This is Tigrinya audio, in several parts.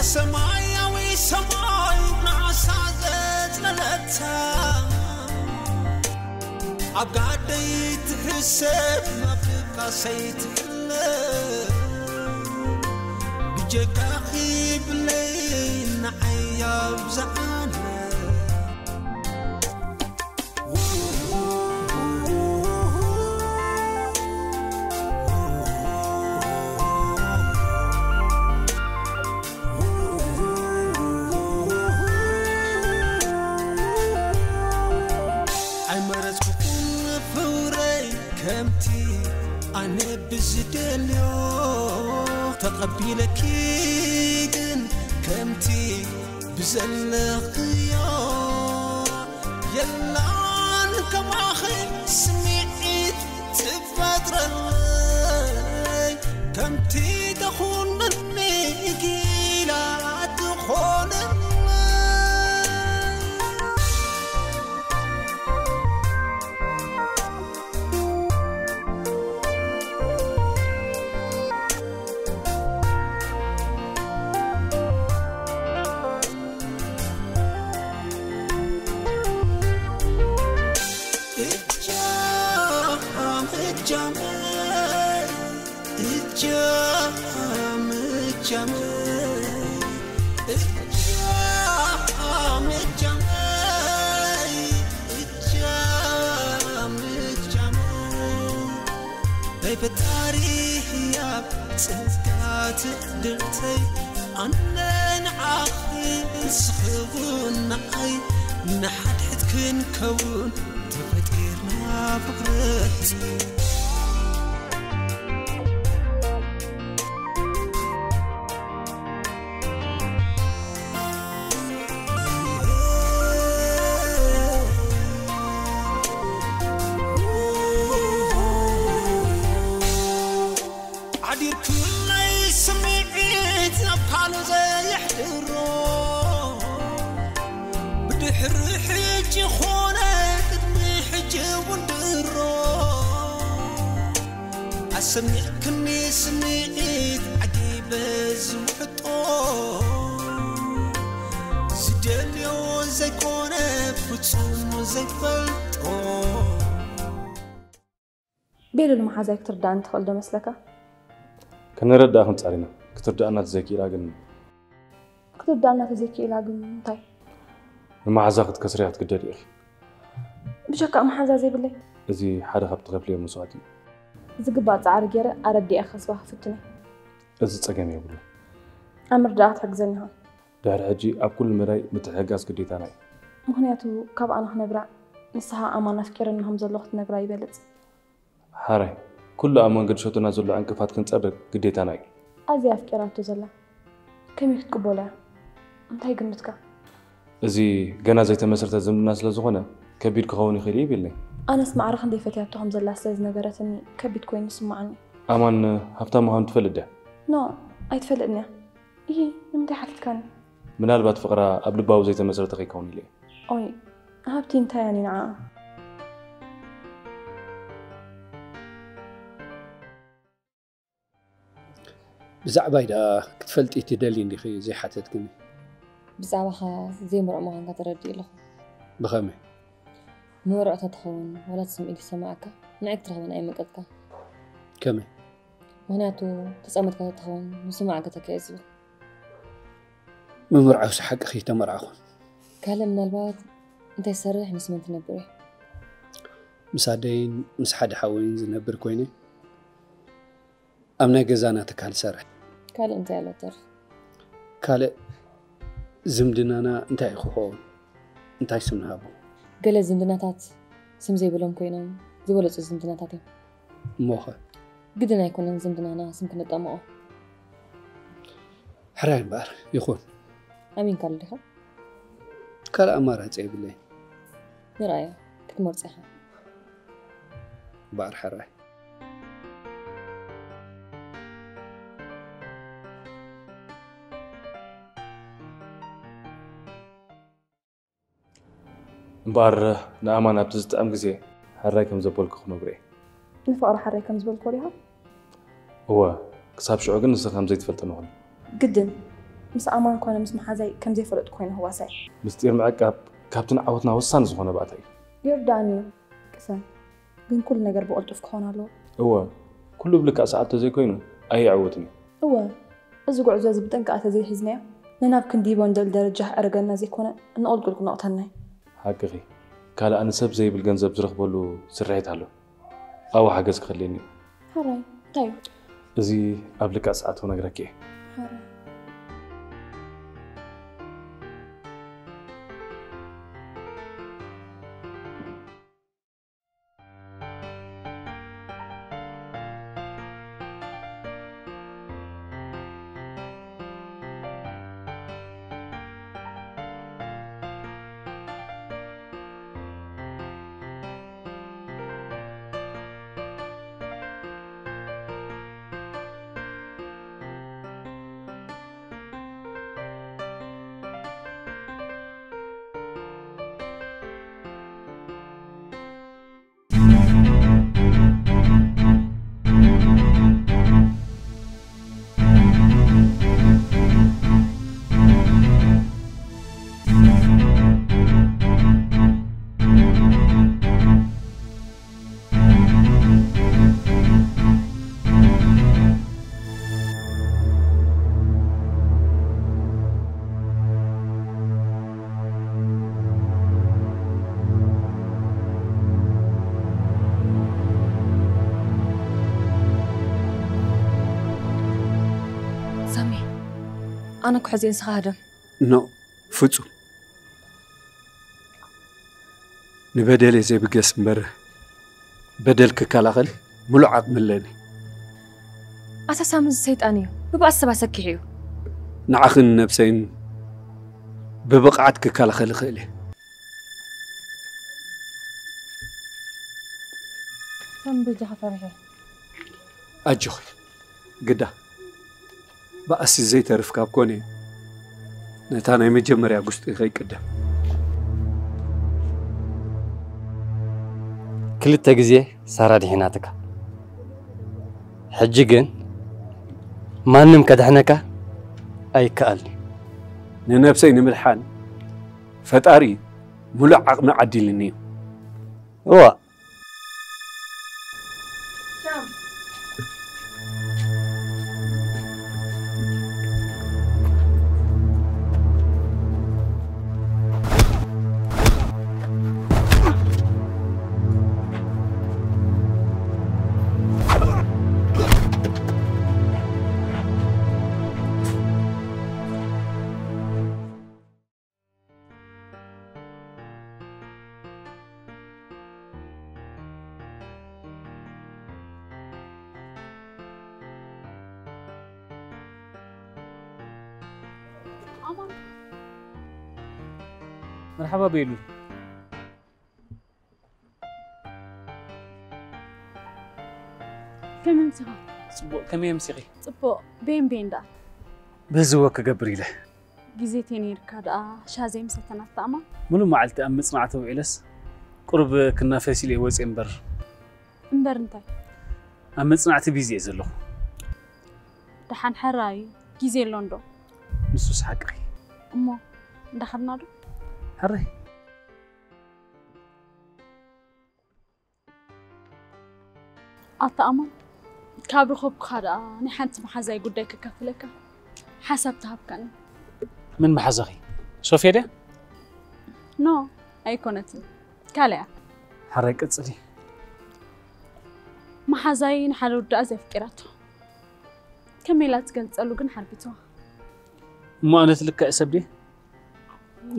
ሰማያዊ ሰማይ ንዓሳ ዘጽለለታ ኣብ ጋደይ ትሕሰብ ናፍቃሰይ ትሕለ ብጀካኺ ብለይ ንዓይ ኣብዝዓለ ኣይመረጽኩኹን ፍቕረይ ከምቲ ኣነ ብዝደልዮ ተቐቢለኪ ግን ከምቲ ብዘለኽዮ የላን ከማኺ ስምዒት ትፈጥረለይ ከምቲ ተኹንኒ ጊላ ትኾነለይ ናይ ፈጣሪ ህያብ ጸጋ ትዕድልተይ ኣነ ንዓኺ ንስኺ እውን ንዓይ ንሓድሕድ ክንከውን ተፈጢርና ፍቕረት ዓዲርክለይ ስምዒት ናብ ካልእ ዘየሕድሮ ብድሕሪ ሕጂ ኾነ ቅድሚ ሕጂ እውን ድሮ ኣሰሚዕክኒ ስምዒት ዓጊበ ዝውሕጦ ዝደልዮ ዘይኮነ ፍጹም ዘይፈልጦ ቤሉል መሓዛይ ክትርዳእኒ ትኽእል ዶ መስለካ? ከነረዳእኽን ጻሪና ክትርዳእና ተዘይክኢላ ግን ክትርዳእና ተዘይክኢላ ግን እንታይ? ንመሓዛ ክትከስርያ ክትግደድ ኢኺ። ብጀካ መሓዛ ዘይብለይ? እዚ ሓደ ካብ ትኸፍልዮ መስዋእቲ እዩ። ዝግባእ ጻዕሪ ገይረ ኣረዲኣ ከስባ ክፍትነ። እዚ ጸገም የብሉ። ኣብ ምርዳኣ ክትሕግዘኒ ኢኻ። ድሕሪ ሕጂ ኣብ ኩሉ መዳይ ምትሕግጋዝ ግዴታና እዩ። ምኽንያቱ ካብ ኣነ ክነብራ ንስኻ ኣማን ኣፍቂረኒ ከም ዘለኹ ትነግራ ይበልጽ። ሓራይ ኩሉ ኣብ መንገዲ ሸቶና ዘሎ ዕንቅፋት ክንጸርግ ግዴታና እዩ። ኣዝያ ኣፍቂራቶ ዘላ ከመይ ክትቅበሎ እያ? እንታይ ግምትካ? እዚ ገና ዘይተመስረተ ዝምድና ስለ ዝኾነ ከቢድ ክኸውን ይኽእል እዩ ይብለይ። ኣነስ ማዕረ ክንደይ ፈትያቶ ከም ዘላ ስለ ዝነገረትኒ ከቢድ ኮይኑ ይስምዓኒ። ኣማን ሃብታም ምዃኑ ትፈልጥ ድያ? ኖእ ኣይትፈልጥን እያ። ኢሂ ንምንታይ ሓቲትካኒ? ምናልባት ፍቕራ ኣብ ልባዊ ዘይተመስረተ ከይከውን ኢለ እየ። ኦይ ሃብቲ እንታይ እያ ንዓኣ? ብዛዕባይ ደኣ ክትፈልጢ ትደልዪ እንዲኺ ዘይሓተትክኒ? ብዛዕባኻ ዘይምርዑ ምዃንካ ተረዲኤ ኣለኹ። ብኸመይ? ምምርዑ ተትኸውን ዋላ እቲ ስምዒት ይሰምዓካ ንዓይ ክትረኽበኒ ኣይመቀጽካን። ከመይ? ምኽንያቱ ተጸሚድካ ተትኸውን ምስማዕ ገተካ እየ ዝብል። ምምርዓውሲ ሓቂ ከይተመርዓኹን። ካልእ ምናልባት እንታይ ትሰርሕ ምስ መን ትነብር እየ? ምስ ኣደይን ምስ ሓደ ሓወይን ዝነብር ኮይነ ኣብ ናይ ገዛና ትካል እሰርሕ። ካልእ እንታይ ኣሎ ተርፍ? ካልእ ዝምድናና እንታይ እዩ ክኸውን? እንታይ ስም ንሃቦ? ገለ ዝምድናታት ስም ዘይብሎም ኮይኖም ዝበለጹ ዝምድናታት እዮም። እሞኸ? ግድን ኣይኮነን ዝምድናና ስም ክነጣምቖ። ሕራይ እምበኣር ይኹን። ኣሚንካሉ ዲኻ? ካልእ ኣማራጺ የብለይን። ንርኣዮ፣ ክትመርጾ ኢኻ። እምበኣር ሕራይ። እምበኣር ንኣማን ኣብቲ ዝጥዕም ግዜ ሕራይ ከም ዘበልኩ ክነግሮ እየ። ንፍቕሪ ሕራይ ከም ዝበልክዎ ዲኻ? እወ፣ ክሳብ ሽዑ ግን ንስኺ ከም ዘይትፈልጥኒ ኩኒ። ግድን። ምስ ኣማን ኮነ ምስ መሓዛይ ከም ዘይፈለጥኩ ኮይኑ ህዋሳይ። ምስጢር ምዕቃብ ካብቲ ንዓወትና ወሳኒ ዝኾነ ባእታ እዩ። ይርዳእኒ እዩ። ቅሰን። ግን ኩሉ ነገር ብቕልጡፍ ክኸውን ኣለዎ። እወ፣ ኩሉ ብልክዕ ሰዓት ተዘይኮይኑ ኣይዕወትን እዩ። እወ፣ እዚ ጉዕዞ እዚ ብጥንቃቐ ተዘይሒዝናዮ ንናብ ክንዲ ይቦ ንደሊ ደረጃ ክዕርገልና ዘይኮነ ንቕልቁል ክነቕተልና እዩ። ሓቅኺ፣ ካልእ ኣነ ሰብ ዘይብል ገንዘብ ዝረኽበሉ ስርሒት ኣሎ። ኣብኡ ሓገዝ ክኸድለኒ እዩ። ሕራይ፣ እንታይ እዩ? እዚ ኣብ ልክዕ ሰዓት ክነግረኪ እየ። ሕራይ። ሳሚ፣ ኣነ እኮ ሕዚ ንስኻ ሃደም። ኖ፣ ፍጹም። ንበደለይ ዘይብገስ እምበር በደል ክከላኸል ምሉእ ዓቕሚ ኣለኒ። ኣታ ሳሚ፣ እዚ ሰይጣን እዩ፣ ብብኣስ ሰባት ሰኪሑ እዩ። ንዓኽን ንነብሰይን ብብቕዓት ክከላኸል እኽእል እየ። ሳሚ፣ በጃኻ ፈሪሐ። ኣጆኺ ግዳ፣ ባእሲ ዘይተርፍ ካብ ኮነ፣ ነታ ናይ መጀመርያ ጉስጢ ከይቅደም። ክልተ ግዜ ሳራ ድሒናትካ፣ ሕጂ ግን ማንም ከድሕነካ ኣይከኣልን። ንነብሰይ ንምድሓን ፈጣሪ ሙሉእ ዓቕሚ ዓዲልኒ እዩ። እዋ፣ መርሓባ ቤሉ። ከመይ ኣምሲኻ? ጽቡቕ፣ ከመይ ኣምሲኺ? ጽቡቕ፣ ቤን ቤን ደኣ። ብህዝዎ ክገብር ኢለ። ግዜ ተነይርካ ደኣ ሻሂ ዘይምሰተና ትኣማ? ሙሉእ መዓልቲ ኣብ መጽናዕቲ ውዒለስ ቁሩብ ክናፈስ ኢለ ወጽየ እምበር። እምበር እንታይ? ኣብ መጽናዕቲ ቢዚ እየ ዘለኹ። ደሓን ሕራይ ግዜ ኣሎ እንዶ? ንሱስ ሓቅኺ። እሞ እንዳኸድና ዶ? ሕራይ። ኣታ ኣማን፣ ካብ ረኸብኩኻ ደኣ ናይ ሓንቲ መሓዛይ ጉዳይ ከካፍለካ ሓሳብ ተሃብካኒ። ምን መሓዛኺ? ሶፍያ ድያ? ኖ፣ ኣይኮነትን። ካልእ እያ። ሕራይ ቀጽሊ። መሓዛይ ንሓደ ወዲ ኣዝያ ኣፍቂራቶ። ከመይ ኢላ ትገልጸሉ ግን ሓርቢትዋ። እሞ ኣነ ትልክዕ ሰብ ድየ?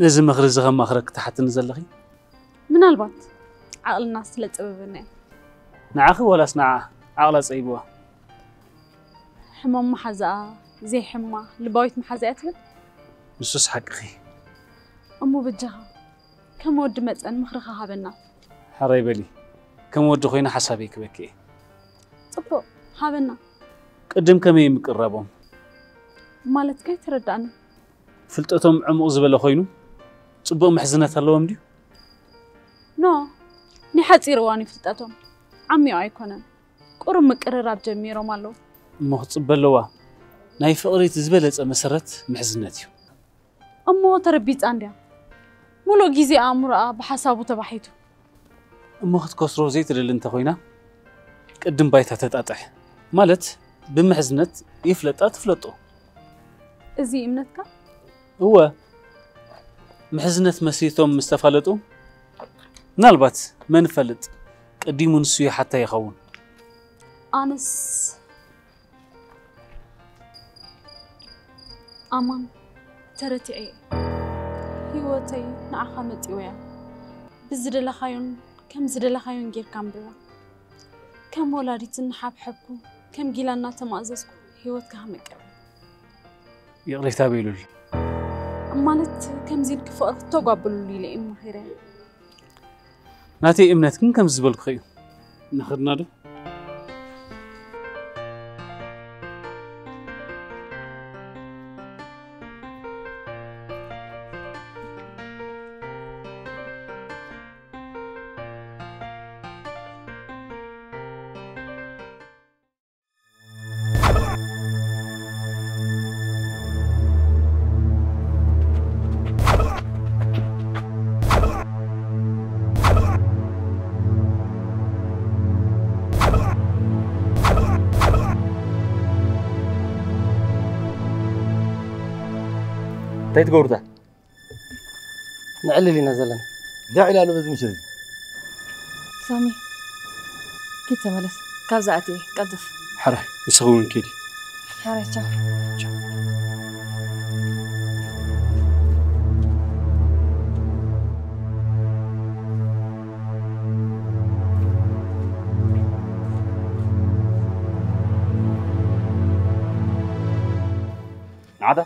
ነዚ ምኽሪ እዚ ከማኽረኪ ትሓትኒ ዘለኺ? ምናልባት ዓቕልና ስለ ጸበበና እዩ። ንዓኺ ወላስ ንዓ ዓቕላ ጸቢብዋ? ሕማም መሓዛኣ ዘይሕማ ልባዊት መሓዛ እያ ትብል? ንሱስ ሓቅኺ። እሞ በጃኻ ከም ወዲ መጠን ምኽርኻ ሃበና። ሕራይ በሊ፣ ከም ወዲ ኮይነ ሓሳበይ ክበኪ እየ። ጽቡቕ፣ ሃበና። ቅድም ከመይ ምቅራቦም? ማለት ከይተረዳእኒ። ፍልጠቶም ዕሙቕ ዝበለ ኮይኑ ጽቡቕ ምሕዝነት ኣለዎም ድዩ? ኖ፣ ናይ ሓጺር እዋን እዩ ፍልጠቶም። ዓሚቑ ኣይኮነን። ቁሩብ ምቅርራብ ጀሚሮም ኣለዉ። እሞ ክጽበ ኣለዋ። ናይ ፍቕሪ እቲ ዝበለጸ መሰረት ምሕዝነት እዩ። እሞ ተረቢጻ እንድያ። ሙሉእ ግዜ ኣእምሮኣ ብሓሳቡ ተባሒቱ። እሞ ክትከስሮ ዘይትደሊ እንተኾይና፣ ቅድም ባይታ ተጣጥሕ። ማለት ብምሕዝነት ይፍለጣ ትፍለጦ። እዚ እምነትካ? እወ፣ ምሕዝነት መስሪቶም ምስ ተፋለጡ፣ ምናልባት መን ይፈልጥ፣ ቅዲሙ ንሱ ይሓታ ይኸውን። ኣነስ ኣማን ተረቲዐ እየ። ህይወተይ ንዓኻ መጺወያ። ብዝደለኻዮን ከም ዝደለኻዮን ጌርካ ኣንብባ። ከም ወላዲት እናሓብሐብኩ፣ ከም ጊላ እናተማእዘዝኩ ህይወትካ ክምቅር። ይቕሬታ በይሉል። ማለት ከምዚ ኢልክ ፍቕሪ ክተጓብሉሉ ኢለ እየ መኺረ። ናተይ እምነት ግን ከምዚ ዝበልኩኺ እዩ። ንኸድና ዶ? እንታይ ትገብሩ እታ? ንዕልል ኢና ዘለና። እንታይ ዕላሉ በዚ ምሸት እዚ? ሳሚ፣ ኪድ ተመለስ። ካብዛ ኣትየ፣ ቀልጥፍ። ሕራይ፣ ንስኺ እውን ኪዲ። ሕራይ፣ ቻው። ንዓዳ።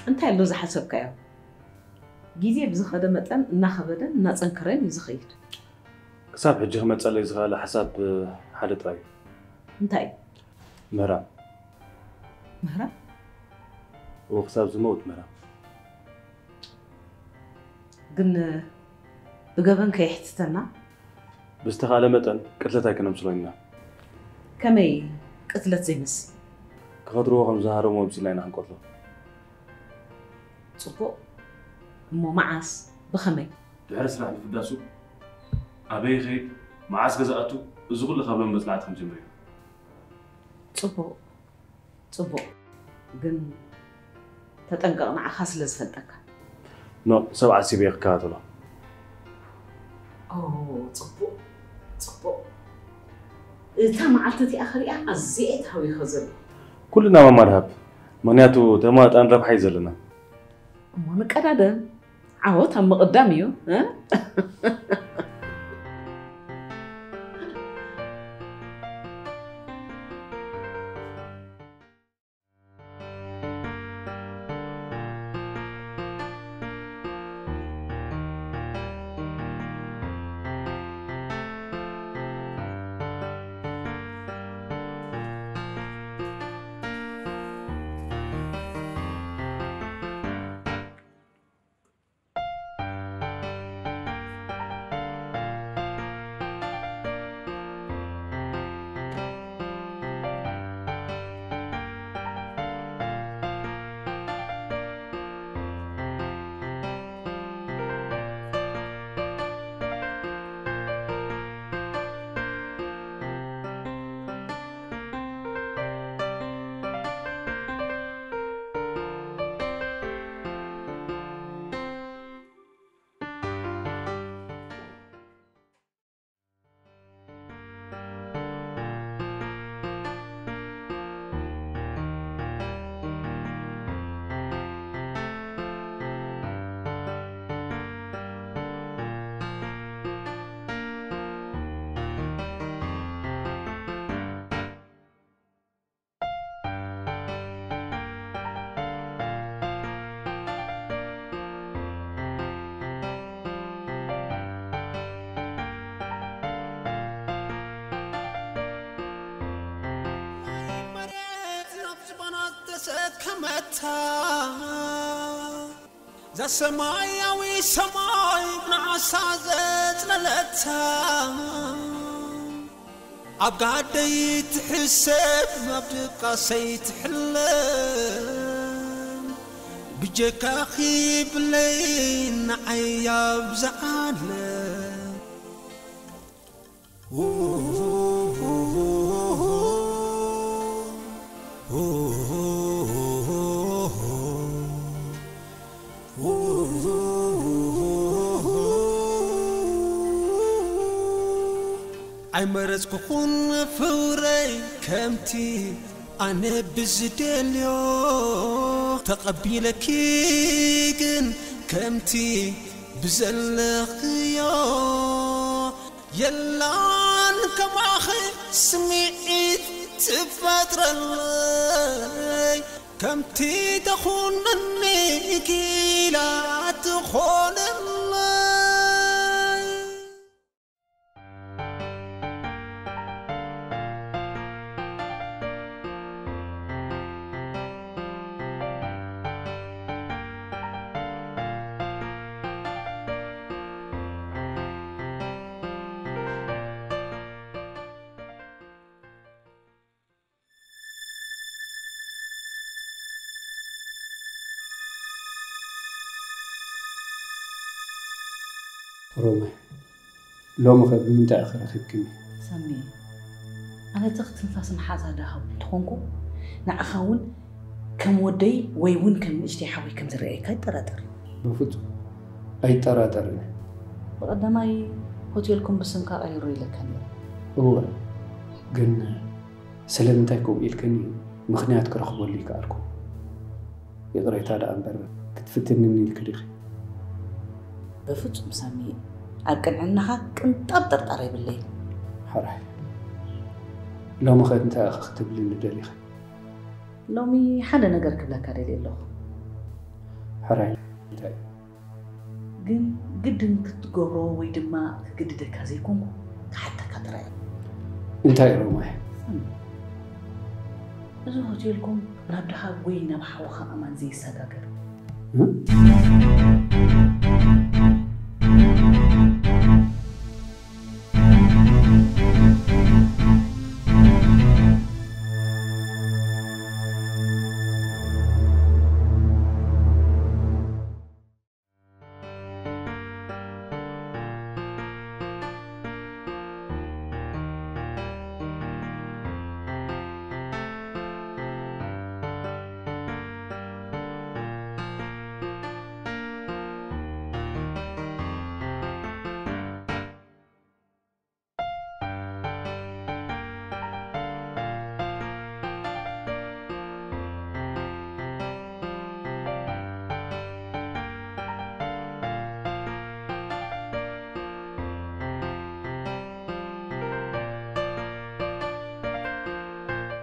እንታይ ኣሎ ዝሓሰብካዮ? ግዜ ብዝኸደ መጠን እናኸበደን እናጸንከረን እዩ ዝኸይድ። ክሳብ ሕጂ ክመጸለይ ዝኸኣለ ሓሳብ ሓደ ጥራይ እዩ። እንታይ? ምህራም። ምህራም? እወ፣ ክሳብ ዝመውት ምህራም። ግን ብገበን ከየሕትተና? ብዝተኻእለ መጠን ቅትለት ኣይከነምስሎን ኢና። ከመይ ቅትለት ዘይመስል? ክኸድርዎ ከም ዝሃረሙ ኣምሲልና ኢና ክንቀትሎ። ጽቡቕ። እሞ መዓስ? ብኸመይ? ድሕሪ ስራሕ ምፍዳሱ ኣበይ ይኸይድ፣ መዓስ ገዛ ኣቱ፣ እዚ ኩሉ ካብ ሎሚ መጽናዕቲ ክንጅምር ኢና። ጽቡቕ፣ ጽቡቕ። ግን ተጠንቀቕ፣ ንዓኻ ስለ ዝፈልጠካ። ኖ፣ ሰብ ዓሲበ እየ ክከታተሎ። ኦ፣ ጽቡቕ፣ ጽቡቕ። እታ መዓልቲ እቲኣ ክሪኣ ኣዝየ እየ ተሃዊኸ ዘለኹ። ኩልና ማማ ድሃብ፣ ምኽንያቱ ተማጣን ረብሓ እዩ ዘለና። እሞ ንቀዳደም፣ ዓወት ኣብ ምቕዳም እዩ። እ? ሰከመታ ዛ ሰማያዊ ሰማይ ብናሳ ዘጽለለታ ኣብ ጋደይ ትሕሰብ ኣብ ድቃሰይ ትሕለም ብጀካኺ ብለይ ንዓይ ኣብዝዓለ ኣይመረጽኩኹን ፍቕረይ ከምቲ ኣነ ብዝደልዮ ተቐቢለኪ ግን ከምቲ ብዘለኽዮ የላን ከማኺ ስምዒት ትፈጥረለይ ከምቲ ተኹነኒ ኪላ ትኾነለይ። ሮማይ፣ ሎሚ ኸ ብምንታይ ኢኺ ረኺብክኒ? ሳሚ፣ ኣነ ተኽ ትንፋስ መሓዛ ደሃብ እንተኾንኩ፣ ንዓኻ እውን ከም ወደይ ወይ እውን ከም ንእሽተይ ሓወይ ከም ዝረኣየካ ኣይጠራጠርን። በፍጹም ኣይጠራጠርን። ብቐዳማይ ሆቴልኩም ብስምካ ቀይሮ ኢለካ ነይረ። እወ፣ ግን ስለምንታይ ከምኡ ኢልክኒ ምኽንያት ክረኽበሉ ይከኣልኩ። ይቕሬታ ደኣ እምበር ክትፍትንኒ ኢልኪ ዲኺ? በፍጹም ሳሚ፣ ኣብ ቅንዕናኻ ቅንጣብ ጥርጣረ የብለይን። ሕራይ። ሎሚ ኸ እንታይ ኢኺ ክትብልኒ ደሊኺ? ሎሚ ሓደ ነገር ክብለካ ደልየ ኣለኹ። ሕራይ፣ እንታይ? ግን ግድን ክትገብሮ ወይ ድማ ክግድደካ ዘይኮንኩ ክሓተካ ጥራይ። እንታይ ሮማይ? ሳሚ፣ እዚ ሆቴልኩም ናብ ደሃብ ወይ ናብ ሓውኻ ኣማን ዘይሰጋገር። እ?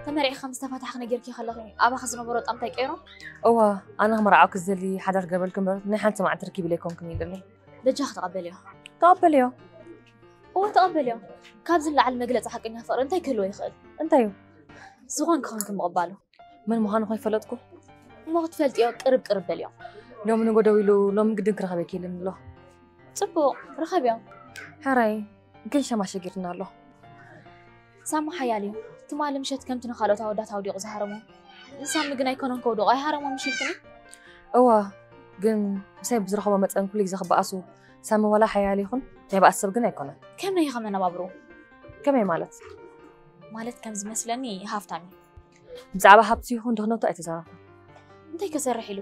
ተመሪዕኺ ከም ዝተፋታሕኺ ነጊርኪ ከለኺ ኣባኺ ዝነበሮ ጣምታይ ቀይሮ? እዋ፣ ኣነ ክመርዓወኪ ዝደሊ ሓዳር ክገብረልኪ እምበር ናይ ሓንቲ መዓልቲ ርኪብ ኢለ ኣይኮንኩን ኢለኒ። በጃኺ ተቐበልዮ። ተቐበልዮ። እወ ተቐበልዮ። ካብዚ ንላዕሊ መግለጺ ሓቀኛ ፍቕሪ እንታይ ክህልዎ ይኽእል? እንታይ እዩ? ዝኾንኪ ኾንኪ ምቕባሉ። መን ምዃኑ ኸይፈለጥኩ? እሞ ክትፈልጥዮ ቅርብ ቅርብ በልዮ። ሎሚ ንጎ ደዊሉ ሎሚ ግድን ክረኸበኪ ኢሉኒ ኣሎ። ጽቡቕ፣ ርኸብዮ። ሕራይ፣ ግን ሸም ኣሸጊርና ኣሎ። ሳሚ ሓያል እዩ። ትማሊ ምሸት ከምቲ ንኻልኦት ኣወዳት ኣውዲቑ ዝሃረሞም፣ ንሳሚ ግን ኣይኮነን ከውድቑ፣ ኣይሃረሞም ምሽ ኢልክኒ? እዋ፣ ግን ምሳይ ብዝረኸቦ መጠን ኩሉ ግዜ ክበኣሱ፣ ሳሚ ዋላ ሓያል ይኹን ናይ በኣስ ሰብ ግን ኣይኮነን። ከመይ ኢኻ መነባብርኡ? ከመይ ማለት? ማለት ከም ዝመስለኒ ሃፍታም እዩ። ብዛዕባ ሃብቱ ይኹን ድኽነቱ ኣይተዛረብኩን። እንታይ ከሰርሕ ኢሉ?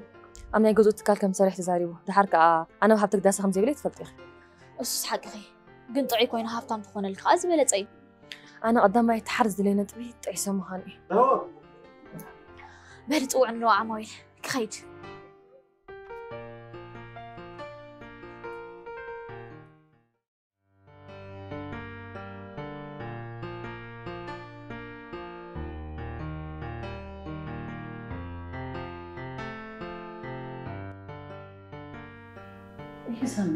ኣብ ናይ ገዝኡ ትካል ከም ዝሰርሕ ተዛሪቡ። ድሓር ከኣ ኣነ ኣብ ሃብቲ ግዳሰ ከም ዘይብለይ ትፈልጢ ኢኺ። እሱስ ሓቅኺ። ግን ጥዑይ ኮይኑ ሃብታም ተኾነልኪ ከኣ ዝበለጸ እዩ። ኣነ ቀዳማይ ተሓር ዝድለይ ነጥቢ ጥዑይ ሰብ ምዃን እዩ። በሊ ጽውዕ ንለዋ ዓማዊል ክኸይድ። እሂ ሳሚ፣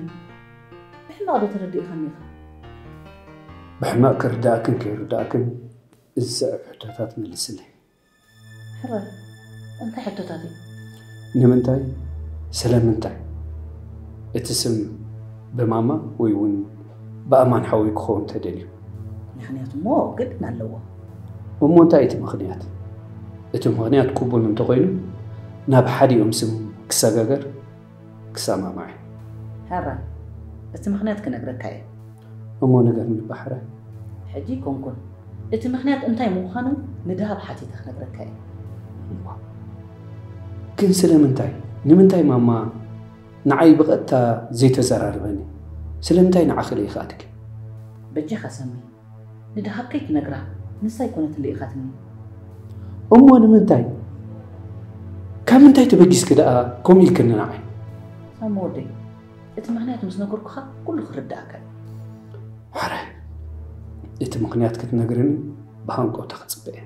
ብሕማቕ ዶ ተረዲእኻኒ ኢኻ? ብሕማቕ ክርዳእክን ከይርዳእክን እዚ ዝስዕብ ሕቶታት መልስለይ። ሕራይ፣ እንታይ ሕቶታት እዩ? ንምንታይ? ስለምንታይ? እቲ ስም ብማማ ወይ እውን ብኣማን ሓወይ ክኸውን ተደልዩ? ምክንያቱ እሞ ግድን ኣለዎ። እሞ እንታይ እቲ ምኽንያት? እቲ ምኽንያት ቅቡል እንተኾይኑ ናብ ሓዲኦም ስም ክሰጋገር ክሰማማዕ እየ። ሕራይ፣ እቲ ምኽንያት ክነግረካ እየ። እሞ ንገርኒ ባሕረ። ሕጂ ኣይኮንኩን፣ እቲ ምኽንያት እንታይ ምዃኑ ንድሃብ ሓቲተ ክነግረካ እየ። ግን ስለምንታይ? ንምንታይ ማማ ንዓይ ብቐጥታ ዘይተዘራርበኒ? ስለምንታይ ንዓኺ ልኢኻትኪ? በጃኻ ሳሚ፣ ንድሃብ ከይትነግራ፣ ንሳ ኣይኮነትን ልኢኻትኒ። እሞ ንምንታይ? ካብ ምንታይ ተበጊስኪ ደኣ ከምኡ ኢልክኒ ንዓይ? ሳሚ ወደይ፣ እቲ ምኽንያት ምስ ነገርኩኻ ኩሉ ክርድኣካ እዩ። ሕራይ፣ እቲ ምኽንያት ክትነግርኒ ብሃንቀውታ ክጽበ እየ።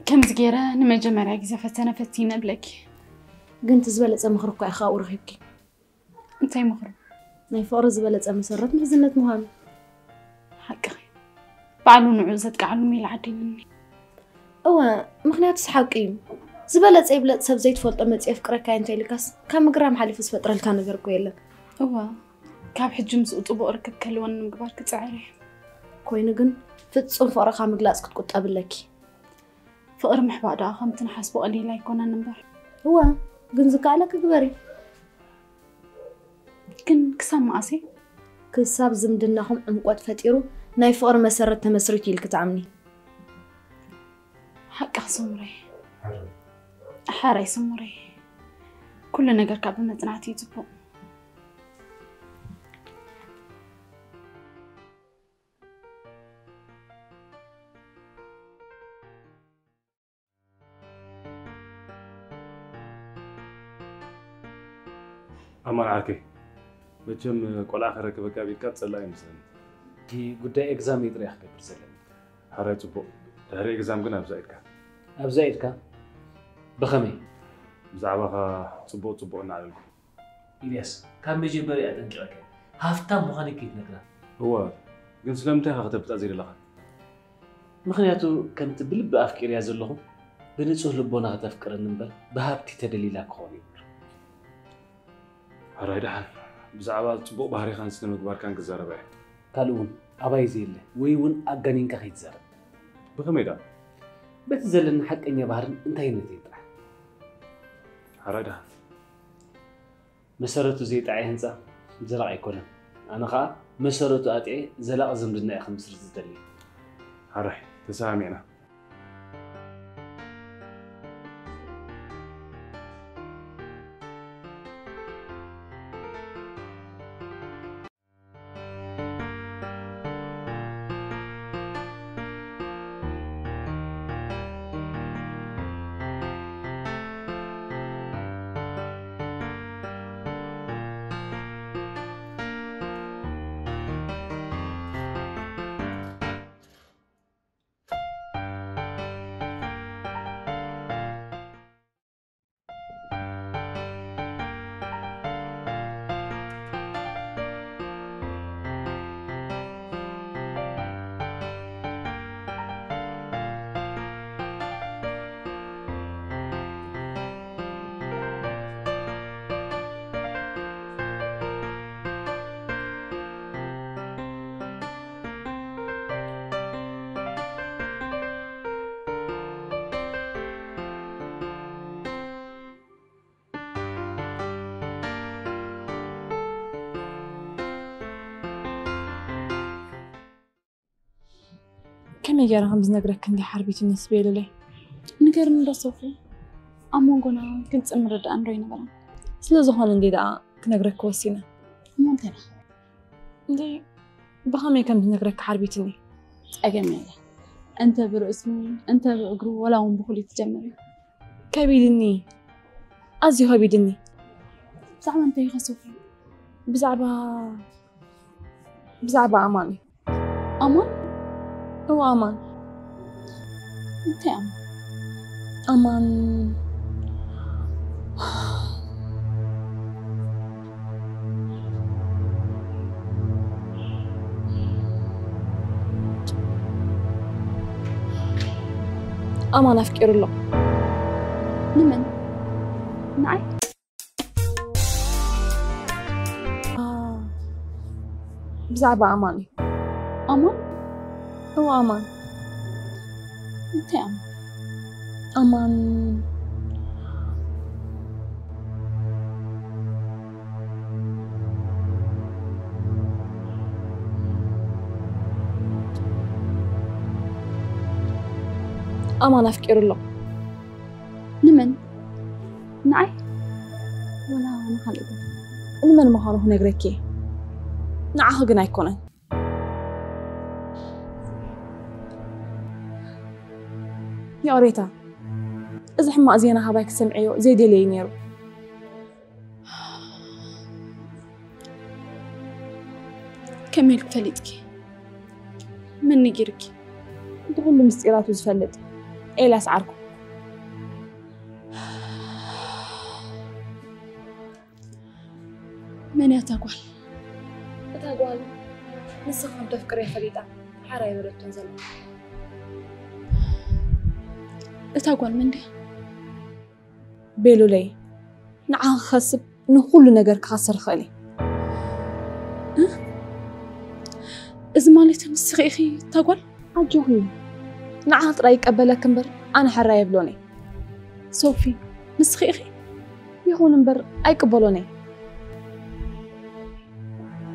ከምዚ ገይረ ንመጀመርያ ግዜ ፈተነ ፈቲነ እብለኪ። ግን እቲ ዝበለፀ ምኽሪ እኳ ኢኻ ኣብኡ ረኺብኪ። እንታይ ምኽሪ? ናይ ፍቕሪ ዝበለፀ መሰረት ምሕዝነት ምዃኑ። ሓቅኺ። ባዕሉ ንዑ ዘጥቅዓሉ ሜላ ዓዲንኒ። እወ፣ ምኽንያቱስ ሓቂ እዩ። ዝበለፀ ይብለፅ ሰብ ዘይትፈልጦ መፂ የፍቅረካ እንተ ኢልካስ ካብ ምግራም ሓሊፉ ዝፈጥረልካ ነገር እኮ የለን። እወ፣ ካብ ሕጂ ምስኡ ፅቡቕ ርክብ ከልወኒ ንምግባር ክፅዕር እየ። ኮይኑ ግን ፍፁም ፍቕርኻ ምግላፅ ክትቁጠብ ኣለኪ። ፍቕሪ ምሕባእ ደኣ ከምቲ ንሓስቦ ቀሊል ኣይኮነን እምበር። እወ፣ ግን ዝከኣለኪ ግበሪ። ግን ክሳብ መኣሰይ? ክሳብ ዝምድናኹም ዕምቆት ፈጢሩ ናይ ፍቕሪ መሰረት ተመስሪቱ ኢልኪ ትኣምኒ። ሓቅኺ ስሙረይ። ሓራይ ስሙረይ። ኩሉ ነገር ካብ ብመጽናዕቲ እዩ ጽቡቕ። ኣማን ዓርከይ፣ መቸም ቆልዓ ከረክበካ ቢልካ ጸላእ ይመስለኒ። እቲ ጉዳይ ኤግዛም እዩ ጥራይ ክገብር ዘለኒ። ሕራይ ጽቡቕ። ድሕሪ ኤግዛም ግን ኣብዛ ኢድካ። ኣብዛ ኢድካ? ብኸመይ? ብዛዕባኻ ጽቡቕ ጽቡቕ እናዕለልኩ። ኢልያስ፣ ካብ መጀመርያ ኣጠንቂቐካ እየ። ሃፍታም ምዃነይ ከይትነግራ። እወ፣ ግን ስለምንታይ ኢኻ ከተፍልጣ ዘይደለኻ? ምኽንያቱ ከምቲ ብልቢ ኣፍቂርያ ዘለኹ ብንጹህ ልቦና ከተፍቅረኒ እምበር ብሃብቲ ተደሊላ ክኸውን የብሉ። ሕራይ ደሓን፣ ብዛዕባ ጽቡቕ ባህሪኻን ስነ ምግባርካን ክዛረባ እየ። ካልእ እውን ኣባይ ዘየለ ወይ እውን ኣጋኒንካ ከይትዛረብ። ብኸመይ ደኣ? በቲ ዘለኒ ሓቀኛ ባህርን እንታይነተይን ጥራሕ። ሕራይ ደሓን። መሰረቱ ዘይጠዓየ ህንፃ ዘላቒ ኣይኮነን። ኣነ ኸዓ መሰረቱ ኣጥዕየ ዘላቒ ዝምድና እየ ክምስርት ዝደሊ። ሕራይ፣ ተሰማሚዕና። ከመይ ገይረ ከም ዝነግረኪ እንዲ ሓርቢትኒ ስቤልለይ። ንገርኒ እንዳሰፉ። ኣብ መንጎና ግልፂ ምርዳእ እንዶ ይነበረን። ስለ ዝኾነ እንዲ ደኣ ክነግረኪ ወሲነ። እሞ እንታይ ደኣ? እንዲ ብኸመይ ከም ዝነግረኪ ሓርቢትኒ። ጸገም የለ። እንተ ብርእሱ፣ እንተ ብእግሩ፣ ወላ እውን ብኹሉ ትጀምር እዩ። ከቢድኒ፣ ኣዝዩ ከቢድኒ። ብዛዕባ እንታይ ኢኻ ሶፊ? ብዛዕባ ብዛዕባ ኣማን እዩ። ኣማን? እዎ ኣማን። እንታይ ኣማን? ኣማን ኣማን ኣፍቂሩ ኣሎ። ንመን? ንዓይ? ብዛዕባ ኣማን እዩ። ኣማን? እዎ ኣማን። እንታይ ኣማን? ኣማን ኣማን ኣፍቂሩ ኣሎ። ንመን? ንዓይ? ወላ ንኻልእ? ንመን ምዃኑ ክነግረኪ እየ። ንዓኺ ግን ኣይኮነን። ይቕሬታ፣ እዚ ሕማቕ ዜና ካባይ ክትሰምዕዮ ዘይደለየ ነይሩ። ከመይ ኢልኪ ፈሊጥኪ? መን ነጊርኪ? እቲ ኩሉ ምስጢራቱ ዝፈልጥ ኤልያስ ዓርኩ። መን እያ እታ ጓል? እታ ጓል ንስኻ ከም ተፍቅርያ ፈሊጣ ሓራ የበለቶን ዘላ። እታ ጓል መን ድያ? ቤሉለይ፣ ንዓኺ ክኸስብ ንኹሉ ነገር ክኸስር ይኽእል እየ። እ? እዚ ማለት ንስኺ ኢኺ እታ ጓል? ኣጆኺ፣ ንዓኺ ጥራይ ይቀበለኪ እምበር ኣነ ሕራይ የብሎን እየ። ሶፊ፣ ንስኺ ኢኺ? ይኹን እምበር ኣይቅበሎን እየ።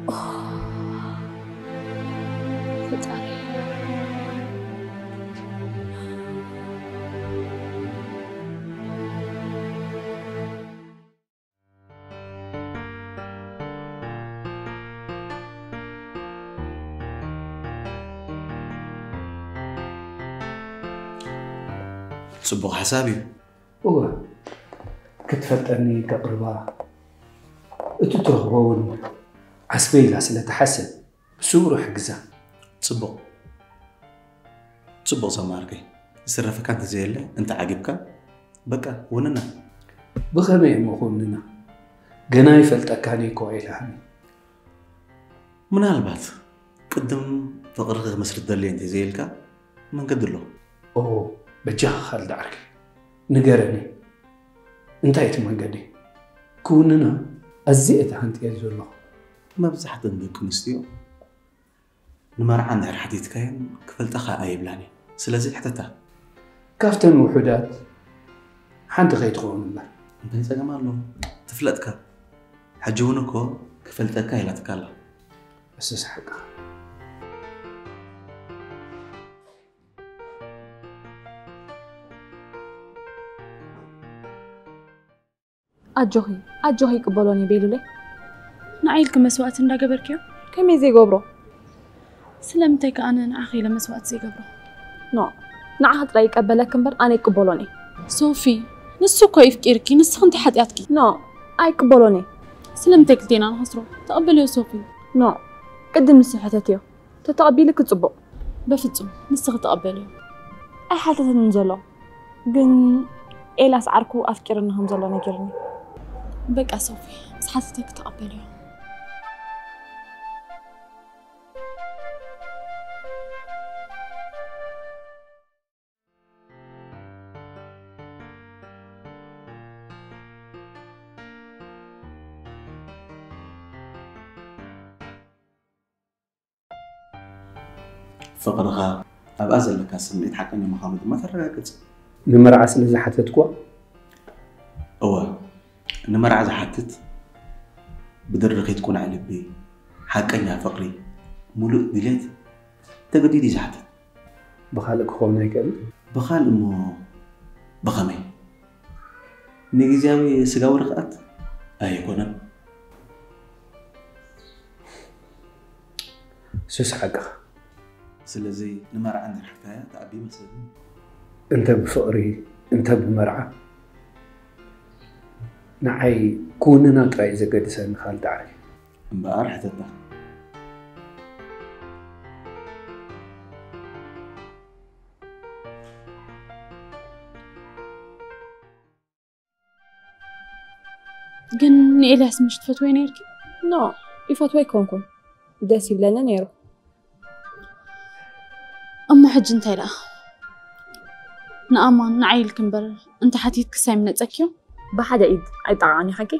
ኦ፣ ፈጣሪ። ጽቡቕ ሓሳብ እዩ። እወ፣ ክትፈልጠኒ ከቕርባ፣ እቲ ትረኽቦ እውን ዓስበ ኢላ ስለ ትሓስብ ብስውሩ ሕግዛ። ጽቡቕ ጽቡቕ ዘማርከይ፣ ዝተረፈካ እንተዘየለ እንተ ዓጊብካ በቃ ውንና። ብኸመይ እሞ ክውንና? ገና ይፈልጠካን እኮ ኢላኒ። ምናልባት ቅድም ፍቕርኺ ክመስርት ደልየ እንተዘይልካ መንገዲ ኣሎ። ኦ በጃኻ ካልድ ዓርከይ ንገረኒ፣ እንታይ እቲ መንገዲ? ክውንና ኣዝየ እየ ተሃንጥየሉ ዘለኹ። መብዛሕተን ደቂ ኣንስትዮ ንመርዓ እንድሕር ሓቲትካየን ክፈልጣኻ ኣይብላን እየን። ስለዚ ሕተታ። ካብተን ውሑዳት ሓንቲ ከይትኸውን እምበር። እንታይ ጸገም ኣሎ? ትፍለጥካ። ሕጂ እውን እኮ ክፈልጠካ ኢላትካ ኣላ። እሱስ ሓቅኻ። ኣጆኺ ኣጆኺ ይቅበሎን እዩ ቤሉለይ። ንዓይ ኢልኪ መስዋእቲ እንዳገበርክዮ? ከመይ ዘይገብሮ? ስለምንታይ ከ ኣነ ንዓኺ ኢለ መስዋእቲ ዘይገብሮ? ኖ ንዓኺ ጥራይ ይቀበለኪ እምበር ኣነ ይቅበሎን እየ። ሶፊ ንሱ እኮ ይፍቂርኪ ንስኺ እንታይ ሓጢኣትኪ? ኖ ኣይቅበሎን እየ። ስለምንታይ ክልቴና ንኸስሮ? ተቐበልዮ ሶፊ። ኖ ቅድም ንሱ ሕተትዮ። ተተቐቢልኪ ጽቡቕ። በፍጹም ንስኺ ተቐበልዮ። ኣይሓተተንን ዘሎ ግን ኤላስ ዓርኩ ኣፍቂርኒ ከም ዘሎ ነጊርኒ። በቃ ሶፊ ምስ ሓተተኪ ተቐበልዮ። ፍቕርኻ ኣብኣ ዘለካ ስምዒት ሓቀኛ ምዃኑ ድማ ተረጋግጽ። ንመርዓ ስለ ዝሓተትክዋ? እወ፣ ንመርዓ ዝሓትት ብድርኺት ቁኑዕ ልቢ፣ ሓቀኛ ፍቕሪ፣ ሙሉእ ድሌት ተገዲዱ እዩ ዝሓትት። ብኻልእ ክኸውን ኣይክእልን። ብኻልእ እሞ ብኸመይ? ንግዝያዊ ስጋዊ ርኽኣት ኣይኮነን። ሱስ ሓቅኻ። ስለዚ ንመርዓ እንድሕር ሓፍታያ ትኣቢ መስለኒ። እንተ ብፍቕሪ እንተ ብመርዓ ንዓይ ክውንና ጥራይ እዩ ዘገድሰኒ። ካልእ ዳዕሪ እምበኣር ሕተታ። ግን ንኤልያስ ምሽ ትፈትወይ ነርኪ? ኖ፣ ይፈትወ ኣይኮንኩን፣ ደስ ይብለኒ ነይሩ። እሞ ሕጂ እንታይ ደኣ? ንኣማን ንዓይ ኢልኪ እምበር እንተ ሓቲትክስ ኣይምነጸክዮ? ብሓደ ኢድ ኣይጠዓዓን ኢኻኪ?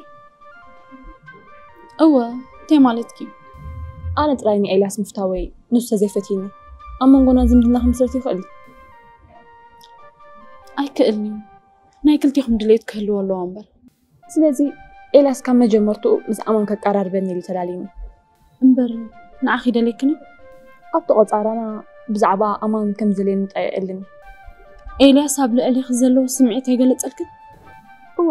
እወ፣ እንታይ ማለትኪ? ኣነ ጥራይ ንኤልያስ ምፍታወይ ንሱ ተዘይፈትይኒ ኣብ መንጎና ዝምድና ክምስረት ይኽእል እዩ? ኣይክእልን እዩ። ናይ ክልቲኹም ድሌት ክህልዎ ኣለዎ እምበር። ስለዚ ኤልያስ ካብ መጀመርትኡ ምስ ኣማን ከቀራርበኒ ኢሉ ተላልዩኒ። እምበር ንዓኺ ደልየክኒ? ኣብቲ ቆጻራና ብዛዕባ ኣማን ከም ዝደልየኒ ጠይቐልኒ። ኤልያስ ኣብ ልዕሊኺ ዘለዎ ስምዒት ኣይገለጸልክን? እወ፣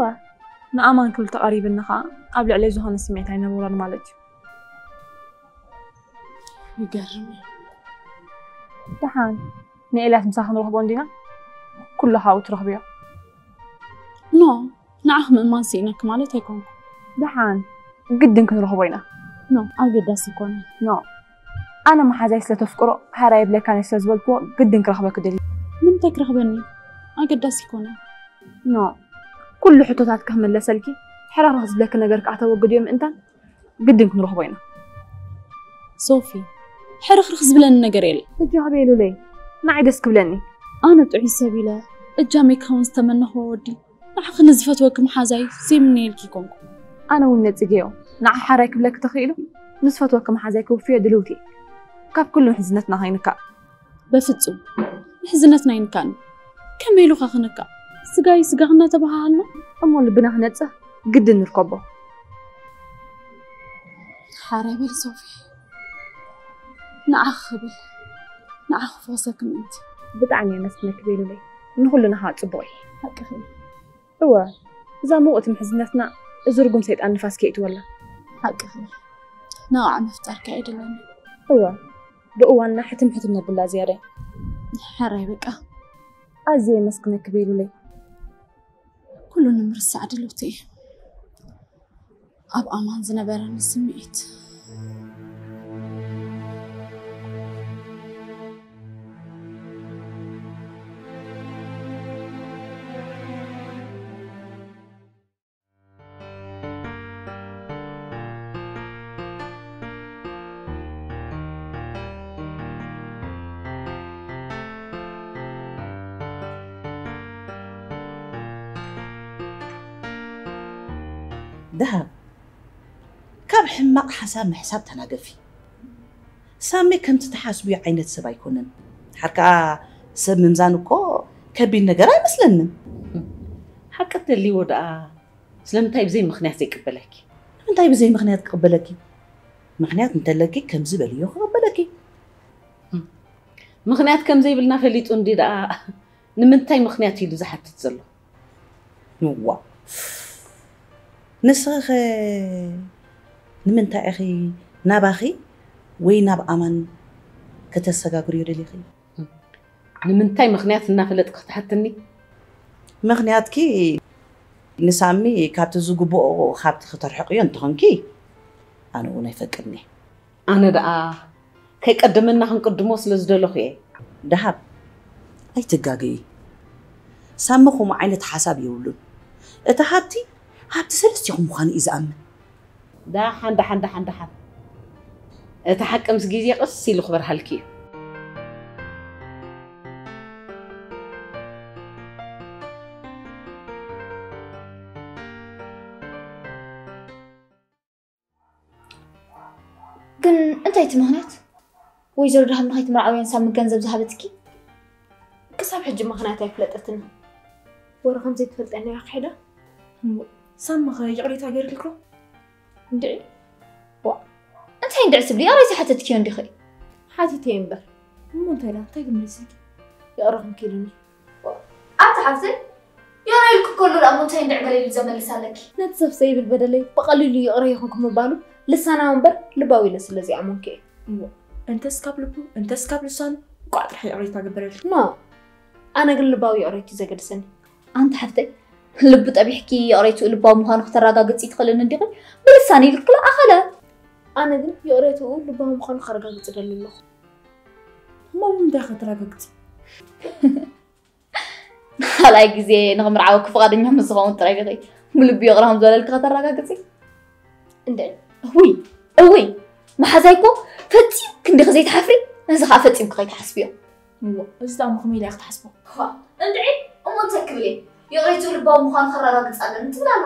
ንኣማን ክብል ተቐሪብኒ ኸኣ ኣብ ልዕለይ ዝኾነ ስምዒት ኣይነበሮን ማለት እዩ። ይገርም እዩ። ደሓን ንኤልያስ ምሳኺ ንረኽቦ እንዲና? ኩሉ ካብኡ ትረኽብዮ። ኖ፣ ንዓኺ ምእማን ስኢነኪ ማለት ኣይኮንኩ። ደሓን ግድን ክንረኽቦ ኢና። ኖ፣ ኣገዳሲ ኣይኮነን። ኖ፣ ኣነ መሓዛይ ስለ ተፍቅሮ ሕራይ ይብለካኒ ስለ ዝበልክዎ ግድን ክረኽበኪ ደልየ። ንምንታይ ክረኽበኒ? ኣገዳሲ ኣይኮነን። ኖ፣ ኩሉ ሕቶታትኪ ክምለሰልኪ፣ ሕርኽርኽ ዝብለኪ ነገር ከኣ ተወግድዮ ምእንታን ግድን ክንረኽቦ ኢና። ሶፊ፣ ሕርኽርኽ ዝብለኒ ነገር የለን። እጃኺ በይ ሉለይ፣ ንዓይ ደስ ክብለኒ። ኣነ ጥዑይ ሰብ ኢለ እጃመይ ክኸውን ዝተመነኽዎ ወዲ፣ ንዓኺ ንዝፈትወኪ መሓዛይ ዘይምነየልኪ ኣይኮንኩ። ኣነ እውን ነጺገዮ፣ ንዓኺ ሓራይ ክብለኪ ተኽኢሉ፣ ንዝፈትወኪ መሓዛይ ክውፍዮ ድልውቲ እየ። ካብ ኩሉ ምሕዝነትና ከይንካእ። በፍጹም ምሕዝነትና ኣይንካእን። ከመይ ኢሉኻ ክንካእ? ስጋይ ስጋኽ እናተበሃሃልና። እሞ ልብና ክነጽህ ግድን ንርከቦ። ሓራይ በሊ ሶፊ፣ ንዓኺ ክብል፣ ንዓኺ ክፈኽሰኪ ምእንቲ። ብጣዕሚ የመስግነኪ ቤሉለይ፣ ንኹልና ኸኣ ጽቡቕ እዩ። ሓቅኺ። እወ፣ እዛ ምውቕቲ ምሕዝነትና እዚ ርጉም ሰይጣን ንፋስ ከይእትወላ። ሓቅኺ። ነቓዕ ምፍጣርኪ ኣይደለኒ። እወ፣ ብእዋንና ሕትም ሕትም ነብላ ዝያዳ። ሕራይ በቃ። ኣዝየ የመስግነኪ ቤሉለይ። ኩሉ ንምርሳዕ ድልውቲ እየ። ኣብ ኣማን ዝነበረኒ ስምዒት። ደሃብ፣ ካብ ሕማቕ ሓሳብ ምሕሳብ ተናገፊ። ሳሚ ከምቲ ትሓስብዮ ዓይነት ሰብ ኣይኮነን። ድሓር ከኣ ሰብ ምምዛን እኮ ከቢድ ነገር ኣይመስለንን። ሓቂ እንተልይዎ ደኣ ስለምንታይ ብዘይ ምኽንያት ዘይቅበለኪ? ንምንታይ ብዘይ ምኽንያት ክቕበለኪ? ምኽንያት እንተለኪ ከምዚ በልዮ ክቕበለኪ። ምኽንያት ከም ዘይብልና ፈሊጡ እንዲ ደኣ ንምንታይ ምኽንያት ኢሉ ዝሓትት ዘሎ? እዋ፣ ንስኺ ኸ ንምንታይ ኢኺ ናባኺ ወይ ናብ ኣማን ከተሰጋግርዮ ደሊኺ? ንምንታይ ምኽንያት እናፈለጥኪ ክትሓትኒ? ምኽንያትኪ ንሳሚ ካብቲ ዝግብኦ ሃብቲ ክተርሕቕዮ እንተኾንኪ፣ ኣነ እውን ኣይፈቅድን እየ። ኣነ ደኣ ከይቀደመና ክንቅድሞ ስለ ዝደለኹ እየ። ደሃብ፣ ኣይትጋገዪ። ሳሚ ከምኡ ዓይነት ሓሳብ የብሉን። እቲ ሃብቲ፣ ሃብቲ ሰለስቲኹም ምዃኑ እዩ ዝኣምን። ደሓን፣ ደሓን፣ ደሓን፣ ደሓን። እቲ ሓቂ ምስ ግዜ ቀስ ኢሉ ክበርሃልኪ እዩ። ግን እንታይ እቲ ምኽንያት? ወይዘሮ ደሃብ ንኸይትምርዓውያን ሳሚ ገንዘብ ዝሃበትኪ? ክሳብ ሕጂ ምኽንያት ኣይፍለጠትንን። ወረ ከም ዘይትፈልጠኒ ኢኻ ክሒዳ? እሞ ሳሚ ኸ ይቕሬታ ገይርልኪ ዶ? እንድዒ። ዋ፣ እንታይ እንድዒ ትብሊ? ይቕሬታ ሓተትክዮ እንዲኺ? ሓቲተዮ እምበር። እሞ እንታይ ደኣ? እንታይ ግን መሊስልኪ? ይቕረ ክንኪልኒ። ኣታ ሓፍተይ፣ ይቕረ ኢልኪ ከሎ ደኣ እሞ እንታይ እንድዒ ገለ ኢሉ ዘመልስ ኣለኪ? ነቲ ሰብ ዘይብል በደለይ ብቐሊሉ ይቕረ ይኹንኩ ምባሉ ልሳናዊ እምበር ልባዊ ኢለ ስለ ዘይኣመንኩ እየ። እሞ እንተስ ካብ ልቡ፣ እንተስ ካብ ልሳኑ፣ ቋዕ ጥራሕ ይቕሬታ ግበረልኪ። ኖ፣ ኣነ ግን ልባዊ ይቕሬት እዩ ዘገድሰኒ። ኣንቲ ሓፍተይ፣ ልቢ ጠቢሕኪ ይቕሬትኡ ልባዊ ምዃኑ ክተረጋግጺ ትኽእልን እንዲኺ? ብልሳን ኢልክሎ ኣኸለ። ኣነ ግን ይቕሬትኡ ልባዊ ምዃኑ ከረጋግጽ ደሊ ኣለኹ። እሞ ብምንታይ ከተረጋግጺ? ካልኣይ ግዜ ንኽምርዓወኪ ፍቓደኛ ምስ ዝኸውን ጥራይ ዲኺ ብልቢ ይቕረ ከም ዝበለልኪ ከተረጋግጺ? እንድዒ። እውይ፣ እውይ፣ መሓዛይ እኮ ፈጺምኪ እንዲኺ ዘይትሓፍሪ፣ ነዚ ኸኣ ፈጺምኪ ከይትሓስብዮ። እዋ፣ እዚ ደኣ እሞ ከመይ ኢላ እያ ክትሓስቦ? ዋ፣ እንድዒ፣ እሞ እንታይ ክብል እየ? ይቕሬትኡ ልባዊ ምዃኑ ከረጋግጽ ኣለኒ ትብል ኣላ።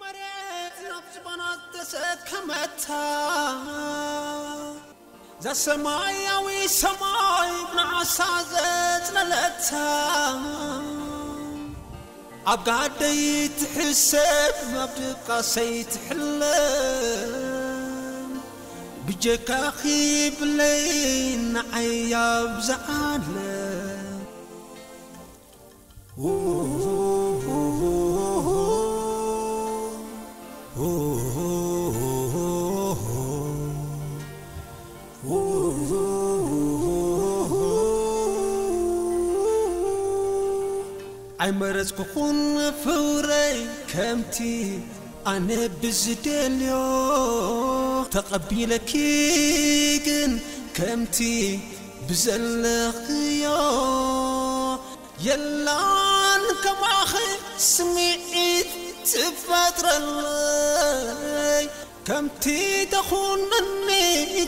መሬት ናብ ዝባና ዝተሰከመታ፣ እዛ ሰማያዊ ሰማይ ብንዓሳ ዘጽለለታ፣ ኣብ ጋደይ ትሕሰብ፣ ኣብ ድቃሰይ ትሕለም፣ ብጀካኺ ብለይ ንዓይ ኣብዝሓለ። ኣይመረጽኩኹን ፍቕረይ ከምቲ ኣነ ብዝደልዮ፣ ተቐቢለኪ ግን ከምቲ ብዘለኽዮ። የላን ከማኺ ስምዒት ትፈጥረለይ፣ ከምቲ ተኹንኒ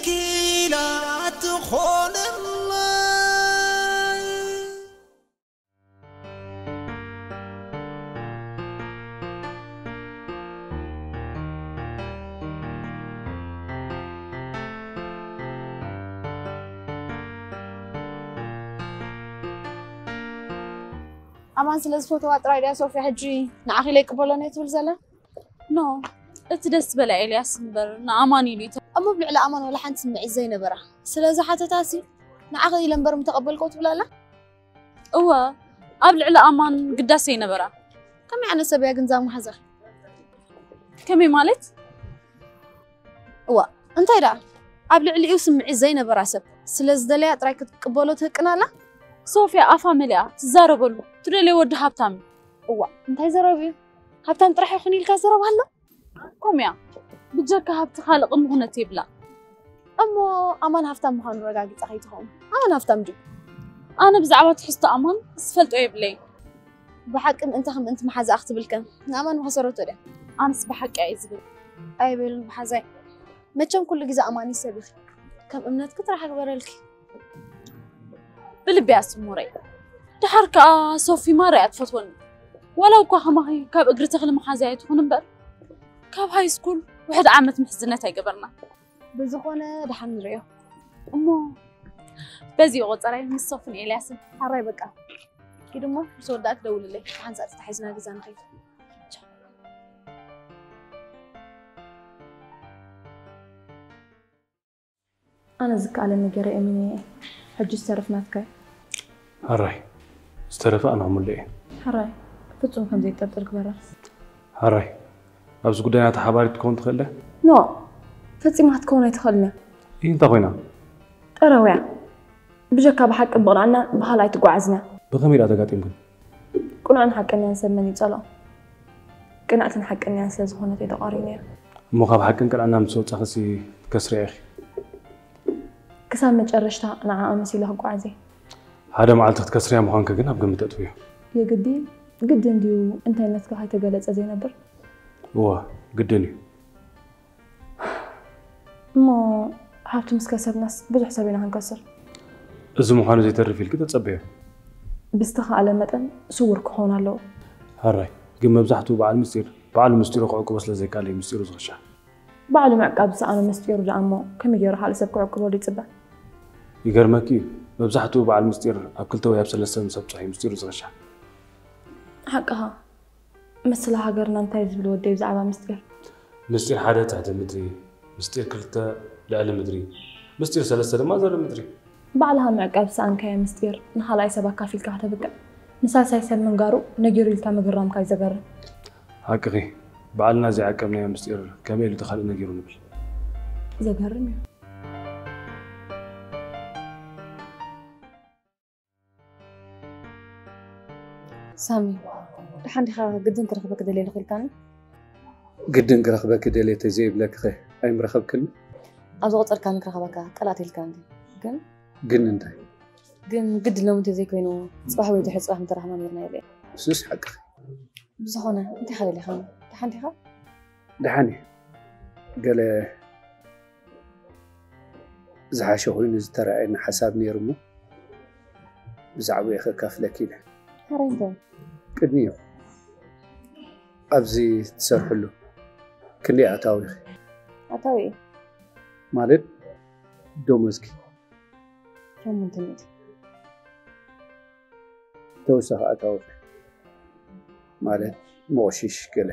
ኪላ ትኾነለይ። ኣማን ስለ ዝፈትዋ ጥራይ ድያ ሶፍያ ሕጂ ንዓኺ ኢለ ይቅበሎ እየ ትብል ዘላ? ኖ፣ እቲ ደስ ዝበላ ኤልያስ እምበር ንኣማን ኢሉ እዩ። እሞ ኣብ ልዕሊ ኣማን ዋላ ሓንቲ ስምዒት ዘይነበራ ስለ ዝሓተታሲ ንዓኺ ኢለ እምበር ምተቐበልክዎ ትብል ኣላ? እወ፣ ኣብ ልዕሊ ኣማን ግዳስ ዘይነበራ። ከመይ ዓይነት ሰብ እያ ግን እዛ መሓዛ? ከመይ ማለት? እዋ፣ እንታይ ደኣ? ኣብ ልዕሊኡ ስምዒት ዘይነበራ ሰብ ስለ ዝደለያ ጥራይ ክትቅበሎ ትህቅን ኣላ? ሶፍያ ኣፋ መሊኣ ትዛረበሉ፣ ትደልዮ ወዲ ሃብታም እዩ። እዋ፣ እንታይ ዘረብ እዩ? ሃብታም ጥራሕ ይኹን ኢልካ ዘረብ ኣሎ? ከምኡ እያ። ብጀካ ሃብቲ ካልእ ቅድሚ ኩነት የብላ። እሞ ኣማን ሃብታም ምዃኑ ረጋጊጻ ከይትኸውን። ኣማን ሃብታም ድዩ? ኣነ ብዛዕባ ትሕዝቶ ኣማን ዝፈልጦ የብለይን። ብሓቂ ምእንቲ ከም ምእንቲ መሓዛኣ ክትብል ከ ንኣማን ምኸሰረቶ ድያ? ኣነስ ብሓቂ እየ ዝብል። ኣይበልን ብሓዛይ። መቸም ኩሉ ግዜ ኣማኒ ሰብ ኢኺ። ከም እምነትኪ ጥራሕ ኣግበረልኪ። ብልቢ እያ ስሙረይ። ደሓር ከኣ ሶፊ ማራ እያ ትፈትወኒ። ዋላ እኳ ከማኺ ካብ እግሪ ተኽሊ መሓዛይ ኣይትኹን እምበር፣ ካብ ሃይ ስኩል ውሕድ ዓመት ምሕዝነት ኣይገበርና። ብዝኾነ ደሓን ንርእዮ። እሞ በዚኡ ቆጸራይ ምስ ሶፍን ኤልያስን። ሓራይ በቃ። ኪድ እሞ ምስ ወዳእኪ ደውልለይ። ብሓንሳእ ተታሒዝና ገዛ ንኸይድ። ኣነ ዝከኣለኒ ገይረ እየ ሚኒየ። ሕጂ ዝተረፍ ናትካ እዩ። ሕራይ፣ ዝተረፈ ኣነ ክምልእ እየ። ሕራይ፣ ፍጹም ከም ዘይጠርጥር ግበራ። ሕራይ፣ ኣብዚ ጉዳይ ናታ ሓባሪት ክትከውን ትኽእል ድያ? ኖ፣ ፈጺማ ክትከውን ኣይትኽእልን እያ። ይህ እንታይ ኮይና? ጠረውያ። ብጀካ ብሓቂ ብቕንዕና ብኻልእ ኣይትጓዓዝን እያ። ብኸመይ ደኣ ተጋጢምክን? ቅኑዕን ሓቀኛን ሰብ መን ይጸልኦ? ቅንዕትን ሓቀኛን ስለ ዝኾነት እየ ተቓርዮ ነይረ። እሞ ካብ ሓቅን ቅንዕናን ምስ ወጻኺሲ ክትከስርያ ኢኺ። ክሳብ መጨረሽታ ንዓኣ መሲለ ክጓዓዝ እየ። ሓደ መዓልቲ ክትከስርያ ምዃንኪ ግን ኣብ ግምት ተእትውዮ። የግዲ ግድን ድዩ እንታይነትካ ከይተገለጸ ዘይነብር? እወ፣ ግድን እዩ። እሞ ሃብቲ ምስ ከሰብናስ ብዙሕ ሰብ ኢና ክንከስር። እዚ ምዃኑ ዘይተርፍ ኢልኪ ተጸበዮ። ብዝተኻእለ መጠን ስዉር ክኸውን ኣለዎ። ሕራይ፣ ግን መብዛሕትኡ በዓል ምስጢር በዓሉ ምስጢሩ ክዕቅቦ ስለ ዘይከኣለ እዩ ምስጢሩ ዝኽሻ። ባዕሉ ምዕቃብ ዝሰኣኖ ምስጢሩ ደኣ እሞ ከመይ ገይሩ ካልእ ሰብ ክዕቅበሉ ይጽበ? ይገርመኪ እዩ፣ መብዛሕትኡ በዓል ምስጢር ኣብ ክልተ ወይ ኣብ ሰለስተ ምስ ኣብጽሖ እዩ ምስጢሩ ዝኸሻ። ሓቅኻ፣ ምስላ ሃገርና እንታይ ዝብል ወደይ ብዛዕባ ምስጢር? ምስጢር ሓደ ትሕቲ ምድሪ፣ ምስጢር ክልተ ልዕሊ ምድሪ፣ ምስጢር ሰለስተ ድማ ዘሪ ምድሪ። ባዕልኻ ምዕቃብ ዝሰኣንካዮ ምስጢር ንኻልኣይ ሰብ ኣካፊልካ ከተብቅዕ፣ ንሳልሳይ ሰብ ምንጋሩ ነጊሩ ኢልካ ምግራምካ እዩ ዘገርም። ሓቅኺ፣ ባዕልና ዘይዓቀብናዮ ምስጢር ከመይ ኢሉ እቲ ካልእ ነጊሩ ንብል? ዘገርም እዩ። ሳሚ፣ ደሓን ዲኻ? ግድን ክረኽበኪ ደልየ ኢልካኒ። ግድን ክረኽበኪ ደልየ ተዘይብለኪኸ ኣይምረኸብክኒ? ኣብ ዝቐጸልካኒ ክረኽበካ ቃል ኣትየልካ እንዲ። ግን ግን እንታይ? ግን ግድን ሎሚ እንተዘይኮይኑ ጽባሕ ወይ ድሕሪ ጽባሕ ምተራኸብና ኔርና ኢለ እየ። እሱስ ሓቅኺ። ብዝኾነ እንታይ ኢኻ ደሊኻኒ? ደሓን ዲኻ? ደሓን እየ። ገለ ዝሓሸ ኮይኑ ዝተረኣየኒ ሓሳብ ነይሩ እሞ ብዛዕባኡ ከካፍለኪ ኢለ። ሕራይ እንታይ? ቅድሚኡ ኣብዚ ትሰርሕሉ ክንደይ ኣታዊኺ? ኣታዊ ማለት ደሞዝኪ? ሸሞንተ ሚእቲ። ተወሳኺ ኣታዊ ማለት መቑሽሽ ገለ።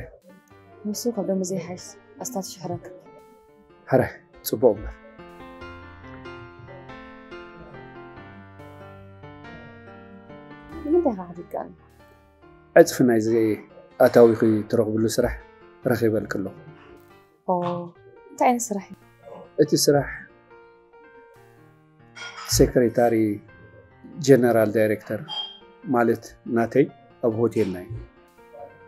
ንሱ ካብ ደሞዘይ ይሓይሽ ኣስታት ሽሕ ረክብ። ሕራይ ጽቡቕ እምበር። ንምንታይ ኢኻ ሓቲትካኒ? ዕጽፊ ናይዚ ኣታዊኺ ትረኽብሉ ስራሕ ረኺበልኪ ኣለኹ። ኦ እንታይ ዓይነት ስራሕ እዩ? እቲ ስራሕ ሴክሬታሪ ጀነራል ዳይሬክተር ማለት ናተይ ኣብ ሆቴልና እዩ።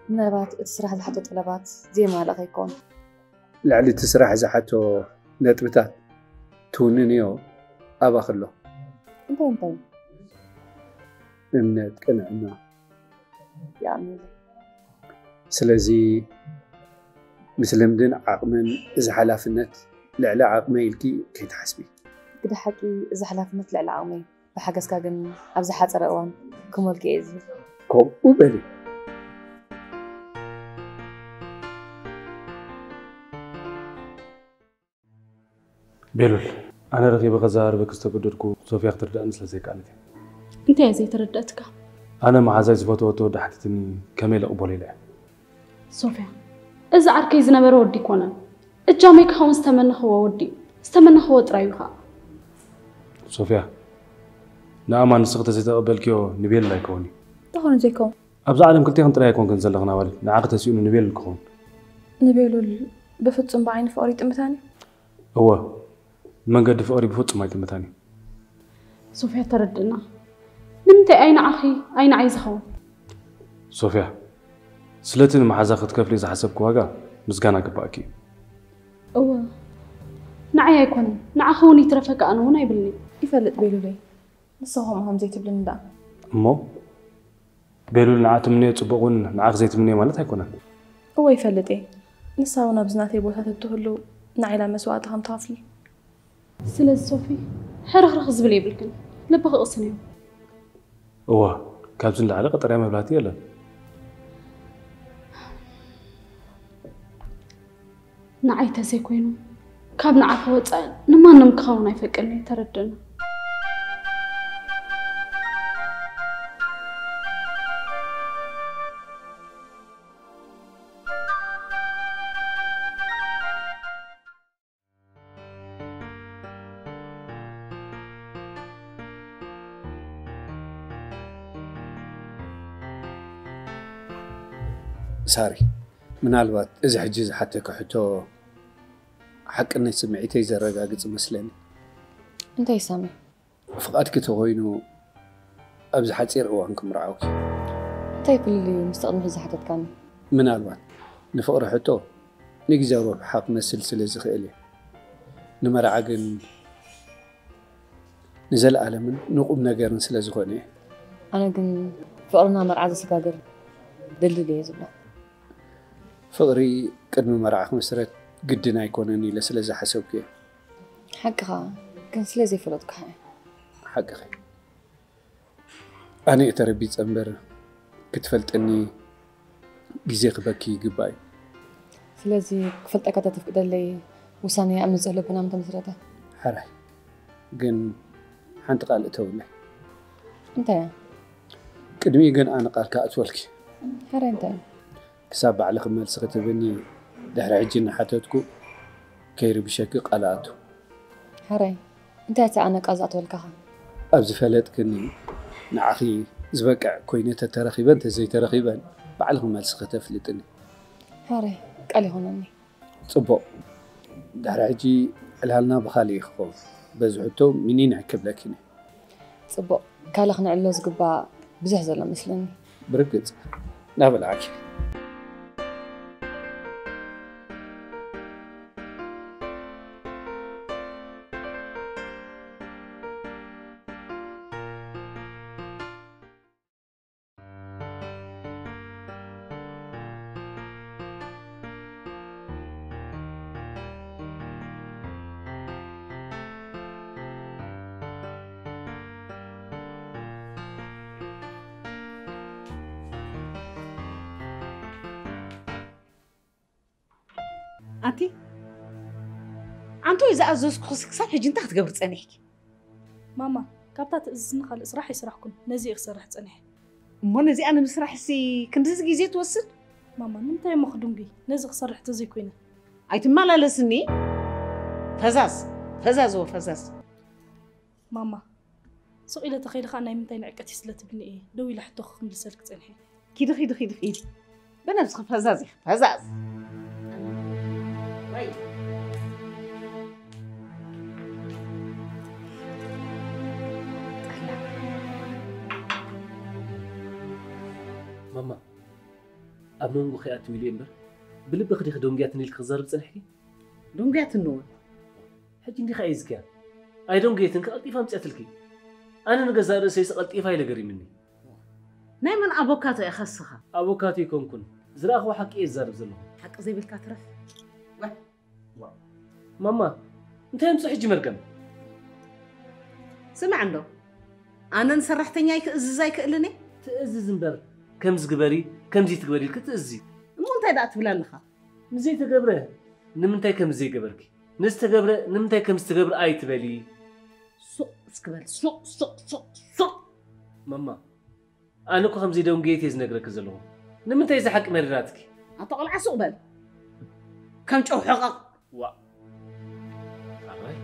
ምናልባት እቲ ስራሕ ዝሓቶ ጠለባት ዘየማልእ ከይኮን? ልዕሊ እቲ ስራሕ ዝሓቶ ነጥብታት ትውንንዮ ኣባኺ ኣሎ። እንታይ እንታይ? እምነት፣ ቅንዕና፣ ይኣምነለይ። ስለዚ ምስ ልምድን ዓቕምን እዚ ሓላፍነት ልዕሊ ዓቕመይ ኢልኪ ከይትሓስቢ። ግደ ሓቂ እዚ ሓላፍነት ልዕሊ ዓቕመይ ብሓገዝካ ግን ኣብ ዝሓፀረ እዋን ክመልክዮ እየ ዝብል። ከምኡ በሊ። ቤሉል፣ ኣነ ረኺበ ከዘራርበኪ ዝተገደድኩ ሶፍያ ክትርዳእኒ ስለ ዘይከኣለት እያ። እንታይ እያ ዘይተረድኣትካ? ኣነ መሓዛይ ዝፈተወቶ ወዲ ሓቲትኒ ከመይ ኢለ ክቕበሎ ኢለ እየ። ሶፍያ፣ እዚ ዓርከይ ዝነበረ ወዲ ኣይኮነን። እጃመይ ክኸውን ዝተመነኽዎ ወዲ እዩ። ዝተመነኽዎ ጥራይ እዩ ኸኣ። ሶፍያ፣ ንኣማን ንስኺ ተዘይተቐበልክዮ ንቤሉል ኣይከውን እዩ። እንታይ ኮይኑ ዘይከውን? ኣብዛ ዓለም ክልቴኽን ጥራይ ኣይኮንክን ዘለኽን ኣዋልድ፣ ንዓኺ ተሲእኑ ንቤሉል ክኸውን። ንቤሉል ብፍጹም ብዓይኒ ፍቕሪ ይጥምታን እዩ። እወ፣ ንመንገዲ ፍቕሪ ብፍጹም ኣይጥምታን እዩ። ሶፍያ ተረድእና። ንምንታይ ኣይ ንዓኺ ኣይ ንዓይ ዝኸውን? ሶፍያ፣ ስለቲ ንመሓዛ ክትከፍልዮ ዝሓሰብኪ ዋጋ ምስጋና ይግባኣኪ እዩ። እወ፣ ንዓይ ኣይኮነን፣ ንዓኺ እውን ይትረፈኪ ኣነ እውን ኣይብልን'የ። ይፈልጥ ቤሉለይ፣ ንሳ ከምኡ ከም ዘይትብልኒ ደኣ። እሞ ቤሉል ንዓ ትምነዮ ጽቡቕ እውን ንዓኺ ዘይትምነዮ ማለት ኣይኮነን። እወ ይፈልጥ እየ። ንሳ እውን ኣብዚ ናተይ ቦታ ተትህሉ ንዓይ ኢላ መስዋእቲ ከም ትኸፍል። ስለዚ ሶፊ ሕርኽርኽ ዝብል የብልክን። ልብኺ ቅስንዮ። እወ ካብዚ ንላዕሊ ቀጠርያ መብላህቲ የለን። ንዓይ ተዘይኮይኑ ካብ ንዓኺ ወፃኢ ንማንም ክኸውን ኣይፈቅድን እየ። ተረድእኒ። ሳሪ፣ ምናልባት እዚ ሕጂ ዝሓተኪ ሕቶ ሓቅነት ስምዒተይ ዘረጋግጽ ይመስለኒ። እንታይ ሳሚ? ፍቓድኪ ተኾይኑ ኣብዚ ሓጺር እዋን ክምርዓውኪ። እንታይ ፍልልይ እዩ ምስቲ ቅድሚ ሕጂ ዝሓተትካኒ? ምናልባት ንፍቕሪ ሕቶ ንግዝያዊ ረብሓ ክመስል ስለ ዝኽእል እዩ። ንመርዓ ግን ንዘለኣለምን ንቑም ነገርን ስለ ዝኾነ እዩ። ኣነ ግን ፍቕርና መርዓ ዘሰጋግር ድልድል እየ ዝብሎ። ፍቕሪ ቅድሚ መርዓ ክምስረት ግድን ኣይኮነን ኢለ ስለ ዝሓሰብኩ እየ። ሓቅኻ ግን ስለ ዘይፈለጥኩኻ እየ። ሓቅኺ። ኣነ እየ ተረቢጸ እምበር ክትፈልጥኒ ግዜ ክበኪ ይግባእ እዩ። ስለዚ ክፈልጠካ ተተፍቅደለይ ውሳኔ ኣብ ንጽህሎ ብናም ተመስረተ። ሕራይ ግን ሓንቲ ቃል እተውለይ። እንታይ እያ? ቅድሚኡ ግን ኣነ ቃል ክኣትወልኪ። ሕራይ እንታይ እዩ? ክሳብ ባዕልኺ መልሲ ክትብኒ ድሕሪ ሕጂ እናሓተትኩ ከይርብሸኪ ቃል ኣቱ። ሕራይ እንታይ እቲ ኣነ ቃል ዝኣትወልካኻ? ኣብ ዝፈለጥክኒ ንዓኺ ዝበቅዕ ኮይነ ተተረኺበን ተዘይተረኺበን ባዕልኺ መልሲ ከተፍልጥኒ። ሕራይ ቃል ይኾነኒ። ጽቡቕ። ድሕሪ ሕጂ ዕላልና ብኻልእ እዩ ክኸውን። በዚ ሕቶ ሚኒን ኣይክብለኪን እየ። ጽቡቕ ካልእ ክንዕሎ ዝግባእ ብዙሕ ዘሎ መስለኒ። ብርግጽ ናበላዕኪ። ኣንቲ ኣንቶይ ዝኣዘዝኩኽስ ክሳብ ሕጂ እንታይ ክትገብሪ ጸኒሕኪ? ማማ፣ ካብታ ትእዝዝኒ ካልእ ስራሕ ኣይሰራሕኩን። ነዚ እየ ክሰርሕ ጸኒሐ። እሞ ነዚኣ ንምስራሕሲ ክንድዚ ግዜ ትወስድ? ማማ፣ ንምንታይ እሞ ክድንጉይ? ነዚ ክሰርሕ ተዘይኮይነ። ኣይትመላለስኒ። ፈዛዝ፣ ፈዛዝ ወ ፈዛዝ። ማማ፣ ስቕ ኢለ ተኸይደ ኸኣ ናይ ምንታይ ንዕቀት እዩ ስለ ትብልኒ እየ ደው ኢለ ሕቶኺ ክምልሰልኪ ጸኒሐ። ኪዲ ኪዲ ኪዲ ኪዲ። ብነብስኺ ፈዛዝ ኢኺ፣ ፈዛዝ። ማማ፣ ኣብ መንጎ ከይኣትው ኢለ እምበር ብልብኺ ዲኺ ደንጉያትኒ ኢልኪ ክዛረብ ጸኒሕኪ? ደንጉያትኒ እውን። ሕጂ እንዲኻ ሒዝክያ። ኣይደንጉየትን ቀልጢፋ ኣምጽኣትልኪ። ኣነ ንገዛእ ርእሰይስ ቀልጢፋ ኢለ ገሪምኒ። ናይ መን ኣቦካቶ ኢኻ እስኻ? ኣቦካቶ ኣይኮንኩን። ዝረኣኽዎ ሓቂ እየ ዝዛረብ ዘለኹ። ሓቂ ዘይብልካ ትረፍ። ማማ፣ እንታይ ኣምጽኡ ሕጂ መርገም? ስማዕ እንዶ፣ ኣነ ንሰራሕተኛይ ክእዝዝ ኣይክእልን እየ? ትእዝዝ እምበር፣ ከምዚ ግበሪ፣ ከምዚ ትግበሪ ኢልኪ ትእዝዚ። እሞ እንታይ ደኣ ትብል ኣለኻ? ንዘይተገብረ ንምንታይ ከምዚ ዘይገበርኪ? ንዝተገብረ ንምንታይ ከምዚ ትገብሪ ኣይትበሊ። ሱቕ እስኪ በል፣ ሱቕ፣ ሱቕ፣ ሱቕ፣ ሱቕ። ማማ፣ ኣነ እኮ ከምዘይደንጉየት እየ ዝነግረኪ ዘለኹ። ንምንታይ እዚ ሓቂ መሪራትኪ? ኣታ ቆልዓ ሱቕ በል። ከም ጨው ሕቐቕ። ዋእ። ኣባይ።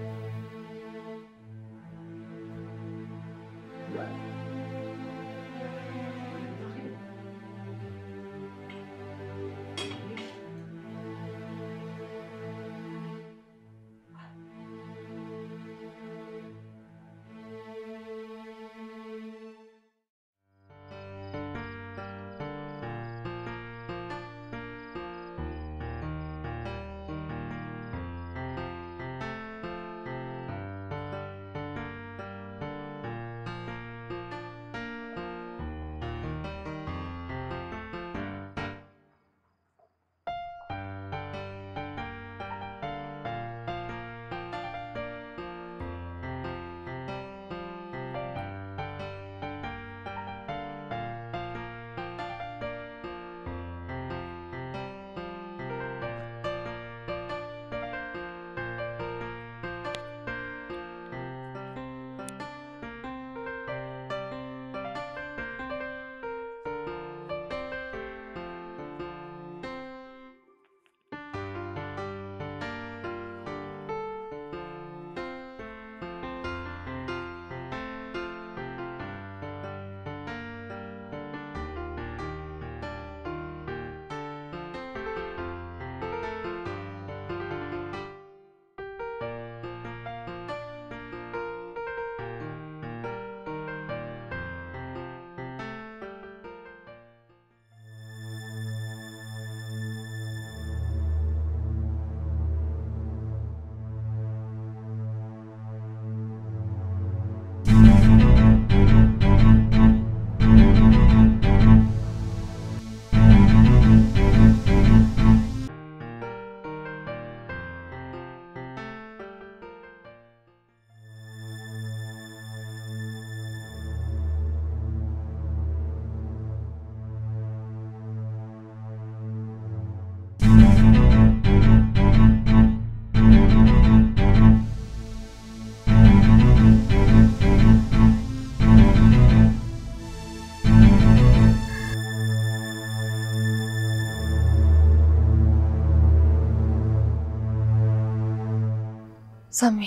ሳሚ፣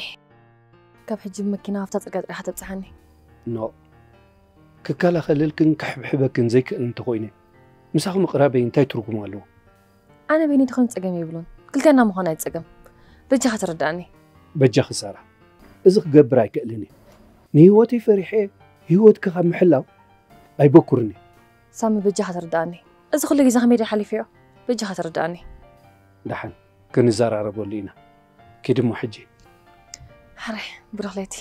ካብ ሕጂ ብመኪና ኣብታ ጽርግያ ጥራይ ኢኻ ተብጽሓኒ። ኖ፣ ክከላኸለልክን ክሕብሕበክን ዘይክእል እንተኾይነ፣ ምሳኹ ምቕራበይ እንታይ ትርጉም ኣለዎ? ኣነ ቤኒ ተኾይኑ ጸገም የብሉን። ክልቴና ምዃን ኣይጸገም። በጃኻ ተረዳእኒ። በጃኺ ሳራ፣ እዚ ክገብር ኣይክእልን እየ። ንህይወተይ ፈሪሐ ህይወትኪ ካብ ምሕላው ኣይበኩርን እየ። ሳሚ፣ በጃኻ ተረዳእኒ። እዚ ኩሉ ግዜ ከመይ ድዩ ሓሊፉዮ? በጃኻ ተረዳእኒ። ደሓን ክንዘራረበሉ ኢና። ኪዲ እሞ ሕጂ። ሕራይ፣ ብሩኽ ለይቲ።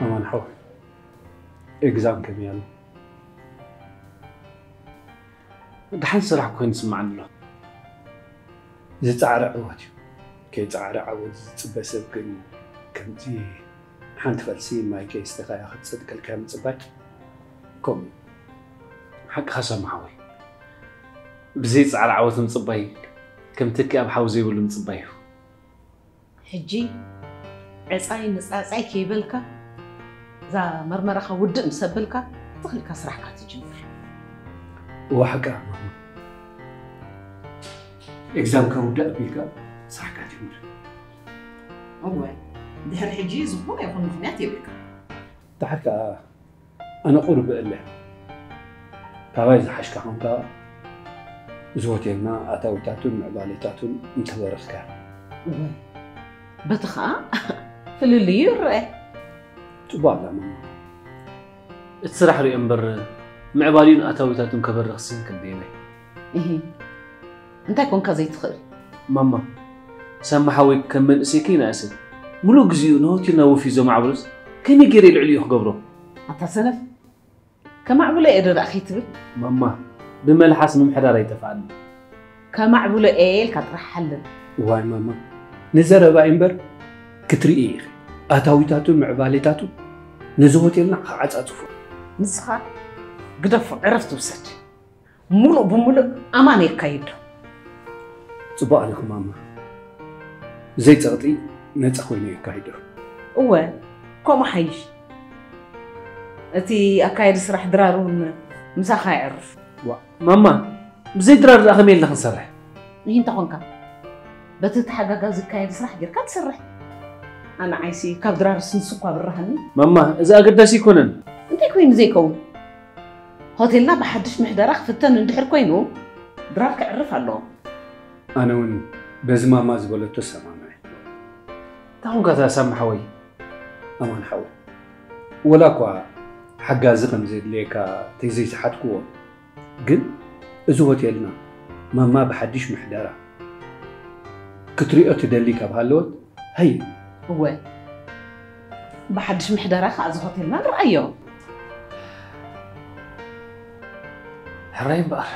ኣማን ሓወይ፣ ኤግዛም ከመይ ኣሎ? ደሓን ስራሕ ኮይኑ ይስምዓኒ ኣሎ። ዝጻዕረ ዕወት እዩ። ከይጻዕረ ዓወት ዝጽበ ሰብ ግን ከምዚ ሓንቲ ፈልሲ ማይ ከይስተኻያ ክትጸድቀልካ ምጽባይ ከምኡ እዩ። ሓቅኻ ሳሚ ሓወይ፣ ብዘይ ጻዕሪ ዓወት ምጽባይ ከም ትኪ ኣብ ሓዊ ዘይብሉ ምጽባይ እዩ። ሕጂ ዕጻይ ምጻጻይ ከይበልካ እዛ መርመራኻ ውድእ ምስ ኣበልካ ትኽልካ ስራሕካ ትጅምር። እዋ ሓቂ ማማ፣ ኤግዛምካ ውዳእ ኣቢልካ ስራሕካ ጀምር። እወ፣ ድሕሪ ሕጂ ዝኾነ ይኹን ምኽንያት የብልካ። ድሓር ከኣ ኣነ ቁሩብ እለ ካባይ ዝሓሽካ ኮንካ እዚ ሆቴልና ኣታዊታቱን ምዕባሌታቱን እንተበረኽካ። እወ፣ በቲ ኸኣ ፍልልዩ ይረአ። ጽቡቕ ኣላ ማማ። እቲ ስራሕ ሪኦ እምበር ምዕባሊኡን ኣታዊታቱን ከበርኽሲ ክንደየናይ። እሂ፣ እንታይ ኮንካ ዘይትኽእል? ማማ፣ ሳሚ ሓወይ ከም መንእሰይ ከይነኣሰ ምሉእ ግዜኡ ንሆቴልና ወፊዩ ዘማዕብሎስ ከመይ ገይረ ልዕሊኡ ክገብሮ? ኣታ ሰነፍ፣ ከማዕብሎ እየ ዶ ደኣ ከይትብል? ማማ፣ ብመልሓስ ምምሕዳር ኣይጠፍኣኒ። ከማዕብሎ እየ ኢልካ ጥራሕ ሓልም። እዋይ ማማ፣ ንዘረባ እምበር ክትርኢ ኢኺ። ኣታዊታቱን ምዕባሌታቱን ነዚ ሆቴልና ክዓጻጽፎ። ንስኻ ግደፎ፣ ዕረፍቲ ውሰድ። ሙሉእ ብሙሉእ ኣማን የካይዶ። ጽቡቕ ኣለኺ ማማ። ብዘይ ጸቕጢ ነጻ ኮይኑ የካይዶ። እወ፣ ከምኡ ሓይሽ። እቲ ኣካየዲ ስራሕ ድራር እውን ምሳኻ የዕርፍ። ዋ፣ ማማ፣ ብዘይ ድራር ደኣ ከመይ ኢልና ክንሰርሕ? ይህ እንተ ኾንካ፣ በቲ ተሓጋጋዚ ዝካየድ ስራሕ ጌርካ ትሰርሕ። ኣነ ዓይሲ ካብ ድራርስ ንሱ እኳ ብርሃኒ። ማማ፣ እዚ ኣገዳሲ ኣይኮነን። እንታይ ኮይኑ ዘይከውን? ሆቴልና ብሓድሽ ምሕደራ ክፍተን እንድሕር ኮይኑ፣ ድራር ከዕርፍ ኣለዎ። ኣነ እውን በዚ ማማ ዝበለቶ እሰማማዕ። እንታይ ኾንካ እታ ሳሚ ሓወይ? ኣማን ሓወይ፣ ወላ እኳ ሓጋዚ ከም ዘድልየካ ተዘይሰሓትክዎ፣ ግን እዚ ሆቴልና ማማ ብሓድሽ ምሕደራ ክትሪኦ ትደሊ ካብ ሃለወት፣ ሃየ። እወ፣ ብሓድሽ ምሕደራ ከኣ እዚ ሆቴልና ንርኣዮ። ሕራይ እምበኣር።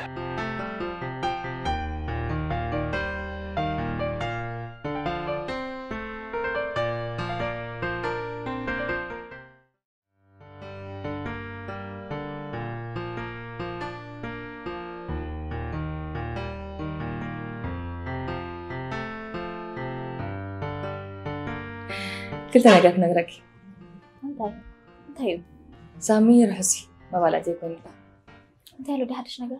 ክልተ ነገር ክነግረኪ። እንታይ? እንታይ እዩ? ሳሚ ርሑሲ መባልዕቲ ይኮንልካ። እንታይ ኣሎ ድሓድሽ ነገር?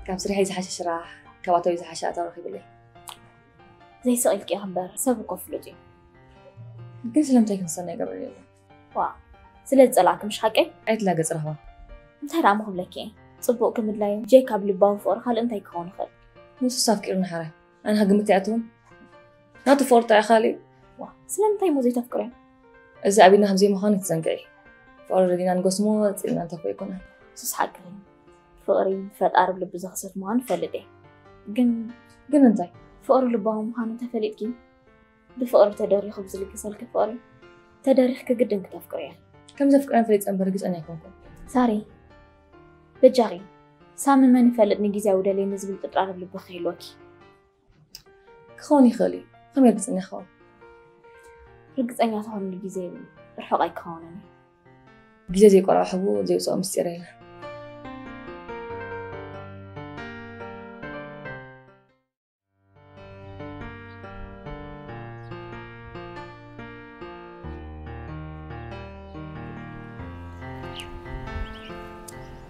ካብ ስርሐይ ዝሓሸ ስራሕ፣ ካብ ኣታዊ ዝሓሸ ኣታዊ ረኺብለይ። ዘይስቕ ኢልኪ ኢኺ እምበር፣ ሰብ እኮ ፍሉጥ እዩ። ግን ስለምንታይ ክንሰና ይገብር የለ? ዋ፣ ስለ ዝጸላእኪ ምሽ ሓቀይ? ኣይትላገጽ ራህዋ። እንታይ ደኣ እሞ ክብለኪ እየ? ጽቡቕ ክምድላዩ ጀይ ካብ ልባዊ ፍቕሪ ካልእ እንታይ ክኸውን ይኽእል? ንሱስ ኣፍቂሩኒ ሓራይ። ኣነ ክግምት ኣይኣትውን። ናቱ ፍቕሪ ጥራይ ካልእ እዩ። ዋ፣ ስለምንታይ እሞ ዘይተፍቅርዮ? እዚ ኣብ ኢድና ከም ዘይምዃኑ ትዘንግዒ። ፍቕሪ ደሊና ንጎስሞ፣ ጽልና ንተፍቅሮ ኣይኮነን። ንሱስ ሓቂ እዩ። ፍቕሪ ብፈጣሪ ብልቢ ዝኽሰት ምዃኑ እፈልጥ እየ። ግን ግን እንታይ? ፍቕሪ ልባዊ ምዃኑ እንተፈሊጥኪ፣ ብፍቕሪ ተደሪኹ ብዝልግሰልኪ ፍቕሪ ተደሪኽኪ ግድን ክተፍቅርዮ ኢኺ። ከም ዘፍቅረን ፈሊጠ እምበር ርግጸኛ ኣይኮንኩን። ሳሪ፣ በጃኺ፣ ሳሚ መን ይፈልጥ ንግዜያዊ ደልየ ንዝብል ጥርጣረ ኣብ ልብኺ ክህልወኪ። ክኸውን ይኽእል እዩ። ከመይ ርግጸኛ ክኸውን? ርግጸኛ ትኾንሉ ግዜ ርሑቕ ኣይክኸውንን እዩ። ግዜ ዘይቆርዖ ሕቡእ ዘይውጽኦ ምስጢር የለን።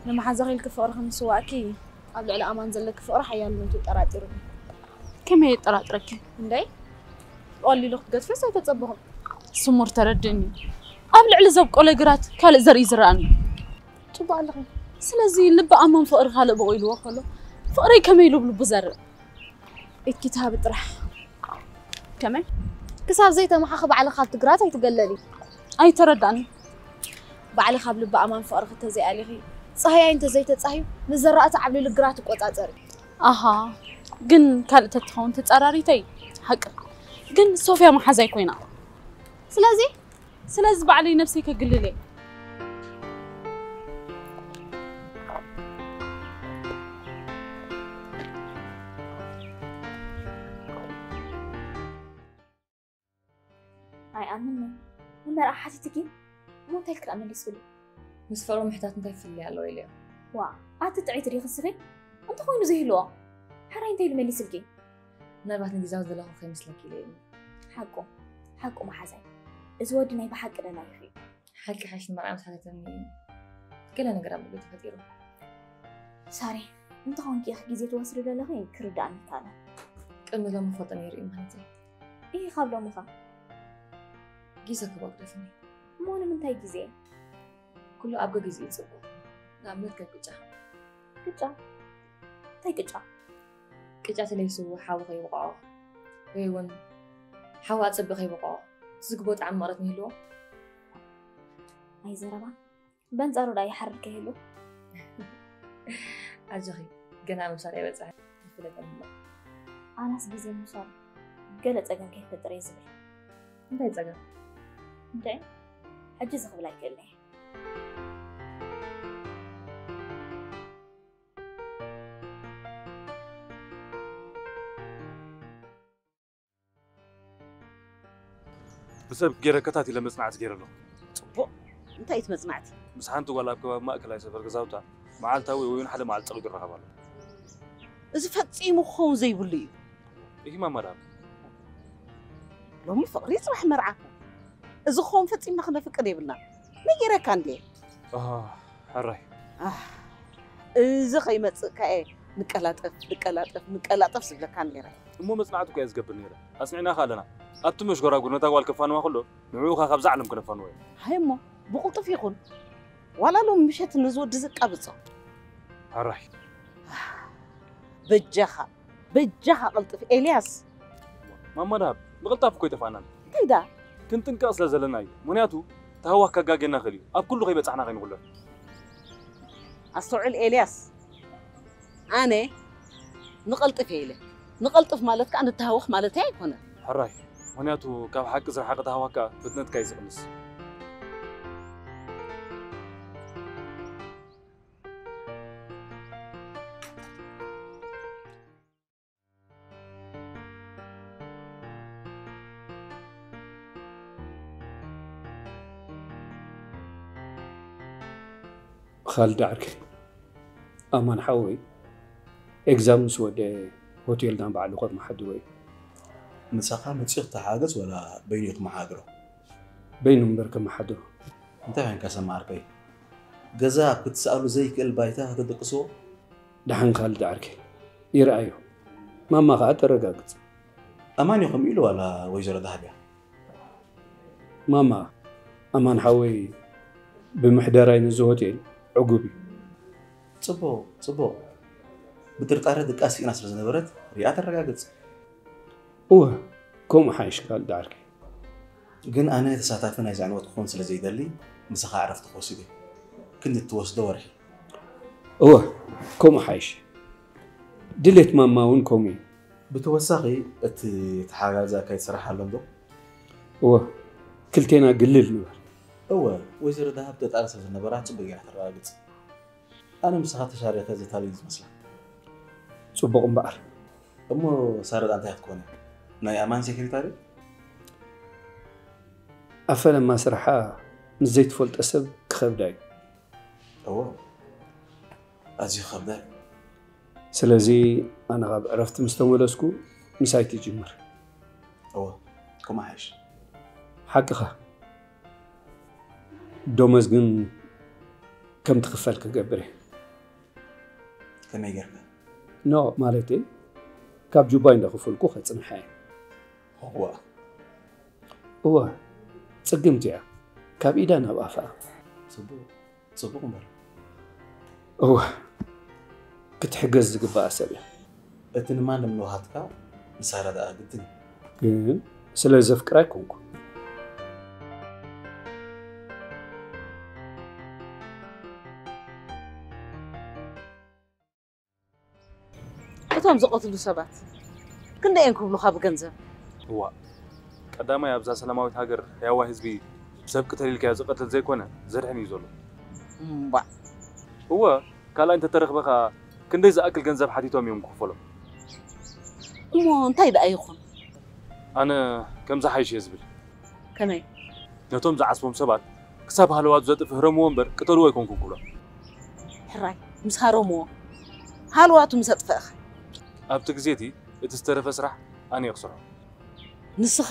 ንመሓዛኺ ኢልኪ ፍቕርኺ ምስዋእኪ ኣብ ልዕሊ ኣማን ዘለኪ ፍቕሪ ሓያልነቱ ጠራጢሩኒ። ከመይ የጠራጥረኪ? እንደይ ብቐሊሉ ክትገድፍስ ኣይተጸበኹን። ስሙር ተረድእኒ። ኣብ ልዕሊ ዘብቆለ ግራት ካልእ ዘርኢ ዝረኣኒ። ጽቡቕ ኣለኺ። ስለዚ ልቢ ኣማን ፍቕሪ ካልእ ብቑ ኢልዎ ከሎ ፍቕረይ ከመይ ኢሉ ብልቡ ዘርእ? ኢድኪ ትሃቢ ጥራሕ። ከመይ? ክሳብ ዘይተመሓኺ ባዕልኺ ካብቲ ግራት ኣይትገለሊ። ኣይተረዳእኒ። ባዕልኺ ካብ ልቢ ኣማን ፍቕርኺ እንተዘይኣሊኺ፣ ጻህያይ እንተዘይተጻህዩ፣ ንዘራእቲ ዓብሊሉ ግራት ይቆጻጸር እዩ። ኣሃ፣ ግን ካልእ ተትኸውን ተጻራሪተይ። ሓቂ። ግን ሶፍያ መሓዛይ ኮይና። ስለዚ ስለዚ ባዕለይ ነብሰይ ከግልል እየ። ኣይኣምንን። ንመርዓ ሓቲትኪ? እሞ እንታይ ኢልኪ ደኣ መሊስክሉ? ምስ ፍቕሪ ምሕታት እንታይ ፍልልይ ኣለዎ ኢለዮ። ዋ፣ ኣቲ ጥዕይቲ ዲኺ ስኺ? እንተኾይኑ ዝህልዎ፣ ሕራይ እንታይ ኢሉ መሊስልኪ? ምናልባት ንግዜያዊ ዝደለኹ ከይመስለኪ ኢለ እየ። ሓቁ፣ ሓቁ መሓዛይ። እዚ ወዲ ናይ ብሓቂ ደላይኺ እዩ። ሓቂ ሓይሽ ንመርዓ ምስ ሓተተኒ ገለ ነገር ኣብ ልበይ ተፈጢሩ። ሳሪ፣ እንተኾንኪ ኢኺ ግዜ ትወስዲ ዘለኺ ክርድኣኒ ይከኣል። ቅድሚ ሎሚ ክፈልጦ ነይሩ እዩ ማለተይ። ኢሂ፣ ካብ ሎሚ ኸ? ግዜ ክህቦ ግደፍኒ። እሞ ንምንታይ ግዜ? ኩሉ ኣብ ገጊዝኡ እዩ ጽቡቕ። ንኣብነት ከም ቅጫ። ቅጫ? እንታይ ቅጫ? ቅጫ ተለይሱ ሓዊ ከይወቕዖ ወይ እውን ሓዊ ኣጸቢቑ ከይወቕዖ እቲ ዝግብኦ ጣዕሚ መቐረት ንህልዎ። ኣይ ዘረባ። በንጻሩ ደኣ ይሓርድ ከይህሉ። ኣጆኺ፣ ገና ምብሳል ኣይበጽሐን። ይፍለጠኒ ኣሎ። ኣናስ ግዜ ምብሳል ገለ ጸገም ከይፈጥር እየ ዝብል። እንታይ ጸገም? እንታይ? ሕጂ እዚ ክብል ኣይክእልን እየ። ብሰብ ገይረ ከታቲለ መጽናዕቲ ገይረ ኣለኹ። ጽቡቕ። እንታይ እቲ መጽናዕቲ? ምስ ሓንቲ ጓል ኣብ ከባቢ ማእከላይ ሰፈር ገዛውታ መዓልታዊ ወይ እውን ሓደ መዓልቲ ጸቒጡ ይራኸብ ኣሎ። እዚ ፈጺሙ ክኸውን ዘይብሉ እዩ። ኢሂ ማማ ደሃብ። ሎሚ ፍቕሪ፣ ጽባሕ መርዓ። እዚ ክኸውን ፈጺምና ክነፍቅድ የብልና። ነጊረካ እንድየ። ኣህ፣ ሕራይ። ኣህ፣ እዚ ከይመጽእ ከኣ ንቀላጠፍ፣ ንቀላጠፍ፣ ንቀላጠፍ ዝብለካ ነይረ። እሞ መጽናዕቲ እኮ እየ ዝገብር ነይረ። ኣጽኒዕናኻ ኣለና። ኣብቲ መሽጎራጉር ነታ ጓል ከፋንዋ ከሎ፣ ንዕኡ ኸኣ ካብዛ ዓለም ከነፋንዎ እየ። ሃይ እሞ፣ ብቕልጡፍ ይኹን። ዋላ ሎሚ ምሸት ነዚ ወዲ እዚ ቃብጾ። ሕራይ። በጃኻ፣ በጃኻ ቅልጥፍ ኤልያስ። ማማ ደሃብ፣ ምቕልጣፍ እኮ ኣይጠፍኣናን። እንታይ ደኣ? ክንጥንቀቕ ስለ ዘለና እዩ። ምኽንያቱ፣ ተሃዋኽ ከጋግየና ይኽእል እዩ። ኣብ ኩሉ ከይበጻሕና ከይንጉለፍ። ኣስተውዕል ኤልያስ። ኣነ ንቐልጥፍ እየ ኢለ። ንቐልጥፍ ማለት ከኣ ንተሃወኽ ማለተይ ኣይኮነን። ሕራይ። ምኽንያቱ፣ ካብ ሓቂ ዝረሓቐ ተሃዋኽ ከኣ ፍጥነትካ እዩ ዝቕንስ። ኻልድ ዓርከይ፣ ኣማን ሓወይ፣ ኤግዛም ምስ ወደ ሆቴልና ባዕሉ ከመሓድሮ እዩ። ምሳኻ መጺኡ ክተሓጋገዝ ዋላ በይኑ እዩ ክመሓድሮ? በይኑ እምበር ከመሓድሮ። እንታይ ኮይንካ ሰማ ዓርከይ? ገዛ ክትስኣሉ ዘይክእል ባይታ ከተደቅስዎ? ደሓን ካልድ ዓርከይ፣ ይርኣዮ። ማማ ኸኣ ተረጋግጽ። ኣማን እዩ ከምኡ ኢሉ ዋላ ወይዘሮ ዳህብያ? ማማ፣ ኣማን ሓወይ ብምሕደራይ ነዚ ሆቴል ዕጉብ እዩ። ጽቡቕ፣ ጽቡቕ። ብጥርጣረ ድቃስ ስኢና ስለ ዝነበረት ሪኣ ተረጋግጽ። እወ፣ ከምኡ ሓይሽ ካልድ ዓርከይ። ግን ኣነ ተሳታፊ ናይዚ ዕንወት ክኾን ስለ ዘይደሊ፣ ምሳኻ ዕረፍቲ ክወስድ እየ። ክንዲ እትወስዶ ወርሒ። እወ፣ ከምኡ ሓይሽ። ድሌት ማማ እውን ከምኡ እዩ። ብተወሳኺ፣ እቲ ተሓጋጋዚ ኣካይድ ስራሕ ኣሎ ዶ? እወ፣ ክልቴና ግልል ንበል። እወ፣ ወይዘሮ ደሃብ ተጣሪ ስለ ዝነበራ ጽቡቕ ጌራ ተረጋግጽ። ኣነ ምሳኻ ተሻሪኸ ዘታልል ዝመስላ። ጽቡቕ እምበኣር። እሞ ሳረጣ እንታይ ክትኮን እያ? ናይ ኣማን ሴክሬታሪ? ኣብ ፈለማ ስርሓ ንዘይትፈልጦ ሰብ ክኸብዳ እዩ። እወ፣ ኣዝዩ ክኸብዳ እዩ። ስለዚ ኣነ ካብ ዕረፍቲ ምስ ተመለስኩ ምሳይ ትጅምር። እወ፣ ከምኡ ሓይሽ። ሓቅኻ። ደሞዝ ግን ከም ትኽፈል ክገብር እየ። ከመይ ጌርካ? ኖ፣ ማለተይ፣ ካብ ጁባይ እንዳኸፈልኩ ከጽንሓ እየ። እዋ። እወ፣ ጽግምቲ እያ። ካብ ኢዳ ናብ ኣፋ። ጽቡቕ፣ ጽቡቕ እምበር። እወ፣ ክትሕገዝ ዝግባኣ ሰብ እያ። እቲ ንማንም ንውሃትካ ንሳራ ደኣ ግድን እዩ። ግን ስለ ዘፍቅራ ኣይኮንኩ። እቶም ዝቐትሉ ሰባት ክንደይ እዮም ክብሉኻ ብገንዘብ? እዋ፣ ቀዳማይ ኣብዛ ሰላማዊት ሃገር ህያዋይ ህዝቢ ብሰብ ቅተል ኢልካዮ ዝቐትል ዘይኮነ ዘድሕን እዩ ዘሎ። እምቧዕ። እወ፣ ካልኣይ እንተተረኽበ ኸኣ ክንደይ ዝኣክል ገንዘብ ሓቲቶም እዮም ክኽፈሎም? እሞ እንታይ ደኣ ይኹን? ኣነ ከምዚ ሓይሽ እየ ዝብል። ከመይ? ነቶም ዝዓስቦም ሰባት ክሳብ ሃለዋቱ ዘጥፍእ ህረምዎ እምበር ቅተልዎ ኣይኮንኩን ክብሎም። ሕራይ ምስ ሃረምዎ ሃለዋቱ ምስ ኣጥፈእኸ? ኣብቲ ግዜ እቲ እቲ ዝተረፈ ስራሕ ኣነ እየ ክሰርሖ። ንስኻ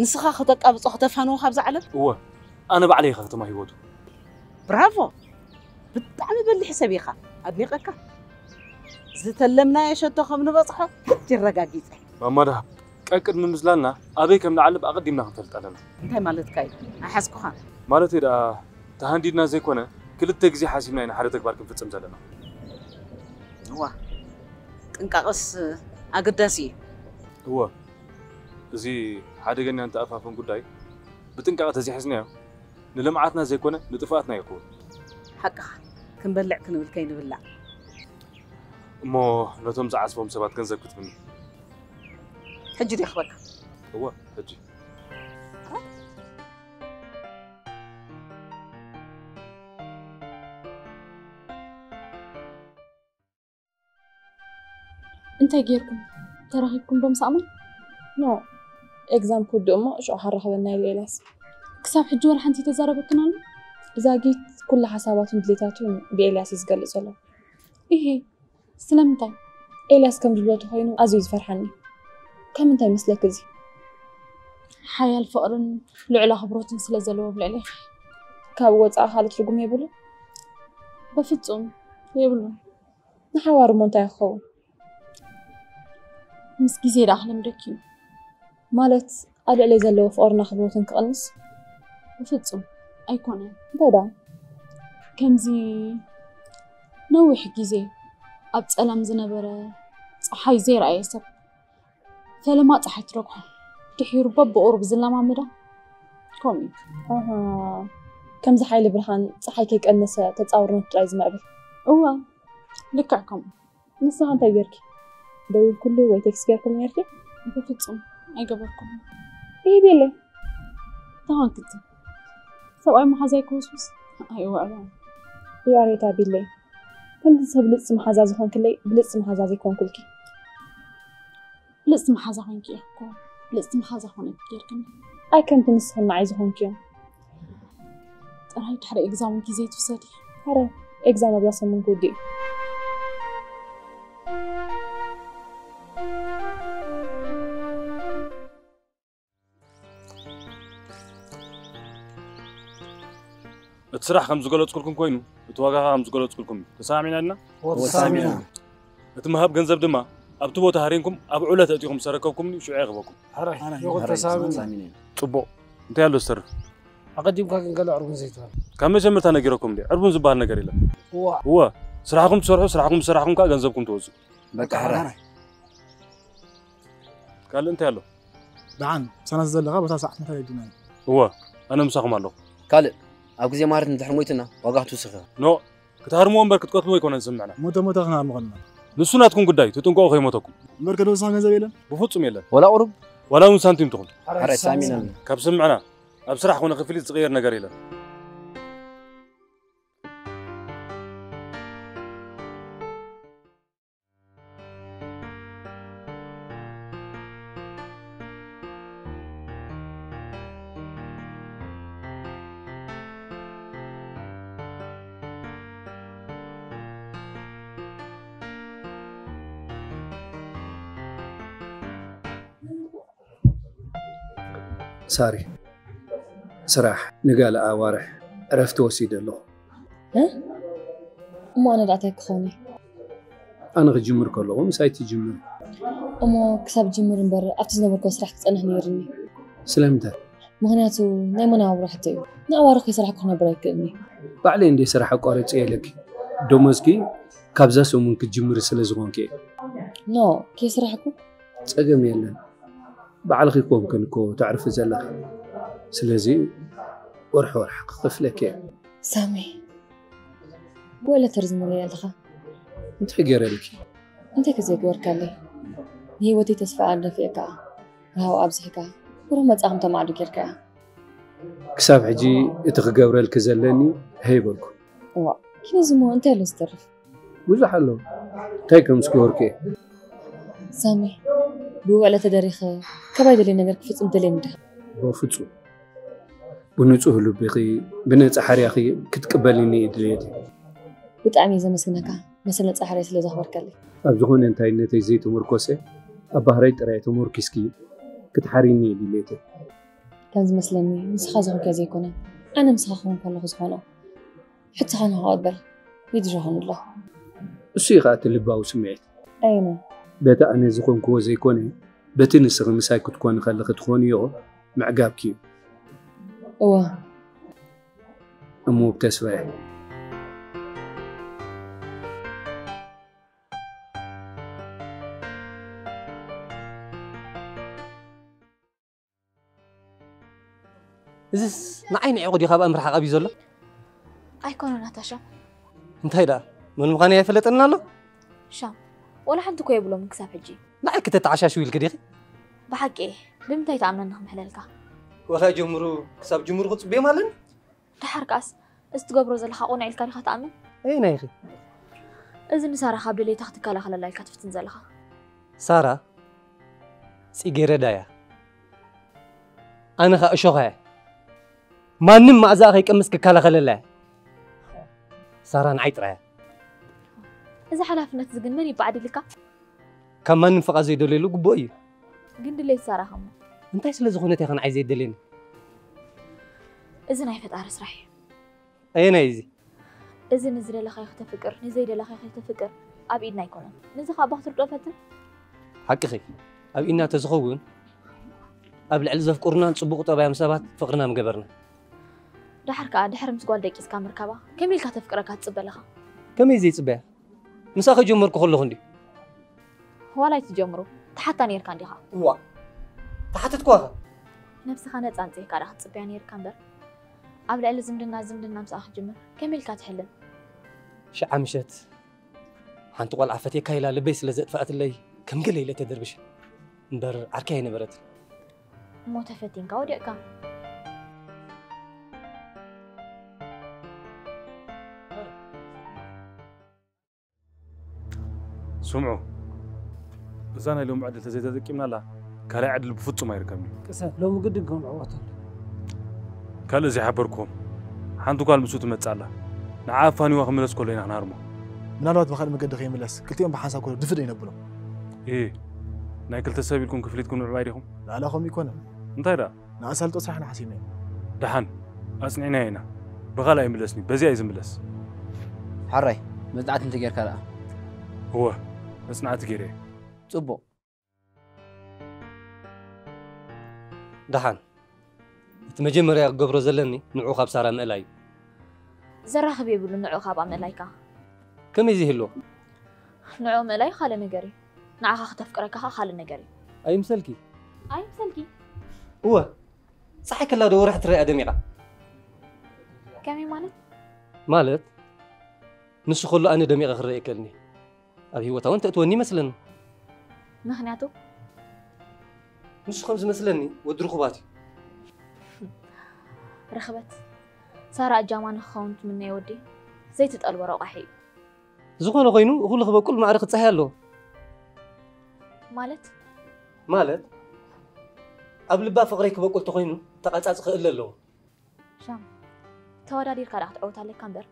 ንስኻ ከተቃብጾ ከተፋንዎ ካብዛ ዓለም? እወ ኣነ ባዕለይ እየ ከፍትማ ህይወቱ። ብራቮ! ብጣዕሚ በሊሕ ሰብ ኢኻ፣ ኣድኒቐካ። ዝተለምናዮ ሸቶ ከም ንበጽሖ ሕጂ ኣረጋጊጸ። ማማ ደሃብ፣ ቀቅድሚ ምዝላልና ኣበይ ከም ንዓልብ ኣቐዲምና ክንፈልጥ ኣለና። እንታይ ማለትካ እዩ? ኣይሓዝኩኻን። ማለተይ ደኣ ተሃንዲድና ዘይኮነ ክልተ ግዜ ሓሲብና ኢና ሓደ ተግባር ክንፍጽም ዘለና። እዋ ጥንቃቐስ ኣገዳሲ እዩ። እወ እዚ ሓደገኛን ተኣፋፍን ጉዳይ ብጥንቃቐ ተዘይሒዝናዮ ንልምዓትና ዘይኮነ ንጥፍኣትና እዩ ክውን። ሓቅኻ ክንበልዕ ክንብል ከይንብላዕ። እሞ ነቶም ዝዓስቦም ሰባት ገንዘብ ክትብኒ። ሕጂ ድየ ክበካ? እወ ሕጂ። እንታይ ጌርኩም? ተራኺብኩም ዶ ምስ ኣማን? ኖ፣ ኤግዛም ክውድእ እሞ ሽዑ ሓራኸበና ኢሉ ኤልያስ። ክሳብ ሕጂ ወላ ሓንቲ ተዛረበክን ኣሎ? ዛጊት ኩሉ ሓሳባቱን ድሌታቱን ብኤልያስ እዩ ዝገልጽ ዘሎ። ኢሂ፣ ስለምንታይ? ኤልያስ ከም ዝብሎ ተኾይኑ ኣዝዩ ዝፈርሓኒ። ካብ ምንታይ ይመስለኪ እዚ? ሓያል ፍቕርን ልዑል ኣኽብሮትን ስለ ዘለዎ ኣብ ልዕሌኺ። ካብኡ ወጻኢ ካልእ ትርጉም የብሉን? በፍጹም የብሉን። ንሓዋሩ እሞ እንታይ ክኸውን? ምስ ግዜ ደኣ ክለምደኪ እዩ። ማለት ኣብ ልዕለይ ዘለዎ ፍቕርን ኣኽብሮትን ክቕንስ? ብፍጹም ኣይኮነን። እንታይ ደኣ? ከምዚ ነዊሕ ግዜ ኣብ ጸላም ዝነበረ ጸሓይ ዘይረኣየ ሰብ ፈለማ ጸሓይ ትረግሖ። ድሒሩ በብቑሩብ ዝለማመዳ ከምኡ እዩ። ኣሃ፣ ከምዚ ሓይሊ ብርሃን ጸሓይ ከይቀነሰ ተጻውርነቱ ጥራይ ዝምዕብል። እወ፣ ልክዕ ከምኡ። ንስኻ እንታይ ጌርኪ? ደዊልኩሉ ወይ ቴክስት ጌርኩሉ ኔርኪ? ብፍጹም ኣይገበርኩሉን። ኢሂ ቤለይ። እንታይ ኾንኪ እቲ? ሰብኣይ መሓዛይ ክውስውስ ኣይውዕሎን። ያሬታ ቢለይ። ከምዚ ሰብ ብልጽቲ መሓዛ ዝኾንክለይ ብልጽቲ መሓዛ ዘይኮንኩልኪ። ብልጽቲ መሓዛ ኮይንኪ ኢኺ እኮ። ብልጽቲ መሓዛ ኮነ ጌርክኒ። ኣይ ከምቲ ንስኽን ንዓይ ዝኾንክዮን። ጥራይ ድሕሪ ኤግዛም ግዜ ትውሰዲ። ኣረ ኤግዛም ኣብዛ ሰሙን ክውድእ እዩ። እቲ ስራሕ ከም ዝገለጽኩልኩም ኮይኑ፣ እቲ ዋጋ ከም ዝገለጽኩልኩም እዩ። ተሰማሚዕና ድና? ተሰማሚዕና። እቲ ምሃብ ገንዘብ ድማ ኣብቲ ቦታ ሃሪንኩም ኣብ ዕለት ኣእቲኹም ዝተረከብኩምኒ ሽዑ ይኽበኩም። ሕራይ፣ ሕራይ፣ ይኹን፣ ሕራይ፣ ተሳሚዕና። ተሳሚዕና። ጽቡቕ። እንታይ ኣሎ ዝተርፍ? ኣቐዲምካ ግን ገለ ዕርቡን ዘይትበል። ካብ መጀመርታ ነጊረኩም እንዴ፣ ዕርቡን ዝበሃል ነገር የለን። እዋ። እወ፣ ስራሕኩም ትሰርሑ፣ ስራሕኩም ዝሰራሕኩም ከኣ ገንዘብኩም ትወስዱ። በቃ፣ ሕራይ። ካልእ እንታይ ኣሎ? ደሓን፣ ምሳና ዘለኻ በታ ሰዓት እንታይ ድና? እወ፣ ኣነ ምሳኹም ኣለኹ። ካልእ፣ ኣብ ግዜ ማረት እንድሕር ሞይትና ዋጋ ክትውስኽ ኢኻ። ኖ፣ ክትሃርምዎ እምበር ክትቀትልዎ ኣይኮነን ዝስምዕና። ሞተ ሞተ ክንሃርሞ ከለና። ንሱ ናትኩም ጉዳይ፣ ትጥንቀቑ ከይሞተኩም። እምበር ከደውስኻ ገንዘብ የለን? ብፍጹም የለን። ወላ ቁሩብ? ዋላ እውን ሳንቲም ትኹን። ሕራይ፣ ሳሚና። ካብ ስምዕና፣ ኣብ ስራሕ ኮነ ክፍሊት ዝቕየር ነገር የለን። ሳሪ፣ ስራሕ ንጋለ ኣዋርሕ ዕረፍቲ ወሲደ ኣለኹ። እ? እሞ ኣነ ደኣ እንታይ ክኸውን እየ? ኣነ ክጅምር ከለኹ ምሳይ ትጅምር። እሞ ክሳብ ጅምር እምበር ኣብቲ ዝነበርኩ ስራሕ ክጸንሕ ነይርኒ። ስለምንታይ? ምኽንያቱ ናይ መነባብሮ ሕቶ እዩ። ንኣዋርሕ ከይሰራሕኩ ክነብር ኣይክእልን እየ። ባዕለይ እንደ ስራሕ ኣቋሪጸ ኢለኪ። ደሞዝኪ ካብዛ ሰሙን ክትጅምሪ ስለ ዝኾንኪ እየ። ኖ፣ ከይሰራሕኩ? ጸገም የለን። ባዕልኺ ኮንክን እኮ ተዕርፊ ዘለኺ። ስለዚ ወርሒ ወርሒ ክኸፍለኪ እየ። ሳሚ፣ ብወለ ተርዝመለይ ኣለኻ። እንታይ ገይረልኪ? እንታይ ከ ዘይገበርካለይ? ንህይወተይ ተስፋ ኣደፊእካ፣ ረሃብ ኣብዚሕካ፣ ብሩህ መጻኢ ከም ተማዕዱ ጌርካያ። ክሳብ ሕጂ እቲ ክገብረልኪ ዘለኒ ሃይበልኩ። እዋእ፣ ኪን እዚ እሞ እንታይ ኣሎ ዝተርፍ? ብዙሕ ኣሎ። እንታይ ከም ዝገበርኩ እየ። ሳሚ፣ ብውዕለ ተደሪኸ፣ ካባይ ደልየ ነገር ክፍጽም ደልየኒ ዲኻ? በፍጹም። ብንጹህ ልብኺ፣ ብነጻ ሕርያኺ ክትቅበልኒ እዩ ድልየተይ። ብጣዕሚ እየ ዘመስግነካ፣ መሰል ነጻ ሕርያ ስለ ዘኽበርካለይ። ኣብ ዝኾነ እንታይነተይ ዘይተመርኮሰ፣ ኣብ ባህረይ ጥራይ ተመርኪስኪ ክትሓርይኒ እዩ ድልየተይ። ከም ዝመስለኒ፣ ንስኻ ዝኾንካዮ ዘይኮነ፣ ኣነ ምሳኻ ክኸውን ከለኹ ዝኾኖ። ሕቶኻ ንኽቕበል ይድረኹኒ ኣሎ። እሱ እዩ ኸኣ እቲ ልባዊ ስምዒት። ኣየናይ? በቲ ኣነ ዝኾንክዎ ዘይኮነ፣ በቲ ንስኺ ምሳይ ክትኮኒ ከለኺ ትኾንዮ ምዕጋብኪ እዩ። እወ። እሞ ብተስፋ እየ። እዝስ ንዓይ ንዒቑ ድዩ ካብ ኣምርሓቕ ኣብዩ ዘሎ? ኣይኮነን ኣታ ሻም። እንታይ ደኣ? መን ምዃነይ ኣይፈለጠንን ኣሎ? ሻም፣ ወላ ሓንቲ እኮ የብሎምን ክሳብ ሕጂ። ንዓይ ክተተዓሻሽዊ ኢልኪ ዲኺ? ብሓቂ እየ። ብምንታይ ትኣምነኒ ክምሕለልካ? ዋላ ጀምሩ ክሳብ ጅምሩ ክጽበዮም ኣለኒ? ደሓር ከኣስ፣ እዚ ትገብሮ ዘለኻ ቅኑዕ ኢልካ ዲኻ ትኣምን? ኣየናይ ኢኺ? እዚ ንሳራ ካብ ድሌታ ክትከላኸለላ ኢልካ ትፍትን ዘለኻ። ሳራ ጽጌረዳ እያ። ኣነ ኸኣ እሾኻ እየ። ማንም ማእዛኣ ከይቀምስ ክከላኸለላ እየ። ሳራ ንዓይ ጥራይ እያ። እዚ ሓላፍነት እዚ ግን መን እዩ ባዕዲልካ? ካብ ማንም ፍቓድ ዘይደልየሉ ግቡእ እዩ። ግን ድሌት ሳራ ኸሞ? እንታይ ስለ ዝኾነት እያ ንዓይ ዘይደልየኒ? እዚ ናይ ፈጣሪ ስራሕ እዩ። ኣየናይ እዚ? እዚ ንዝደለኻዮ ከተፍቅር፣ ንዘይደለኻዮ ከይተፍቅር ኣብ ኢድና ኣይኮነን። ነዚ ኸኣ እባ ክትርድኦ ፈትን። ሓቅኺ። ኣብ ኢድና ተዝኸውን፣ ኣብ ልዕሊ ዘፍቅሩናን ጽቡቕ ጠባያም ሰባት ፍቕርና ምገበርና። ደሓር ከኣ ድሕሪ ምስ ጓል ደቂስካ ምርካባ፣ ከመይ ኢልካ ተፍቅረካ ትጽበ ኣለኻ? ከመይ ዘይጽበያ? ምሳኺ ጀመርኩ ከለኹ እንድዩ። ዋላ ኣይትጀምሮ፣ ትሓታ ኔርካ እንዲኻ። እዋ፣ ተሓተትኳ ኸ? ነብስኻ ነጻ ኣንጺህካ ዳ ክትጽበያ ኔርካ እምበር፣ ኣብ ልዕሊ ዝምድና ዝምድና ምሳኣ ክትጅምር ከመይ ኢልካ ትሕልን? ሽዓ ምሸት ሓንቲ ቆልዓ ፈትየካ ኢላ ልበይ ስለ ዘጥፍኣትለይ ከም ገለ ኢለ ተደርብሸ እምበር ዓርከይ ኣይነበረትን። እሞ ተፈቲንካ ወዲቕካ። ስምዑ፣ እዛ ናይ ሎሚ ዕድል ተዘይተጠቂምናላ ካልኣይ ዕድል ብፍጹም ኣይርከብን እዩ። ቅሰን፣ ሎሚ ግድን ከም ዕወት ኣሎ። ካልእ ዘይሓበርኩኹም፣ ሓንቲ ጓል ምስኡ ትመጽእ ኣላ። ንዓ ኣፋኒዋ ክምለስ ከሎ ኢና ክንሃርሞ። ምናልባት ብኻልእ መገዲ ከይምለስ፣ ክልቲኦም ብሓንሳብ ኮነ ድፍእ ዶ ይነብሎም? እ፣ ናይ ክልተ ሰብ ኢልኩም ክፍሊትኩም ንምዕባይ ዲኹም? ንኣላ ከምኡ ይኮነን። እንታይ ደኣ? ንኣሳልጦ ስራሕና ሓሲብናዮ። ደሓን፣ ኣጽኒዕናዮ ኢና። ብኻልእ ኣይምለስን እዩ፣ በዚኣ እዩ ዝምለስ። ሕራይ፣ መጽናዕቲ እንተጌርካ ደኣ። እወ፣ መጽናዕቲ ገይረ እየ። ጽቡቕ። ደሓን። እቲ መጀመርያ ክገብሮ ዘለኒ ንዑ ካብ ሳራ ምእላይ እዩ። ዘራኽብ የብሉ ንዑ ካብኣ ምእላይካ። ከመይ ዝህልዎ? ንዑ ምእላይ ካልእ ነገር እዩ። ንዓኻ ክተፍቅረካ ኸኣ ካልእ ነገር እዩ። ኣይምሰልኪ? ኣይምሰልኪ? እወ። ጸሓይ ከላ ዶ ወርሒ ትረኣ ደሚቓ? ከመይ ማለት? ማለት ንሱ ከሎ ኣነ ደሚቐ ክረአ ይከልኒ። ኣብ ህይወታ እውን ተእትወኒ ይመስለኒ። ምኽንያቱ? ንሱ ከም ዝመስለኒ ወዲ ርኹባት እዩ። ርኽበት። ሳራ ኣጃማ ንክኸውን ትምነዮ ወዲ ዘይትጠልቦ ረቋሒ እዩ። ዝኾነ ኮይኑ እኹሉ ክበቁል ማዕረ ክጸሃይ ኣለዎ። ማለት? ማለት ኣብ ልባ ፍቕረይ ክበቁል ተኾይኑ ተቐጻጽ ክእለ ኣለዎ። ሻም፣ ተወዳዲርካ ደኣ ክትዕወት ኣለካ እምበር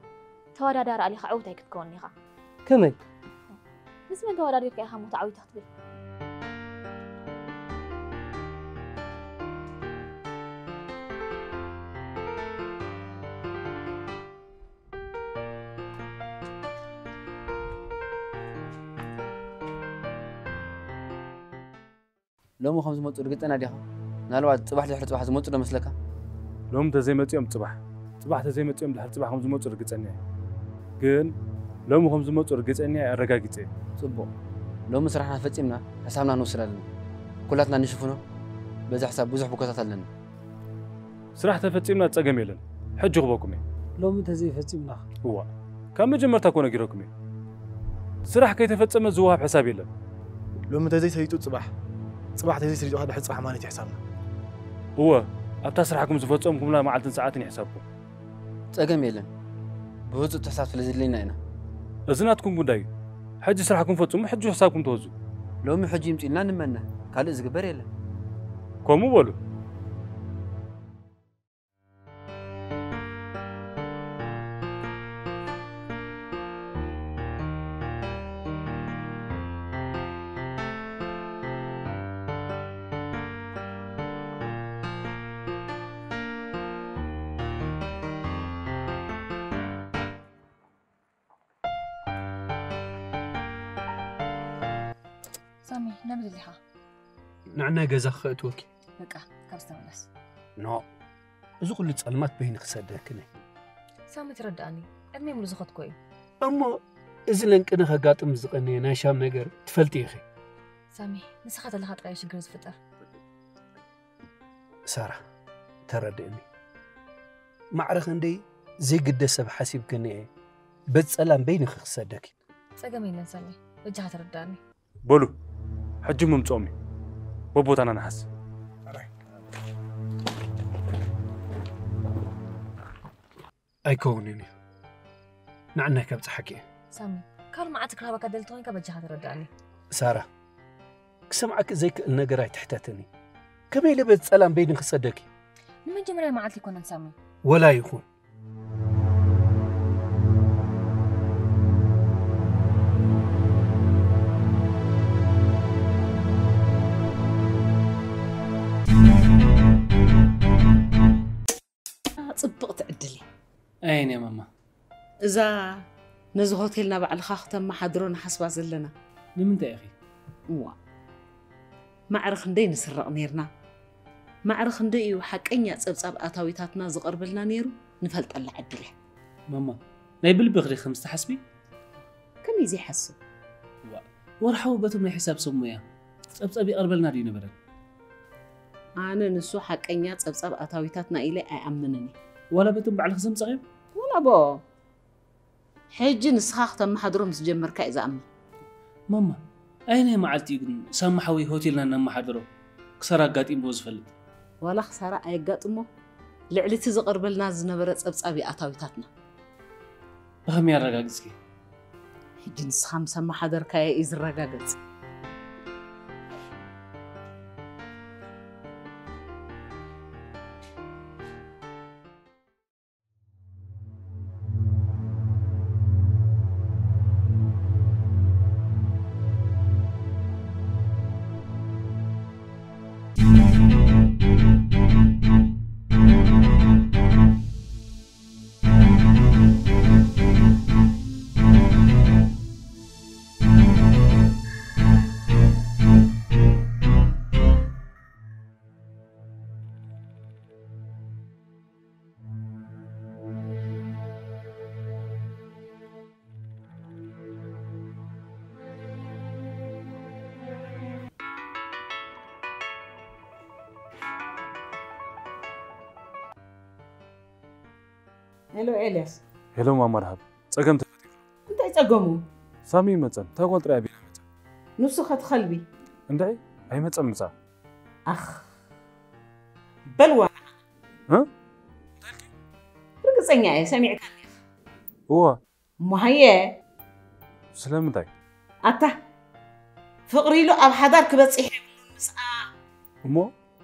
ተወዳዳሪ ኣሊኻ ዕውት ኣይክትከውን ኢኻ። ከመይ? ምስ መን ተወዳዲርካ ኢኻ ሞ ተዓዊታ ክትብል? ሎሚ ከም ዝመፁ ርግፀና ዲኻ? ምናልባት ፅባሕ ድሕሪ ፅባሕ ዝመፁ ዶ መስለካ? ሎም ተዘይመፂኦም ፅባሕ ፅባሕ ተዘይመፂኦም ድሕሪ ፅባሕ ከም ዝመፁ ርግፀኛ እየ። ግን ሎሚ ከም ዝመፁ ርግፀኛ እየ፣ ኣረጋጊፀ እየ። ፅቡቕ። ሎሚ ስራሕና ፈፂምና ሕሳብና ንወስድ ኣለና። ኩላትና ንሽፍኖ። በዚ ሕሳብ ብዙሕ ብኮታት ኣለና። ስራሕ ተፈፂምና ፀገም የለን። ሕጂ ክበኩም እየ። ሎሚ እንተዘይፈፂምና እዋ፣ ካብ መጀመርታ እኮ ነጊረኩም እየ። ስራሕ ከይተፈፀመ ዝወሃብ ሕሳብ የለን። ሎሚ እንተዘይሰሪጡ ፅባሕ፣ ፅባሕ እንተዘይሰሪጡ ከዓ ድሕሪ ፅባሕ ማለት እዩ ሕሳብና። እወ፣ ኣብታ ስራሕኩም ዝፈፀምኩምላ መዓልትን ሰዓትን ይሕሳብኩም። ፀገም የለን። ብህፁፅ ሕሳብ ስለ ዘድልየና ኢና። እዚ ናትኩም ጉዳይ እዩ። ሕጂ ስራሕኩም ፈፅሙ፣ ሕጂ ሕሳብኩም ተወዙ። ሎሚ ሕጂ ይምፅልና ንመና፣ ካልእ ዝግበር የለን። ከምኡ በሉ። ሳሚ፣ ናበይ ደሊኻ? ንዕናይ ገዛ ክእትወኪ። በቃ፣ ካብ ዝተመለስ። ኖ፣ እዚ ኩሉ ጸልማት በይኒ ክሰደክን እየ። ሳሚ፣ ትረዳእኒ። ዕድመይ ሙሉ ዝኸትኮ እዩ። እሞ እዚ ለንቅነ ከጋጥም ዝቐነየ ናይ ሻም ነገር ትፈልጢ ኢኺ። ሳሚ፣ ንስኻ ተለኻ ጥራይ ሽግር ዝፍጠር። ሳራ፣ ተረድእኒ። ማዕረ ክንደይ ዘይግደ ሰብ ሓሲብክኒ እየ። በዚ ጸላም በይንኺ ክሰደኪ። ጸገም የለን ሳሚ፣ በጃኻ ተረዳእኒ። በሉ፣ ሕጂ ምምጽኦም እዩ። በቦታና ንሓስ። ኣይከውንን እዩ። ንዕናይ ከብጽሓኪ እየ። ሳሚ፣ ካልእ መዓልቲ ክረኽበካ ደሊ ተኾይንካ በጃኻ ተረዳእኒ። ሳራ፣ ክሰምዓኪ ዘይክእል ነገር ኣይትሕተትኒ። ከመይ ኢለ በዚ ጸላም በይኒ ክሰደኪ? ንመጀመርያ መዓልቲ ኣይኮነን ሳሚ። ወላ ይኹን። ጽብቕቲ ዕድል እያ። ኣየን እያ ማማ? እዛ ነዚ ሆቴል ናባዕልኻ ክተመሓድሮ ንሓስባ ዘለና። ንምንታይ ኢኺ? እዋ፣ ማዕረ ክንደይ ንስረቕ ኔርና። ማዕረ ክንደይ እዩ ሓቀኛ ጸብጻብ ኣታዊታትና ዝቐርበልና ኔሩ ንፈልጠላ ዕድል እያ። ማማ፣ ናይ ብልብኺ ዲኺ ከምዚ ትሓስቢ? ከመይ ዘይሓስብ? እዋ፣ ወርሓዊ በቶም ናይ ሒሳብ ሰብ ሞያ ጸብጻብ ይቐርበልና ድዩ ነበረን? ኣነ ንሱ ሓቀኛ ጸብጻብ ኣታዊታትና ኢለ ኣይኣምንን እየ። ዋላ በቶም ባዕልኺ ዘምጻኽዮም? ዋላ ብኦም። ሕጂ ንስኻ ክተመሓድሮም ዝጀመርካ እዩ ዝኣምን። ማማ፣ ኣየናይ መዓልቲ እዩ ግን ሳሚ ሓወይ ሆቴልና እናመሓደሮ ክሳራ ኣጋጢምዎ ዝፈልጥ? ዋላ ክሳራ ኣየጋጥሞ፣ ልዕሊ እቲ ዝቐርበልና ዝነበረ ጸብጻብ እዩ ኣታዊታትና። ብኸመይ ኣረጋግጽኪ? ሕጂ ንስኻ ምስ ኣመሓደርካዮ እዩ ዝረጋገጽ። ሄሎ ኤልያስ። ሄሎ ማማ ደሃብ። ጸገም ተፈጢሩ። እንታይ ጸገሙ? ሳሚ ይመጸን። እታ ጓል ጥራይ ኣቢና መጸ። ንሱ ኸትኸልቢ። እንድዒ ኣይመጸን ምሳ። ኣኽ። በልዋ። እ? ርግጸኛ እየ ሰሚዕካኒ ኢኻ። እዋ። እሞ ሃየ። ስለምንታይ? ኣታ። ፍቕሪ ኢሉ ኣብ ሓዳር ክበጽሕ የብሉን ምስኣ። እሞ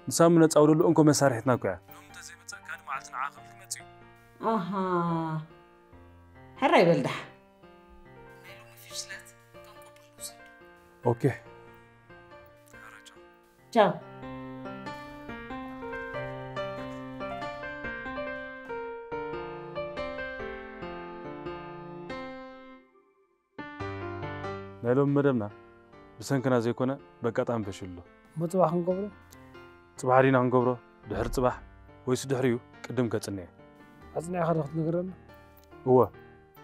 ንሳሚ ነጻውደሉ እንኮ መሳርሒትና እኮ እያ። ሎሚ እንተዘይመጸ ካልእ መዓልቲ ንዓ ክብል ክመጽእ እዩ። ኣሃ። ሕራይ በል ደሓ። ናይ ሎሚ ፍሽለት ከም ቅቡል ንውሰዶ። ኦኬ። ቻው። ናይ ሎሚ መደብና ብሰንክና ዘይኮነ በቃጣሚ ፈሽሉ ኣሎ። እሞ ጽባሕ ክንገብሮ? ጽባሕ ዲና ክንገብሮ? ድሕሪ ጽባሕ ወይስ ድሕሪኡ ቅድም ከጽንዕ? ኣጽኒዕኻ ዶ ክትነግረና? እወ፣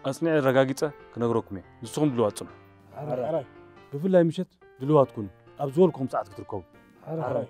ኣጽኒዐ ኣረጋጊጸ ክነግረኩም እየ። ንስኹም ድልዋት ጽንሑ። ሕራይ። ብፍላይ ምሸት ድልዋት ኩኑ። ኣብ ዝበልኩም ሰዓት ክትርከቡ። ሕራይ።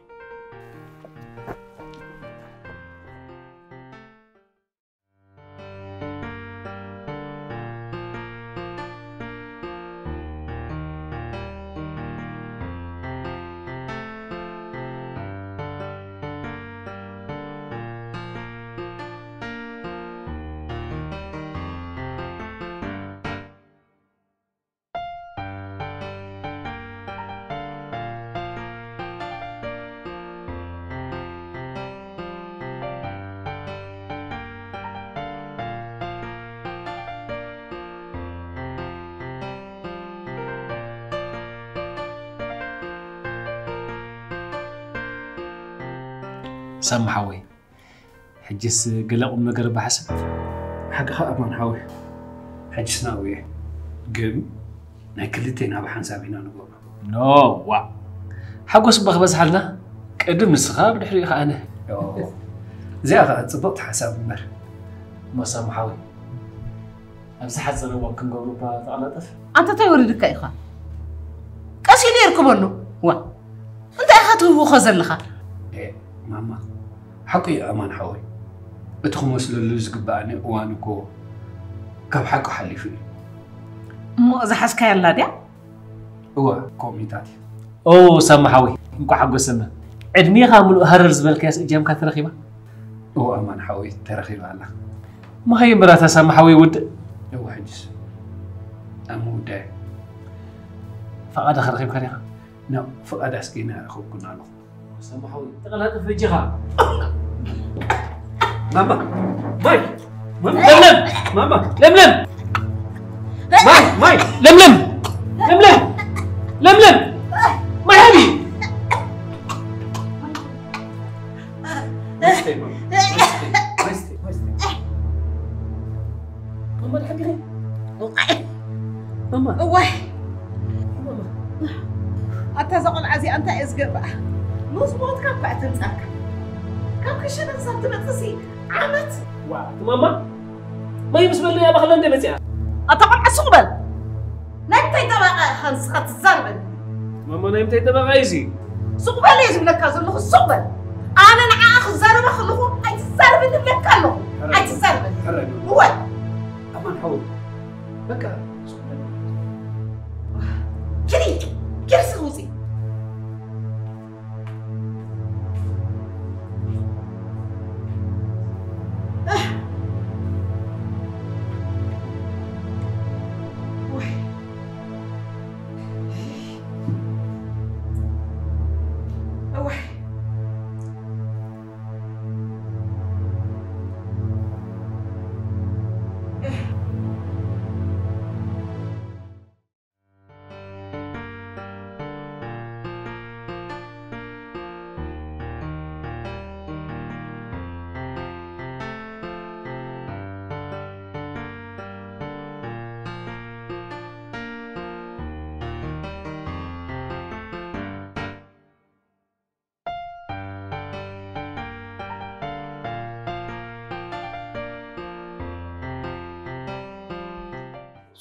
ሳሚ ሓወይ፣ ሕጅስ ገለ ቁም ነገር እባ ሓስብ። ሓቅኻ ኣማን ሓወይ፣ ሕጅስ ናብኡ እየ። ግን ናይ ክልቴና ብሓንሳብ ኢና ንገብሮ። ኖ፣ ዋእ። ሓጎስ እባ ክበዝሓልና፣ ቅድም ንስኻ፣ ብድሕሪኡ ኸዓ ኣነ። ኦ፣ እዚኣ ኸዓ ጽብቕቲ ሓሳብ እምበር። እሞ ሳሚ ሓወይ፣ ኣብዚ ሓጺር እዋን ክንገብሮ እባ ተቐላጠፍ። ኣንታ እንታይ ወሪዱካ ኢኻ? ቀስ ኢሉ የርክበሉ። ዋ፣ እንታይ ኢኻ ትህውኾ ዘለኻ? ኤ፣ ማማ፣ ሓቁ እዩ ኣማን ሓወይ። እቲ ክመስለሉ ዝግበኣኒ እዋን እኮ ካብ ሓቁ ሓሊፉ እዩ። እሞ ዝሓዝካያ ኣላ ድያ? እወ፣ ከምኡታት እዩ። ኦ፣ ሳሚ ሓወይ፣ እንኳዕ ሓጎሰና። ዕድሜኻ ምሉእ ሃረር ዝበልካያስ እጃምካ ተረኺባ? እወ፣ ኣማን ሓወይ፣ ተረኺባ ኣላ። እሞ ሃየ እምበራታ ሳሚ ሓወይ ውድእ። እወ፣ ሕጅስ ኣብ ምውዳእ። ፈቓድኻ ረኺብካ ዲኻ? ኖ፣ ፍቓድ ኣስኪና ረኸብኩና ኣለኹ። ሳሚ ሓወይ፣ ተቐላጠፍ በጃኻ። ማማ፣ ማይ፣ ማማ፣ ለምለም፣ ማማ፣ ለምለም። ማይ፣ ማይ፣ ለምለም፣ ለምለም፣ ለምለም። ማይ ሃቢ። ማማ፣ ድሓን ዲኺ? ማማ። እዋይ። ኣታ እዛ ቆልዓ እዚኣ እንታይ እየ ዝገብራ? ምስ ሞትካ እኳ እየ ተምጻካ። ካብ ክሽነ ክሳብ ትመጽእሲ ዓመት። ዋ፣ እቲ ማማ ማይ ምስ በልናያ ባኽላ እንደ መጽኣ። ኣታ ቆልዓ ሱቕ በል። ናይ ምንታይ ጠበቓ ኢኻ ንስኻ ትዛረበኒ? ማማ ናይ ምንታይ ጠበቓ እዩ እዚ? ሱቕ በል እየ ዝብለካ ዘለኹ፣ ሱቕ በል። ኣነ ንዓኣ ክዛረባ ከለኹ ኣይትዛረብኒ እብለካ ኣለኹ። ሕራይ። ኣይትዛረበኒ። ሕራይ። እወ። ኣማን ሓወይ፣ በቃ፣ ሱቕ በል። ኪዲ፣ ኪዲ እስኺ ውፂ።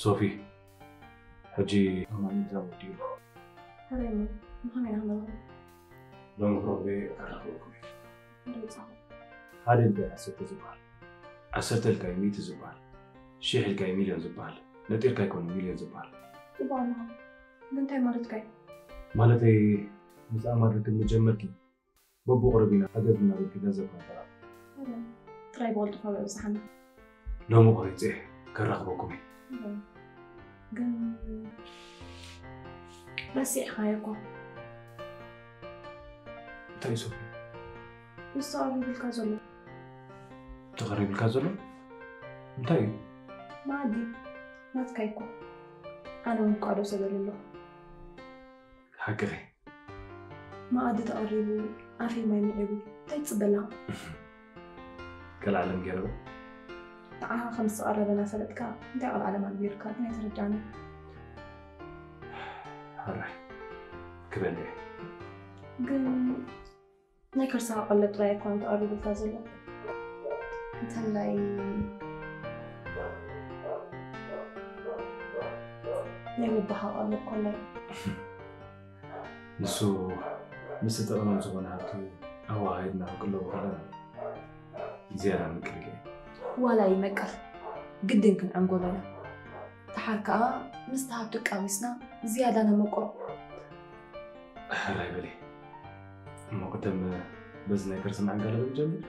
ሶፊ፣ ሕጂ ኣማን እንታይ ወዲኡ? ሕራይ እሞ፣ ምዃን ኢና ክንረኽቦ። ሎሚ ክረኽቦ እየ፣ ክረኽበኩም እየ። ክንደይ ጻኹ? ሓደ ልቢ ኣሰተ ዝበሃል። ዓሰርተ ኢልካዮ ሚእቲ ዝበሃል፣ ሽሕ ኢልካዮ ሚልዮን ዝበሃል፣ ነጢርካ ኣይኮነ ሚልዮን ዝበሃል። ጽቡቕ ኣለኻ። ግን እንታይ ማለትካ እዩ? ማለተይ ምስ ኣማር ርክብ ምጀመርኪ በብቑሩብ ኢና ሓገዝ እናበልኪ ገንዘብ ከንፈራ። ጥራይ ብቕልጡፍ ኣብዝሓና። ሎሚ ቆሪፀ ከራኽበኩም እየ። ግን ረሲዕኻዮ እኮ። እንታይ እዩ ሶፊ? ንሱ ኣብ ይብልካ ዘሎ። ተቐሪብልካ ዘሎ እንታይ እዩ? ማዕዲ ናትካ እኮ። ኣነ እውን ቋዶ ሰበል ኣለኹ። ሓቅኺ። መኣዲ ተቐሪቡ ኣፈይ ማይ ምዒቡ እንታይ ትፅበ ኣለኻ? ከልዓለም ገይረ ንዓኻ ከም ዝተቐረበ እናፈለጥካ እንታይ ቀልዓለም ኣግቢርካ ግን ኣይተረዳእኒ። ሕራይ ክበል እየ። ግን ናይ ከርሳኻ ቀለብ ጥራይ ኣይኮነን ተቐሪቡልካ ዘሎ። እንተላይ ናይ ልብኻ ቀለብ ኮላይ። ንሱ ምስቲ ጠቕሞም ዝኾነ ሃብቱ ኣወሃሂድና ክንቅለቦ ከለና ዝያዳ ምቅል ገይሩ። ዋላ ይመቅል ግድን ክንዕንጎሎ ኢና። ደሓር ከኣ ምስቲ ሃብቱ ቃዊስና ዝያዳ ነመቅሮ። ሕራይ በሊ እሞ ቅድም በዚ ናይ ከርሲ ምዕንጋለ ንጀምር።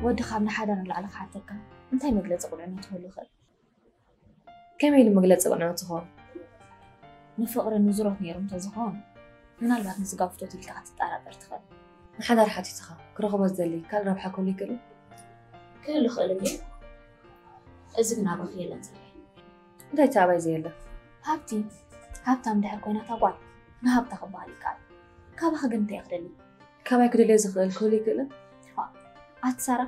ወዲ ካብ ንሓዳር ንላዕሊ ክሓተካ እንታይ መግለፂ ቁልዕነት ክህሉ ይኽእል? ከመይ ኢሉ መግለፂ ቁልዕነት ዝኸውን? ንፍቕሪ ንዙሮት ነይሩ እንተዝኸውን ምናልባት ንስጋ ፍቶት ኢልካ ክትጠራጠር ትኽእል። ንሓዳር ሓቲትኻ ክረኽቦ ዝደሊ ካልእ ረብሓ ክህሉ ይኽእል እዩ? ክህሉ ይኽእል እዩ። እዚ ግን ኣባኺ የለን ዘሎ። እንታይ እቲ ኣባይ ዘየለ? ሃብቲ ሃብታም ድሕር ኮይና እታ ጓል ንሃብታ ክበሃል ይከኣል። ካባኺ ግን እንታይ ክደሊ? ካባይ ክደልዮ ዝኽእል ክህሉ ይኽእልን? ኣቲ ሳራ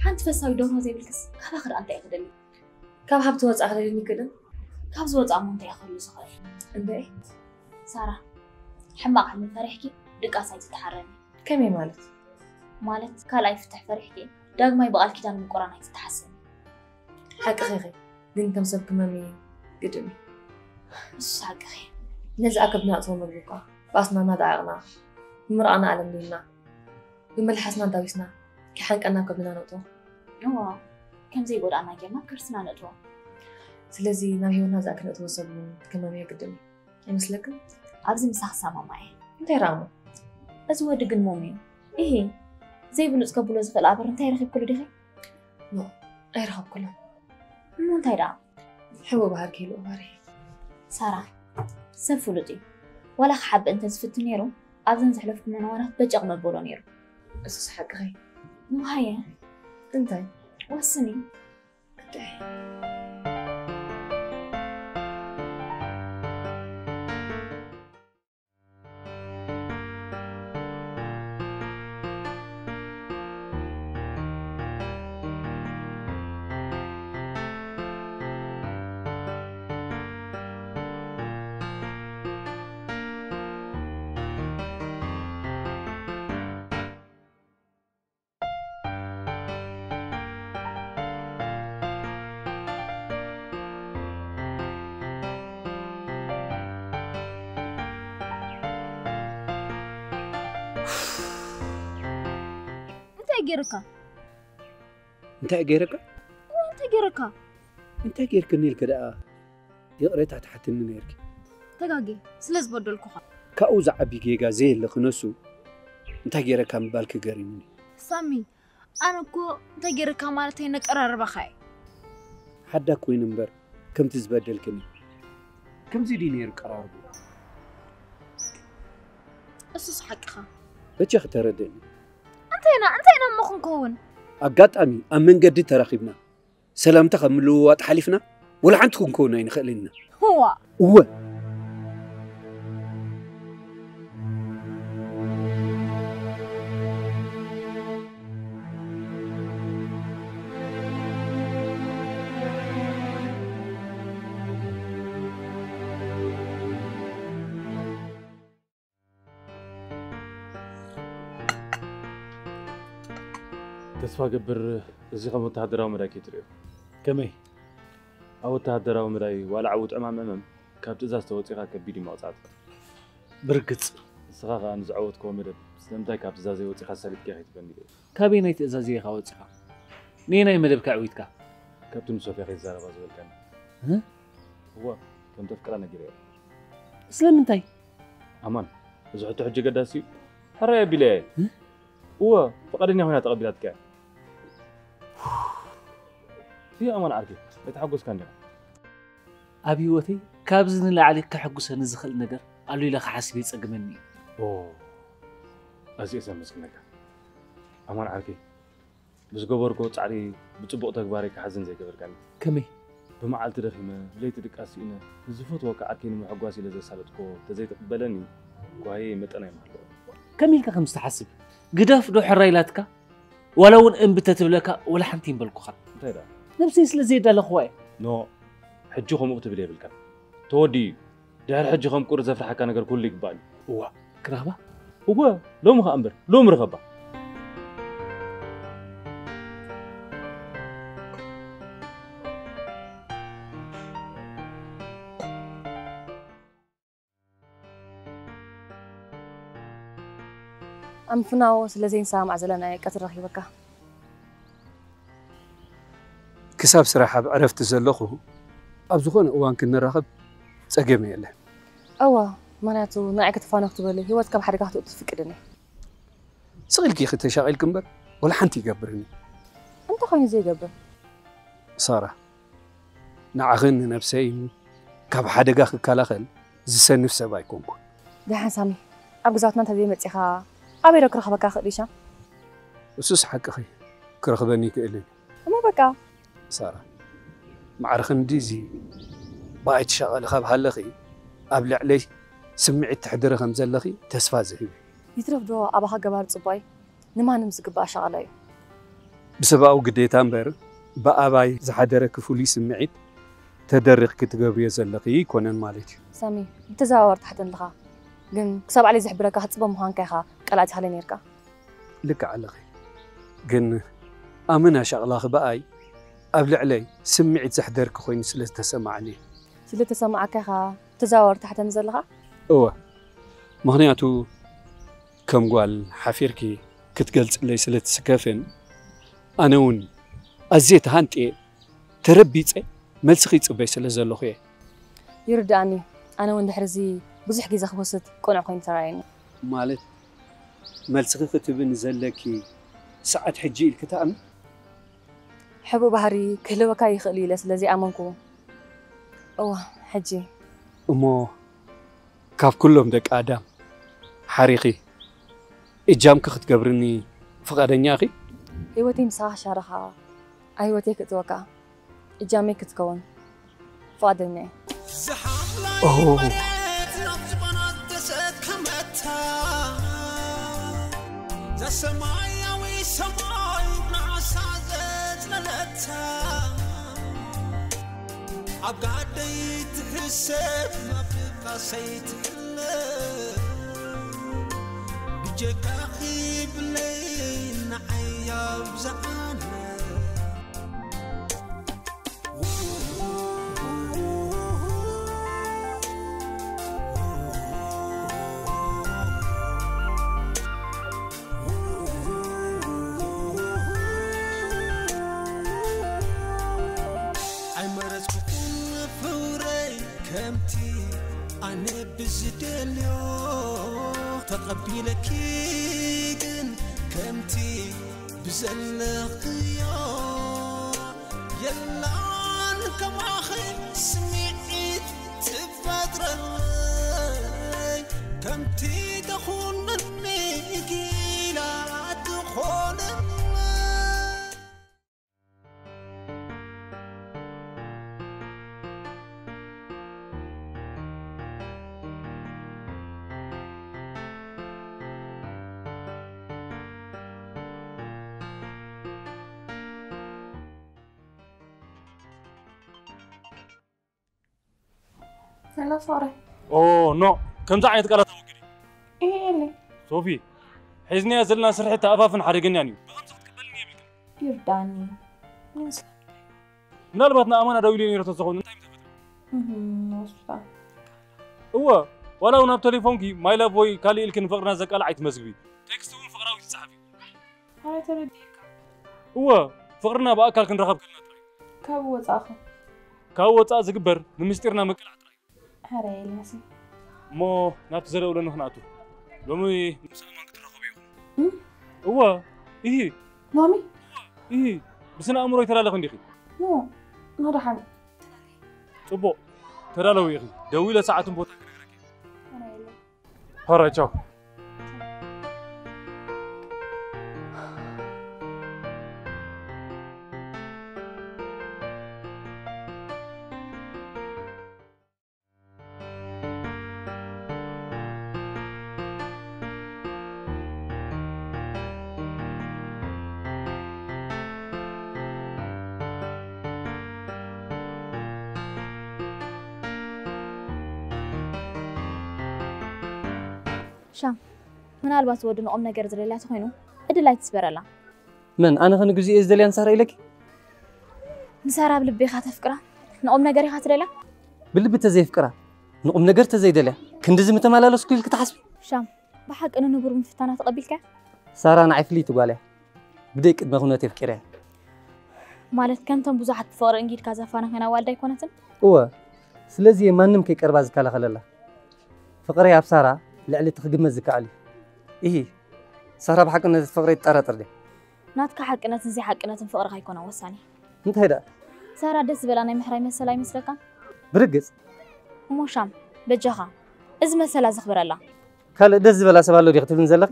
ሓንቲ ፈሳዊ ደርሆ ዘይብልክስ ካባኺ ደኣ እንታይ ክደሊ? ካብ ሃብቲ ወፃእ ክደልየኒ ይኽእልን? ካብዚ ወፃእ እሞ እንታይ ክህሉ ዝኽእል? እንታይ? ሳራ ሕማቕ ሕልሚ ፈሪሕኪ ድቃስ ኣይትተሓረሚ። ከመይ ማለት? ማለት ካልኣይ ፍትሕ ፈሪሕኪ ዳግማይ ብቓል ኪዳን ምቁራን ኣይትተሓሰሚ። ሓቅኺ ኢኺ፣ ግን ከም ሰብ ክመሚ ግድን እዩ። ንሱ ሓቅኺ። ነዚ ኣብ ከብድና ኣእትዎ ምግቢ እኳ ባእስና እናደዓቕና ብምራቕና ኣለምሊምና ብመልሓስና ኣዳዊስና ከይሓንቀና ኣብ ከብድና ነእትዎ። እዋ፣ ከም ዘይጎድኣና ጌርና ኣብ ከርስና ነእትዎ። ስለዚ ናብ ህይወትና ዝኣክል ነእትዎ ሰብ እውን ክመምዮ ግድን እዩ። ኣይመስለክን? ኣብዚ ምሳኺ እሰማማዕ እየ። እንታይ ደኣ እሞ? እዚ ወዲ ግን ሞም እዩ። ኢሂ፣ ዘይብሉፅ ከብሎ ዝኽእል ኣበር እንታይ ረኺብክሉ ዲኺ? ኖ፣ ኣይረኸብኩሉን። እሞ እንታይ ደኣ? ሕቦ ባህር ከይሉ እባሪ። ሳራ፣ ሰብ ፍሉጥ እዩ። ዋላ ክሓብእ እንተዝፍትን ነይሩ ኣብዘን ዘሕለፍኩመን እዋናት በጨቕ መበሎ ነይሩ። እሱስ ሓቅኺ። እሞ ሃየ። እንታይ? ወስኒ። ግዳይ። እንታይ ገይርካ? እንታይ ገይረካ? እንታይ ገይርካ? እንታይ ገይርክኒ ኢልክ ደኣ ይቕሬታ ትሓትኒ ነይርኪ። ተጋጌ ስለ ዝበደልኩኻ። ካብኡ ዝዓቢ ጌጋ ዘየለ ክነሱ እንታይ ገይረካ ምባልኪ ገሪሙኒ። ሳሚ፣ ኣነ እኮ እንታይ ገይርካ ማለተይ ነቀራርባኻ እየ። ሓዳግ ኮይኑ እምበር ከምቲ ዝበደልክኒ ከምዚ ድዩ ነይሩ ቀራርቡ? እሱስ ሓቅኻ። በጃኺ ተረድእኒ። እንታይ ኢና እንታይ ኢና እሞ ክንከውን? ኣጋጣሚ ኣብ መንገዲ ተራኺብና ሰላምታ ካብ ምልውዋጥ ሓሊፍና ወላ ሓንቲ ክንከውን ኣይንኽእልን ኢና። ህዋ እወ። ተስፋ ገብር፣ እዚ ከም ወተሃደራዊ መዳይ ከይትርእዮ። ከመይ? ኣብ ወተሃደራዊ መዳይ ዋላ ዕዉት ዕማም እመም፣ ካብ ትእዛዝ ተወጺኻ ከቢድ እዩ መቕጻዕቲ። ብርግጽ። ንስኻ ከኣ ንዝዓወትክዎ መደብ ስለምንታይ ካብ ትእዛዘይ ወጺኻ ሰሊጥካ ከይትበኒ ኢለ። ካበየናይ ትእዛዝ ኢኻ ወጺኻ? ነየናይ መደብካ ኣዕዊትካ? ካብቲ ምስ ሶፍያ ከይዛረባ ዝበልካኒ። እ? እወ፣ ከም ተፍቅራ ነጊረያ። ስለምንታይ? ኣማን፣ እዚ ሕቶ ሕጂ ገዳሲ እዩ። ሕራይ ኣቢለያ እየ። እ? እወ፣ ፍቓደኛ ኮይና ተቐቢላትካ እያ። ይህ ኣማን ዓርከይ፣ ኣይተሓጎስካን ዲኻ? ኣብ ህይወተይ ካብዚ ንላዕሊ ከሐጉሰኒ ዝኽእል ነገር ኣሎ ኢለ ክሓስብ የጸግመኒ እዩ። ኦ፣ ኣዝየ ዘመስግነካ። ኣማን ዓርከይ፣ ብዝገበርክዎ ጻዕሪ ብጽቡቕ ተግባረይ ክሓዝን ዘይገበርካኒ። ከመይ? ብመዓልቲ ደኺመ፣ ብለይቲ ድቃስ ስኢነ፣ ንዝፈትወካ ዓርከይ ንምሕጓስ ኢለ ዘሳለጥክዎ ተዘይትቕበለኒ፣ ጓህየይ መጠን ኣይምሃለዎን። ከመይ ኢልካ ከም ዝተሓስብ? ግደፍ ዶ ሕራይ ኢላትካ? ዋላ እውን እምቢ ተትብለካ፣ ዋላ ሓንቲ ይምበልኩኻን። እንታይ ደኣ? ነብሰይ ስለ ዘየዳለኽዋ እየ። ኖ፣ ሕጂ ከምኡ ክትብል የብልካን። ተወዲኡ እዩ። ድሕሪ ሕጂ ከም ቁሪ ዘፍርሓካ ነገር ኩሉ ይግባእ እዩ። እዋ፣ ክረኽባ? እወ፣ ሎሚ ኸኣ እምበር፣ ሎሚ ርኸባ። ኣብ ምፍናው ስለ ዘይንሰማማዕ ዘለና እየ ቀትሪ ረኺበካ። ክሳብ ስራሕ ኣብ ዕረፍቲ ዘለኹ፣ ኣብ ዝኾነ እዋን ክንራኸብ ጸገም የለን። እወ፣ ምኽንያቱ ንዓይ ክትፋኖ ክትበሊ ህይወት ካብ ሓደጋ ክትእቱ ትፍቅድን እየ። ስቕ ኢልኪ ኢኺ ተሻቒልኪ እምበር፣ ወላ ሓንቲ ይገብርን እዩ። እንታይ ኮይኑ ዘይገብር? ሳራ፣ ንዓኽን ንነብሰይን ካብ ሓደጋ ክከላኸል ዝሰንፍ ሰብ ኣይኮንኩን። ደሓን ሳሚ፣ ኣብ ገዛውትና እንተዘይመጺኻ ኣበይ ዶ ክረኽበካ ክእል ኢሻ? እሱስ ሓቅኺ፣ ክረኽበኒ ይክእልን። እሞ በቃ። ሳራ፣ ማዕረ ክንድዚ ብኣይ ትሻቐሊ ካብ ሃለኺ፣ ኣብ ልዕለይ ስምዒት ተሕድሪ ከም ዘለኺ ተስፋ ዝህብ እዩ። ይትረፍ ዶ ኣባኻ ገባር ጽቡቕ እዩ? ንማንም ዝግባእ ሸቐላ እዩ። ብሰብኣዊ ግዴታ እምበር ብኣባይ ዝሓደረኪ ፍሉይ ስምዒት ተደሪኽኪ ትገብርዮ ዘለኺ ኣይኮነን ማለት እዩ። ሳሚ፣ ብተዘዋዋሪ ትሓተኒ ኣለኻ። ግን ክሳብ ዓሊ ዝሕብረካ ክትጽበ ምዃንካ ኢኻ ቃል ኣቲኻለይ ነይርካ። ልክዕ ኣለኺ። ግን ኣመና ሸቕላኺ ብኣይ ኣብ ልዕለይ ስምዒት ዘሕደርኪ ኮይኑ ስለ ዝተሰማዓኒ እዩ። ስለ ዝተሰማዓካ ኢኻ ብተዘዋዋሪ ትሓተኒ ዘለኻ? እወ። ምኽንያቱ ከም ጓል ሓፊርኪ ክትገልጽለይ ስለ ትስከፍን፣ ኣነ እውን ኣዝየ ተሃንጥየ፣ ተረቢጸ፣ መልስኺ ይጽበይ ስለ ዘለኹ እየ። ይርድኣኒ። ኣነ እውን ድሕሪ እዚ ብዙሕ ግዜ ክወስድ ቅኑዕ ኮይኑ ተራእየኒ። ማለት፣ መልስኺ ክትብኒ ዘለኪ ሰዓት ሕጂ ኢልኪ ትኣምኒ? ሕቡእ ባህሪ ክህልወካ ይኽእል እዩ ኢለ ስለ ዘይኣመንኩ። እዋ፣ ሕጂ። እሞ ካብ ኩሎም ደቂ ኣዳም ሓሪኺ እጃምኪ ክትገብርኒ ፍቓደኛ ኢኺ? ህይወተይ ምሳኻ ክሻረኻ፣ ኣብ ህይወተይ ክእትወካ፣ እጃመይ ክትከውን ፍቓደኛ እየ። ኦ። ዝሓምላይ መሬት ናብ ዝባና ዝተሰከመታ፣ ዘሰማያዊ ሰማይ ንዓሳ ዘጽለለታ፣ ኣብ ጋደይ ትሕሰብ፣ ናብ ድቃሰይ ትሕለብ፣ ብጀካኺ ብለይ ንዓይ ኣብዝሓለ። ኣይመረጽኩኹን ፍቕረይ ከምቲ ኣነ ብዝደልዮ፣ ተቐቢለኪ ግን ከምቲ ብዘለኽዮ። የላን ከማኺ ስምዒት ትፈጥረለይ፣ ከምቲ ተኹንኒ ጊላ ትኾንለይ። ሰላም ፍቕረይ። ኦ፣ ኖ፣ ከምዚ ዓይነት ቃላት ኣወግዲ። እየ፣ እለ። ሶፊ፣ ሒዝናዮ ዘለና ስርሒት ተኣፋፍን ሓደገኛን እዩ። ብኸምዚ ክትቅበልኒ የብልክን። ይርዳኒ። ምናልባት ንኣማና ደዊለ ነይረ ተዝኸውን እንታይ ምተፈጥረ? እህም፣ ሆስፒታል። እወ፣ ዋላ እውን ኣብ ቴሌፎንኪ ማይ ላቭ ወይ ካልእ ኢልኪ ንፍቕርና ዘቃልዕ ኣይትመዝግቢ። ቴክስት እውን ፍቕራዊ ትጽሓፊ። ኣረ ተረዲእካ። እወ፣ ፍቕርና ብኣካል ክንራኸብ ከለና ጥራይ። ካብ ወጻእኻ። ካብ ወጻእ ዝግበር ንምስጢርና ምቅላዕ ጥራይ። ኣረ ኤልያስ። እሞ ናብቲ ዘደውለኒ ክንኣቱ። ሎሚ ምስ ኣማን ክትራኸቡ ኢኹም። እም? እወ፣ ኢሂ፣ ሎሚ? ኢሂ፣ ብስነ ኣእምሮ ይተላለኺ እንዲኺ። ኖ፣ ኖ ደሓን። ጽቡቕ፣ ተዳለዊ ኢኺ። ደዊለ ሰዓትን ቦታ ክነግረኪ። ኣረ ኤልያስ። ሆራ፣ ቻው። ሻም፣ ምናልባት ወዲ ንቑም ነገር ዝደልያ ተኾይኑ፣ ዕድል ኣይትስበረላ። መን ኣነ ከ ንግዚኡ እየ ዝደልያ ንሳራ ኢለኪ? ንሳራ ብልቢ ኢኻ ተፍቅራ፣ ንቑም ነገር ኢኻ ትደልያ? ብልቢ ተዘይፍቅራ ንቑም ነገር ተዘይደልያ ክንድዚ ምተመላለስኩ ኢልኪ ትሓስቢ? ሻም፣ ብሓቂ ንንቡር ምፍታና ተቐቢልካ? ሳራ ንዓይ ፍልይቲ ጓል እያ። ብደይ ቅድመ ኩነት የፍቂረያ። ማለት ከምቶም ብዙሓት ብፍቕሪ እንጊድካ ዘፋነኸና ዋልዳ ኣይኮነትን? እወ፣ ስለዚ እየ ማንም ከይቀርባ ዝከላኸለላ። ፍቕረይ ኣብ ሳራ ልዕሊ እቲ ክግመት ዝከኣል እዩ። ኢሂ፣ ሳራ ብሓቂ ነቲ ፍቕረይ ትጠራጠር ድያ? ናትካ ሓቅነትን ዘይሓቅነትን ፍቕርኻ ኣይኮነን ወሳኒ። እንታይ ደኣ? ሳራ ደስ ዝበላ ናይ ምሕራይ መሰል ኣይመስለካን? ብርግጽ። እሞ ሻም፣ በጃኻ፣ እዚ መሰላ ዘኽብረላ። ካልእ ደስ ዝበላ ሰብ ኣሎ ዲኺ ትብልኒ ዘለኺ?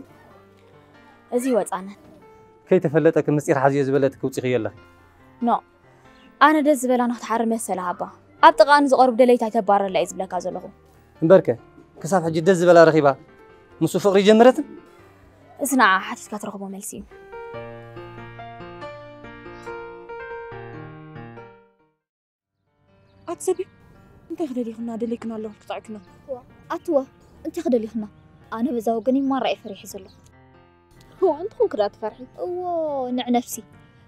እዚ ወጻነ። ከይተፈለጠ ምስጢር ሓዝዮ ዝበለትኪ ውጺኺ ኣለኺ። ኖ፣ ኣነ ደስ ዝበላ ንክትሓሪ መሰላ ሃባ። ኣብ ጥቓኣ ንዝቐርቡ ደለይቲ ኣይተባረላ እየ ዝብለካ ዘለኹ። እምበርከ፣ ክሳብ ሕጂ ደስ ዝበላ ረኺባ ምስኡ ፍቕሪ ጀመረትን? እዚ ንዓ ሓቲትካ ትረኽቦ መልሲ እዩ። ኣቲ ሰብዩ፣ እንታይ ክደሊኽና ደለይክና ኣለኹ ክጣዕክና። ኣትወ፣ እንታይ ክደሊኽና? ኣነ በዛ ወገን ማራ እየ ፈሪሐ ዘለኹ። እዋ፣ እንተኾንክ ደኣ ትፈርሒ። እዎ፣ ንዕ ነብሲ።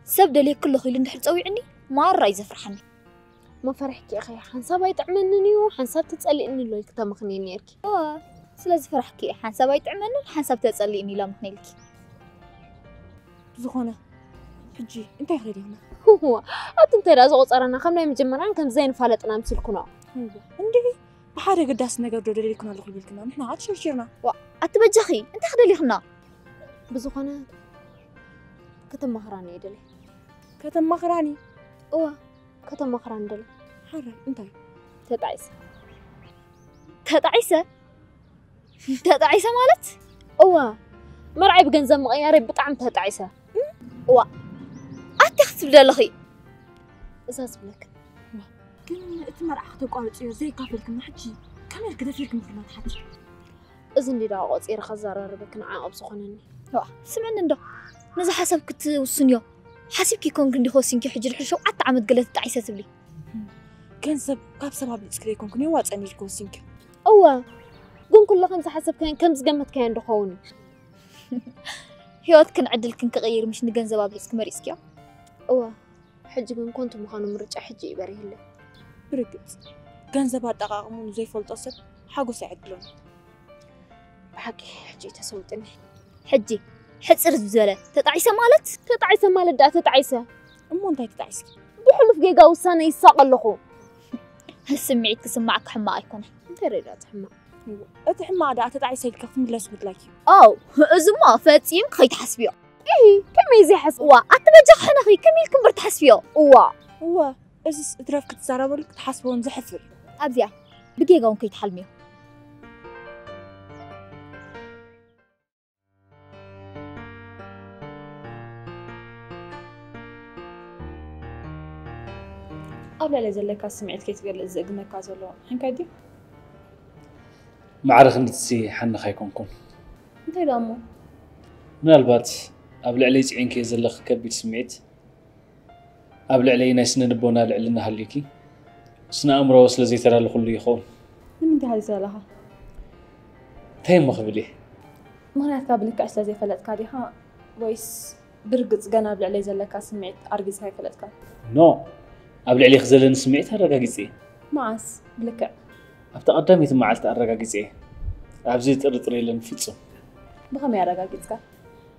ሰብ ደልየኪ ኣለኹ ኢሉ እንድሕር ጸዊዕኒ፣ ማራ እዩ ዘፍርሓኒ። መፈርሕኪ ኢኺ፣ ሓንሳብ ኣይጥዕመንን እዩ፣ ሓንሳብ ተጸሊእኒ ኣሎ ኢልኪ ተመኽንየ ነይርኪ። እዋ፣ ስለ ዝፈራሕኪ እየ፣ ሓንሳብ ኣይጥዕመንን፣ ሓንሳብ ተጸሊእኒ ኢላ ምኽንየልኪ። ብዝኾነ፣ ሕጂ እንታይ ክደሊኽና? እዋ፣ ኣቲ እንታይ ደኣ ዝቆጸረና፣ ከም ናይ መጀመርያን ከም ዘይንፋለጥና ምስልኩ ነው። እንዴ፣ ብሓደ ገዳሲ ነገር ዶ ደሊልክና ኣለኹ ይብልክና? ንሕና ኣትሸርሽርና። ዋ፣ ኣቲ በጃኺ፣ እንታይ ክደሊኽና? ብዝኾነ፣ ከተማኽራኒ እየ ደልየ። ከተማኽራኒ? እዋ፣ ከተማኽራኒ ደልየ። ሓራይ፣ እንታይ? ተጣዒሰ። ተጣዒሰ? ተጣዒሰ ማለት? እዋ፣ መርዓይ ብገንዘብ ምቕያረይ ብጣዕሚ ተጣዒሰ። እዋ፣ ኣቲ ክትብሊ ኣለኺ? እዛ ዝብለክን። ግን እቲ መርዓ ክተቋርጽዮ ዘይካፈልክና ሕጂ ከመይ ኢልኪ ደፊርክን ክና ትሓቲ? እዚ እንዲ ደኣ ቆጺረ ከዘራርበክን ዓቐብ ዝኾነኒ። እዋ፣ ስምዕኒ እንዶ፣ ነዚ ሓሳብ ክትውስንዮ ሓሲብኪ ኮንክ እንዲ ክወስንኪ ሕጂ ድሕሪ ሸውዓተ ዓመት ገለ ትጣዒሰ ትብሊ? ገንዘብ ካብ ሰብ ኣብሊጽኪ ዘይኮንክን የዋጸኒ ኢልኪ ወሲንኪ። እዋ፣ ግን ኩሉ ከም ዝሓሰብካዮን ከም ዝገመትካዮን ድኸውን እዩ። ህይወትክን ዕድልክን ክቕይር ምሽ ንገንዘብ ኣብሊጽኪ መሪጽክዮ? እዋ፣ ሕጂ ግን ኮንቱ ምዃኑ ምርጫ ሕጂ እዩ በሪህለይ። ብርግጽ፣ ገንዘብ ኣጠቓቕሙ ንዘይፈልጦ ሰብ ሓጎስ ኣይዕድሎን። ብሓቂ ሕጂ እዩ ተሰዊጥኒ። ሕጂ ሕጽር ዝበለ ተጣዒሰ ማለት? ተጣዒሰ ማለት ደኣ ተጣዒሰ። እሞ እንታይ ተጣዒስኪ? ብሕሉፍ ጌጋ ውሳነ ይሳቐ ኣለኹ። ስምዒት ክስማዕካ ሕማቕ ኣይኮነን። እንታይ ረዳት ሕማቕ? እቲ ሕማቕ ደኣ ተጣዒሰ ኢልካ ክትምለስ ምድላይኪ። ኣው፣ እዚማ ፈጺምኪ ከይትሓስብዮ። ኢሂ፣ ከመይ ዘይሓስብ? እዋ፣ ኣቲ በጃኺ ሕነኺ፣ ከመይ ኢልኪ እምበር ትሓስብዮ? እዋ። እዋ፣ እዚስ እትረፍ ክትዛረበሉ ክትሓስቦ እውን ዘሕፍር። ኣብዚኣ፣ ብጌጋ እውን ከይትሓልምዮ። ኣብ ልዕለይ ዘለካ ስምዒት ከይትገልጽ ዝእግመካ ዘሎ ሕንከት ድዩ? ማዕረ ክንድትሲ ሓንኽ ኣይኮንኩን። እንታይ ደኣ እሞ? ምናልባት ኣብ ልዕለይ ጽዒንክዮ ዘለኺ ከቢድ ስምዒት ኣብ ልዕለይ ናይ ስነ ልቦና ልዕልና ሃልዩኪ ስነ ኣእምሮ ስለ ዘይተላለኹሉ ይኸውን። ንምንታይ ሓቲተ ኣለኻ? እንታይ እሞ ክብል እየ? ምኽንያትካ ብልክዕ ስለ ዘይፈለጥካ ዲኻ ወይስ ብርግጽ ገና ኣብ ልዕለይ ዘለካ ስምዒት ኣርጊጽካ ኣይፈለጥካን። ኖ፣ ኣብ ልዕሌኺ ዘለኒ ስምዒት ኣረጋጊጸ እየ። መዓስ? ብልክዕ? ኣብታ ቀዳመይቲ መዓልቲ ኣረጋጊጸ እየ። ኣብዚ ጥርጥር የለን ፍጹም። ብኸመይ ኣረጋጊጽካ?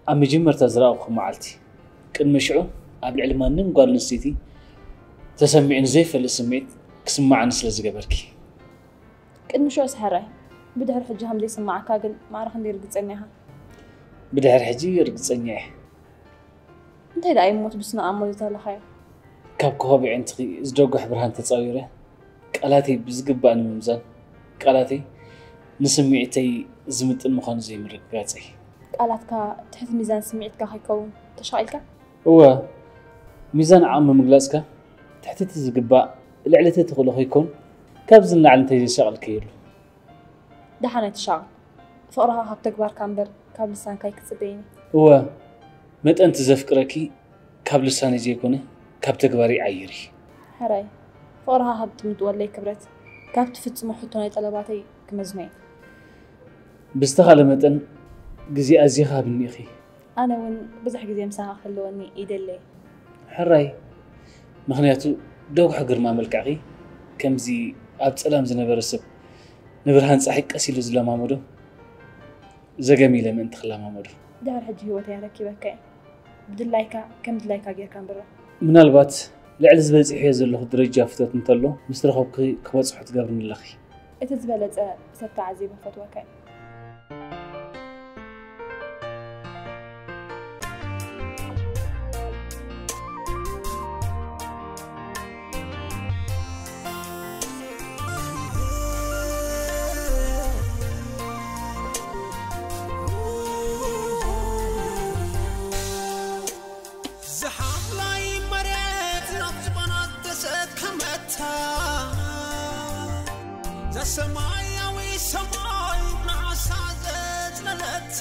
ኣብ መጀመርታ ዝረኣኹ መዓልቲ፣ ቅድሚ ሽዑ ኣብ ልዕሊ ማንም ጓል ኣንስተይቲ ተሰሚዑ ንዘይፈልጥ ስምዒት ክስማዓኒ ስለ ዝገበርኪ። ቅድሚ ሽዑ ስሕራይ፣ ብድሕሪ ሕጂ ከም ዘይስማዓካ ግን ማዕረ ክንደይ ርግጸኛ ኢኻ? ብድሕሪ ሕጂ ርግጸኛ እየ። እንታይ ደኣ እዩ እሞ እቲ ብስነ ኣእምሮ ዝተለኻዮ? ካብ ኮኾብ ኣዒንትኺ ዝደጉሕ ብርሃን ተጻዊረ፣ ቃላተይ ብዝግባእ ንምምዛን፣ ቃላተይ ንስምዒተይ ዝምጥን ምዃኑ ዘይምርግጋጸይ። ቃላትካ ትሕቲ ሚዛን ስምዒትካ ከይከውን ተሻቒልካ? እወ፣ ሚዛን ዓቕሚ ምግላጽካ ትሕቲ እቲ ዝግባእ፣ ልዕሊ እቲ ትኽእሎ ከይኮን፣ ካብዚ ንላዕሊ እንታይ ዘሻቕል ከይህሉ። ደሓን ኣይትሻቐል። ፍቕርኻ ካብ ተግባርካ እምበር ካብ ልሳንካ ኣይክጽበይን እየ። እወ፣ መጠን እቲ ዘፍቅረኪ ካብ ልሳነይ ዘይኮነ ካብ ተግባረይ ይዓይር እዩ። ሕራይ፣ ፍቕርኻ ካብ ትምጥወለይ ክብረት፣ ካብ ትፍጽሞ ሕቶ ናይ ጠለባተይ ክመዝኖ እየ። ብዝተኻለ መጠን ግዜ ኣዚኻ ሃብኒ ኢኺ። ኣነ እውን ብዙሕ ግዜ ምሳኻ ክህልወኒ ይደሊ እየ። ሕራይ፣ ምኽንያቱ ደጉሕ ግርማ መልክዕኺ ከምዚ ኣብ ጸላም ዝነበረ ሰብ ንብርሃን ጸሓይ ቀስ ኢሉ ዝለማመዶ ዘገም ኢለ ምእንቲ ክለማመዶ። ድሕሪ ሕጂ ህይወተይ ኣረኪበካ እየ። ብድላይካ ከም ድላይካ ጌርካ ኣንብሮ። ምናልባት ልዕሊ ዝበጺሐዮ ዘለኹ ደረጃ ፍትወት እንተሎ ምስ ረኸብኩኺ ክበጽሖ ትገብርኒ ኣለኺ። እቲ ዝበለጸ ሰብ ተዓዚበ ክፈትወካ እየ። ዝሓምላይ መሬት ናብ ዝባና ተሰከመታ፣ ዘሰማያዊ ሰማይ ንዓሳ ዘጽለለታ፣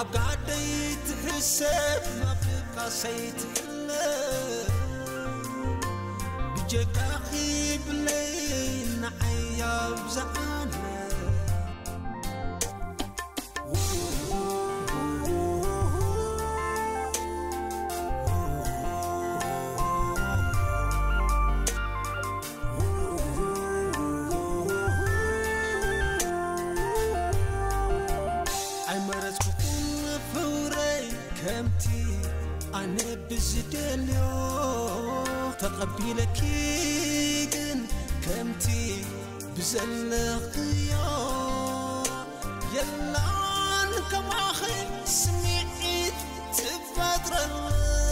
ኣብ ጋደይ ትሕሰብ ናብ ድቃሰይ ትሕለብ፣ ብጀካኺ ብለይ ንዓይ ኣብዝሓለ። ኣይመረጽኩኹን ፍቕረይ ከምቲ ኣነ ብዝደልዮ፣ ተቐቢለኪ ግን ከምቲ ብዘለኽዮ። የላን ከማኺ ስምዒት ትፈጥረለይ፣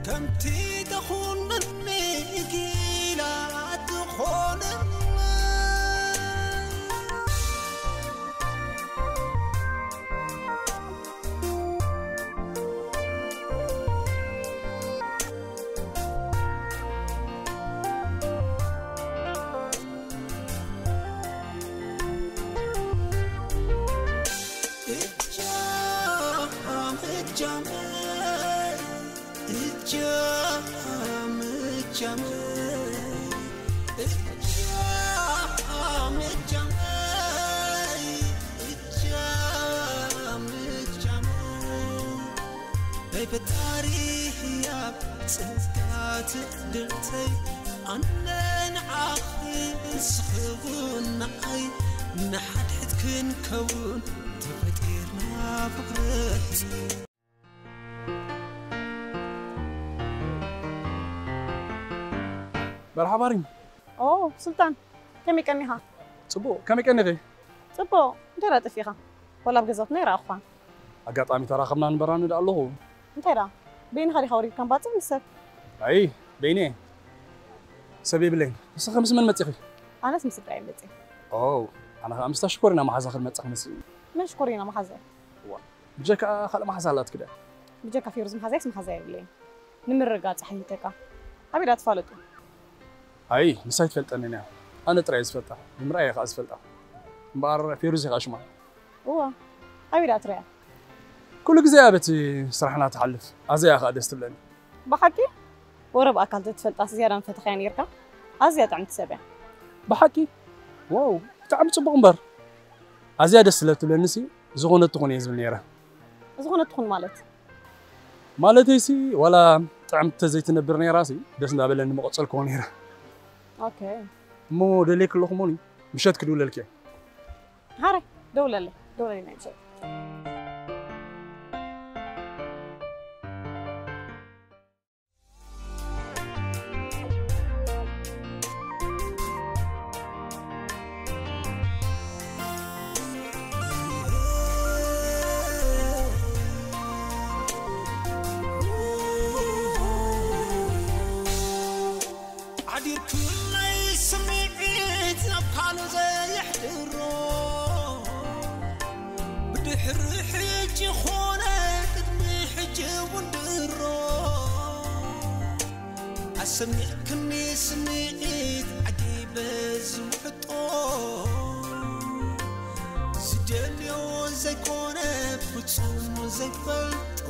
ከምቲ ተኹንኒ ጊላ ትኾነለይ። ናይ ፈጣሪ ህያብ ጽንስካ ትዕድልተይ፣ ኣነ ንዓኺ ንስኺ እውን ንዓይ፣ ንሓድሕድ ክንከውን ተፈጢርና ፍቕረይ። መርሓባ ሪም። ኦ ሱልጣን፣ ከመይ ቀኒኻ? ጽቡቕ፣ ከመይ ቀኒኺ? ጽቡቕ፣ እንታይ ደኣ ጠፊእኻ? ዋላ ኣብ ገዛውትና ኣይረኣኹኻን። ኣጋጣሚ ተራኸብና ንበራኒ ደኣ ኣለኹ። እንታይ ደኣ? በይንኻ ዲኻ ወሪድካ እምባጽዕ ምስ ሰብ? ኣይ፣ በይነ እየ። ሰብ የብለይን። ንስኺ ምስ መን መጺኺ? ኣነስ ምስ ስድራይ መጺእ። ኦ፣ ኣነ ኸኣ ምስታ ሽኮሪና መሓዛ ክንመጽእ መሲሉኒ። መን ሽኮሪና መሓዛይ? እዋ፣ ብጀካ ካልእ መሓዛ ኣላትኪ ድያ? ብጀካ ፌሩዝ መሓዛይስ መሓዛ የብለይን። ንምርግጋጽ ሓቲተካ። ኣበይ ደኣ ትፋለጡ? ኣይ፣ ንሳ ኣይትፈልጠንን እያ። ኣነ ጥራይ እየ ዝፈልጣ። ብምርኣይ እየ ኸኣ ዝፈልጣ። እምበኣር ፌሩዝ እያ ኸኣ ሽማ። እዋ፣ ኣበይ ደኣ ትርእያ? ኩሉ ግዜ እያ በቲ ስራሕና ትሓልፍ። ኣዝያ እያ ኸኣ ደስ ትብለኒ። ብሓቂ? ወረ ብኣካል ተትፈልጣስ ዝያዳ ምፈተኽያ ኔርካ። ኣዝያ ጥዕምቲ ሰብ እያ። ብሓቂ? ዋው፣ ብጣዕሚ ጽቡቕ እምበር። ኣዝያ ደስ ስለ ትብለኒሲ ዝኾነት ትኹን እየ ዝብል ኔረ። ዝኾነ ትኹን ማለት? ማለተይሲ ዋላ ጥዕምቲ ዘይትነብር ነይራሲ ደስ እንዳበለኒ መቐጸልክዎ ነይረ። ኦኬ። እሞ ደልየኪ ኣለኹ ሞኒ፣ ምሸት ክድውለልኪ እየ። ሃረ፣ ደውለለይ፣ ደውለለይ ናይ ምሸት። ዓዲርክለይ ስምዒት ናብ ካልእ ዘየሕድሮ፣ ብድሕሪ ሕጂ ኾነ ቅድሚ ሕጂ እውን ድሮ፣ ኣሰሚዕክኒ ስምዒት ዓጊበ ዝውሕጦ፣ ዝደልዮ ዘይኮነ ፍጹም ዘይፈልጦ።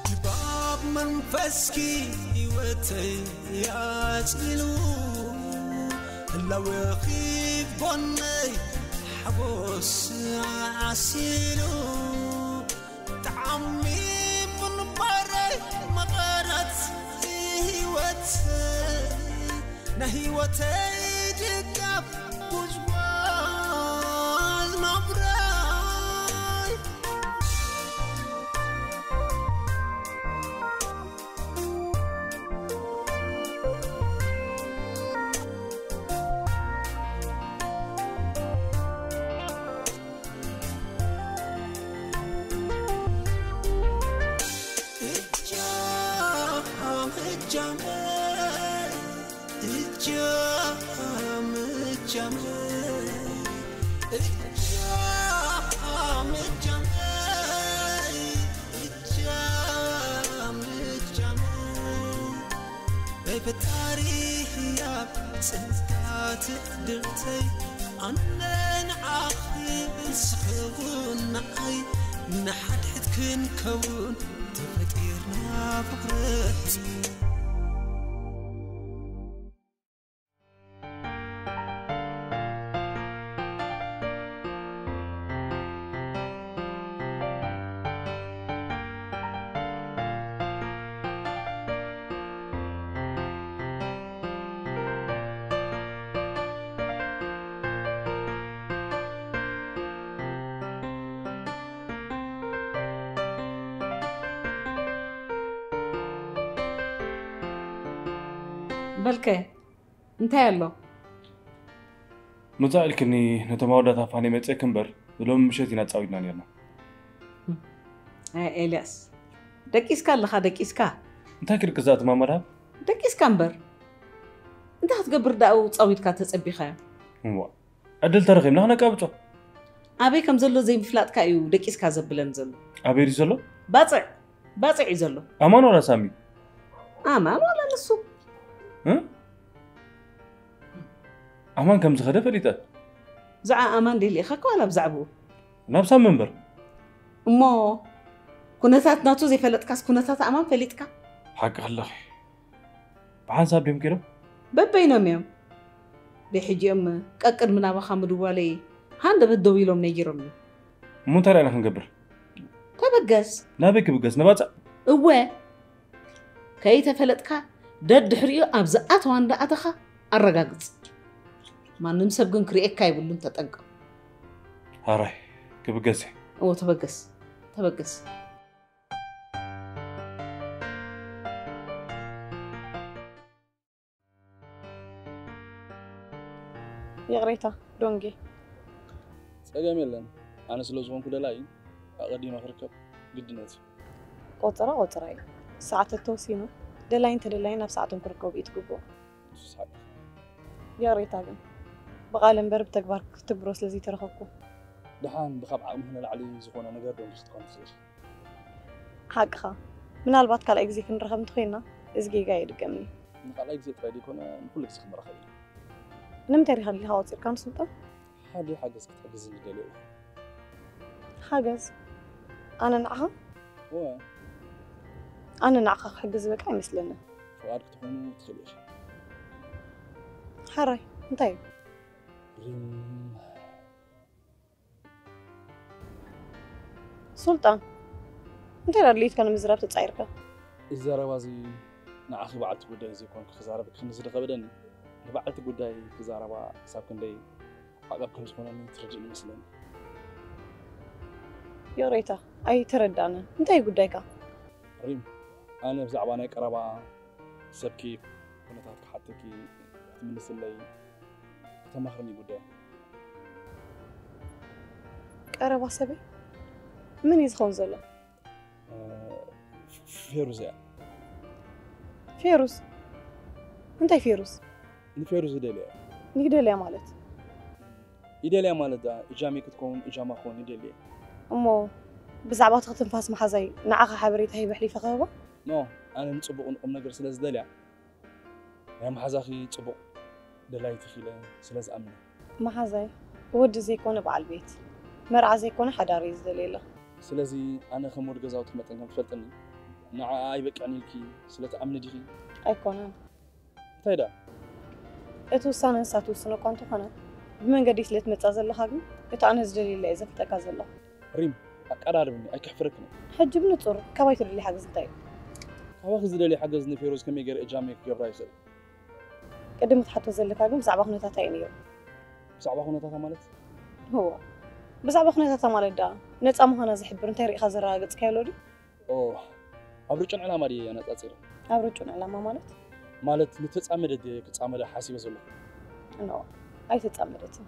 ድባብ መንፈስኪ ህይወተይ ኣጽሊሉ፣ ህላወኺ ጎነይ ሓጎስ ዓሲሉ፣ ጣዕሚ ምንባረይ መቐረት ህይወተይ፣ ናይ ህይወተይ ድጋፍ ጉዝጓዝ ናብራይ። ፈጣሪ ህያብ ጽንታት ድርተይ ኣነ ንዓኺ ንስኺ እውን ንዓይ ንሓድሕድ ክንከውን ተፈጢርና ፍቕረይ። በልከ እንታይ ኣሎ? ምጻእ ኢልክኒ ነቶም ኣወዳት ኣፋኒ መጺእክ እምበር፣ ሎሚ ምሸት ኢና ተጻዊትና ኔርና። ኣይ ኤልያስ፣ ደቂስካ ኣለኻ፣ ደቂስካ። እንታይ ክድቅስ ዝኣቱ ማማ ደሃብ? ደቂስካ እምበር። እንታይ ክትገብር ደኣ ጻዊትካ ተጸቢኻዮ? እዋ፣ ዕድል ተረኺብና ክነቃብጾ። ኣበይ ከም ዘሎ ዘይምፍላጥካ እዩ ደቂስካ ዘብለን ዘሎ። ኣበይ ድዩ ዘሎ? ባጽዕ፣ ባጽዕ እዩ ዘሎ። ኣማን ዋላ ሳሚ? ኣማን ዋላ ንሱ? እ? ኣማን ከም ዝኸደ ፈሊጠ። ብዛዕባ ኣማን ደሊእኻ እኮ ዋላ ብዛዕባኡ? ናብ ሳሚ እምበር። እሞ ኩነታት ናቱ ዘይፈለጥካስ ኩነታት ኣማን ፈሊጥካ? ሓቂ ክለኺ። ብሓንሳብ ድዮም ከይዶም? በበይኖም እዮም። ደይ ሕጂ እዮም ቀቅድሚ ናባኻ ምድዋለይ ሃንደበት ደው ኢሎም ነጊሮም እዮም። እሞ እንታይ ደኣ ኢና ክንገብር? ተበገስ። ናበይ ክብገስ? ንባጽዕ? እወ። ከይተፈለጥካ ደድሕሪኡ ኣብ ዝኣተዋ እንዳኣተኻ ኣረጋግጽ። ማንም ሰብ ግን ክርእየካ የብሉን፣ ተጠንቀቕ። ሃራይ፣ ክብገስ እየ። እወ፣ ተበገስ። ተበገስ። ይቕሬታ ዶንጌ። ጸገም የለን። ኣነ ስለ ዝኾንኩ ደላይ ኣቐዲመ ክርከብ ግድነት እዩ። ቆጸራ ቆጸራ እዩ። ሰዓት ተተወሲኑ ደላይን ተደላይን ኣብ ሰዓቶም ክርከቡ እዩ ትግብኦ። ንሱስ ሓቂ። ይቕሬታ ግን ብቓል እምበር ብተግባር ክትግብሮ ስለ ዘይተረኸብኩ። ደሓን ብካብ ዓቕምኺ ንላዕሊ ዝኾነ ነገር ዶ እንዲ ክትኾን ትኽእል? ሓቅኻ። ምናልባት ካልኣይ ግዜ ክንራኸብ እንተኾይንና፣ እዚ ጌጋ ኣይድገምን እዩ። ንኻልኣይ ግዜ ጥራይ ዘይኮነ፣ ንኹሉ ግዜ ክንራኸብ ኢና። ንምንታይ ዲኻ ኣሊኻ ቆጺርካ ንስልጣን? ሓደ ሓገዝ ክትሕግዝኒ ደልየ እየ። ሓገዝ? ኣነ ንዓኻ? እወ፣ ኣነ ንዓኻ ክሕግዝ ዝበቃ ኣይመስለንን። ፍቓድ ክትኾኑ ትኽእሉ ኢኺ። ሓራይ እንታይ እዩ? ሪም፣ ሱልጣን፣ እንታይ ዳ ድሌትካ ንምዝራብ ተጻይርካ? እዚ ዘረባ እዚ ንዓኺ በዓልቲ ጉዳይ ዘይኮንኩ ክዛረበኪ ከም ዝደኸበደኒ፣ ንበዓልቲ ጉዳይ ክዛረባ ክሳብ ክንደይ ዓቐብ ከም ዝኾነኒ ትረድእኒ ይመስለኒ። ይቕሬታ፣ ኣይተረዳንን። እንታይ እዩ ጉዳይካ? ሪም፣ ኣነ ብዛዕባ ናይ ቀረባ ሰብኪ ኩነታት ክሓተኪ ክትምልስለይ ከተማኽርኒ ጉዳይ። ቀረባ ሰበይ? መን እዩ ዝኸውን ዘሎ? እ፣ ፌሩዝ እያ። ፌሩዝ? እንታይ ፌሩዝ? ንፌሩዝ ይደልያ። ንግደልያ ማለት? ይደልያ ማለት ደኣ እጃመይ ክትከውን እጃማ ክኸውን ይደልየ። እሞ ብዛዕባ እቲ ክትንፋስ መሓዛይ ንዓኻ ሓበሬታ ሂበ ኣሕሊፈ ክህባ? ኖ፣ ኣነ ንጽቡቕ ንቁም ነገር ስለ ዝደልያ ናይ መሓዛኺ ጽቡቕ ደላይትኺ ኢለ ስለ ዝኣምን። መሓዛይ ወዲ ዘይኮነ በዓል ቤት፣ መርዓ ዘይኮነ ሓዳር እዩ ዝደልየላ። ስለዚ ኣነ ከም ወዲ ገዛውቲ መጠን ከም ትፈልጥኒ ንዓኣ ኣይበቅዕን ኢልኪ ስለ ትኣምኒ ዲኺ? ኣይኮነን። እንታይ ደኣ? እቲ ውሳነ ንሳ ትውስኖ እኳ እንተኾነ፣ ብመንገዲ ስለ ትመጻ ዘለኻ ግን እቲ ኣነ ዝደልየላ እየ ዘፍልጠካ ዘለኹ። ሪም፣ ኣቀራርብኒ ኣይክሕፍረክን እየ። ሕጂ ብንጹር ካባይ ትደሊ ሓገዝ እንታይ እዩ? ካባኺ ዝደልዮ ሓገዝ ንፌሮዝ ከመይ ገይረ እጃመይ ክገብራ ይኽእል? ቅድሚ ክትሓቶ ዘለካ ግን ብዛዕባ ኩነታታ እዩ ነይሩ። ብዛዕባ ኩነታታ ማለት? እዎ፣ ብዛዕባ ኩነታታ ማለት ደኣ ነጻ ምዃና ዝሕብር እንታይ ርኢኻ ዘረጋገጽካዮ ኣሎ ድዩ? ኦ፣ ኣብ ርጩን ዕላማ ድየ ኣነጻጺረ? ኣብ ርጩን ዕላማ ማለት? ማለት ንተጻመደት ድየ ክጻመዳ ሓሲበ ዘለኹ? ኖ፣ ኣይተጻመደትን።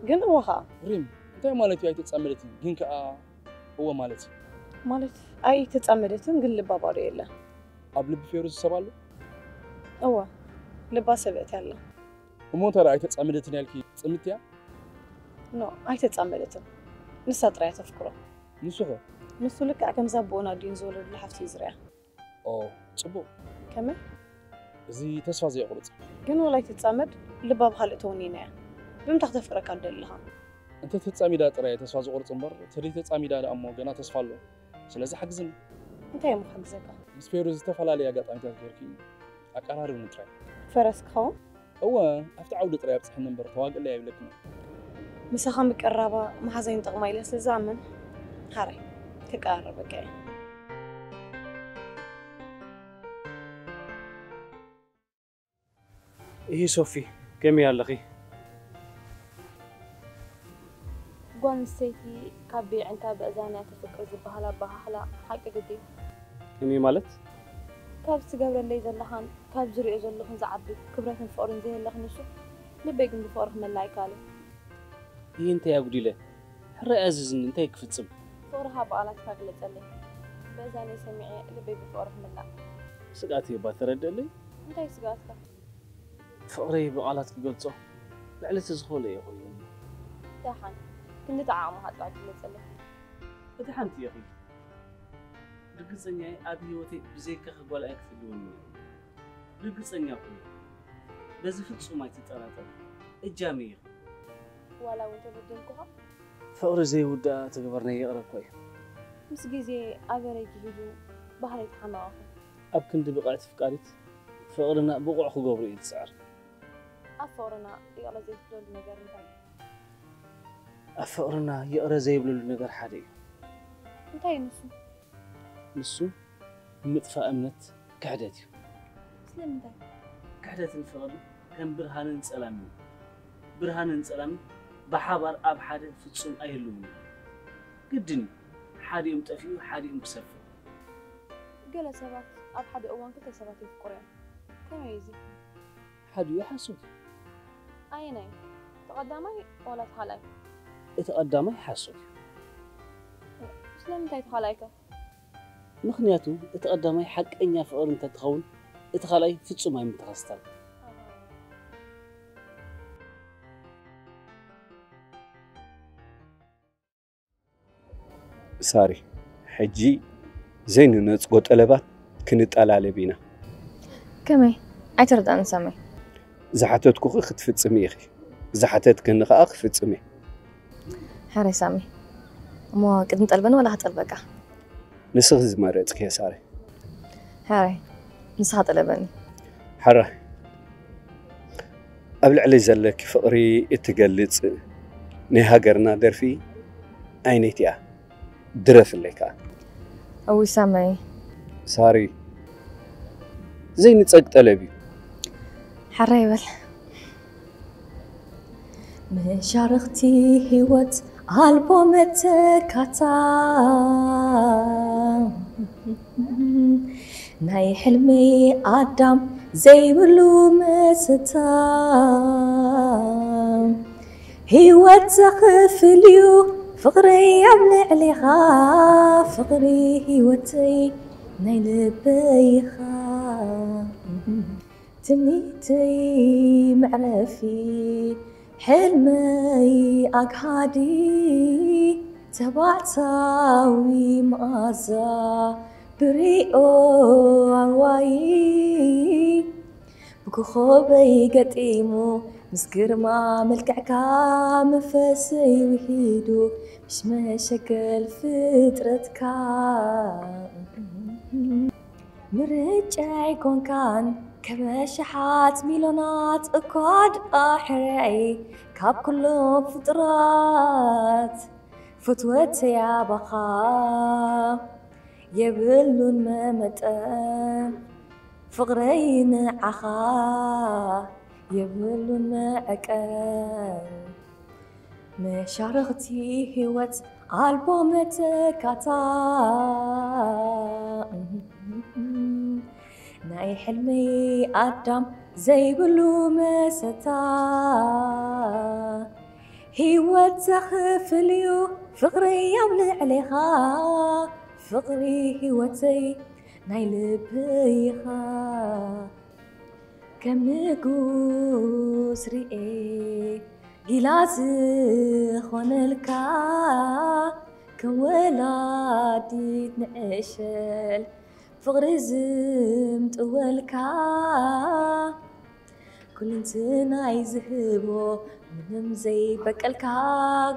ግን እወ ኸኣ። ሪም፣ እንታይ ማለት እዩ ኣይተጻመደትን ግን ከኣ እወ ማለት እዩ? ማለት ኣይተጻመደትን ግን ልባ ባዶ የለን። ኣብ ልቢ ፌሩዝ ሰብ ኣሎ? እወ፣ ልባ ሰብእቲ ኣላ። እሞ እንታይ ደኣ ኣይተጻመደትን ያልኪ ጽምት እያ? ኖ፣ ኣይተጻመደትን። ንሳ ጥራይ እያ ተፍቅሮ። ንሱ ኸ? ንሱ ልክዕ ከምዛ ኣቦኡን ኣዲኡን ዝወለዱላ ሓፍቲ እዩ ዝርያ። ኦ፣ ጽቡቕ። ከመይ? እዚ ተስፋ ዘየቑርጽ። ግን ወላ ኣይትጻመድ፣ ልባ ብኻልእ ተወኒና እያ። ብምንታይ ክተፍቅረካ ትደሊ ኣለኻ? እንተ ተጻሚዳ ጥራይ ተስፋ ዝቑርጽ እምበር፣ ተደይ ተጻሚዳ ደኣ እሞ ገና ተስፋ ኣሎ። ስለዚ ሓግዝኒ። እንታይ እሞ ክሕግዘካ? ምስ ፌሩዝ ዝተፈላለየ ኣጋጣሚታት ጌርኪ ኣቀራርብኒ ጥራይ። ፈረስ ክኸውን? እወ፣ ኣብቲ ዓውዲ ጥራይ ኣብጽሕኒ እምበር ተዋግእለይ ኣይብለክን። ምሳኻ ምቅራባ መሓዛይ ንጥቕማ ኢለ ስለ ዝኣምን፣ ሓራይ ክቀራረበካ እየ። እሂ ሶፊ፣ ከመይ ኣለኺ? ጓል ኣንስተይቲ ካብ ብይዕንታ በእዛንያ ተፍቅር ዝበሃል ኣበሃህላ ሓቂ ግዲ እዩ። ከመይ ማለት? ካብ ትገብረለይ ዘለኻን ካብ ዝሪኦ ዘለኹን ዝዓቢ ክብረትን ፍቕርን ዘየለኺ ንሱ ልበይ ግን ብፍቕሪ ክመልእ ኣይከኣለን። እሂ እንታይ ኣጉዲለ? ሕራይ ኣዝዝኒ እንታይ ክፍጽም? ፍቕርኻ ብቓላትካ ግለጸለይ። በእዛነይ ሰሚዐ ልበይ ብፍቕሪ ክምላእ። ስግኣተይ እባ ተረድእለይ። እንታይ ስግኣትካ? ፍቕረይ ብቓላት ክገልጾ ልዕሊ እቲ ዝኾነ እየ ኮይኑ። ደሓን ክንዲ ዓቕምኻ ጥራይ ግለጸለይ። እቲ ሓንቲ ኢኺ። ርግጸኛ እየ ኣብ ህይወተይ ብዘይካኺ ጓል ኣይክህልወኒ እየ። ርግጸኛ ኩን። በዚ ፍጹም ኣይትጠራጠር። እጃመይ ኢኺ። ዋላ እውን ተበደልኩኻ? ፍቕሪ ዘይውዳእ ተግባር ናይ ይቕረ እኮ እዩ። ምስ ግዜ ኣበረይ ክሒዱ ባህለይ ተሓመቐኹ። ኣብ ክንዲ ብቕዕቲ ፍቃሪት ፍቕርና ብቑዕ ክገብሮ እዩ ዝጽዕር። ኣብ ፍቕርና ይቕረ ዘይትብለሉ ነገር እንታይ እዩ? ኣብ ፍቕርና ይቕረ ዘይብለሉ ነገር ሓደ እዩ። እንታይ እዩ ንሱ? ንሱ ምጥፋእ እምነት ክሕደት እዩ። ስለምንታይ? ክሕደትን ፍቕርን ከም ብርሃንን ጸላምን እዩ። ብርሃንን ጸላምን ብሓባር ኣብ ሓደ ፍጹም ኣይህልውን እዩ። ግድን እዩ ሓዲኦም ጠፊኡ ሓዲኦም ክሰፍእ። ገለ ሰባት ኣብ ሓደ እዋን ክልተ ሰባት የፍቅሩ እዮም። ከመይ እዩ እዚ? ሓዲኡ ሓሶት እዩ። ኣየናይ? እቲ ቀዳማይ ዋላ እቲ ካልኣይ? እቲ ቀዳማይ ሓሶት እዩ። ስለምንታይ እቲ ካልኣይ ከ? ምኽንያቱ እቲ ቀዳማይ ሓቀኛ ፍቕሪ እንተትኸውን እቲ ካልኣይ ፍጹም ኣይምተኸስተን። ሳሪ፣ ሕጂ ዘይንነጽጎ ጠለባት ክንጠላለብ ኢና። ከመይ? ኣይተረድኣንን ሳሚ። ዝሓተትኩኺ ክትፍጽሚ ኢኺ። ዝሓተትክኒ ከኣ ክፍጽም እየ። ሕራይ ሳሚ፣ እሞ ቅድሚ ጠልበኒ ዋላ ክጠልበካ? ንስኺ ዝመረጽክዮ ሳሪ። ሕራይ፣ ንስኻ ጠለበኒ። ሕራይ፣ ኣብ ልዕሊ ዘለኪ ፍቕሪ እትገልጽ ናይ ሃገርና ደርፊ ኣይነይቲ እያ። ድረፍለይ ከኣ። እውይ ሳመይ። ሳሪ፣ ዘይንጸግ ጠለብ እዩ። ሕራይ በል። መሻርኽቲ ህይወት ኣልቦ መተካታ፣ ናይ ሕልመይ ኣዳም ዘይብሉ መሰታ። ህይወት ዘኽፍል እዩ ፍቕረይ ኣብ ልዕሌኻ፣ ፍቕሪ ህይወተይ ናይ ልበይኻ። ትምኒተይ መዕረፊ ሕልመይ ኣግሃዲ፣ ተባዕታዊ መኣዛ ብሪኦ ኣዋይ። ብኮኾበይ ገጢሙ ምስ ግርማ መልክዕካ፣ መንፈሰይ ውሒዱ ምስ መሸገል ፍጥረትካ። ምርጫይ ኮንካን ከመ ሽሓት ሚሎናት እኳ ድኣ ሕራይ ካብ ኩሎም ፍጡራት። ፍትወተይ ኣባኻ የብሉን መመጠን፣ ፍቕረይ ንዓኻ የብሉን መዐቀን። መሻርኽቲ ህይወት ኣልቦ መተካታ፣ ናይ ሕልመይ ኣዳም ዘይብሉ መሰታ። ህይወት ዘኽፍል እዩ ፍቕረይ ኣብ ልዕሌኻ፣ ፍቕሪ ህይወተይ ናይ ልበይ ኢኻ። ከም ንጉስ ርኤ ጊላ ዝኾነልካ፣ ከም ወላዲት ንዕሸል ፍቕሪ ዝምጥወልካ። ኩልንትናይ ዝህቦ ምንም ዘይበቀልካ፣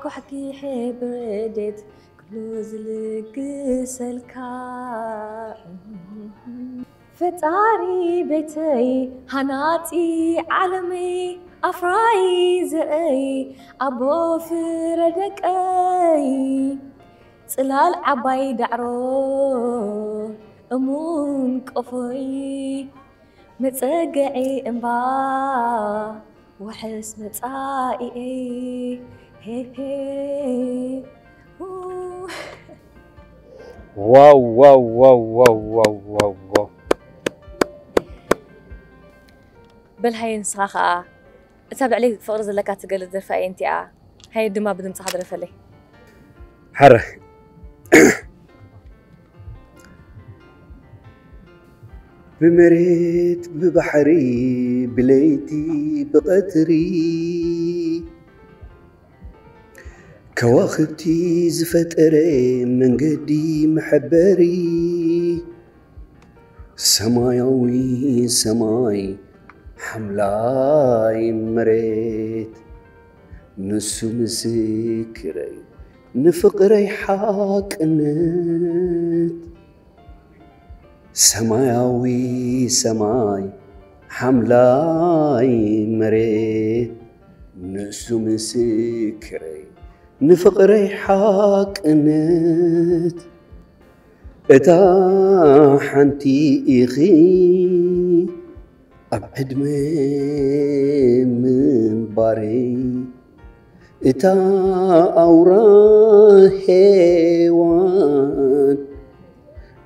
ጓሕጊሐ ብረዴት ኩሉ ዝልግሰልካ። ፈጣሪ ቤተይ፣ ሃናጺ ዓለመይ፣ ኣፍራዪ ዘርእይ፣ ኣቦ ፍረ ደቀይ፣ ጽላል ዓባይ ዳዕሮ፣ እሙን ቆፎይ፣ መጸገዒ እምባ፣ ዋሕስ መጻኢኤይ። ሄ ሄ። ኡ። ዋው ዋው ዋው ዋው ዋው ዋው ዋው። በል ሃየ ንስኻ ኸኣ እታ ኣብ ልዕሊ ፍቕሪ ዘለካ ትገልጽ ደርፊ ኣየንቲኣ? ሃየ ድማ ብድምጽኻ ድረፈለይ። ሕረ ብመሬት ብባሕሪ ብለይቲ ብቐትሪ ከዋኽብቲ ዝፈጠረ መንገዲ መሐበሪ ሰማያዊ ሰማይ ሓምላይ መሬት ንሱ ምስክረይ ንፍቕረይ ሓቅነት ሰማያዊ ሰማይ ሓምላይ መሬት ንሱ ምስክረይ ንፍቕረይ ሓቅነት እታ ሓንቲ ኢኺ ኣብ ዕድመ ምንባረይ እታ ኣውራ ሄዋን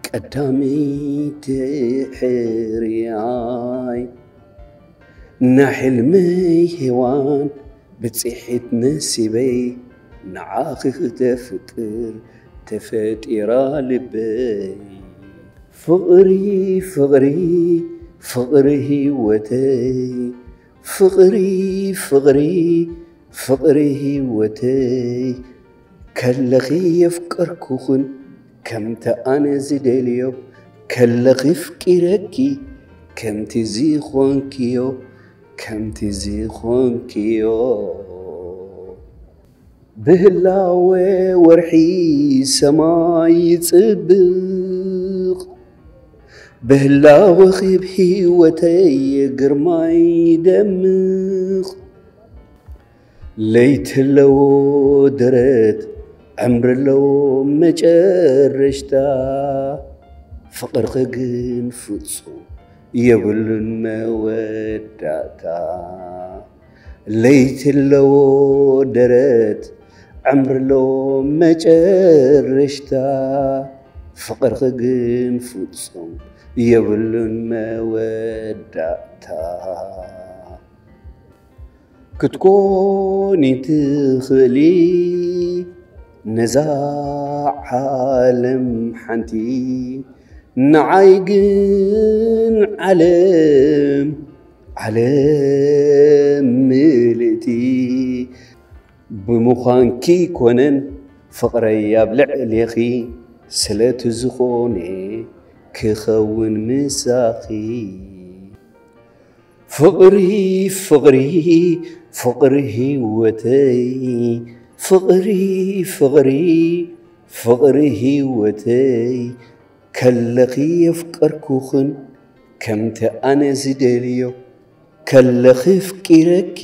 ቀዳመይቲ ሕርያይ ናይ ሕልመይ ሄዋን ብጽሒት ነሲበይ ንዓኺ ክተፍቅር ተፈጢራ ልበይ ፍቕሪ ፍቕሪ ፍቕሪ ህይወተይ ፍቕሪ ፍቕሪ ፍቕሪ ህይወተይ ከለኺ የፍቀርኩኽን ከምቲ ኣነ ዝደልዮ ከለኺ ፍቂረኪ ከምቲ ዝኾንክዮ ከምቲ ዝኾንክዮ። ብህላወ ወርሒ ሰማይ ይጽብቕ፣ ብህላወኺ ኣብ ህይወተይ ግርማይ ይደምቕ። ለይቲ ኣለዎ ደረት፣ ዕምሪ ኣለዎ መጨረሽታ፣ ፍቕርኺ ግን ፍጹም የብሉን መወዳእታ። ለይቲ ኣለዎ ደረት፣ ዕምሪ ኣለዎ መጨረሽታ፣ ፍቕርኺ ግን ፍጹም የብሉን መወዳእታ። ክትኮኒ ትኽእሊ ነዛ ዓለም ሓንቲ፣ ንዓይ ግን ዓለም፣ ዓለም ምልእቲ። ብምዃንኪ ኮነን ፍቕረይ ኣብ ልዕሌኺ፣ ስለቲ ዝኾነ ክኸውን ምሳኺ። ፍቕሪ፣ ፍቕሪ፣ ፍቕሪ ህይወተይ፣ ፍቕሪ፣ ፍቕሪ፣ ፍቕሪ ህይወተይ፣ ከለኺ የፍቀርኩኽን ከምቲ ኣነ ዝደልዮ፣ ከለኺ ኣፍቂረኪ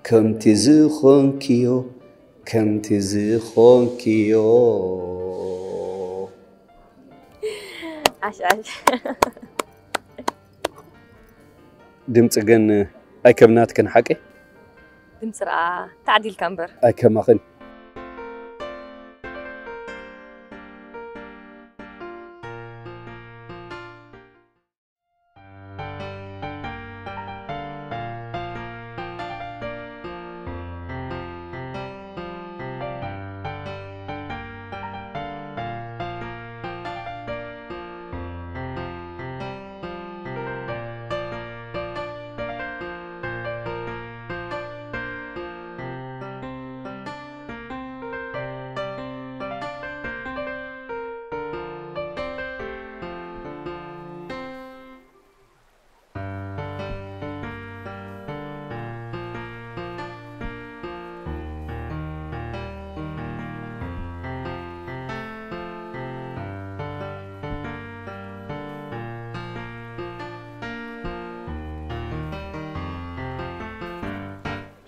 ከምቲ ዝኾንክዮ፣ ከምቲ ዝኾንክዮ። ዓሽ ዓሽ። ድምፂ ግን ኣይከም ናትክን ሓቂ? ድምፂ ረኣ ተዓዲልካ እምበር። ኣይከማኽን።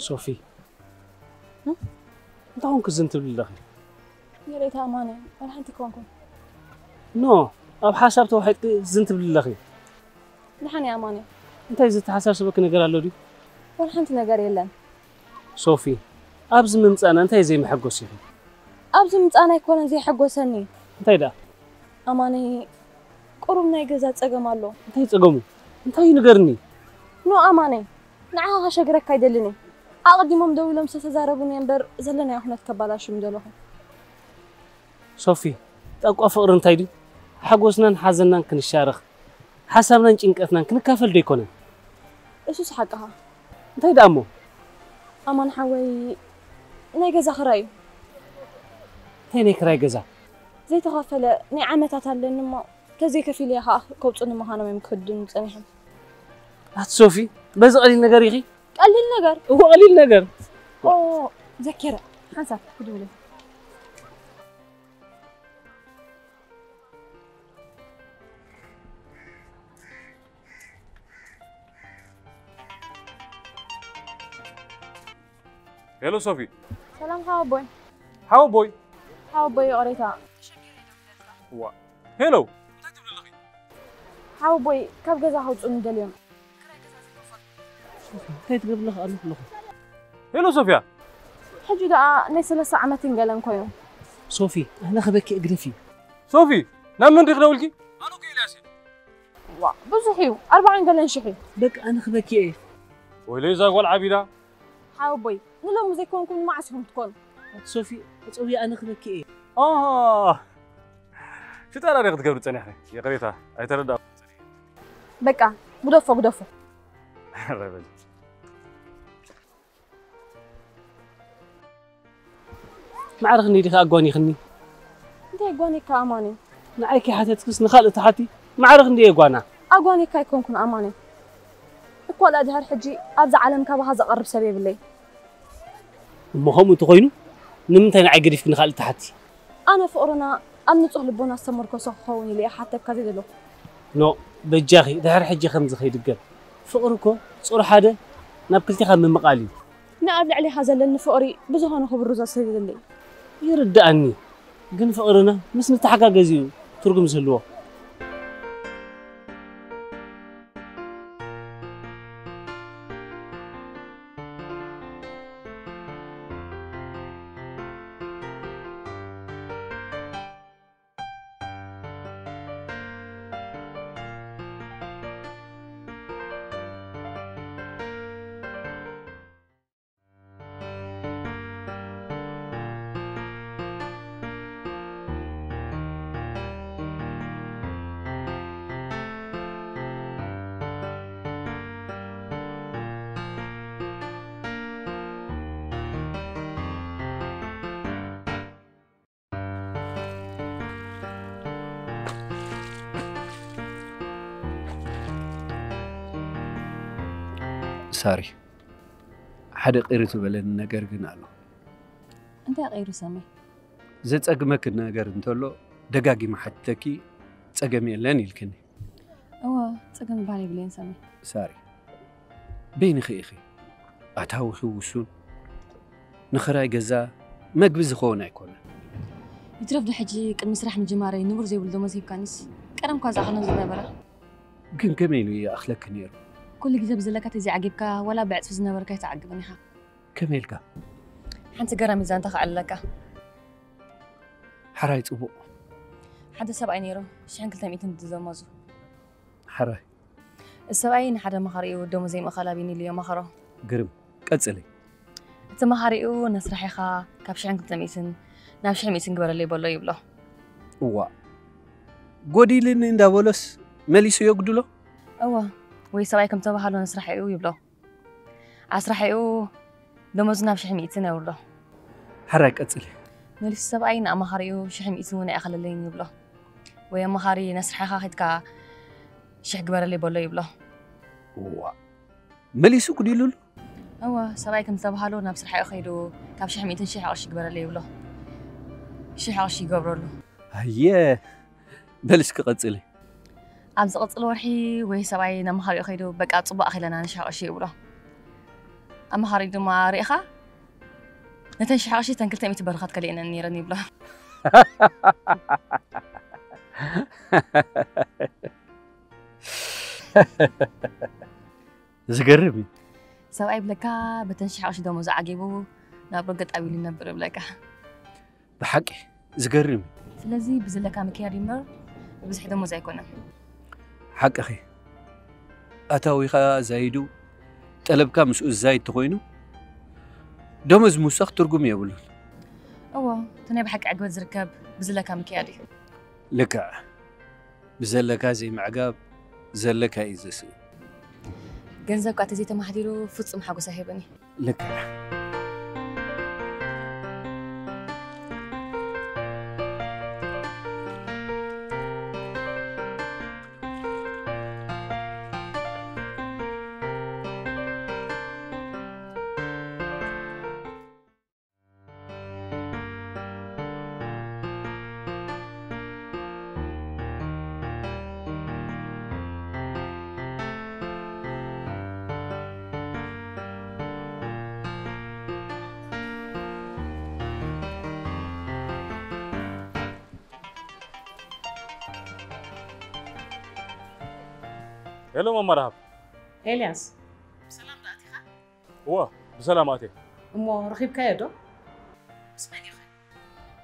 ሶፊ፣ እንታይ ኮንክ ዝን ትብሊ ኣለኺ? ይቕሬታ ኣማነ፣ ዋላ ሓንቲ ኣይኮንኩን። ኖ፣ ኣብ ሓሳብ ተዋሒጥኪ ዝን ትብሊ ኣለኺ። ደሓን እየ ኣማነ። እንታይ ዝተሓሳስበኪ ነገር ኣሎ ድዩ? ዋላ ሓንቲ ነገር የለን። ሶፊ፣ ኣብዚ ምምጻእና እንታይ ዘይመሐጎስ ኢኺ? ኣብዚ ምምጻእና ኣይኮነን ዘየሐጎሰኒ። እንታይ ደኣ? ኣማነ፣ ቁሩብ ናይ ገዛ ጸገም ኣሎ። እንታይ ጸገሙ? እንታይ እዩ ንገርኒ? ኖ ኣማነ፣ ንዓኻ ከሸግረካ ኣይደልን እየ። ኣቐዲሞም ደዊሎም ዝተዛረቡኒ እምበር ዘለናዮ ኩነት ከባላሹ ምደለኹ። ሶፊ፣ ጣቋ ፍቕሪ እንታይ ድዩ? ሓጎስናን ሓዘናን ክንሻረኽ፣ ሓሳብናን ጭንቀትናን ክንካፈል ዶ ኣይኮነን? እሱስ ሓቅኻ። እንታይ ደኣ እሞ? ኣማን ሓወይ፣ ናይ ገዛ ክራይ እዩ። እንታይ ናይ ክራይ ገዛ? ዘይተኸፈለ ናይ ዓመታት ኣለኒ እሞ ተዘይከፊለ እየ ከዓ ከውፅኒ ምዃኖም እዮም ክክድኑ ፀኒሖም። ኣቲ ሶፊ፣ በዚ ቀሊል ነገር ኢኺ? ቀሊል ነገር? እዎ ቀሊል ነገር። ኦ፣ ዘኪረ፣ ሓንሳብ ክድውለ። ሄሎ ሶፊ። ሰላም ሓወቦይ። ሓወቦይ። ሓወቦይ ይቕሬታ። ዋ ሄሎ። ሓወቦይ ካብ ገዛ ከውፅኡኒ ደልዮም። እንታይ ትገብሪ ኣለኺ ኣለኹ ኣለኹ? ሄሎ ሶፊያ። ሕጂ ደኣ ናይ ሰለስተ ዓመትን ገለን ኮይኑ። ሶፊ ኣነ ክበኪ እግደፊ። ሶፊ ናብ መን ዲኺ ደውልኪ? ኣነ እኮ ኢልያስ እየ። ዋ ብዙሕ እዩ ኣርባዓን ገለን ሽሕ እዩ። በቃ ኣነ ክበኪ እየ። ወይለይ እዛ ጓል ዓቢዳ። ሓወቦይ ንሎሚ ዘይኮንኩም ንመዓስ ኢኹም ትኮኑ? ኣቲ ሶፊ ኣፀውየ ኣነ ክበኪ እየ። ኣሃ ሽጠራ ዲኺ ክትገብሪ ጸኒሕኺ? ይቕሬታ ኣይተረዳእኩ። በቃ ግደፎ ግደፎ። ኧረ በል። ማዕረ ክንደይ ዲኺ ኣጓኒኽኒ? እንታይ ጓኒካ ኣማኒ? ንዓይ ከይሓተትክስ ንኻልእ ትሓቲ? ማዕረ ክንደይ እየ ጓና? ኣጓኒካ ኣይኮንኩን ኣማኒ። ኮላ ድሕር ሕጂ ኣብዛ ዓለም ካባኻ ዘቐርብ ሰብ የብለይ። እሞ ከምኡ እንተኾይኑ ንምንታይ ንዓይ ገዲፍኪ ንኻልእ ትሓቲ? ኣነ ፍቕርና ኣብ ንጹህ ልቦና ዝተመርኮሰ ክኸውን ኢለ እየ ሓተካ ዘይደለኹ። ኖ፣ በጃኺ ድሕር ሕጂ ከምዚ ከይድገም። ፍቕሪ እኮ ጹር ሓደ ናብ ክልቴኻ ምምቓል እዩ። ንኣብ ልዕሌኻ ዘለኒ ፍቕሪ ብዝኾነ ክብርዞ ስለ ዘድሊ። ይርድኣኒ፣ ግን ፍቕርና ምስ ንተሓጋገዝ እዩ ትርጉም ዝህልዎ። ሳሪ፣ ሓደ ቅር ዝበለኒ ነገር ግን ኣሎ። እንታይ ቀይሩ ሰመይ? ዘጸግመኪ ነገር እንተሎ ደጋጊመ ሓቲተኪ፣ ጸገም የለን ኢልክኒ። እወ፣ ጸገም ዝበሃል የብለይን ሰመይ። ሳሪ፣ በይንኺ ኢኺ። ኣታዊኺ ውሱን፣ ንኽራይ ገዛ፣ መግቢ ዝኸውን ኣይኮነን። ይትረፍ ዶ ሕጂ ቅድሚ ስራሕ ምጅማረይ ንቡር ዘይብሉ ደሞዝ ሂብካኒስ፣ ቀደም እኳ ዝኣኽሎም ዝነበረ። ግን ከመይ ኢሉ ይኣኽለኪ ነይሩ? ኩሉ ግዜ ብዘለካ ተዘይዓጊብካ፣ ዋላ ብዕጽፊ ዝነበርካ ኣይትዓግብን ኢኻ። ከመይ ኢልካ? ሓንቲ ገራሚት ዛንታ ከዕልለካ። ሓራይ ጽቡቕ። ሓደ ሰብኣይ ነይሩ፣ ሽሕን ክልተ ሚእትን ዝደሞዙ። ሓራይ። እቲ ሰብኣይ ንሓደ መኻሪኡ ደሞዘይ ምእኻል ኣብዩኒ ኢሉ የማኽሮ። ግርም። ቀጽሊ። እቲ መኻሪኡ ነስራሕ ኢኻ ካብ ሽሕን ክልተ ሚእትን ናብ ሽሕ ሚእትን ግበረለይ በሎ ይብሎ። እዋእ። ጎዲልኒ እንዳበሎስ መሊሱ የጉድሎ? እወ። ወይ ሰብኣይ ከም ተባሃሎ ነስራሕ ኢዩ ይብሎ። ኣስራሒኡ ደሞዙ ናብ ሽሕ ሚእትን የውርዶ። ሓራይ ቀጽሊ። መሊሱ ሰብኣይ ንኣማኻሪኡ ሽሕ ሚእትን እውን ኣይኣኸለለይን ይብሎ። ወይ ኣማኻሪ ነስርሓኻ ኺድካ ሽሕ ግበረለይ በሎ ይብሎ። እዋ። መሊሱ ጉዲሉሉ? እወ፣ ሰብኣይ ከም ዝተባሃሎ ናብ ስርሓኡ ኸይዱ ካብ ሽሕ ሚእትን ሽሕ ቅርሺ ግበረለይ ይብሎ። ሽሕ ቅርሺ ይገብረሉ። ኣየ፣ በል እስኪ ቀጽሊ። ኣብ ዝቕጽል ወርሒ ወይ ሰብኣይ ነማኻሪኡ ከይዱ፣ "በቃ፣ ጽቡቕ ኣኺለና፣ ንሽሕ ቅርሺ" ይብሎ። ኣማኻሪኡ ድማ፣ "ርኢኻ? ነተን ሽሕ ቅርሺ፣ እተን ክልተ ሚእቲ በረኸት ከሊአን ነይረን" ይብሎ። ዝገርም እዩ። ሰብኣይ ይብለካ፣ በተን ሽሕ ቅርሺ ደሞዙ ዓጊቡ፣ ናብ ርግጥ ኣቢሉ ይነብር ይብለካ። ብሓቂ ዝገርም እዩ። ስለዚ ብዘለካ ምክያድ እዩ እምበር ብብዝሒ ደሞዝ ኣይኮነን። ሓቅኺ። ኣታዊኻ ዛይዱ፣ ጠለብካ ምስኡ ዝዛይድ ተኾይኑ፣ ደሞዝ ምውሳኽ ትርጉም የብሉን። እዎ፣ እቲ ናይ ብሓቂ ዕግበት ዝርከብ ብዝለካ ምክያድ እዩ። ልክዕ። ብዘለካ ዘይምዕጋብ ዘለካ እዩ ዘስእን። ገንዘብ ከኣ ተዘይተማሕዲሩ ፍጹም ሓጎስ ኣይህብን እዩ። ልክዕ። ሄሎ፣ ማማ ረሃብ። ኤልያስ፣ ብሰላም ዶ ኣቲኻ? እወ፣ ብሰላም ኣትየ። እሞ ረኺብካዮ ዶ? ምስ መን ኢኸ?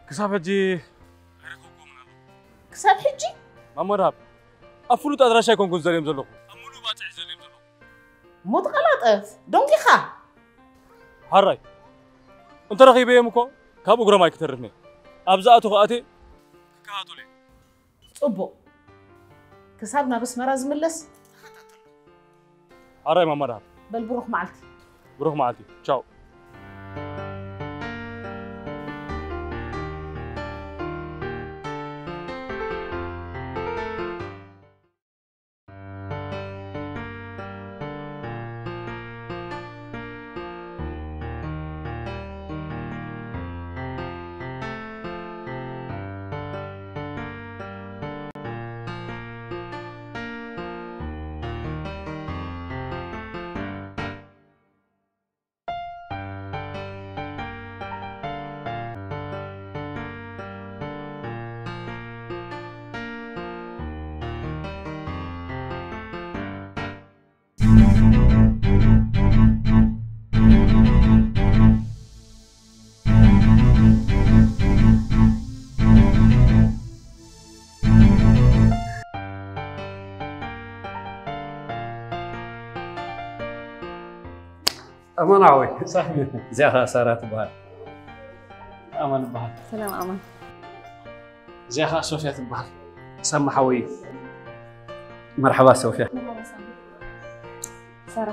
ክሳብ ሕጂ ኣይረኸብኩዎምን ኣለኹ። ክሳብ ሕጂ? ማማ ረሃብ፣ ኣብ ፍሉጥ ኣድራሻ ኣይኮንኩን ዘርእዮም ዘለኹ። ኣብ ምሉእ ባጽዕ ዘርእዮም ዘለኹ። እሞ ተቐላጠፍ፣ ደንጊኻ። ሓራይ፣ እንተረኺበዮም እኮ ካብ እግሮም ኣይክተርፍን እየ። ኣብ ዝኣተኹ ኣትየ ክከታተሎ እየ። ጽቡቕ። ክሳብ ናብ ኣስመራ ዝምለስ እኸታተሎ። ሓራይ ማማ ደሃብ። በል ብሩኽ መዓልቲ። ብሩኽ መዓልቲ። ቻው። ኣማን ሓወይ። እዚኣ ኸዓ ሳራ ትበሃል። ኣማን እበሃል። ሰላም ኣማን። እዚኣ ኸዓ ሶፍያ ትበሃል። ሳማ ሓወይ። መርሓባ ሶፍያ። ሳራ።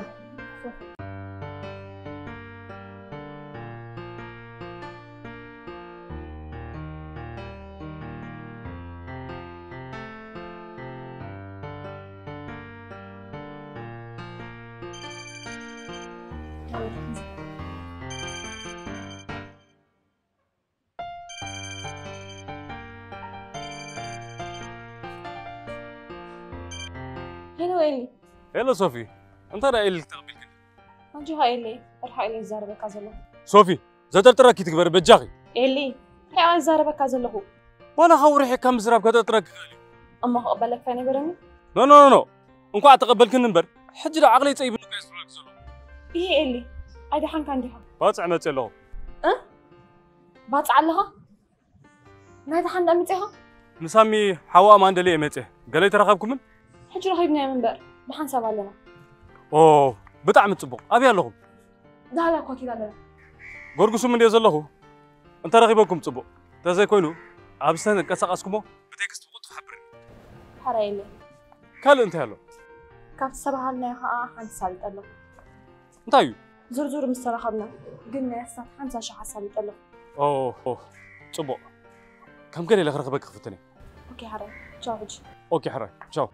ሄሎ ኤሊ። ሄሎ ሶፊ፣ እንታይ ደኣ ኤሊ ተቐቢልክኒ? ኣጆኻ ኤሊ፣ ርሓቕ ኢለ ዝዛረበካ ዘለኹ። ሶፊ፣ ዘጠርጥረኪ ትግበሪ በጃኺ። ኤሊ፣ እንታይ እየ ዝዛረበካ ዘለኹ? ዋላ ካብ ርሒቕካ ምዝራብ ከጠርጥረኪ ይኽእል እዩ። እሞ ክቕበለካ ኣይነበረኒ? ኖ ኖ ኖ ኖ፣ እንኳዕ ተቐበልክኒ እምበር፣ ሕጂ ዶ ዓቕለይ ጸይብኒ እኮ እየ ዝብለኪ ዘለኹ። ይሄ ኤሊ፣ ኣይደሓንካን ዲኻ? ባጽዕ መጽእ ኣለኹ። እ? ባጽዕ ኣለኻ? ናይ ደሓን ደኣ መጺኻ? ንሳሚ ሓዋ ኣማን ደልየ እየ መጽየ። ገለ ኣይተራኸብኩምን? ሕጂ ረኺብናዮም እምበር፣ ብሓንሳብ ኣለና። ኦ፣ ብጣዕሚ ጽቡቕ። ኣበይ ኣለኹም? ዳህላ እኳ ኪድ ኣለና። ጎርጉስም እንድየ ዘለኹ። እንተረኺበኩም ጽቡቕ። እንተዘይኮይኑ፣ ኣብ ዝተንቀሳቐስኩሞ ብቴክስት ብቕልጡፍ ሓብርኒ። ሓራይ የለን። ካልእ እንታይ ኣሎ? ካብቲ ዝተባሃልናዮ ኸኣ ሓንቲ ሳልጥ ኣሎ። እንታይ እዩ? ዝርዝሩ ምስ ተራኸብና፣ ግን ናይ ኣስታት ሓምሳ ሺሕ ኣሳልጥ ኣሎ። ኦ፣ ኦ፣ ጽቡቕ። ከም ገለ ኢለ ክረኽበኪ ክፍትን እየ። ኦኬ፣ ሓራይ። ቻው ሕጂ። ኦኬ፣ ሓራይ። ቻው።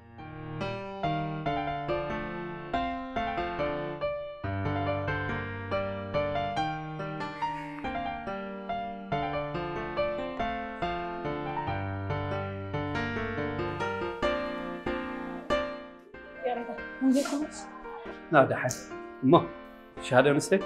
ናብ ደሓን። እሞ፣ ሻሃደ ንስተይ?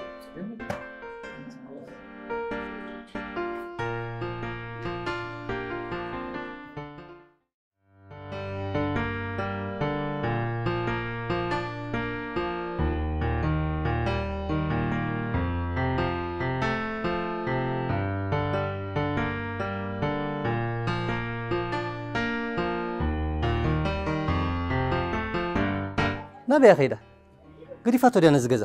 ናበይ እያ ከይዳ? ገዲፋቶ ድያ ነዚ ገዛ?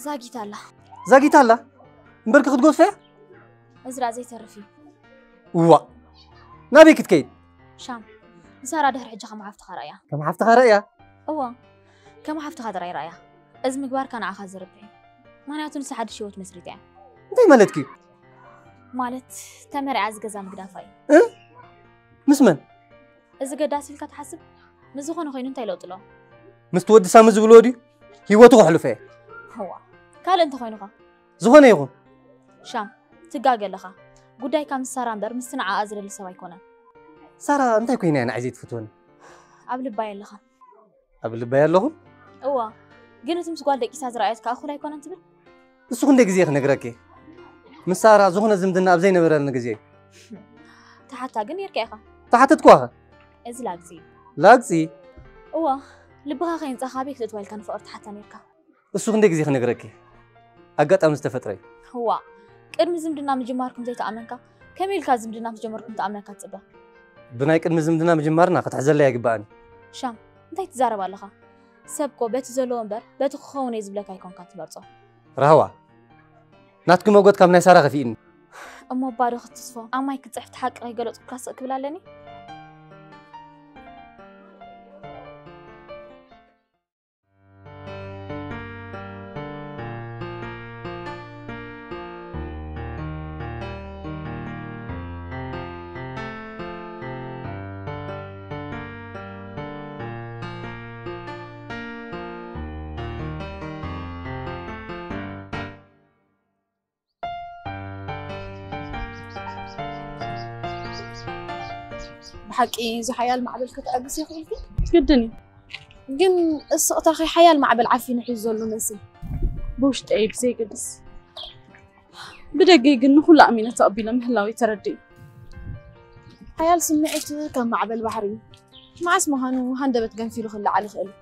ዛጊት ኣላ። ዛጊት ኣላ? እምበርኪ ክትጎድፈያ? እዚ ደኣ ዘይተርፍ እዩ። እዋእ! ናበይ ክትከይድ? ሻም፣ ንሳራ ድሕሪ ሕጂ ከም ሓፍትኻ ረኣያ። ከም ሓፍትኻ ረኣያ? እወ፣ ከም ሓፍትኻ ጥራይ ረኣያ። እዚ ምግባርካ ንዓኻ ዝርብሕ እዩ። ምኽንያቱ ንሳ ሓድሽ ህይወት መስሪታ እያ። እንታይ ማለትኪ እዩ? ማለት፣ ተመርዕያ እዚ ገዛ ምግዳፋ እዩ። እ? ምስ መን? እዚ ገዳሲ ኢልካ ትሓስብ? ምስ ዝኾነ ኮይኑ እንታይ ለውጢ ኣለዎ? ምስቲ ወዲ ሳሚ ዝብልዎ ድዩ? ህይወቱ ከሕልፎ እየ። እዋ፣ ካልእ እንተኾይኑኸ? ዝኾነ ይኹን። ሻም፣ ትጋገ ኣለኻ። ጉዳይካ ምስ ሳራ እምበር ምስቲ ንዓኣ ዝደሊ ሰብ ኣይኮነን። ሳራ እንታይ ኮይና እያ ንዓይ ዘይትፈትወኒ? ኣብ ልባይ ኣለኻ። ኣብ ልባይ ኣለኹ? እዋ፣ ግን እቲ ምስ ጓል ደቂሳ ዝረኣየትካ እኹል ኣይኮነን ትብል? እሱ ክንደይ ግዜ ክነግረኪ? ምስ ሳራ ዝኾነ ዝምድና ኣብ ዘይነበረኒ ግዜ። ተሓታ ግን ነርካ ኢኻ። ተሓተትኳኸ? እዚ ላግጺ እዩ። ላግጺ? እዋ፣ ልብኻ ከይንጻኻ ኣበይ ክትእትዋ ኢልካ ንፍቕሪ ተሓታ ነርካ። እሱ ክንደይ ግዜ ክነግረኪ? ኣጋጣሚ ዝተፈጥረ እዩ። እዋ፣ ቅድሚ ዝምድና ምጅማርኩም ዘይተኣመንካ፣ ከመይ ኢልካ ዝምድና ምስ ጀመርኩም ተኣምነካ ትጽበ? ብናይ ቅድሚ ዝምድና ምጅማርና ክትሕዘለይ ኣይግባእን። ሻም፣ እንታይ ትዛረብ ኣለኻ? ሰብ እኮ በቲ ዘለዎ እምበር በቲ ክኸውን እየ ዝብለካ ኣይኮንካን ትመርጾ። ራህዋ፣ ናትኪ መጎት ካብ ናይ ሳራ ከፊእኒ። እሞ ባዶ ክትስፎ፣ ኣብ ማይ ክትጽሕፍ እቲ ሓቂ ከይገለጽኩልካ ስቕ ክብል ኣለኒ? ብሓቂ እዚ ሓያል ማዕበል ከተዕግስ ይኽእልኪ? ግድን እዩ። ግን እስቕታኺ ሓያል ማዕበል ዓፊኑ ሒዙ ዘሎ መስል። ብውሽጠይ ብዘይገድስ። ብደገይ ግን ንኹሉ ኣሚነ ተቐቢለ ምህላወይ ተረዲኡ። ሓያል ስምዒት ከም ማዕበል ባሕሪ እዩ። መዓስ ምዃኑ ሃንደበት ገንፊሉ ክለዓል ይኽእል እዩ።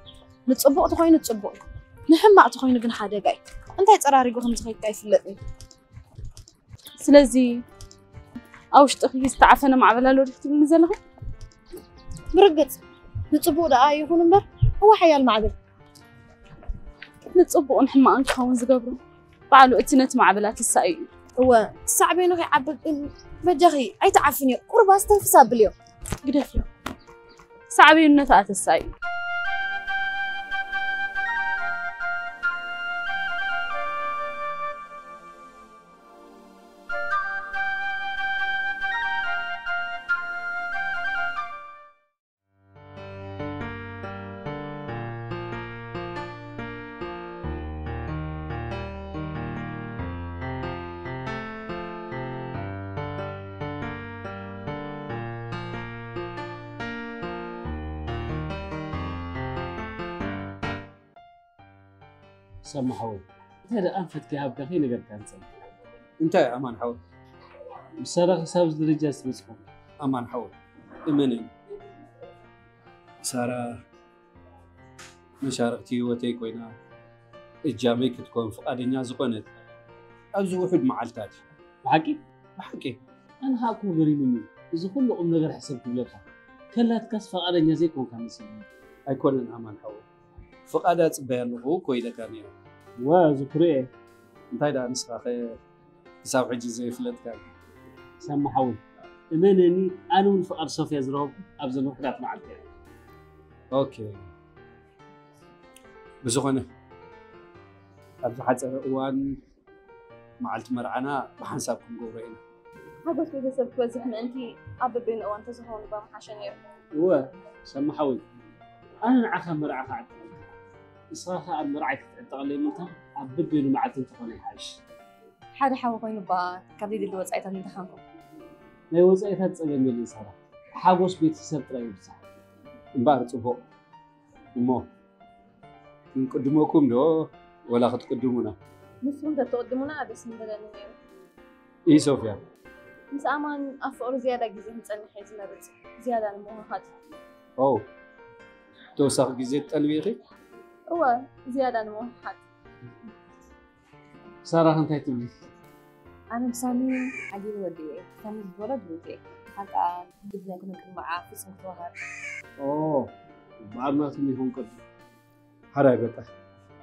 ንጽቡቕ ተኾይኑ ጽቡቕ እዩ። ንሕማቕ ተኾይኑ ግን ሓደጋ እዩ። እንታይ ጸራሪጉ ከም ዝኸይድ ኣይፍለጥን እዩ። ስለዚ ኣብ ውሽጥኺ ዝተዓፈነ ማዕበል ኣሎ ዲኺ ትብልኒ ዘለኺ? ብርግጽ ንጽቡቕ ደኣ ይኹን እምበር፣ እወ ሓያል ማዕበል። ንጽቡቕን ሕማቕን ክኸውን ዝገብሮ ባዕሉ እቲ ነቲ ማዕበላት ዝሳእይ እዩ። እወ፣ ሳዕቤኑ ከይዓብብ በጃኺ ኣይትዓፍንዮ። ቁሩብ ኣስተንፍስ ኣብልዮ። ግደፍዮ። ሳዕቤኑ ነቲ ኣተሳእዩ። ሰማ ሓወይ፣ እንታይ ደኣ ኣንፈትካ ይሃብካ ከይነገርካኒ ጸኒሕካ? እንታይ ኣማን ሓወይ? ምስ ሳራ ክሳብ እዚ ደረጃ ዝተበጽሖ? ኣማን ሓወይ፣ እመነኒ፣ ሳራ መሻርኽቲ ህይወተይ ኮይና፣ እጃመይ ክትኮን ፍቓደኛ ዝኾነት ኣብዚ ውሑድ መዓልታት እዩ። ብሓቂ? ብሓቂ። ኣነ ኸኣ እኮ ገሪሙኒ እዩ። እዚ ኩሉ ቁም ነገር ሕሰብ ክብለካ፣ ከላትካስ ፍቓደኛ ዘይኮንካ መሲሉኒ። ኣይኮነን ኣማን ሓወይ፣ ፍቓዳ ጽበያ ኣለኹ እኮ ኢለካ ነይረ። እወ፣ ዝክሮ እየ። እንታይ ደኣ ንስኻ ኸ ክሳብ ሕጂ ዘይፍለጥካ? ሳማ ሓወይ፣ እመነኒ፣ ኣነ እውን ፍቓድ ሶፍያ ዝረኸብኩ ኣብ ዘሎ ውሑዳት መዓልቲ እየ። ኦኬ። ብዝኾነ፣ ኣብ ዝሓጸረ እዋን መዓልቲ መርዓና ብሓንሳብ ክንገብሮ ኢና። ሓጎስ ቤተሰብ ክበዝሕ ምእንቲ ኣብ በበይኑ እዋን ተዝኸውን እባ ምሓሸ ነይሩ። እወ፣ ሳማ ሓወይ፣ ኣነ ንዓኻ ኣብ መርዓ ክዕጠቐልካ፣ ንስኻ ኸኣ ኣብ መርዓይ ክትዕጠቐለይ ምእንታ ኣብ በበይኑ መዓልቲ እንተኾነ ይሓይሽ። ሓደ ሓዊ ኮይኑ እባ ካብ ዘይድሊ ወጻኢታት ንደሓንኩም። ናይ ወጻኢታት ጸገም የለን ሳራ፣ ሓጎስ ቤተሰብ ጥራይ ይብጻሕ። እምበኣር ጽቡቕ። እሞ ክንቅድመኩም ዶ ወላ ክትቅድሙና? ንስኹም ተትቕድሙና ደስ ምበለኒ ነይሩ። ኢሶፍያ። ምስ ኣማን ኣብ ፍቕሪ ዝያዳ ግዜ ክንጸንሕ እየ ዝመርጽ፣ ዝያዳ ንምውህሃድ። ኦ፣ ተወሳኺ ግዜ ትጠልቢ ኢኺ? እወ፣ ዝያዳ ንምውህሃድ። ሳራ እንታይ ትብሊ? ኣነ ብሳሚ ሓጊሩ ወዲ እየ። ሳሚ ዝበሎ ድሩት እየ። ሓቃ ግድን ኣይኮነን ቅድሚ መርዓ ፍጹም ክትወሃብ። ኦ፣ በዓል ናትኩም ይኹን ቅድም። ሓራይ በቃ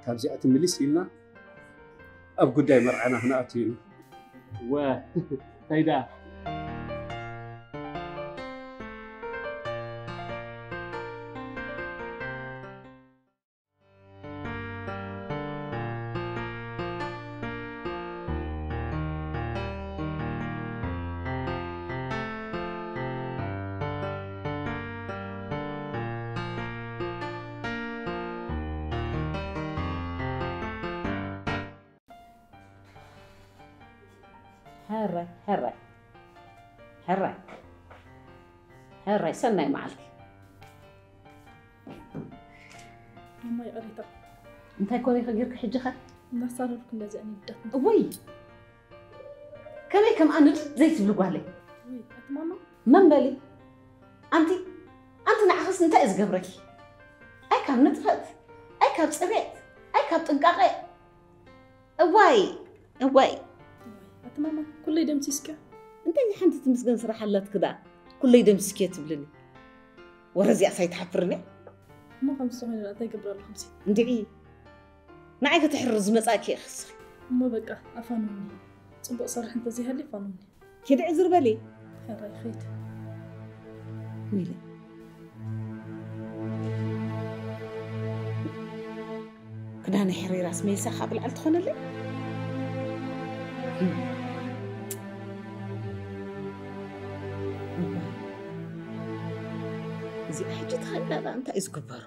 ካብዚኣ ትምልስ ኢልና ኣብ ጉዳይ መርዓና ክንኣቱ ኢና። ወ እንታይ ደኣ? ሕራይ ሕራይ ሕራይ ሕራይ ሰናይ መዓልቲ። እሞ ይቕሬታ። እንታይ ኮነ ኢኺ ጌርኪ ሕጂ ኸ? እናሳረርኩ እንደዚኣ ንግዳት። እውይ! ከመይ ከም ኣንድ ዘይትብሊ ጓለይ። ውይ፣ ኣቲ ማማ። መን በሊ? ኣንቲ ኣንቲ ንዓኽስ እንታይ እዩ ዝገብረኪ? ኣይ ካብ ንጥፈት፣ ኣይ ካብ ጽሬት፣ ኣይ ካብ ጥንቃቐ። እዋይ እዋይ። ኣቲ ማማ፣ ኩለይ ደምሲስኪ። እንታይ ሓንቲ ትምስገን ስራሕ ኣላትኪ ደኣ? ኩለይ ደምሲስኪ ትብልኒ። ወረ እዚኣስ ኣይትሓፍርን እያ። እሞ ከምዚ ዝኾነ ደኣ እንታይ ይገብር ኣሎ ከምዚ? እንድዒ ንዓይ ከተሕርር ዝመጻእኪ ኢኺ እስኺ። እሞ በቃ ኣፋንውኒ። ጽቡቕ ስራሕ እንተዘይሃልዩ ፋንውኒ። ኪዲ ዕዝር በሊ። ሕራይ ኸይድ። ሚሊ። ክዳነ ሕሪራስ ሜልሳ ካብ ልዓል ትኾነለይ? እዚኣ ሕጂ ተኸይዳ እንታይ እዩ ዝግበሮ?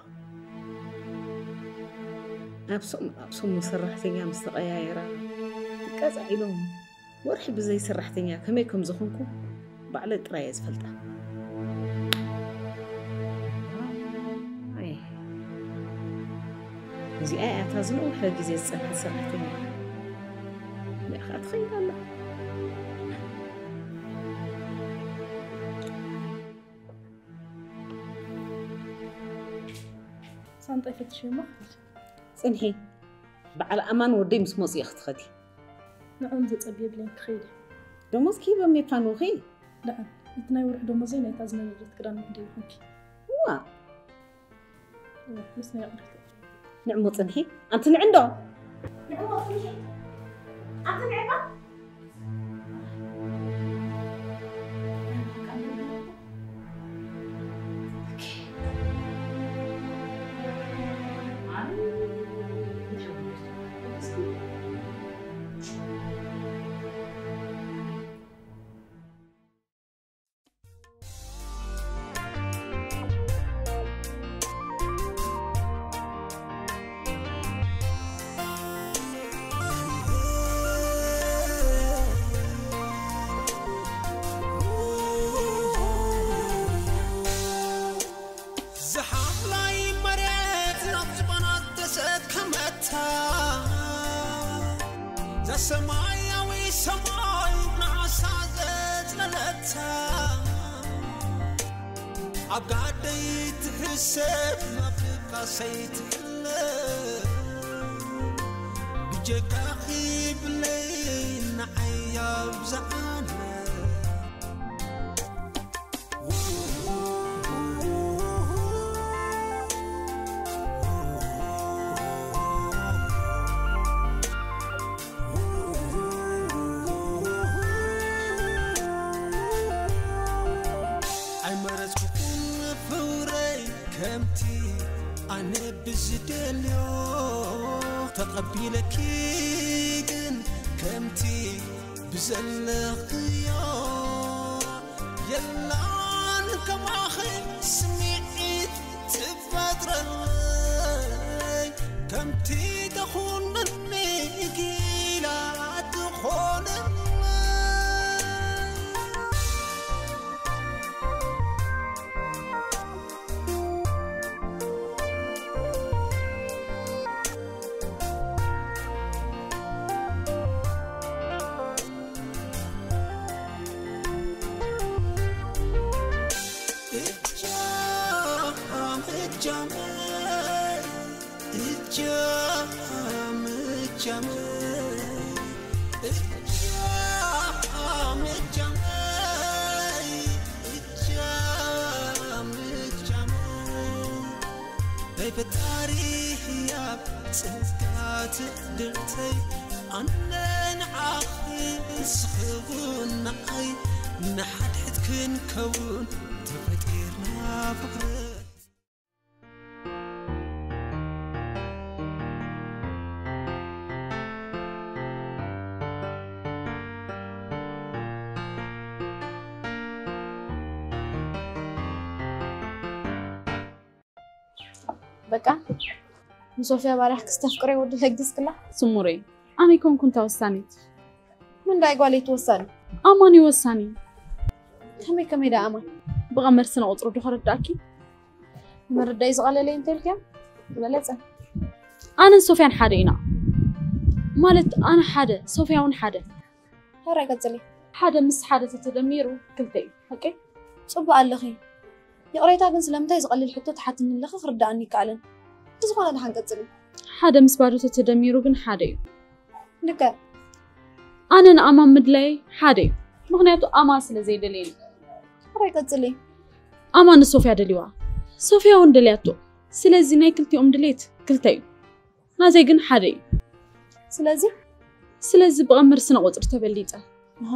ኣብሶም ኣብሶም ሰራሕተኛ ምስ ተቐያየራ ትቀጻዕ ኢሎም ወርሒ ብዘይ ሰራሕተኛ ከመይ ከም ዝኾንኩ ባዕለይ ጥራይ እየ ዝፈልጣ። ኣይ፣ እዚኣ እያ እታ ዝነውሐ ግዜ ዝጸንሐት ሰራሕተኛ። እዚኣ ኸኣ ትኸይድ ኣላ። ሳንጣይ ፈትሽ እሞ ክኸድ። ጽንሒ፣ በዓል ኣማን ወደይ ምስ መጹ እየ ክትኸዲ። ንዕኦም ዘጸቢ የብለይን ክኸይድ እየ። ደሞዝ ክሂበም የፋንውኺ? ደኣ እቲ ናይ ወርሒ ደሞዘይ ናይታ ዝነበረት ክዳን ምሕደይ ይኹንኪ። ዋ እዋ፣ ምስ ናይ ይቕሬታ። ንዕሞ ጽንሒ። ኣንቲ ንዕንዶ? ንዕሞ ጽንሒ። ኣንቲ ንዕንዶ? ዝሓምላይ መሬት ናብ ዝባና ተሰከመታ፣ ዘሰማያዊ ሰማይ ንዓሳ ዘጽለለታ፣ ኣብ ጋደይ ትሕሰብ፣ ኣብ ድቃሰይ ትሕለብ፣ ብጀካኺ ብለይ ንዓይ ኣብዝሓለ። ኣይመረጽኩኹን ፍቕረይ ከምቲ ኣነ ብዝደልዮ፣ ተቐቢለኪ ግን ከምቲ ብዘለኽዮ። የላን ከማኺ ስምዒት ትፈጥረለይ፣ ከምቲ ተኹነኒ ጊላ ትኾነለይ። እጃም እጃመይ፣ እጃም እጃመይ፣ እጃም እጃመይ፣ እጃም እጃመይ። ናይ ፈጣሪ ህያብ ጸጋ ትዕድልተይ፣ ኣነ ንዓኺ ንስኺ እውን ንዓይ፣ ንሓድሕድ ክንከውን ተፈጢርና ፍቕሪ። በቃ ንሶፊያ ባርያሕ ክስተፍቅሮ ይወዲ ለግስክላ። ስሙረይ፣ ኣነ ኣይኮንኩን እታ ወሳኒት። ምን ዳይ ጓል ይትወሳኒ? ኣማን ይወሳኒ። ከመይ ከመይ ዳ ኣማን? ብቐመር ስነ ቁጽሪ ዶ ከረዳእኪ? መረዳይ ዝቐለለ እንተልክያ ዝበለጸ። ኣነን ሶፊያን ሓደ ኢና። ማለት ኣነ ሓደ፣ ሶፊያ እውን ሓደ። ሕራይ ቀጽሊ። ሓደ ምስ ሓደ ተተደሚሩ ክልተ እዩ። ሓቀይ? ጽቡቕ ኣለኺ። ይቕሬታ ግን ስለምንታይ ዝቐልል ሕቶ ትሓትኒ ኣለኺ ክርዳእኒ ይከኣልን። ብዝኾነ ደሓን ቀጽሊ። ሓደ ምስ ባዶ ተተደሚሩ ግን ሓደ እዩ። ልክዕ። ኣነ ንኣማን ምድላይ ሓደ እዩ። ምኽንያቱ ኣማን ስለ ዘይደልየኒ። ሕራይ ቀጽሊ። ኣማን ንሶፍያ ደልይዋ። ሶፍያ እውን ደልያቶ። ስለዚ ናይ ክልቲኦም ድሌት ክልተ እዩ። ናተይ ግን ሓደ እዩ። ስለዚ? ስለዚ ብቐመር ስነ ቁጽሪ ተበሊጸ። ኣሃ።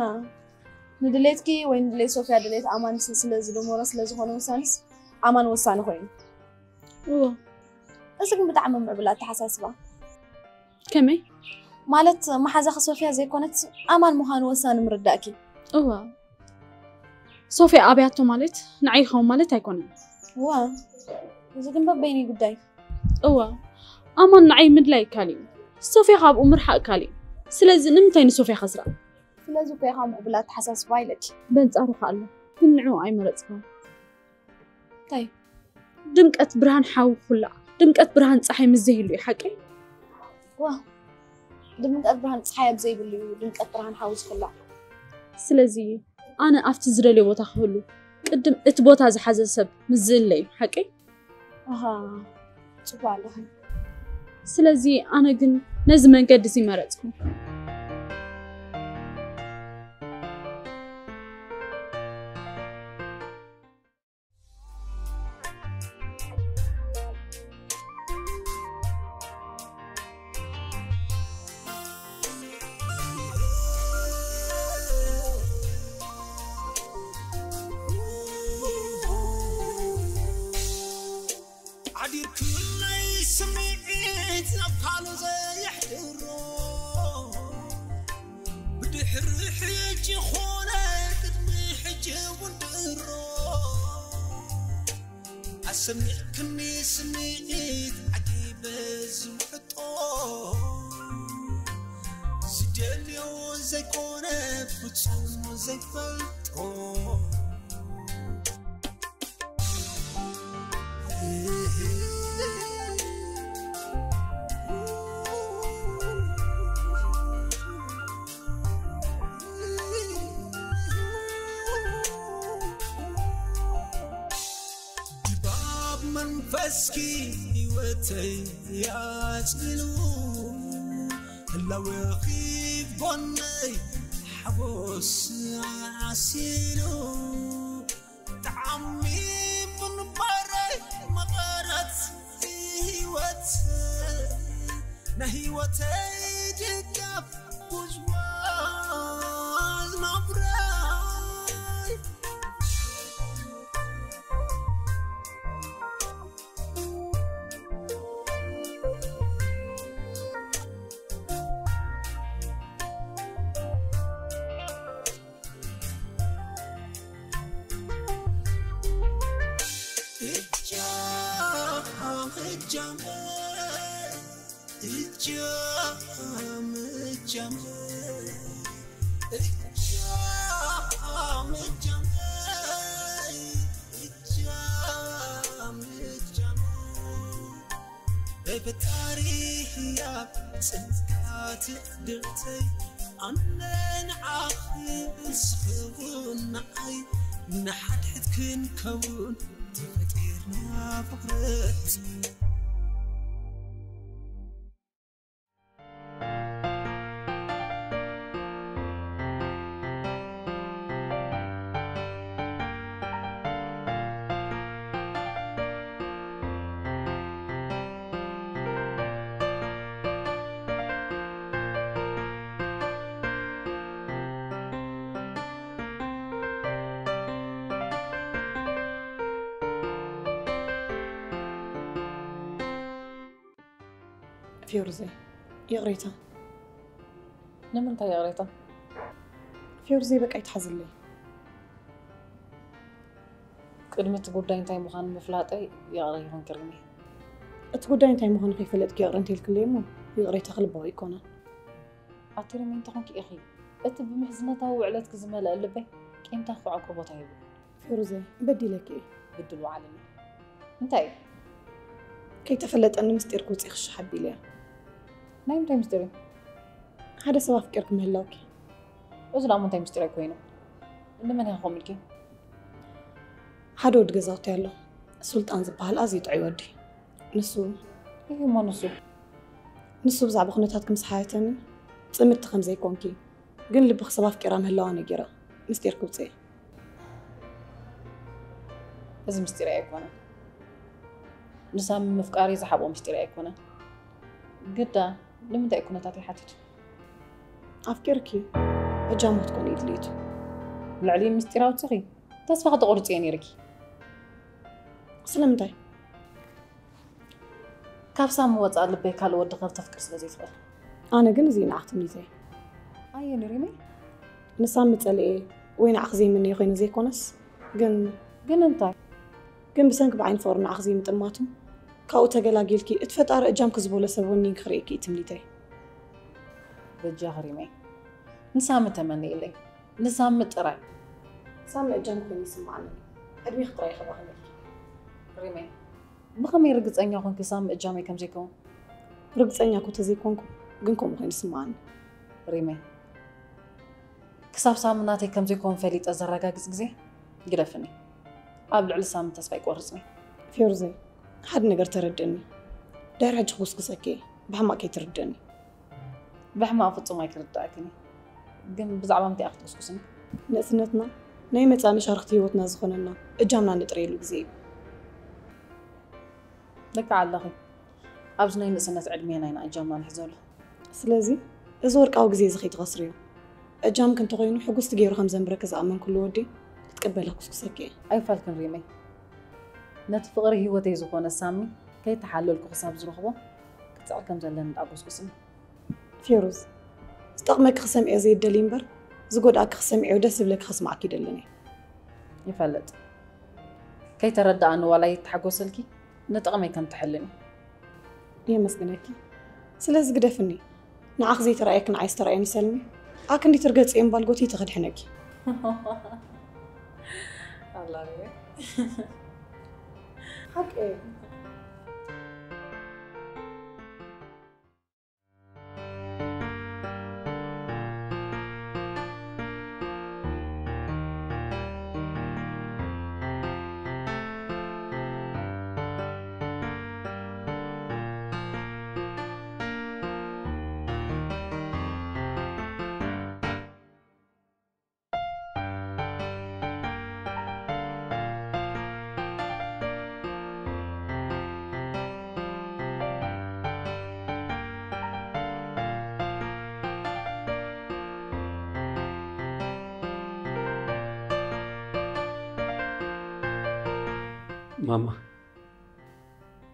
ንድሌትኪ ወይ ንድሌት ሶፍያ ድሌት ኣማን ስ-፣ ስለ ዝደመሮ ስለ ዝኾነ ውሳኔስ ኣማን ወሳኒ ኮይኑ። እዎ። እዚ ግን ብጣዕሚ ምዕቡል ኣተሓሳስባ። ከመይ? ማለት መሓዛኺ ሶፍያ ዘይኮነት ኣማን ምዃኑ ወሳኒ ምርዳእኪ። እዋ። ሶፍያ ኣብያቶ ማለት ንዓይ ይኸውን ማለት ኣይኮነን። እዋ። እዚ ግን በበይነይ ጉዳይ። እዋ። ኣማን ንዓይ ምድላይ ካሊእ እዩ። ሶፍያ ካብኡ ምርሓቕ ካሊእ እዩ። ስለዚ ንምንታይ ንሶፍያ ከስራ? ስለዚ እኮ ኢኻ ምዕቡል ኣተሓሳስባ ኢለኪ። በንጻሩ ከ ኣሎ። ግን ንዕኡ ኣይመረጽካን። እንታይ? ድምቀት ብርሃን ሓዊ ኩላዕ፣ ድምቀት ብርሃን ጸሓይ ምስ ዘይህሉ እዩ፣ ሓቀይ? ዋ፣ ድምቀት ብርሃን ጸሓይ ኣብ ዘይብሉ እዩ ድምቀት ብርሃን ሓዊ ዝኹላዕ። ስለዚ ኣነ ኣብቲ ዝደልዮ ቦታ ክህሉ፣ ቅድም እቲ ቦታ ዝሓዘ ሰብ ምስ ዝእለ እዩ፣ ሓቀይ? ኣሃ፣ ጽቡቕ ኣለኺ። ስለዚ ኣነ ግን ነዚ መንገዲ እዚ መረጽኩ። ካልእ ዘየሕድሮ ብድሕሪ ሕጂ ኾነ ቅድሚ ሕጂ እውን ድሮ ኣሰሚዕክኒ ስምዒት ዓጊበ ዝውሕጦ ዝደልዮ ዘይኮነ ፍጹም ዘይፈልጦ ድባብ መንፈስኪ ህይወተይ ኣጽሊሉ ህላወኺ ጎነይ ሓጎስ ዓሲሉ ጣዕሚ ምንባረይ መቐረት ህይወት ናይ ህይወተይ ድጋፍ ጉዝጓዝ ናብራይ ብጣሪ ህያብ ጽንካት ድርተይ ኣነ ንዓኺ ንስኺ እውን ንዓይ ንሓድሕድ ክንከውን ተፈጢርና ፍቕረት ፊዮርዘ፣ ይቕሬታ። ንምንታይ ይቕሬታ? ፊዮርዘ፣ በቃ ይትሓዝለይ። ቅድሚ እቲ ጉዳይ እንታይ ምዃኑ ምፍላጠይ ይቕረ ይኹን ክሪሚ። እቲ ጉዳይ እንታይ ምዃኑ ከይፈለጥኪ ይቕረ እንተልክለይ እሞ ይቕሬታ ክልባዊ ኣይኮነን። ኣቲ ሪሚ እንተኾንኪ ኢኺ እቲ ብምሕዝነታዊ ውዕለትኪ ዝመልአ ልበይ ቂምታ ክዕቅቦ ቦታ ይብሉ። ፌሩዘይ፣ በዲለኪ እየ። ብድል ወዓለኒ። እንታይ እዩ? ከይተፈለጠኒ ምስጢር ክውፅእ ክሽሕ ኣቢለ እየ። ናይ ምንታይ ምስጢር እዩ? ሓደ ሰብ ኣፍቂርኪ ምህላውኪ። እዚ ደኣ እንታይ ምስጢር ኣይኮይኑ? ንመን ኢኻ ከምኡ ኢልኪ? ሓደ ወዲ ገዛውቲ ኣሎ፣ ሱልጣን ዝበሃል ኣዝዩ ጥዑይ ወዲ። ንሱ ይህ እሞ ንሱ? ንሱ ብዛዕባ ኩነታትኪ ምስ ሓተተኒ፣ ጽምድቲ ከም ዘይኮንኪ፣ ግን ልብኺ ሰብ ኣፍቂራ ምህላዋ ነጊራ፣ ምስጢር ክውጽእ። እዚ ምስጢር ኣይኮነን። ንሳሚ ምፍቃሪ ዝሓብኦ ምስጢር ኣይኮነን። ግዳ ንምንታይ እዩ ኩነታት ይሓትት? ኣፍቂርኪ፣ እጃሞ ክትኮኒ እዩ ድሌቱ። ልዕሊ ምስጢር ኣውጺኺ፣ ተስፋ ከተቑርጺ እየ ነይርኪ። ስለምንታይ? ካብ ሳሚ ወጻኢ ልበይ ካልእ ወዲ ከተፍቅር ስለ ዘይትኽእል። ኣነ ግን እዚ ንዓኽ ትምኒተይ። ኣየኒ ሪመይ? ንሳሚ ጸሊኤ ወይ ንዓኽ ዘይምነዮ ኮይነ ዘይኮነስ፣ ግን ግን እንታይ? ግን ብሰንኪ ብዓይኒ ፍቕሪ ንዓኽ ዘይምጥማቱ፣ ካብኡ ተገላጊልኪ፣ እቲ ፈጣሪ እጃምኪ ዝበሎ ሰብ ወኒንኪ ክርእየኪ እዩ ትምኒተይ። በጃኺ ሪመይ፣ ንሳሚ ተመንይለይ። ንሳሚ ጥራይ። ሳሚ እጃም ኮይኑ ይስምዓኒ። ዕድሜኺ ጥራይ ከባኽነልኪ። ሪመይ፣ ብኸመይ ርግጸኛ ኮንኪ ሳሚ እጃመይ ከም ዘይከውን? ርግጸኛ እኮ ተዘይኮንኩ፣ ግን ከምኡ ኮይኑ ይስምዓኒ። ሪመይ፣ ክሳብ ሳሚ ናተይ ከም ዘይከውን ፈሊጠ ዘረጋግጽ ግዜ ግደፍኒ። ኣብ ልዕሊ ሳሚ ተስፋ ኣይቆርጽን። ፌሩዘይ፣ ሓደ ነገር ተረድእኒ። ድሕሪ ሕጂ ክጉስጉሰኪ እየ፣ ብሕማቕ ከይትርድእኒ። ብሕማቕ ፍጹም ኣይክርድኣክን እየ። ግን ብዛዕባ ምንታይ ኢኻ ክትጉስጉስኒ? ንእስነትና ናይ መጻኢ መሻርኽቲ ህይወትና ዝኾነና እጃምና ነጥርየሉ ግዜ እዩ። ልክዕ ኣለኺ። ኣብዚ ናይ ንእስነት ዕድሜና ኢና እጃምና ንሕዘሉ። ስለዚ እዚ ወርቃዊ ግዜ እዚ ከይትኸስርዮ። እጃምኪ እንተኾይኑ ሕጉስቲ ገይሩ ከም ዘንብረኪ ዝኣመንኩሉ ወዲ ክትቅበሊ ክጉስጉሰኪ እየ። ኣይፋልክን ሪመይ። ነቲ ፍቕሪ ህይወተይ ዝኾነ ሳሚ ከይተሓለልኩ ክሳብ ዝረኽቦ ስቕ ከም ዘለኒ ዳኣ ጎስጉስኒ። ፌሩዝ፣ ዝጠቕመኪ ክሰምዕዮ ዘይደሊ እምበር፣ ዝጎድኣኪ ክሰምዕዮ ደስ ዝብለኪ ከስምዓኪ ይደልን እየ። ይፈልጥ። ከይተረድኣኒ ዋላ ይተሓጎሰልኪ፣ ንጥቕመይ ከም ትሕልኒ። የመስግነኪ። ስለዚ ግደፍኒ። ንዓኺ ዘይተራእየኪ ንዓይ ዝተራእየኒ ሰልሚ። ኣክንዲ ትርገጽ እምባል ጎቲቲ ክድሕነኪ። ኣላለ። ሓቂ እዩ። ማማ፣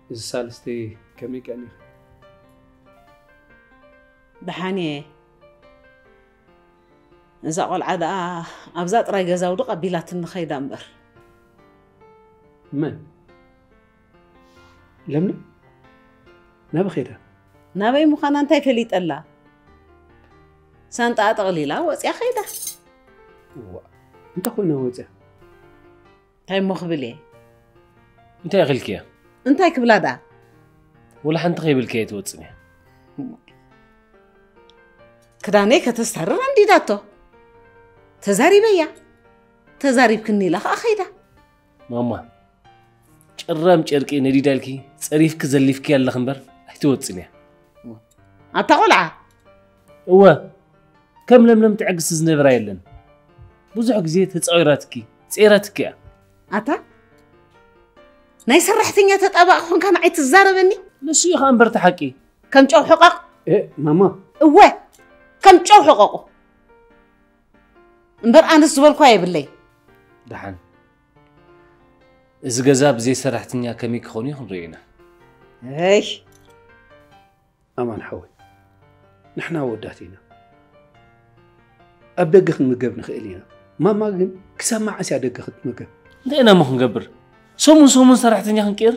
እዚ ሳልስቲ ከመይ ቀኒኺ? ደሓን እየ። እዛ ቆልዓ ደኣ ኣብዛ ጥራይ ገዛ ውድቕ ኣቢላትኒ ኸይዳ እምበር። መን? ለምለም? ናበይ ኸይዳ? ናበይ ምዃና እንታይ ፈሊጠላ? ሳንጣኣ ጠቕሊላ ወፂኣ ኸይዳ። እዋ፣ እንታይ ኮይና ወፂኣ? እንታይ እሞ ክብል እየ? እንታይ ኢኺልክያ? እንታይ ክብላ ደኣ? ወላ ሓንቲ ከይብልክያ ኣይትወፅን እያ። ክዳነይ ከተስታርር ኣንዲዳቶ። ተዛሪበያ። ተዛሪብክኒ ኢላ ኸዓ ኸይዳ። ማማ፣ ጭራም ጨርቂ ነዲዳልኪ፣ ጸሪፍኪ ዘሊፍኪ ኣለኺ እምበር ኣይትወጽን እያ። ኣታ ቆልዓ። እወ፣ ከም ለምለም ትዕግስቲ ዝነበራ የለን። ብዙሕ ግዜ ተጻዊራትኪ፣ ጸይራትኪ እያ። ኣታ ናይ ሰራሕተኛ ተጣባቂ ኾንካ ንዓይ ትዛረበኒ? ንሱ እዩ ኸኣ እምበር እቲ ሓቂ። ከም ጨው ሕቐቕ። እ፣ ማማ። እወ፣ ከም ጨው ሕቐቑ። እምበር ኣነስ ዝበልኳ የብለይ። ደሓን። እዚ ገዛ ብዘይ ሰራሕተኛ ከመይ ክኾን እዩ ክንሪኦ ኢና። እይ። ኣማን ሓወይ፣ ንሕና ኣወዳት ኢና። ኣብ ደገ ክንምገብ ንኽእል ኢና። ማማ ግን ክሳብ መዓስ እያ ደገ ክትምገብ? እንታይ ኢና እሞ ክንገብር? ሰሙን ሰሙን ሰራሕተኛ ክንቅይር?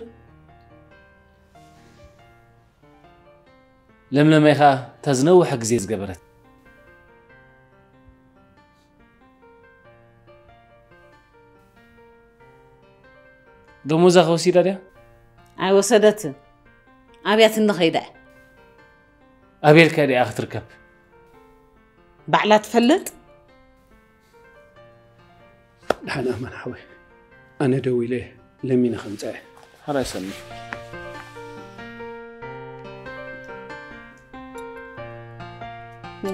ለምለመይ ኸኣ እታ ዝነውሐ ግዜ ዝገበረት። ደሞዛ ከወሲዳ ድያ? ኣይወሰደትን። ኣብያትኒ ኸይዳ እያ። ኣበይ ኢልካ ድያ ክትርከብ? ባዕላ ትፈልጥ። ደሓን ኣማን ሓወይ፣ ኣነ ደዊለ ለሚነ ከምፅኣ እየ። ሓራይ ሰኒ።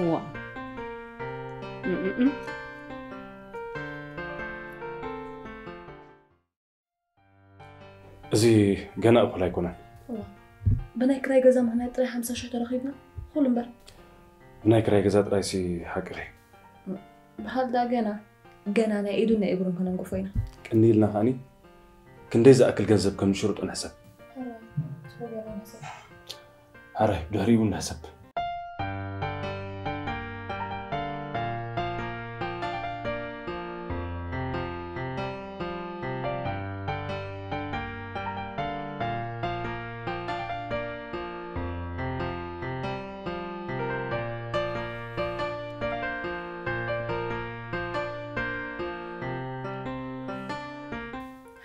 ዋ። እም፣ እም፣ እም። እዚ ገና እኹል ኣይኮነን። እዋ። ብናይ ክራይ ገዛ ምኽንያት ጥራይ ሓምሳ ሽሕ ተረኺብና። እኹል እምበር። ብናይ ክራይ ገዛ ጥራይሲ ሓቅኺ። በሃል ደኣ ገና፣ ገና ናይ ኢዱን ናይ እግሩን ከነንግፎ ኢና። ቅኒ ኢልና ከኣኒ ክንደይ ዝኣክል ገንዘብ ከም ንሽርጦ ንሕሰብ። ሕራይ፣ ብድሕሪኡ እውን ንሕሰብ።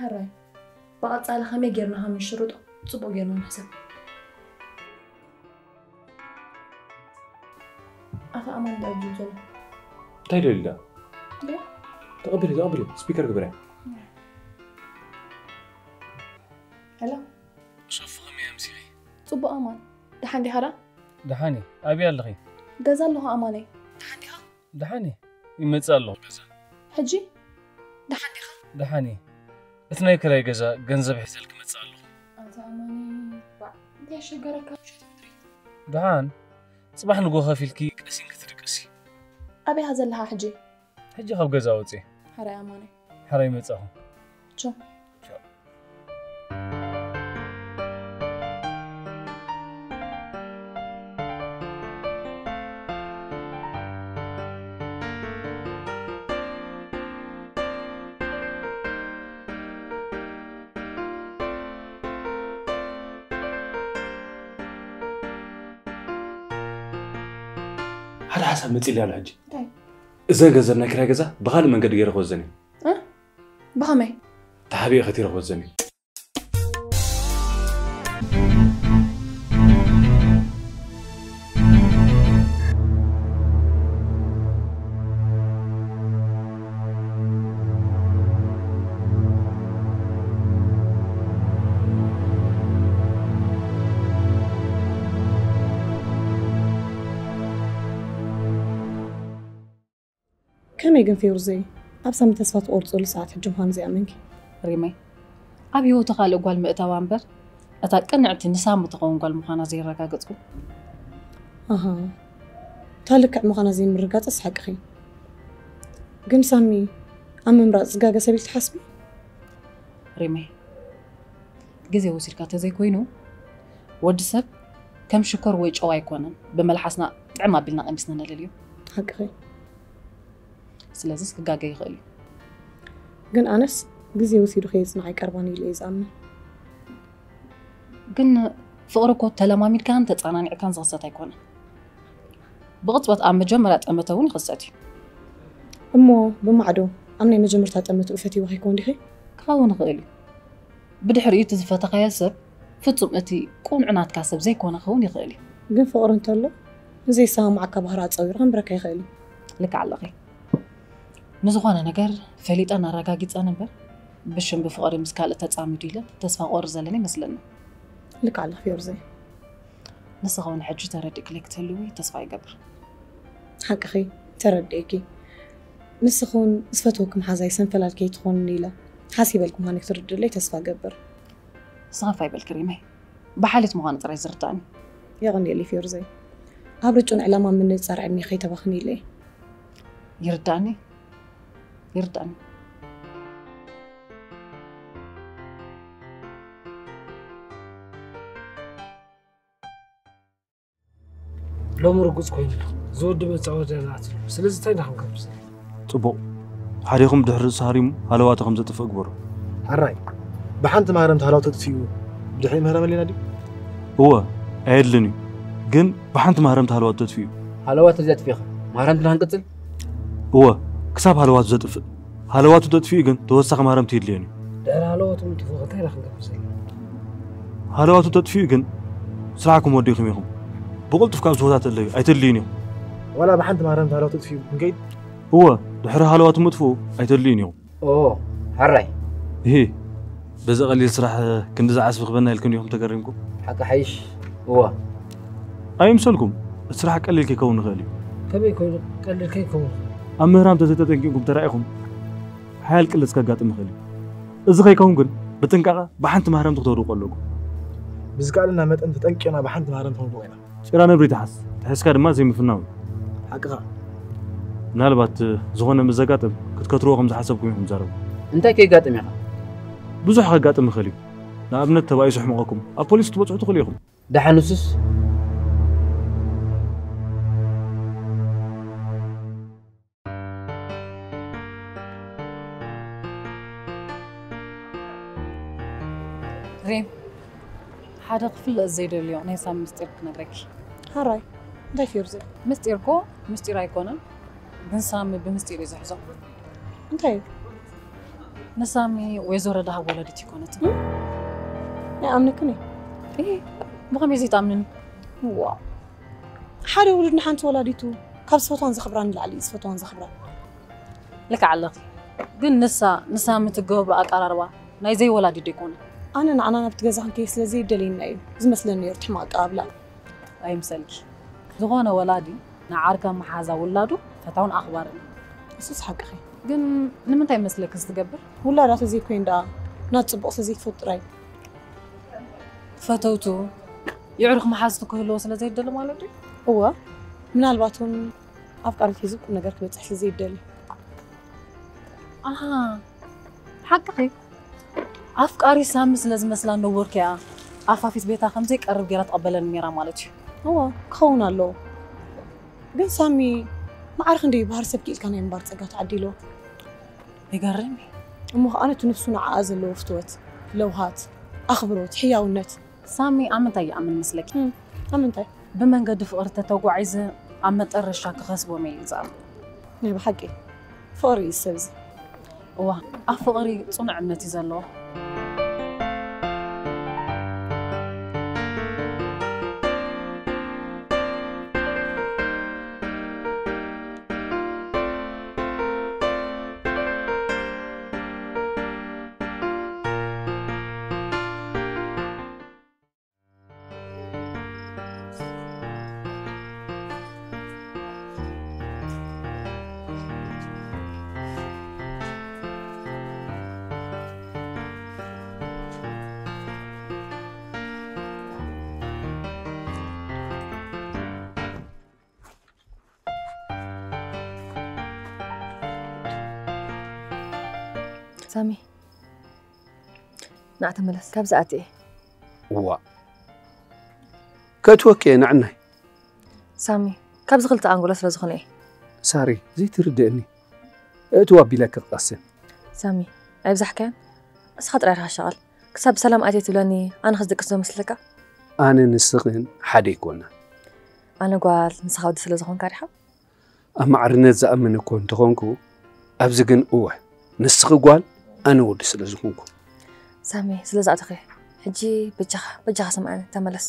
ሕራይ፣ ብቐጻሊ ከመይ ጌርና ከም ንሽርጦ ጽቡቕ ጌርና ንሕሰብ። ኣታ ኣማን እንታይ እዩ ዘሎ? እንታይ ደሊዳ? እንዴ? ተቐበሊ፣ ተቐበሊ። ስፒከር ግበርያ። ሄሎ። ሶፊ፣ ከመይ ኣምሲኺ? ጽቡቕ ኣማን። ደሓን ዲኻ ደኣ? ደሓን እየ። ኣበይ ኣለኺ? ገዛ ኣለኹ ኣማነይ። ደሓን ዲኻ? ደሓን እየ። ይመጽእ ኣለኹ ገዛ። ሕጂ? ደሓን ዲኻ? ደሓን እየ። እቲ ናይ ክራይ ገዛ ገንዘብ ሒዘልኪ መጽእ ኣለኹ። ኣታ ኣማኒ፣ ባዕ፣ እንታይ ኣሸገረካ? ደሓን፣ ጽባሕ ንግሆ ከፊልኪ ቀሲንኪ ትድቅሲ። ኣበይ ኢኻ ዘለኻ ሕጂ? ሕጂ ካብ ገዛ ወጺኤ። ሓራይ ኣማኒ። ሓራይ መጻኹ። ቻው። ቻው። ሓደ ሓሳብ መፂእልይ ኣሎ ሕጂ። እንታይ? እዘን ገንዘብ ናይ ክራይ ገዛ ብኻልእ መንገዲ ገይረ ክወዘን እየ። እ? ብኸመይ? ተሓቢኤ ከቲረ ክወዘን እየ። ከመይ ግን ፌሩዘይ ኣብ ሳሚ ተስፋ ትቆርፀሉ ሰዓት ሕጂ ምዃኑ ዘይኣመንኪ? ሪመይ፣ ኣብ ህይወቱ ካልእ ጓል ምእታዋ እምበር እታ ቅንዕቲ ንሳሚ ትኸውን ጓል ምዃና ዘየረጋገፅኩ። ኣሃ፣ እታ ልክዕ ምዃና ዘይምርጋፅስ ሓቅኺ። ግን ሳሚ ኣብ ምምራፅ ዝጋገ ሰብ ኢልኪ ትሓስቢ? ሪመይ፣ ግዜ ወሲድካ ተዘይኮይኑ ወዲ ሰብ ከም ሽኮር ወይ ጨው ኣይኮነን። ብመልሓስና ጥዕም ኣቢልና ቀሚስና ነለልዮ። ሓቅኺ። ስለዚስ ክጋገ ይኽእል እዩ። ግን ኣነስ ግዜ ወሲዱ ከየፅንዓ ኣይቀርባን ኢለ እየ ዝኣምን። ግን ፍቕሪ እኮ ተለማሚድካን ተፀናኒዕካን ዝኽሰት ኣይኮነን። ብቕፅበት ኣብ መጀመርያ ጠመተ እውን ይኽሰት እዩ። እሞ ብማዕዶ ኣብ ናይ መጀመርታ ጠመትኡ ፈትይዋ ከይኮን ዲኺ? ክኸውን ይኽእል እዩ። ብድሕሪኡ እቲ ዝፈተኻዮ ሰብ ፍጹም እቲ ቁኑዕ ናትካ ሰብ ዘይኮነ ክኸውን ይኽእል እዩ። ግን ፍቕሪ እንተሎ ንዘይሰማማዓካ ባህሪ ኣጻዊሩ ከንብረካ ይኽእል እዩ። ልክዕ ኣለኺ። ንዝኾነ ነገር ፈሊጠን ኣረጋጊጸን እምበር ብሽም ብፍቕሪ ምስ ካልእ ተጻሚዱ ኢለ ተስፋ ቆርር ዘለኒ ይመስለኒ። ልክዕ ኣለኺ ፌሩዘይ። ንስኺ እውን ሕጂ ተረዲእክለይ ክትህልዊ ተስፋ ይገብር። ሓቅኺ፣ ተረዲኤኪ። ንስኺ እውን ዝፈትወኪ መሓዛይ ሰንፈላል ከይትኾንኒ ኢለ ሓሲበልኪ ምዃነይ ክትርድእለይ ተስፋ እገብር። ስኸፍ ኣይበልኪ ሪመይ። ብሓልዮት ምዃኑ ጥራይ ዝርዳእኒ። የቐንየለይ ፌሩዘይ። ኣብ ርጩን ዕላማ ምንጻር ዕድሜ ከይተባኽኒ ኢለ እየ። ይርዳእኒ፣ ይርዳእኒ። ሎሚ ርጉፅ ኮይኑ ዝወዲ መፃወቲ ናት። ስለዚ እንታይ ኢና ክንገብር ዘለና? ጽቡቕ። ሓዲኹም ድሕሪ ርእሲ ሃሪሙ ሃለዋቱ ከም ዘጥፍእ ግበሩ። ሕራይ፣ ብሓንቲ ማህረምቲ ሃለዋቱ ተጥፊኡ ብድሕሪ ምህረመልና ድዩ? እወ፣ ኣየድልን እዩ። ግን ብሓንቲ ማህረምቲ ሃለዋቱ ተጥፊኡ። ሃለዋቱ ተዘጥፊኻ ማህረምትና ክንቅጽል? እወ፣ ክሳብ ሃለዋቱ ዘጥፍእ። ሃለዋቱ ተጥፊኡ ግን ተወሳኺ ማህረምቲ የድልዮን እዩ። ድሕሪ ሃለዋቱ ምጥፍኡ እንታይ ኢና ክንገብር ዘለና? ሃለዋቱ ተጥፊኡ ግን ስራሕኩም ወዲእኹም ኢኹም። ብቕልጡፍ ካብዚ ቦታ ተለዩ ኣይተድልዩን ኢኹም። ዋላ ብሓንቲ ማህረምቲ ሃለዋቱ ተጥፊኡ ክንከይድ? እወ፣ ድሕሪ ሃለዋቱ ምጥፍኡ ኣይተድልዩን ኢኹም። ኦ፣ ሕራይ። እሂ፣ በዚ ቀሊል ስራሕ ክንድዚ ዓስቢ ክበና ኢልኩም ዲኹም ተገሪምኩም? ሓቂ ሓይሽ? እወ። ኣይምሰልኩም፣ እቲ ስራሕ ቀሊል ከይከውን ይኽእል እዩ። ከመይ ኮይኑ ቀሊል ከይከውን ይኽእል? ኣብ ምህራም ተዘይተጠንቂቕኩም ተራኢኹም ሓያል ቅልስ ከጋጥም ይኽእል እዩ። እዚ ከይከውን ግን ብጥንቃቐ ብሓንቲ ማህረምቲ ክትወድቁ ኣለኩም። ብዝከኣለና መጠን ተጠንቂቕና ብሓንቲ ማህረምቲ ክንወድቆ ኢና። ጭራ ነብሪ ትሓዝ፣ ትሕዝካ ድማ ዘይምፍናው እዩ። ሓቅኻ። ምናልባት ዝኾነ ምስ ዘጋጥም ክትከትርዎ ከም ዝሓሰብኩም ኢኹም ትዛረቡ። እንታይ ከይጋጥም ኢኻ? ብዙሕ ከጋጥም ይኽእል እዩ። ንኣብነት ተባኢሱ ሕመቐኩም ኣብ ፖሊስ ክትበጽሑ ትኽእሉ ኢኹም። ደሓን ንሱስ? ሪም፣ ሓደ ክፍለጥ ዘይደልዮ ናይ ሳሚ ምስጢር ክነግረኪ። ሕራይ፣ እንታይ ፌሩዘይ? ምስጢር እኮ ምስጢር ኣይኮነን፣ ግን ሳሚ ብምስጢር እዩ ዝሕዞ። እንታይ እዩ? ንሳሚ ወይዘሮ ደሃብ ወለዲት ይኮነትን። ኣይኣምነክን እየ። እሂ፣ ብኸመይ ዘይትኣምንኒ? ዋው፣ ሓደ ውሉድ ንሓንቲ ወላዲቱ ካብ ዝፈትዋን ዘኽብራን ንላዕሊ እዩ ዝፈትዋን ዘኽብራን። ልክዕ ኣለኺ። ግን ንሳ ንሳሚ ትገብሮ ኣቀራርባ ናይ ዘይወላዲት ዶ ይኮነ? ኣነ ንዓና ናብቲ ገዛ ክንከይድ ስለ ዘይደልየና እዩ ዝመስለኒ ነይሩ እቲ ሕማቕ ኣቀባብላ። ኣይምሰልኪ። ዝኾነ ወላዲ ንዓርከ መሓዛ ውላዱ ፈታውን ኣኽባርን እዩ። እሱስ ሓቅኺ። ግን ንምንታይ መስለክስ ትገብር? ውላዳ ተዘይኮይን ደኣ ናት ጽቡቕ ተዘይትፈልጥ ጥራይ። ፈተውቱ የዕሩኽ መሓዝቱ ክህልዎ ስለ ዘይደሊ ማለት ድዩ? እወ፣ ምናልባት እውን ኣፍቃሪት ሒዙ ቁም ነገር ክበጽሕ ስለ ዘይደሊ። ኣሃ፣ ሓቅኺ። ኣፍቃሪ ሳሚ ስለ ዝመስላ ነቦርኪያ ኣፋፊት ቤታ ከም ዘይቀርብ ገይራ ትቐበለኒ ነይራ ማለት እዩ። እወ፣ ክኸውን ኣለዎ። ግን ሳሚ ማዕረ ክንደይ ባህሪ ሰብ ክኢልካ ናይ ምንባር ጸጋ ተዓዲልዎ። ይገርም እዩ። እሞ ኸኣ ነቲ ንሱ ንዓኣ ዘለዎ ፍትወት፣ ለውሃት፣ ኣኽብሮት፣ ሕያውነት። ሳሚ ኣብ ምንታይ ይኣምን መስለኪ? እም፣ ኣብ ምንታይ? ብመንገዲ ፍቕሪ ተተጓዒዘ ኣብ መጠረሻ ክኸስቦም እየ ዝኣምን። ናይ ብሓቂ ፍቕሪ እዩ ሰብዚ። እዋ፣ ኣብ ፍቕሪ ጽኑዕ እምነት እዩ ዘለዎ። ሳሚ፣ ንዓ ተመለስ፣ ካብዚ ኣትየ። እዋ፣ ከእትወኪ እየ፣ ንዕናይ። ሳሚ፣ ካብዚ ክልተ ኣንጎሎ ስለ ዝኾነ እየ። ሳሪ፣ ዘይትርድእኒ። እእትዋ ኣቢለኪ ክቐስን። ሳሚ፣ ኣይብዛሕካያን? እስኻ ጥራይ ኢኻ ሸቐል። ክሳብ ብሰላም ኣትየ ትብለኒ፣ ኣነ ክዝድቅስ ዶ መስለካ? ኣነ ንስኽን ሓደ ኣይኮና። ኣነ ጓል፣ ንስኻ ወዲ ስለ ዝኾንካ ዲኻ? ኣብ ማዕርነት ዝኣምን እኮ እንተኾንኩ፣ ኣብዚ ግን እወ፣ ንስኺ ጓል፣ ኣነ ወዲ ስለ ዝኾንኩ። ሳሚ፣ ስለ ዝኣተኹ እየ። ሕጂ በጃኻ፣ በጃኻ ስምዓኒ፣ ተመለስ።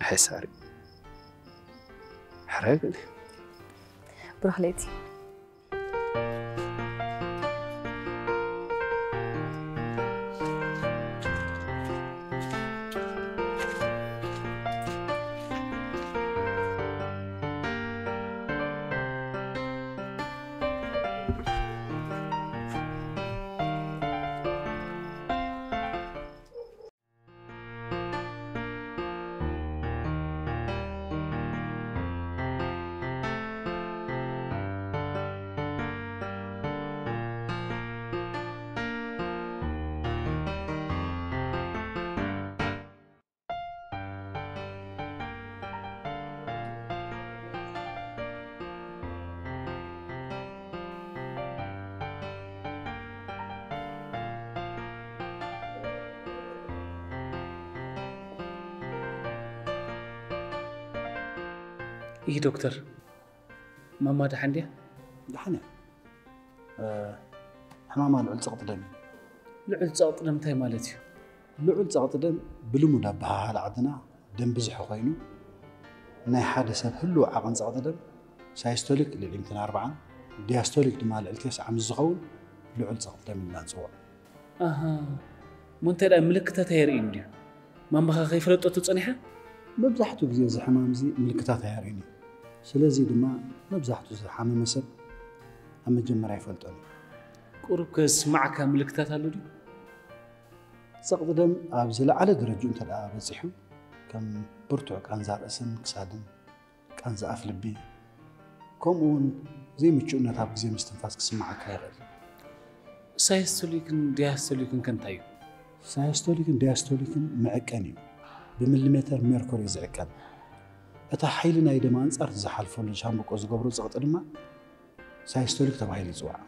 ኣይ ሳሪ፣ ሕራይ በሊ። ብሩኽ ለይቲ። ይህ ዶክተር፣ ማማ ደሓን ድያ? ደሓን እያ። እ፣ ሕማማ ልዑል ጸቕጢ ደም እዩ። ልዑል ጸቕጢ ደም እንታይ ማለት እዩ? ልዑል ጸቕጢ ደም ብልሙድ ኣበሃህላ ዓድና ደም ብዝሒ ኮይኑ፣ ናይ ሓደ ሰብ ህሉው ዓቐን ጸቕጢ ደም ሳይስቶሊክ ልዕሊ ሚእትን ኣርባዓን፣ ዲያስቶሊክ ድማ ልዕሊ ተስዓ ምስ ዝኸውን ልዑል ጸቕጢ ደም ኢልና ንጽውዖ። ኣሃ፣ እሞ እንታይ ደኣ ምልክታት ኣየርእይን ድዩ? ማማኻ ከይፈለጠቶ ጸኒሓ? መብዛሕትኡ ግዜ እዚ ሕማም እዚ ምልክታት ኣየርእይን እዩ። ስለዚ ድማ መብዛሕትኡ ዝሓመመ ሰብ ኣብ መጀመርያ ኣይፈልጦን እዩ። ቁሩብ ከ ዝስምዓካ ምልክታት ኣሎ ድዩ? ጸቕጢ ደም ኣብ ዝለዓለ ደረጅኡ እንተ ደኣ በጺሑ፣ ከም ብርቱዕ ቃንዛ ርእስን ክሳድን፣ ቃንዛ ኣፍ ልቢ፣ ከምኡ እውን ዘይምቹእነት ኣብ ግዜ ምስትንፋስ ክስምዓካ ይኽእል። ሳይስቶሊክን ዲያስቶሊክን ከ እንታይ እዩ? ሳይስቶሊክን ዲያስቶሊክን መዐቀኒ እዩ። ብሚሊሜተር ሜርኩሪ እዩ ዝዕቀን። እታ ሓይሊ ናይ ደም ኣንጻር እቲ ዝሓልፈሉ ሻምብቆ ዝገብሮ ጸቕጢ ድማ ሳይስቶሊክ ተባሂሉ ይጽዋዕ።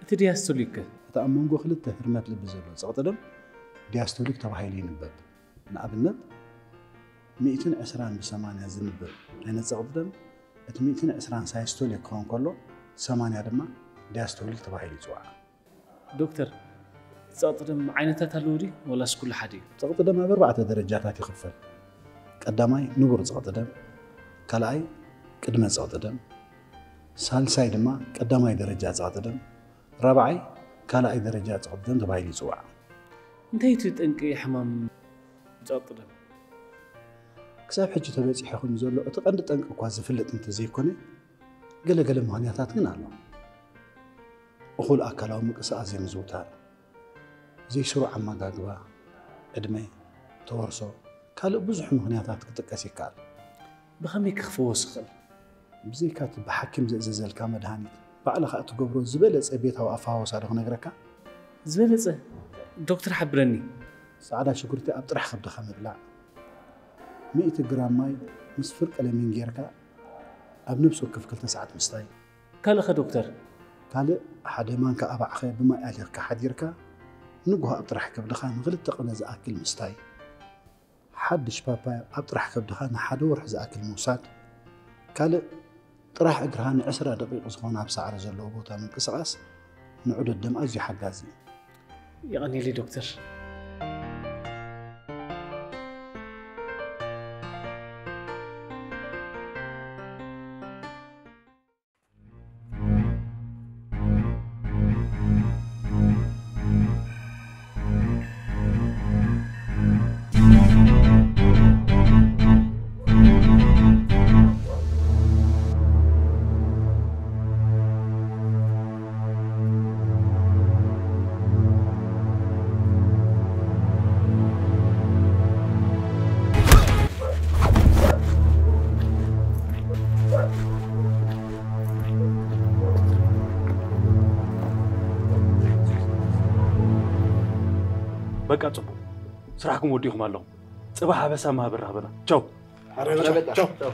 እቲ ዲያስቶሊክ ከ? እቲ ኣብ መንጎ ክልተ ህርመት ልቢ ዘሎ ጸቕጢ ደም ዲያስቶሊክ ተባሂሉ ይንበብ። ንኣብነት፣ ሚእትን ዕስራን ብሰማንያ ዝንበብ ዓይነት ጸቕጢ ደም፣ እቲ ሚእትን ዕስራን ሳይስቶሊክ ክኸውን ከሎ፣ ሰማንያ ድማ ዲያስቶሊክ ተባሂሉ ይጽዋዕ። ዶክተር፣ ጸቕጢ ደም ዓይነታት ኣለዎ ድዩ? ወላስ ኩሉ ሓደ እዩ? ጸቕጢ ደም ኣብ ኣርባዕተ ደረጃታት ይኽፈል። ቀዳማይ ንቡር ጸቕጢ ደም፣ ካልኣይ ቅድመ ጸቕጢ ደም፣ ሳልሳይ ድማ ቀዳማይ ደረጃ ጸቕጢ ደም፣ ራብዓይ ካልኣይ ደረጃ ጸቕጢ ደም ተባሂሉ ይጽዋዕ። እንታይ እቲ ጠንቂ ሕማም ጸቕጢ ደም? ክሳብ ሕጂ ተበጺሑ ከም ዘሎ እቲ ቀንዲ ጠንቂ እኳ ዝፍለጥ እንተዘይኮነ፣ ገለ ገለ ምኽንያታት ግን ኣሎ። እኹል ኣካላዊ ምንቅስቓስ ዘይምዝውታር፣ ዘይስሩዕ ኣመጋግባ፣ ዕድመ፣ ተወርሶ፣ ካልእ ብዙሕ ምኽንያታት ክጥቀስ ይከኣል። ብኸመይ ከ ክፍወስ ይኽእል? ብዘይካ እቲ ብሓኪም ዘእዘዘልካ መድሃኒት፣ ባዕልኻ እትገብሮ ዝበለጸ ቤታዊ ኣፈዋውሳ ዶ ክነግረካ? ዝበለጸ? ዶክተር ሓብረኒ። ጻዕዳ ሽጉርቲ ኣብ ጥራሕ ከብድኻ ምብላዕ። ሚእቲ ግራም ማይ ምስ ፍርቂ ለሚን ጌርካ ኣብ ነብሲ ወከፍ ክልተ ሰዓት ምስታይ። ካልእ ኸ ዶክተር? ካልእ ሓደ ማንካ ኣባዕኸ ብማይ ኣሊኽካ ሓዲርካ ንግሆ ኣብ ጥራሕ ከብድኻ ንኽልተ ቅነ ዝኣክል ምስታይ። ሓድሽ ፓፓያ ኣብ ጥራሕ ከብድኻ ንሓደ ወርሒ ዝኣክል ምውሳድ። ካልእ ጥራሕ እግርኻ ንዕስራ ደቂቕ ዝኾነ ኣብ ሳዕሪ ዘለዎ ቦታ ምንቅስቓስ ንዑደት ደም ኣዝዩ ሓጋዚ እዩ። የቐንየለይ ዶክተር። በቃ ጽቡቕ፣ ስራሕኩም ወዲኹም ኣለኹም። ጽባሕ ኣበሳ ማህበር ራኸበና። ቻው። ቻው።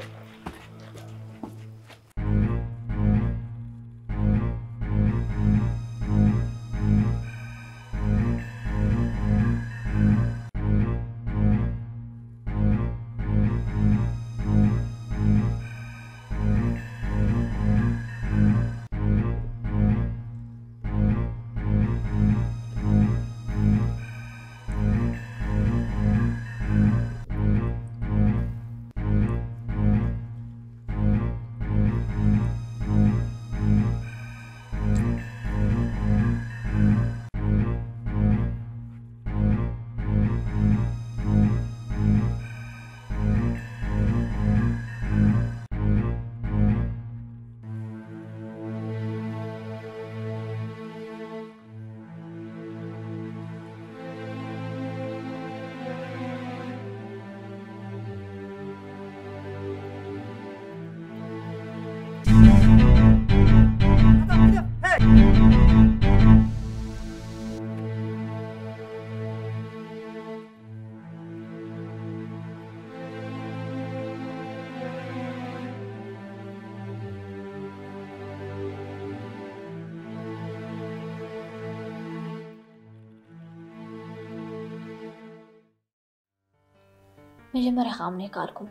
መጀመርያ ክኣምኖ ኣይከኣልኩን።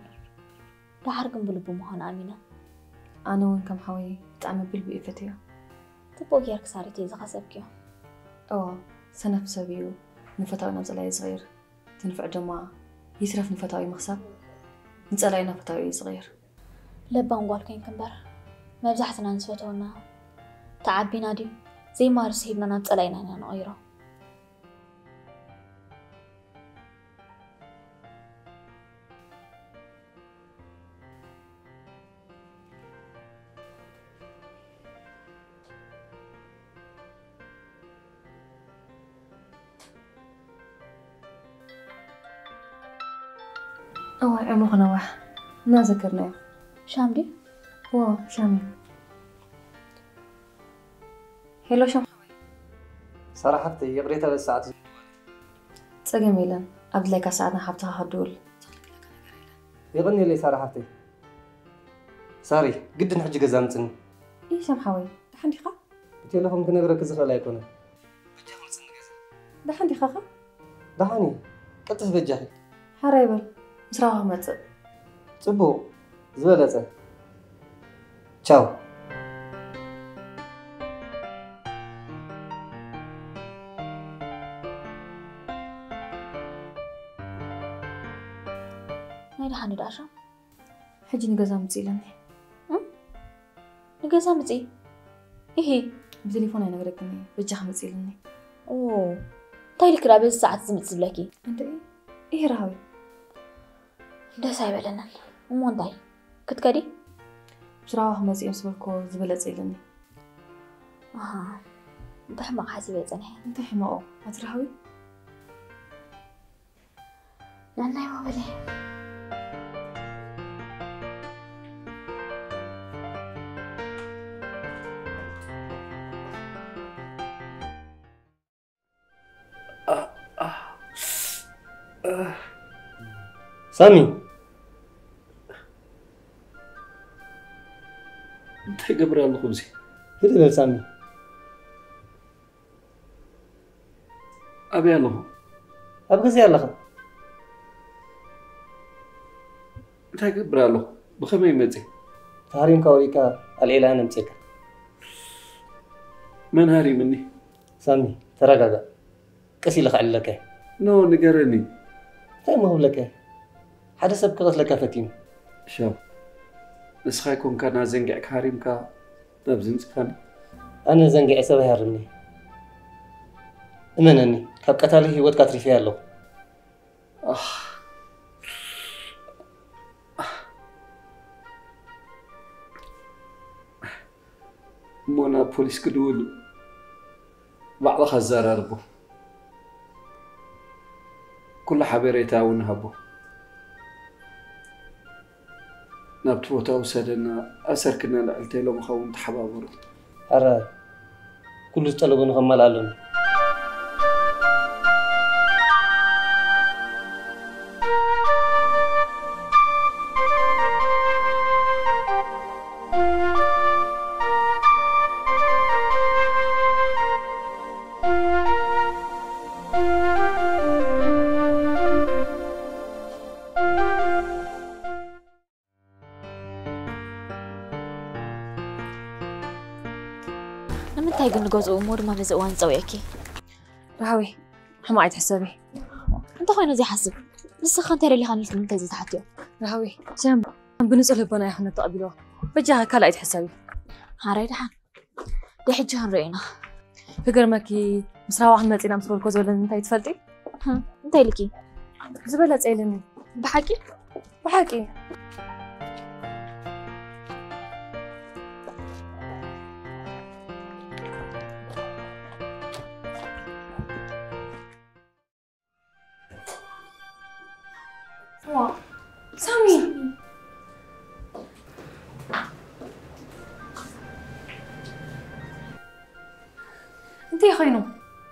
ደሓር ግን ብልቡ ምዃኑ ኣሚነ። ኣነ እውን ከም ሓወይ ብጣዕሚ ብልቢ እየ ፈትዮ። ጽቡቕ ጌርኪ ሳሪተይ ዝኸሰብክዮ። እዎ፣ ሰነፍ ሰብ እዩ ንፈታዊ ናብ ጸላኢ ዝቕይር። ትንፍዕ ድማ ይትረፍ ንፈታዊ ምኽሳብ ንጸላኢና ፈታዊ እዩ ዝቕይር። ለባም ጓል ኮይንኪ እምበር፣ መብዛሕትና ንዝፈተወና ተዓቢና ድዩ ዘይማርስ ሂብና ናብ ጸላኢና ኢና ንቕይሮ። እዋይ ዕምሩ ክነዋሕ እናዘከርናዮ። ሻም ድዩ? እዎ ሻም እዩ። ሄሎ ሻም ሓወይ። ሳራ ሓፍተይ ይቕሬታ በዚ ሰዓት እዚ። ጸገም የለን፣ ኣብ ድላይካ ሰዓት ንሓብትኻ ክትድውል። የቐንየለይ ሳራ ሓፍተይ። ሳሪ ግድን ሕጂ ገዛ ምጽኒ። ኢይ ሻም ሓወይ፣ ደሓን ዲኻ? ብቴሌፎን ክነግረኪ ዝኽእል ኣይኮነን። በጃኺ ምጽኒ ገዛ። ደሓን ዲኻ ኸ? ደሓን እየ። ቀልጥፊ በጃኺ። ሓራይ በል፣ ምስ ረኣኹ ክመጽእ። ጽቡቕ፣ ዝበለጸ። ቻው። ናይ ደሓን ዶ ኣሻ? ሕጂ ንገዛ ምጽእ ኢለኒ። እም? ንገዛ ምጽእ? ኢሂ። ብቴሌፎን ኣይነግረክን እየ፣ በጃኺ ምጽእ ኢለኒ። ኦ፣ እንታይ ኢልኪ ደኣ በዚ ሰዓት ዝምጽእ ዝብለኪ? እንድዒ፣ ኢሂ ረሃዊ። ደስ ኣይበለንን። እሞ እንታይ? ክትከዲ? ብስራዋ ክመጽእ እዮም ዝበልክዎ ዝበለጸ ኢለኒ። ኣሃ፣ ብሕማቕ ሓሲበ እየ ጸኒሐ። እንታይ ሕማቑ? ኣቲ ረሃዊ? ንዕናይ ሞበሊ። ሳሚ። እንታይ ገብር ኣለኹ ኣብዚ? ህድእ በል ሳሚ። ኣበይ ኣለኹ? ኣብ ገዛ ኣለኻ። እንታይ ገብር ኣለኹ? ብኸመይ መጽእ? ተሃሪምካ ወዲእካ ኣልዒላ ነምፅእካ። መን ሃሪምኒ? ሳሚ፣ ተረጋጋእ። ቀስ ኢለ ከዕልለካ እየ። ኖ፣ ንገረኒ። እንታይ እሞ ክብለካ እየ? ሓደ ሰብ ክቐትለካ ፈቲኑ። ሻው፣ ንስኻ ኣይኮንካ ና ዘንጊዕካ ሃሪምካ ናብዚ ምፅእካኒ? ኣነ ዘንጊዐ ሰብ ኣይሃርምኒ። እመነኒ፣ ካብ ቀታሊ ህይወትካ ኣትሪፈያ ኣለኹ። ኣህ። እሞ ናብ ፖሊስ ክድውል ባዕልኻ ኣዘራርቦ። ኩሉ ሓበሬታ እውን ሃቦ። ናብቲ ቦታ ውሰደና፣ ኣሰርክና ልዕልተ ኢሎም ኸውን ተሓባበሩ። ሕራይ፣ ኩሉ ዝጠለቦ ንኸማልኣሎም። ንምንታይ ግን ንገዝኡ እሞ ድማ በዚ እዋን ዝጸውየኪ? ራህዊ፣ ሕማቕ ኣይትሕሰቢ። እንተኾይኑ ዘይሓስብ፣ ንስኻ እንታይ ደሊኻ ኢልኪ ንምንታይ ዘይትሓትዮ? ራህዊ፣ ሲያም ብንጹህ ልቦና እያ ተቐቢልዋ። በጃኻ ካልእ ኣይትሕሰቢ። ሓራይ ደሓን። ደይ ሕጂ ክንሪኦ ኢና። ክገርመኪ፣ ምስ ራህዋ ክንመጽእ ኢና ምስ በልኮ ዝበለኒ እንታይ ትፈልጢ? ህም፣ እንታይ ኢልኪ? ዝበለጸ ኢልኒ። ብሓቂ? ብሓቂ። ዋ፣ ሳሚ! እንታይ ኮይኑ?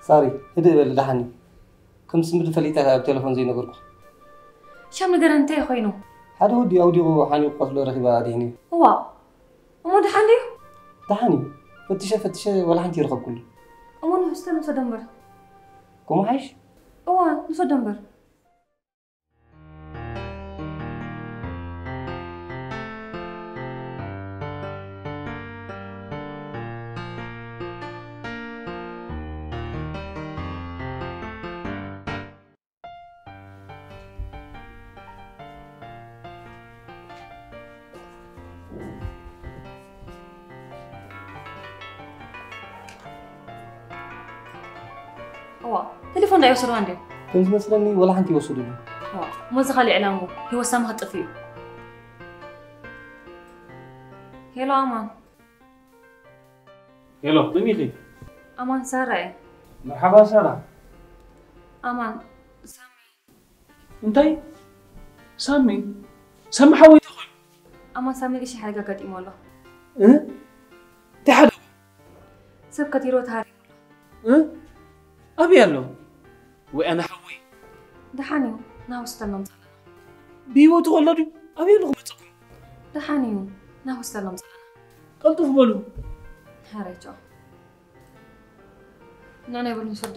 ሳሪ፣ ህድእ በሊ፣ ደሓን እዩ። ከም ዝስምብል ፈሊጠ ኣብ ቴሌፎን ዘይነገርኩ። ሻም ንገረኒ፣ እንታይ ኮይኑ? ሓደ ወዲ ኣውዲቑ ሓኒቑ ቆስሎ ረኺባ ኣድሒንዮ። እዋ፣ እሞ ደሓን ድዩ? ደሓን እዩ። ፈትሸ ፈትሸ ዋላ ሓንቲ ይረኸብኩሉ። እሞ ንሆስፒታል ንውሰዶ እምበር። ከምኡ ሓይሽ? እዋ፣ ንውሰዶ እምበር። እዋ፣ ቴሌፎን ዳ ይወሰድዋ እንድዮም? ከም ዝመስለኒ ወላ ሓንቲ ይወስድሉ። እዋ፣ እሞ እዚ ካልእ ዕላምኡ ህይወት ሳሚ ክጥፍእ እዩ። ሄሎ ኣማን። ሄሎ፣ መን ኢኺ? ኣማን፣ ሳራ እየ። መርሓባ ሳራ። ኣማን፣ ሳሚ። እንታይ? ሳሚ? ሳሚ ሓወይ እንታይ ኮይኑ? ኣማን፣ ሳሚ ንእሽተይ ሓደጋ ኣጋጢሙ ኣሎ። እ? እንታይ ሓደጋ? ሰብ ከቲርዎ ተሃሪሙ ኣሎ። እ? ኣበይ ኣሎ? ወይ ኣነ ሓወይ? ደሓን እዩ፣ ናብ ሆስፒታል ነምጽእ ኣለና። ብህይወቱ ከሎ ድዩ? ኣበይ ኣሎ ክመጽእኩም? ደሓን እዩ፣ ናብ ሆስፒታል ነምጽእ ኣለና። ቀልጡፍ በሉ። ሓራይ ቻው። እና ናይ በሉ ንሰዶ።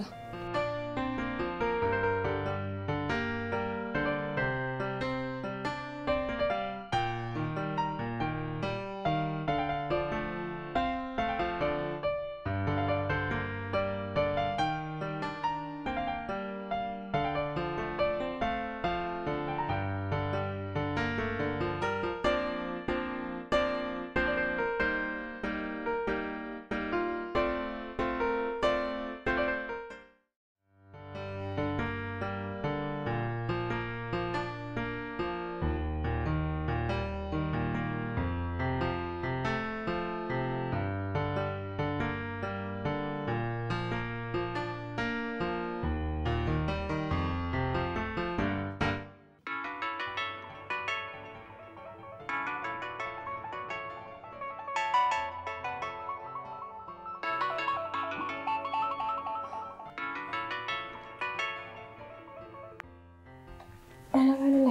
ኣነ በለለ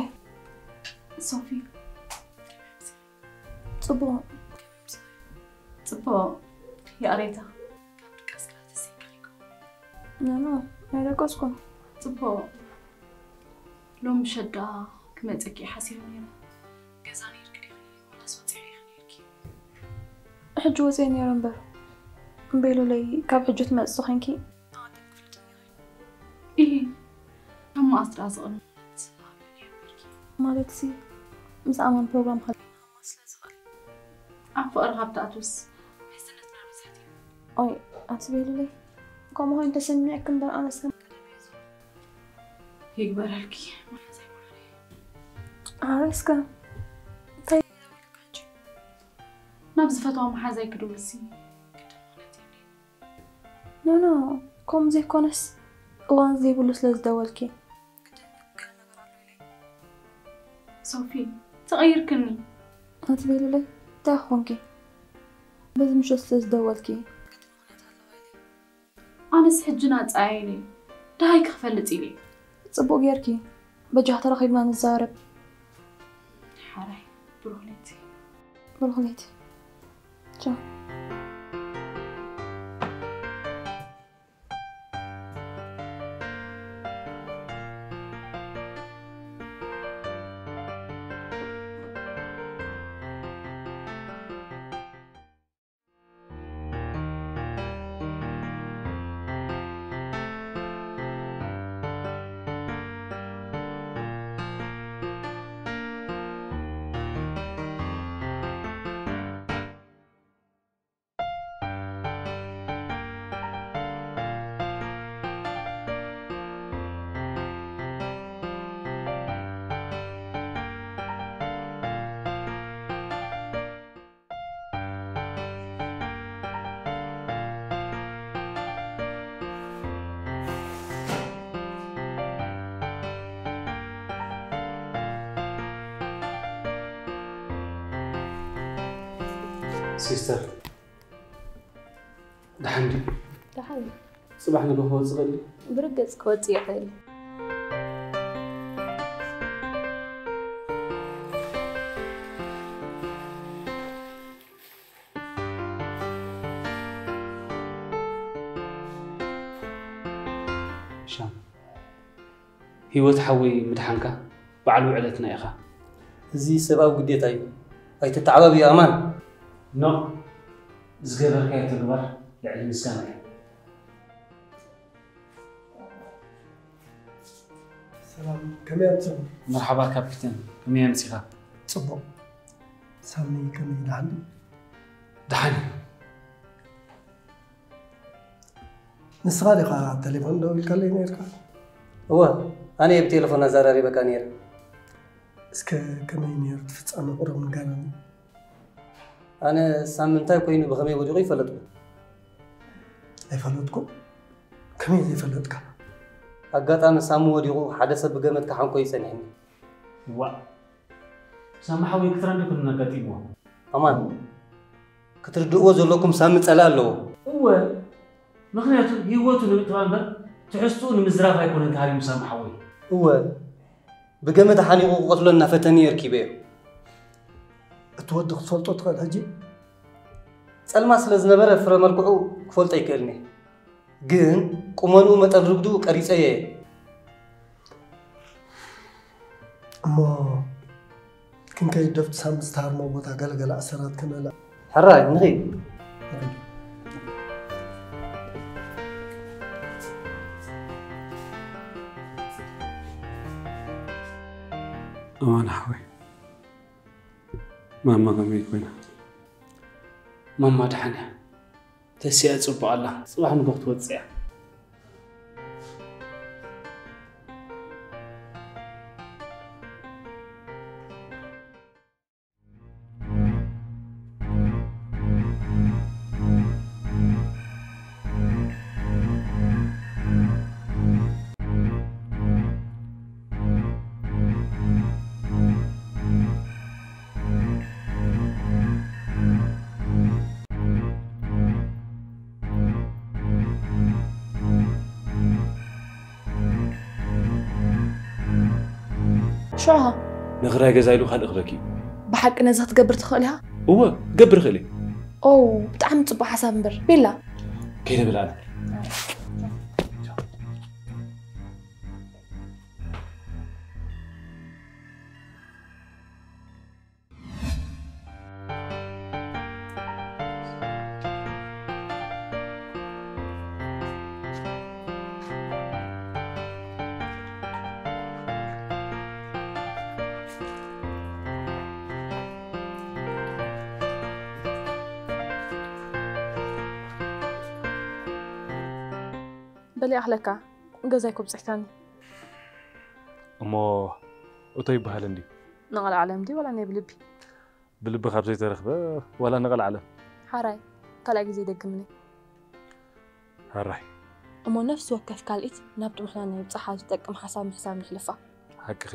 ሶፊ፣ ጽቡቕ፣ ጽቡቕ፣ ይቕሬታ። ካብ ድቃስ ግራ ተሰይካ ይከውን። ኖ፣ ኖ፣ ኣይደቀስኩን። ጽቡቕ። ሎም ምሸት ደኣ ክመጸኪ ሓሲበ ነይረ። ገዛ ነይርኪ ዲኺ ወላስ ወጺኺ ኢኺ ነይርኪ? ሕጂ ወፅየ ነይረ እምበር። እምቤሉለይ ካብ ሕጂ ትመፅእ ኮይንኪ። እሂ፣ ካብ መኣስ ጥራሕ ዝቕድም ማለት ማለት ሲ ምስ ኣማን ፕሮግራም ከ ስለ ዝኽእል ኣብ ፍቕሪ ካብ ትኣትውስ ሕዝነትና ብዙሕ እዩ። ኦይ ኣቲ ቤሉለይ ከምኡ ኮይኑ ተሰሚዕክ እምበር ኣነስ ከም ይግበረልኪ መሓዛይ ማዕረይ። ኣረ እስከ እንታይ ይገብረልካ ሕጂ? ናብ ዝፈትዋ መሓዛይ ክድውልሲ ግድን ምኽንያት የብለይን። ኖ ኖ ከምኡ ዘይኮነስ እዋን ዘይብሉ ስለ ዝደወልኪ ሶፊ ተቐይርክኒ። ኣቲ ቤሉለይ እንታይ ኮንኪ? በዚ ምሸት ስለ ዝደወልኪ ኣነስ ሕጂ ናጻ ኢለ ደሃይ ክፈልጥ ኢለ። ጽቡቕ ጌርኪ። በጃ ተራኺብና ንዛረብ። ሓራይ ብሩኽ ለይቲ። ብሩኽ ለይቲ። ቻው። ሲስተር ደሓን ድዩ? ደሓን ጽባሕ ንግሆ ክወጽእ ይኽእል ድዩ? ብርግጽ ክወጽእ ይኽእል። ሻም፣ ህይወት ሓወይ ምድሓንካ በዓል ውዕለትና ኢኻ። እዚ ሰብኣዊ ግዴታ እዩ። ኣይትተዓባብዮ ኣማን። ኖእ፣ ዝገበርካዮ ተግባር ልዕሊ ምስጋና እዩ። ሰላም፣ ከመይ ኣምሰሉ? መርሓባ ካፒተን፣ ከመይ ኣምሲኻ? ጽቡቕ። ሳሚ ከመይ ደሓን ድዩ? ደሓን እዩ። ንስኻ ዲኻ ቴሌፎን ደዊልካለይ ነይርካ? እወ፣ ኣነ እየ ብቴሌፎን ኣዘራሪበካ ነይረ። እስከ ከመይ ነይሩ እቲ ፍጻመ ቁሩብ ንገረኒ። ኣነ ሳሚ እንታይ ኮይኑ ብኸመይ ወዲቑ ይፈለጥኩ። ኣይፈለጥኩ? ከመይ ዘይፈለጥካ? ኣጋጣሚ ሳሚ ወዲቑ ሓደ ሰብ ብገመድ ክሓንኮ እዩ ጸኒሕኒ። ዋእ፣ ሳሚ ሓወይ ክትረን ኩሉ ኣጋጢምዎ። ኣማን፣ ክትርድእዎ ዘለኩም ሳሚ ጸላኢ ኣለዎ። እወ፣ ምኽንያቱ ህይወቱ ንምጥፋእ እምበር ትሕዝትኡ ንምዝራፍ ኣይኮነን ተሃሪሙ ሳሚ ሓወይ። እወ፣ ብገመድ ሓኒቑ ክቐትሎ እናፈተኒ እየ ኣርኪበዮ። እቲ ወዲ ክትፈልጦ ትኽእል ሕጂ? ጸልማት ስለ ዝነበረ ፍረ መልክዑ ክፈልጦ ኣይክእልን እየ። ግን ቁመንኡ መጠን ርጉድኡ ቀሪጸዮ እየ። እሞ ክንከይድ ዶ ኣብቲ ሳሚ ዝተሃርሞ ቦታ ገለገለ ኣሰራት ክነላ? ሕራይ ንኺድ። ኣማን ሓወይ፣ ማማ ከመይ ኮይና? ማማ ደሓን እያ። ተሲኣ ጽቡቕ ኣላ። ጽባሕ ንግሆ ክትወጽእ እያ። ሽዑ ንኽራይ ገዛ ኢሉ ካልእ ክበኪ እዩ። ብሓቂ ነዚ ክትገብር ትኽእል ኢኻ? እወ፣ ክገብር እኽእል እየ። ኦ፣ ብጣዕሚ ጽቡቕ ሓሳብ እምበር። ቤላ። ከይደ ብላ ኣነ። በሊ ኣኽለካ፣ ገዛይ ኮ ብጽሕካኒ። እሞ እቶ ይበሃል እንድዩ? ንቐልዓለም ድዩ ዋላ ናይ ብልቢ? ብልቢ ካብ ዘይተረኽበ ዋላ ንቐልዓለም። ሓራይ፣ ካልኣይ ግዜ ይደግምኒ። ሓራይ። እሞ ነፍሲ ወከፍ ካልኢት ናብ ጥሙሕና ንምብጻሕ ዝጠቅም ሓሳብ ምሕሳብ ንሕልፋ። ሓቅኺ።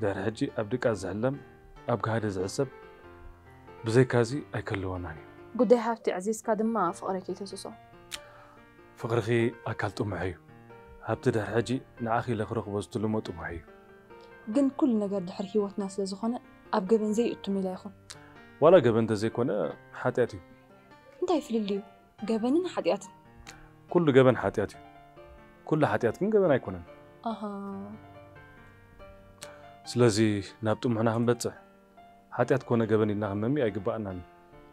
ድሕሪ ሕጂ ኣብ ድቃስ ዝሕለም፣ ኣብ ጋህዲ ዝሕሰብ፣ ብዘይካዚ ኣይከልወናን እዩ። ጉዳይ ሃብቲ ዕዚዝካ ድማ ፍቕሪ ከይተስሶ። ፍቕርኺ ኣካል ጥሙሐ እዩ። ሃብቲ ድሕሪ ሕጂ ንዓኺ ኢለ ክረኽቦ ዝትልሞ ጥሙሐ እዩ። ግን ኩሉ ነገር ድሕሪ ህይወትና ስለ ዝኾነ ኣብ ገበን ዘይእቱ ሜላ ይኹን። ዋላ ገበን እንተዘይኮነ ሓጢኣት እዩ። እንታይ ፍልልዩ ገበንን ሓጢኣትን? ኩሉ ገበን ሓጢኣት እዩ። ኩሉ ሓጢኣት ግን ገበን ኣይኮነን። ኣሃ። ስለዚ ናብ ጥሙሕና ክንበጽሕ ሓጢኣት ኮነ ገበን ኢልና ክንመሚ ኣይግባኣናን።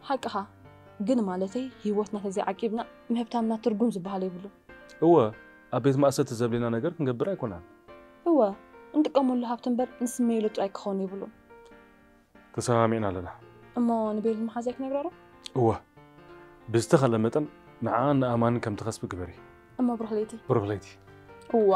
ሓቅኻ። ግን ማለተይ ህይወትና ተዘይዓቂብና ምህብታምና ትርጉም ዝበሃል የብሉን። እወ፣ ኣብ ቤት ማእሰርቲ ዘብልና ነገር ክንገብር ኣይኮናን። እወ፣ እንጥቀመሉ ሃብቲ እምበር ንስመየሉ ጥራይ ክኸውን የብሉን። ተሰማሚዕና ኣለና። እሞ ንቤል መሓዝያ ክነግራ ዶ? እወ፣ ብዝተኸለ መጠን ንዓን ንኣማንን ከም ትኸስቢ ግበሪ። እሞ ብሩኽ ለይቲ። ብሩኽ ለይቲ። እዋ።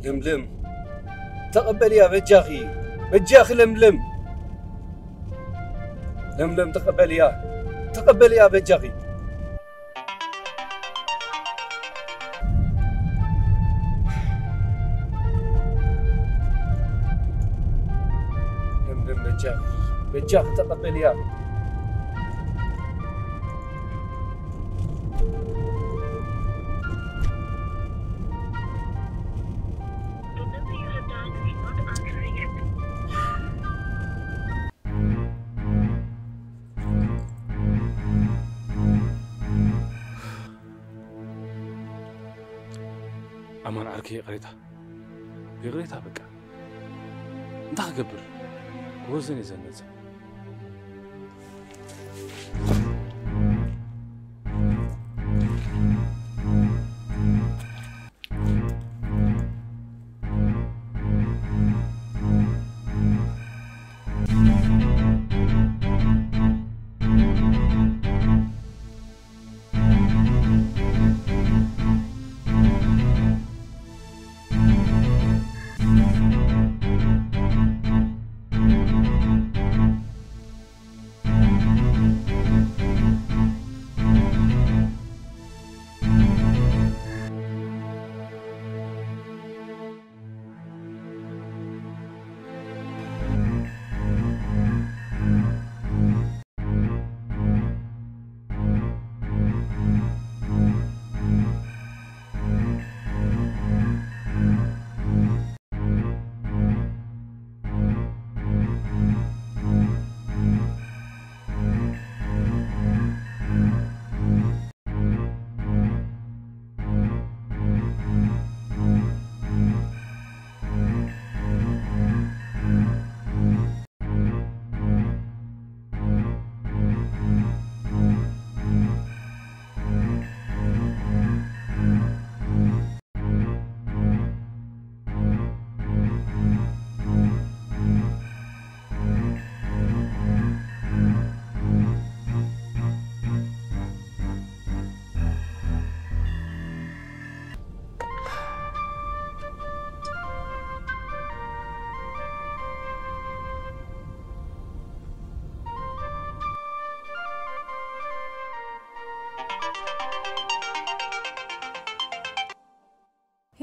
ለምለም፣ ተቐበልያ በጃኺ፣ በጃኺ ለምለም። ለምለም፣ ተቐበልያ፣ ተቐበልያ በጃኺ። ለምለም፣ በጃኺ፣ በጃኺ ተቐበልያ። The number you have dialed is not answering at ኣማን ዓርከይ፣ ይቕሬታ፣ ይቕሬታ። በቃ እንታይ ክገብር? ክወዝን እየ ዘነጽ።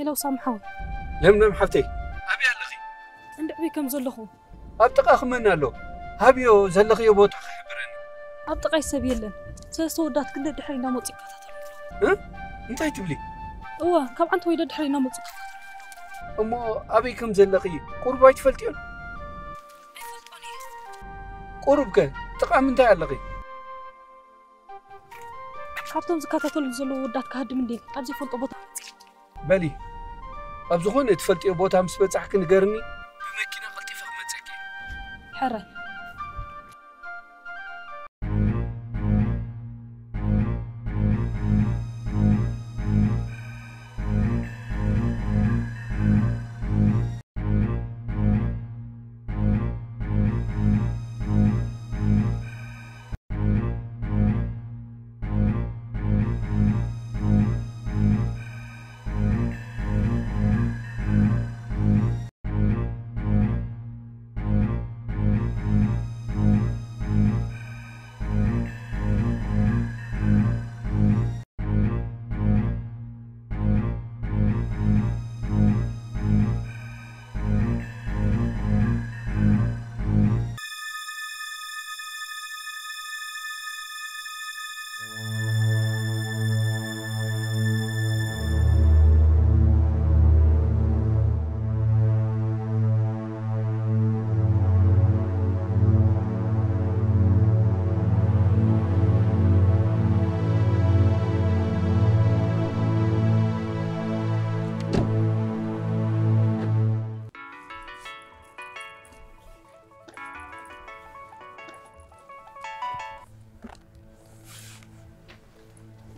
ሄሎ ሳሚ ሓወይ። ለምለም ሓፍተይ፣ ኣበይ ኣለኺ? እንድዕበይ ከም ዘለኹ። ኣብ ጥቓኺ መን ኣሎ? ሃብዮ፣ ዘለኽዮ ቦታ ክሕብረኒ። ኣብ ጥቓይ ሰብ የለን። ሰለስተ ወዳት ግን ደድሕሪ እናመጹ ይከታተሉ ኣለዉ። እ? እንታይ ትብሊ? እወ፣ ካብ ዓንተ ወይ ደድሕሪ እናመጹ ይከታተሉ ኣለዉ። እሞ ኣበይ ከም ዘለኺ ቁሩብ ኣይትፈልጥዮን? ኣይፈልጦን እየ። ቁሩብ ከ ጥቓ ምንታይ ኣለኺ? ካብቶም ዝከታተሉ ዘለዉ ወዳት ክሃድም እንዴ ኣብ ዘይፈልጦ ቦታ መጺእ። በሊ፣ ኣብ ዝኾነ እትፈልጥዮ ቦታ ምስ በጻሕኪ ንገርኒ፣ ብመኪና ቀልጢፈ ክመጸኪ። ሕራይ።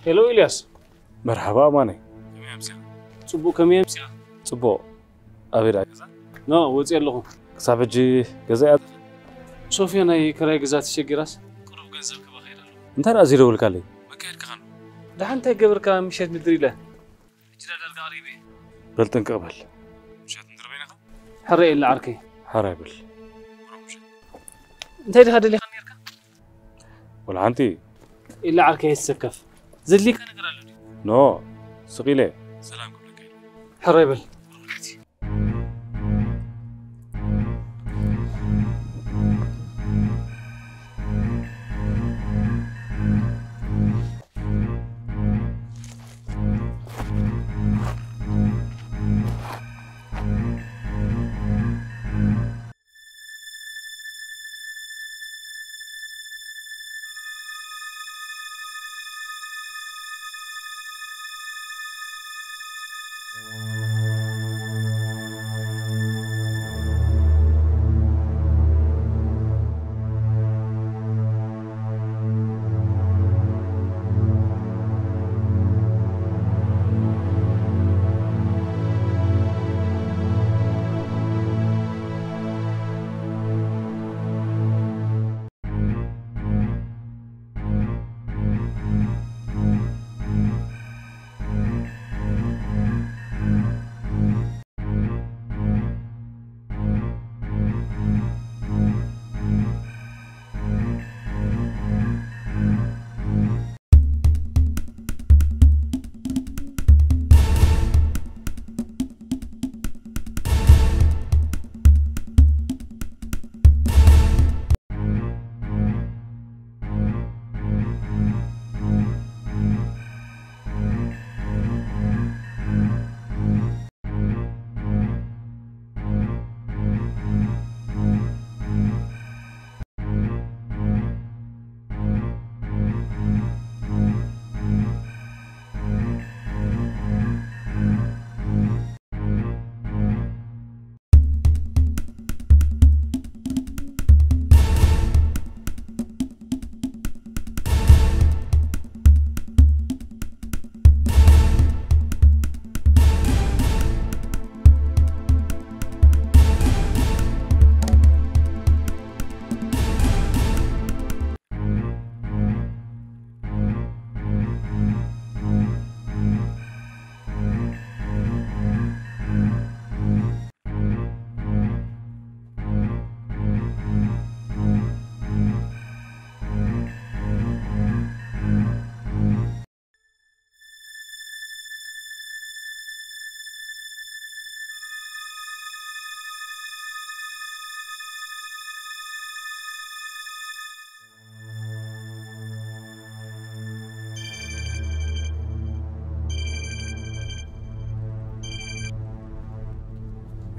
ሄሎ ኢልያስ። መርሓባ ኣማነይ። ከመይ ኣምስያ? ጽቡቕ፣ ከመይ ኣምስያ? ጽቡቕ። ኣበይ ደኣ ገዛ? ኖ፣ ወጺእ ኣለኹ። ክሳብ ሕጂ ገዛ እያ? ሶፍያ ናይ ክራይ ገዛ ተሸጊራስ፣ ቁሩብ ገንዘብ ክባ ከይድ ኣለኹ። እንታይ ደኣ ዘይደወልካለይ? መካየድካ ኸን? ደሓን እንታይ ገበርካ ምሸት ምድሪ ኢለ? ሕጂ ደኣ ዳርጋ ቀሪበ እየ። በል ጥንቅቕ በል። ምሸት ምድሪ በይንኻ? ሕራይ ኢላ ዓርከይ። ሕራይ በል። እንታይ ዲኻ ደሊኻ ነርካ? ወላ ሓንቲ። ኢላ ዓርከይ ኣይትሰከፍ። ዘድልየካ ነገር ኣሎ ድዩ? ኖ፣ ስቕ ኢለ ሰላም ክብለካ ኢለ። ሕራይ በል።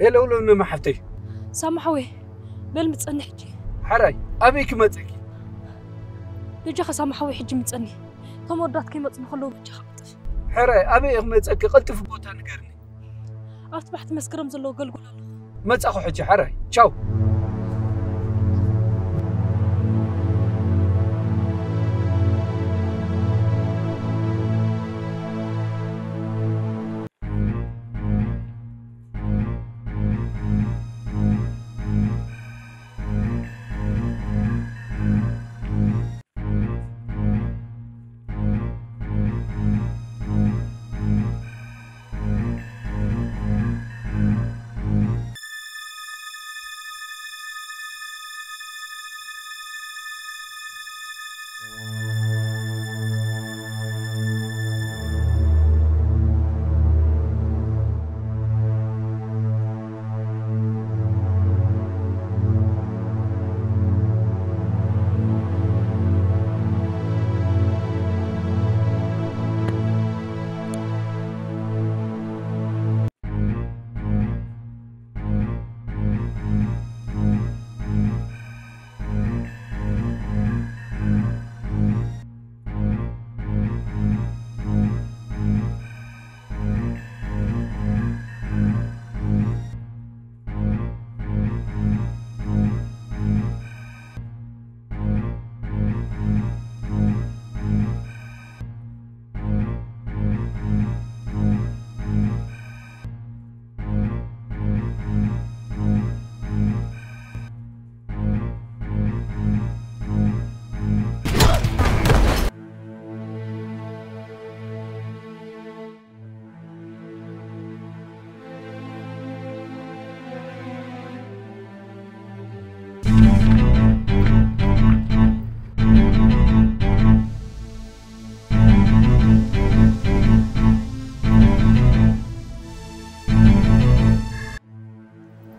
የለውለውኒ ማሓፍተይ። ሳማ ሓወይ፣ በል ምጸኒ ሕጂ። ሓራይ፣ ኣበይ ክመጸኪ? በጃኻ ሳማ ሓወይ፣ ሕጂ ምጸኒ። እቶም ወዳት ከይመጹ ከለዉ በጃኻ ቅልጥፍ። ሕራይ፣ ኣበይ እየ ክመጸኪ? ቅልጥፍ ቦታ ንገርኒ። ኣብቲ ባሕቲ መስከረም ዘለዎ ገልጎል ኣለኹ። መጻኹ ሕጂ፣ ሕራይ። ቻው።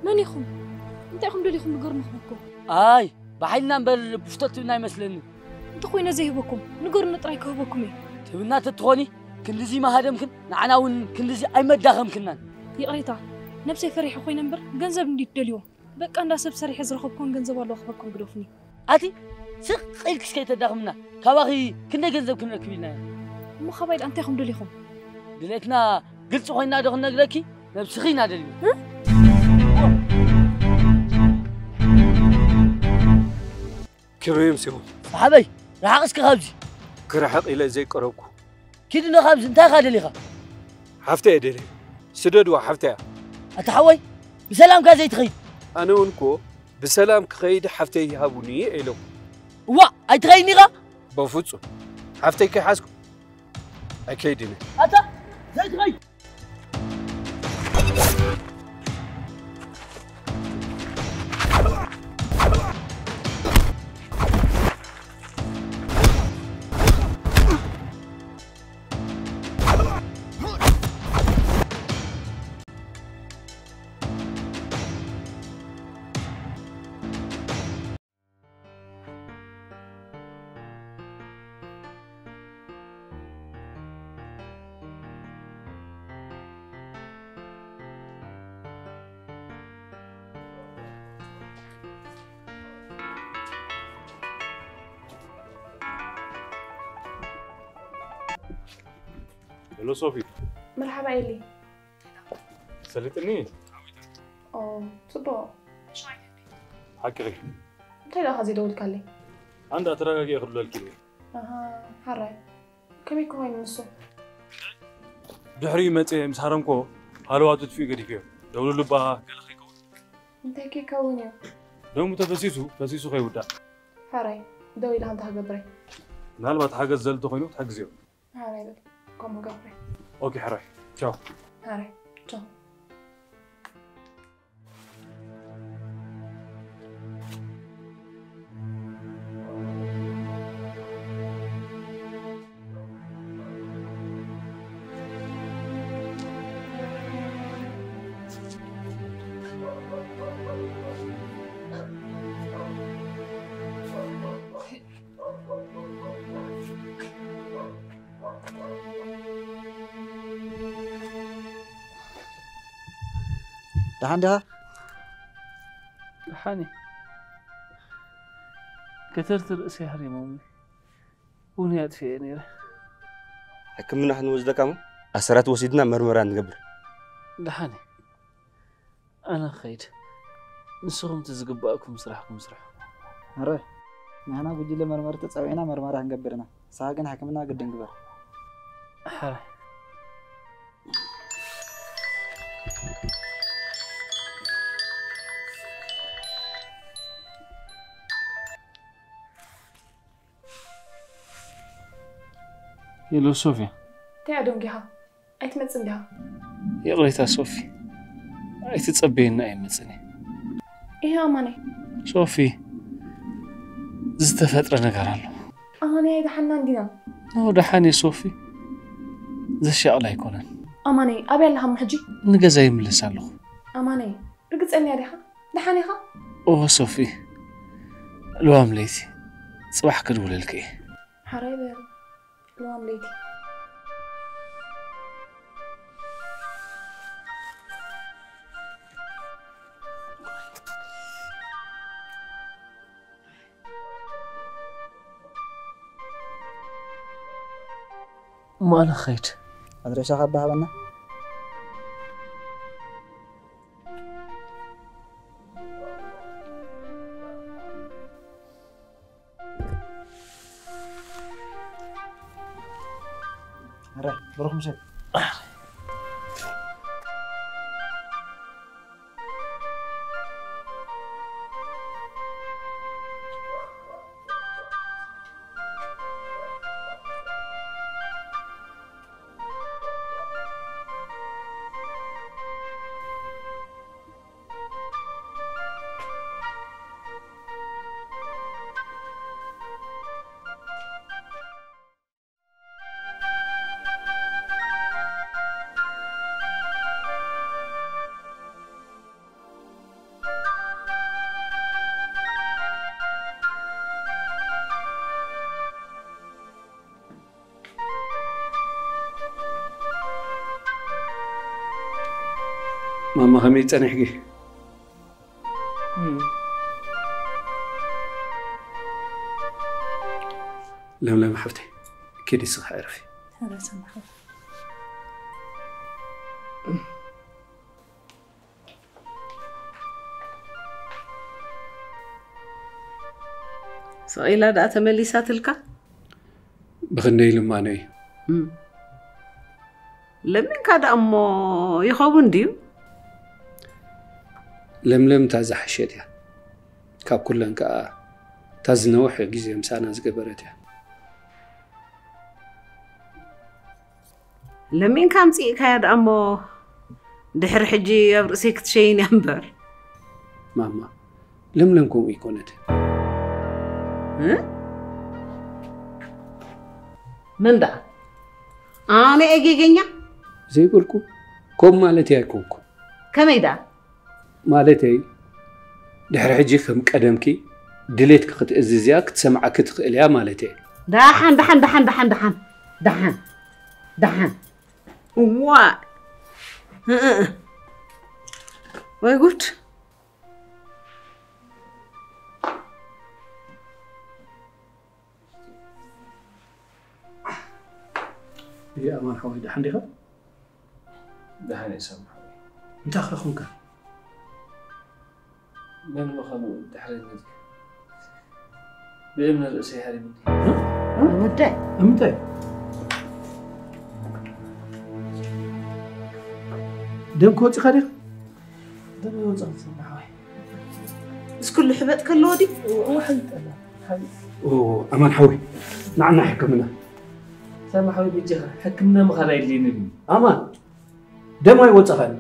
መን ኢኹም? እንታይ ኢኹም ደሊኹም ንገሩኒ ክብለኩም? ኣይ፣ ብሓይልና እምበር ብፍቶት ትብና ኣይመስለኒ። እንተኾይነ ዘይህበኩም፣ ንገሩኒ ጥራይ ክህበኩም እየ። ትብና ተትኾኒ፣ ክንድዚ ምሃደምክን ንዓና እውን ክንድዚ ኣይመዳኸምክናን። ይቕሬታ፣ ነብሰይ ፈሪሐ ኮይነ እምበር ገንዘብ እንድዩ ትደልይዎ። በቃ እንዳ ሰብ ሰሪሐ ዝረኸብኩዎን ገንዘብ ኣለዎ ክበኩም ግደፉኒ። ኣቲ ስቕ ኢልክስ ከይተዳኽምና፣ ካባኺ ክንደይ ገንዘብ ክንረክብ ኢልና ኢና? እሞ ካባይ ደኣ እንታይ ኢኹም ደሊኹም? ድሌትና ግልፂ ኮይና ዶ ክንነግረኪ? ነብስኺ ኢና ደልዩ። እ? ክብሪ ይምስኹም። ሓበይ፣ ርሓቕ እስኪ ካብዚ። ክርሕቕ ኢለ ዘይቀረብኩ። ኪድ እንዶ ካብዚ፣ እንታይ ኢኻ ደሊኻ? ሓፍተይ እየ ደልየ። ስደድዋ ሓፍተይ እያ። ኣታ ሓወይ፣ ብሰላምካ ዘይትኸይድ? ኣነ እውን እኮ ብሰላም ክኸይድ ሓፍተይ ይሃቡኒ ኢለኩ። እዋ፣ ኣይትኸይድን ኢኻ? በፍጹም። ሓፍተይ ከይሓዝኩ ኣይከይድን እየ። ኣታ ዘይትኸይድ? ሄሎ ሶፊ። መርሓባ ኤሊ። ሰሊጥኒ? ኦ፣ ጽቡቕ። ሓቅኺ። እንታይ ደኣ ዘይደወልካለይ? ኣንዳ ተረጋጊኤ ክብለልኪ እየ። ኣሃ፣ ሓራይ። ከመይ ክኾይኑ ንሱ? ድሕሪኡ መጺኤ ምስ ሃረምኮ ሃለዋቱ ኣጥፊኡ ገዲፈዮ። ደውልሉ እባ ገለ ከይከውን። እንታይ ከይከውን እዩ? ደሙ ተፈሲሱ፣ ፈሲሱ ከይውዳእ። ሓራይ፣ ደው ኢልካ እንታይ ክገብር እየ? ምናልባት ሓገዝ ዘድሊ ተኾይኑ ክትሕግዝዮ። ሓራይ በል፣ ከምኡ ገብረ። ኦኬ፣ ሕራይ። ቻው። ሓራይ፣ ቻው። ደሓን ዲኻ? ደሓን እየ። ከተርቲ ርእሰይ ሃሪሞምኒ። ቡን እየ ኣጥፊኤ ነይረ። ሕክምና ክንወስደካ እሞ ኣሰራት ወሲድና መርመራ ንገብር። ደሓን እየ። ኣነ ክኸይድ። ንስኹም እቲ ዝግባኣኩም ስራሕኩም ስርሑ። ሕራይ። ንሕና ጉጅለ መርመርቲ ጸዊዕና መርመራ ክንገብር ኢና። ንስኻ ግን ሕክምና ግድን ግበር። ሕራይ። ሄሎ ሶፊያ። እንታይ ኣደንጊኻ? ኣይትመጽን ዲኻ? ይቕሬታ ሶፊ፣ ኣይትጸበየኒ ኣይመጽን እየ። እህ ኣማነይ። ሶፊ፣ ዝተፈጥረ ነገር ኣሎ። ኣማነይ ኣይደሓንናን ዲና? ኖ ደሓን እየ ሶፊ፣ ዘሻቕል ኣይኮነን። ኣማነይ ኣበይ ኣለኻ እሞ ሕጂ? ንገዛ ይምለስ ኣለኹ። ኣማነይ ርግጸኛ ዲኻ? ደሓን ኢኻ? ኦ ሶፊ፣ ልዋም ለይቲ ጽባሕ ክድውለልኪ እየ። ሓራይ በል። ልዋም ለይቲ። እሞ ኣነ ክኸይድ። ኣድሬሻኻ ኣባ ሃበና። ሕራይ ብሩኽ ምሸት። ማማ ከመይ ጸኒሕኪ? ለምለም ሓፍተይ፣ ኪዲ ስኻ ዕረፊ። ስቕ ኢላ ደኣ ተመሊሳትልካ? ብኽንደይ ልማኖ እዩ። ለሚንካ ደኣ እሞ ይኸውን ድዩ? ለምለም እታ ዝሓሸት እያ። ካብ ኩለን ከኣ እታ ዝነውሐ ግዜ ምሳና ዝገበረት እያ። ለሚንካ ኣምጺእካያ ደኣ እሞ ድሕሪ ሕጂ ኣብ ርእሰይ ክትሸይን እያ እምበር። ማማ፣ ለምለም ከምኡ ኣይኮነትን። እ? መን ደኣ? ኣነ እየ ጌገኛ? ዘይበልኩ፣ ከምኡ ማለተይ ኣይኮንኩን። ከመይ ደኣ? ማለተይ፣ ድሕሪ ሕጂ ከም ቀደምኪ ድሌትኪ ክትእዝዝያ ክትሰምዓኪ ትኽእል እያ ማለተይ። ደሓን፣ ደሓን፣ ደሓን፣ ደሓን፣ ደሓን፣ ደሓን፣ ደሓን። እዋ። እ፣ እ፣ እ። ወይ ጉድ። እየ ኣማን ሓወይ፣ ደሓን ዲኻ? ደሓን እየ ሳሚ ሓወይ። እንታይ ከ ኾንካ? መን ምዃኑ ድሕሪ ነዚ ብእምኒ ርእሰይ ሃሪሙኒ። እ? ወደይ። እምንታይ? ደም ከወፂኻ ዲኻ? ደም ይወፅእ ሳሚ ሓወይ። ምስ ኩሉ ሕበጥ ከለዎ ድዩ? እወ፣ እወ፣ ሓይጠላ። ሓይ- ኦ፣ ኣማን ሓወይ፣ ንዓና ሕክምና። ሳሚ ሓወይ፣ በጃኻ፣ ሕክምና ምኻድ ኣየድልየንን እዩ። ኣማን፣ ደም ኣይወጸኻን።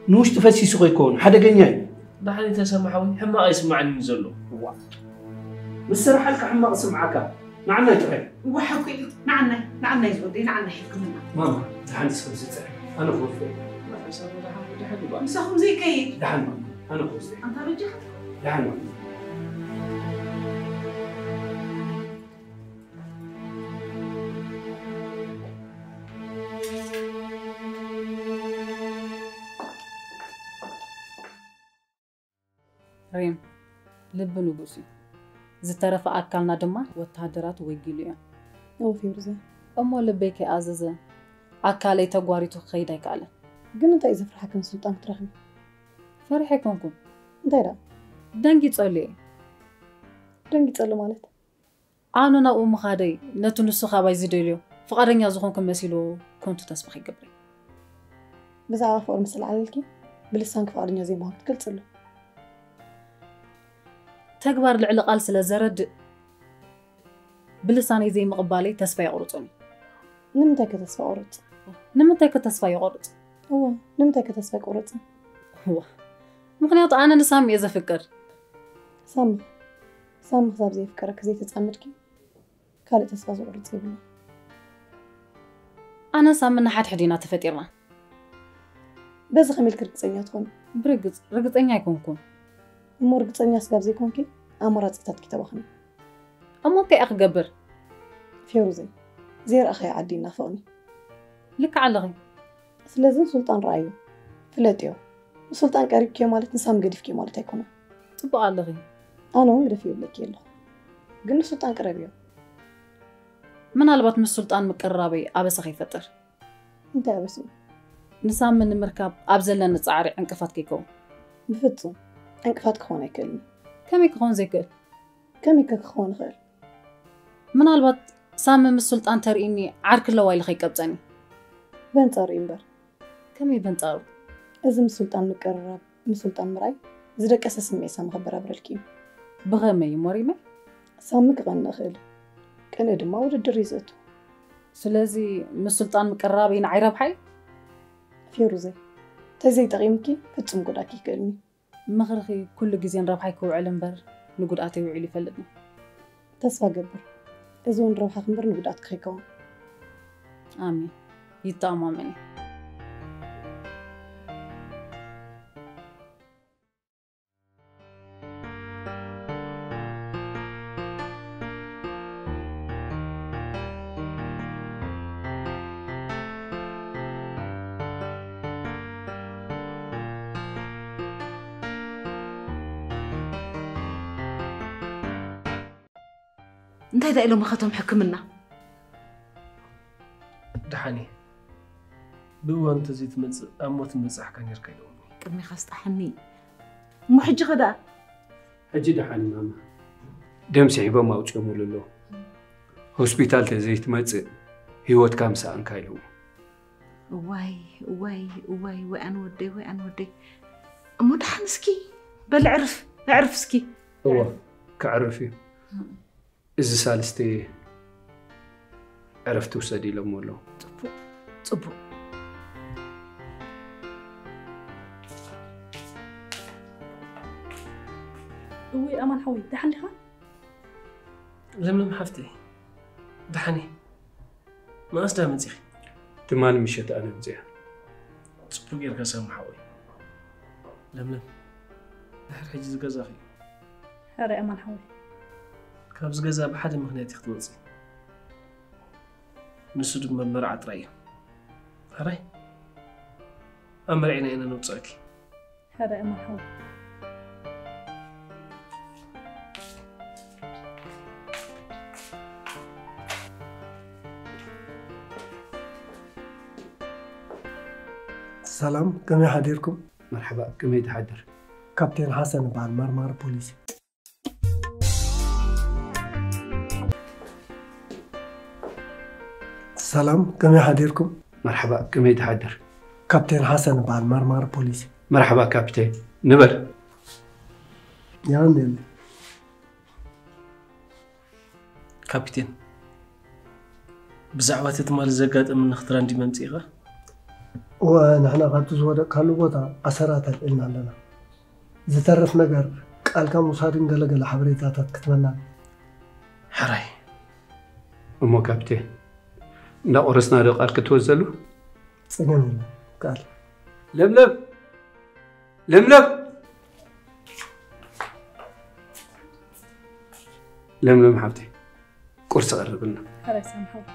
ንውሽጢ ፈሲሱ ከይከውን፣ ሓደገኛ እዩ። ደሓን ተሰማ ሓወይ፣ ሕማቕ ኣይስማዓንን ዘሎ። እዋ። ምስ ሰራሓልካ ሕማቕ ስምዓካ። ንዓናይ ጥራይ። እዋ ሓቁ እዩ። ንዓናይ፣ ንዓናይ ዝወደይ፣ ንዓናይ ሕክምና። ማማ፣ ደሓን ሰብ ዝጽዕር። ኣነ ክወስዶ እየ። ደሓን ሳሚ፣ ደሓን፣ ደሓን ይባል። ምሳኹም ዘይከይድ። ደሓን ማማ፣ ኣነ ክወስዶ እየ። ኣንታ በጃኻ። ደሓን ማማ። ኤፍሬም፣ ልቢ ንጉስ እዩ። ዝተረፈ ኣካልና ድማ ወተሃደራት ወጊሉ እዮም። እወ ፌሩዘ። እሞ ልበይ ከይኣዘዘ ኣካለይ ተጓሪቱ ክኸይድ ኣይከኣለን። ግን እንታይ እዩ ዘፍርሓክን ስልጣን ክትረኽቢ? ፈሪሐ ኣይኮንኩን። እንታይ ደኣ? ደንጊጸሉ እየ። ደንጊጸሉ ማለት? ኣነ ናብኡ ምኻደይ ነቲ ንሱ ካባይ ዝደልዮ ፍቓደኛ ዝኾንኩ መሲሉ ከንቱ ተስፋ ከይገብር። ብዛዕባ ፍቕሪ ምስ ኣልዓለልኪ ብልሳንኪ ፍቓደኛ ዘይምዃንኪ ትገልጽሉ። ተግባር ልዕሊ ቃል ስለ ዘረድእ ብልሳነይ ዘይምቕባለይ ተስፋ የቑርጹኒ። ንምንታይ ከ ተስፋ ቆርጽ? ንምንታይ ከ ተስፋ ይቆርጽ? እወ፣ ንምንታይ ከ ተስፋ ኣይቆርጽን? እወ፣ ምኽንያቱ ኣነ ንሳሚ እየ ዘፍቅር። ሳሚ፣ ሳሚ ክሳብ ዘየፍቀረኪ ዘይተጻመድኪ ካልእ ተስፋ ዝቆርጽ የብሉን። ኣነ ሳሚ ንሓድሕድ ኢና ተፈጢርና። በዚ ከመይ ኢልኪ ርግጸኛ ትኾኒ? ብርግጽ፣ ርግጸኛ ኣይኮንኩን። እሞ ርግጸኛ ስጋብ ዘይኮንኪ ኣማራጺታትኪ ተባኽኒ። እሞ እንታይ እየ ክገብር? ፌሩዘይ፣ ዘይረኣኻዮ ዓዲ ይናፍቕኒ። ልክዕ ኣለኺ። ስለዚ ንሱልጣን ረኣዮ፣ ፍለጥዮ። ንሱልጣን ቀሪብክዮ ማለት ንሳሚ ገዲፍክዮ ማለት ኣይኮነን። ጽቡቕ ኣለኺ። ኣነ እውን ግደፍዮ ይብለኪ ኣለኹ። ግን ንሱልጣን ቅረብዮ። ምናልባት ምስ ሱልጣን ምቅርራበይ ኣበሳ ከይፈጥር። እንታይ ኣበስኡ? ንሳሚ ንምርካብ ኣብ ዘለኒ ጻዕሪ ዕንቅፋት ከይከውን። ብፍጹም ዕንቅፋት ክኸውን ኣይክእልን። ከመይ ክኸውን ዘይክእል? ከመይ ከ ክኸውን ይኽእል? ምናልባት ሳሚ ምስ ሱልጣን ተርእይኒ ዓርኪ ኣለዋ ኢሉ ከይቀብጸኒ። በንጻሩ እዩ እምበር። ከመይ በንጻሩ? እዚ ምስ ሱልጣን ምቅርራብ፣ ምስ ሱልጣን ምርኣይ ዝደቀሰ ስምዒት ሳሚ ከበራብረልኪ እዩ። ብኸመይ እዩ ሞሪመ? ሳሚ ክቐንእ ይኽእል። ቅንኢ ድማ ውድድር እዩ ዘእቱ። ስለዚ ምስ ሱልጣን ምቅርራበይ ንዓይ ረብሓ እዩ? ፌሩዘይ፣ ተዘይጠቒምኪ ፍጹም ጎዳእኪ ይኽእልኒ። ምኽርኺ ኩሉ ግዜ ንረብሓይ ክውዕል እምበር ንጉድኣተይ ውዒሉ ይፈልጥን። ተስፋ ገብር፣ እዚ እውን ረብሓኺ እምበር ንጉድኣትኪ ከይከውን። ኣሜን። ይተኣማመን እየ። እንታይ ደኣ ኢሎም ከቶም ሕክምና? ደሓን እየ። ብእዋኑ እንተዘይትመጽእ ኣብ ሞት ምበጻሕካ ኔርካ ኢሎምኒ። ቅድሜኻ ስጣሓኒ። እሞ ሕጂ ኸ ደኣ? ሕጂ ደሓን እየ ማማ። ደም ስሒቦም ኣውጺኦምሉ ኣለዉ። ሆስፒታል ተዘይትመጽእ ህይወትካ ምሰኣንካ ኢሎምኒ። እዋይ፣ እዋይ፣ እዋይ፣ ወይ ኣነ ወደይ፣ ወይ ኣነ ወደይ። እሞ ደሓን እስኪ በል ዕርፍ፣ ዕርፍ እስኪ። እወ፣ ከዕርፍ እዩ። እዚ ሳልስቲ ዕረፍቲ ውሰድ ኢሎሞ ኣለዉ። ጽቡቕ፣ ጽቡቕ። እውይ ኣማን ሓወይ፣ ደሓን ዲኻ? ለምለም ሓፍተይ፣ ደሓን እየ። መኣስ ደኣ መጺኺ? ትማሊ ምሸት ኣነ ምጽያ። ጽቡቕ ጌርካ ሳሚ ሓወይ። ለምለም፣ ድሕሪ ሕጂ እዚ ገዛኺ እዩ። ሕራይ ኣማን ሓወይ። ካብዚ ገዛ ብሓደ ምኽንያት ኢኺ ክትወጺ። ንሱ ድማ መርዓ ጥራይ እዩ። ሕራይ፣ ኣብ መርዒና ኢና ነውጽኣኪ። ሕራይ ኣማን ሓወይ። ሰላም፣ ከመይ ሓዲርኩም? መርሓባ፣ ከመይ ትሓድር? ካፕቴን ሓሰን እበሃል፣ መርማሪ ፖሊስ። ሰላም፣ ከመይ ሓዲርኩም? መርሓባ፣ ከመይ ትሓድር? ካፕቴን ሓሰን እበሃል፣ መርማሪ ፖሊስ። መርሓባ ካፕቴን፣ ንበር። ያንዴል። ካፒቴን፣ ብዛዕባ እቲ ትማሊ ዘጋጠመኒ ክትራን ድዩ መምጽኢኻ? እወ፣ ንሕና ካብቲ ዝወደቕካሉ ቦታ ኣሰራት ኣልዒልና ኣለና። ዝተርፍ ነገር ቃልካ ምውሳድን ገለ ገለ ሓበሬታታት ክትበና። ሕራይ። እሞ ካፕቴን፣ እንዳቆረስና ዶ ቃል ክትወዘሉ? ጸገም የለን፣ ቃል። ለምለም! ለምለም! ለምለም ሓብተይ፣ ቁርሲ ቀርብልና። ሕራይ ሳሚ ሓወይ።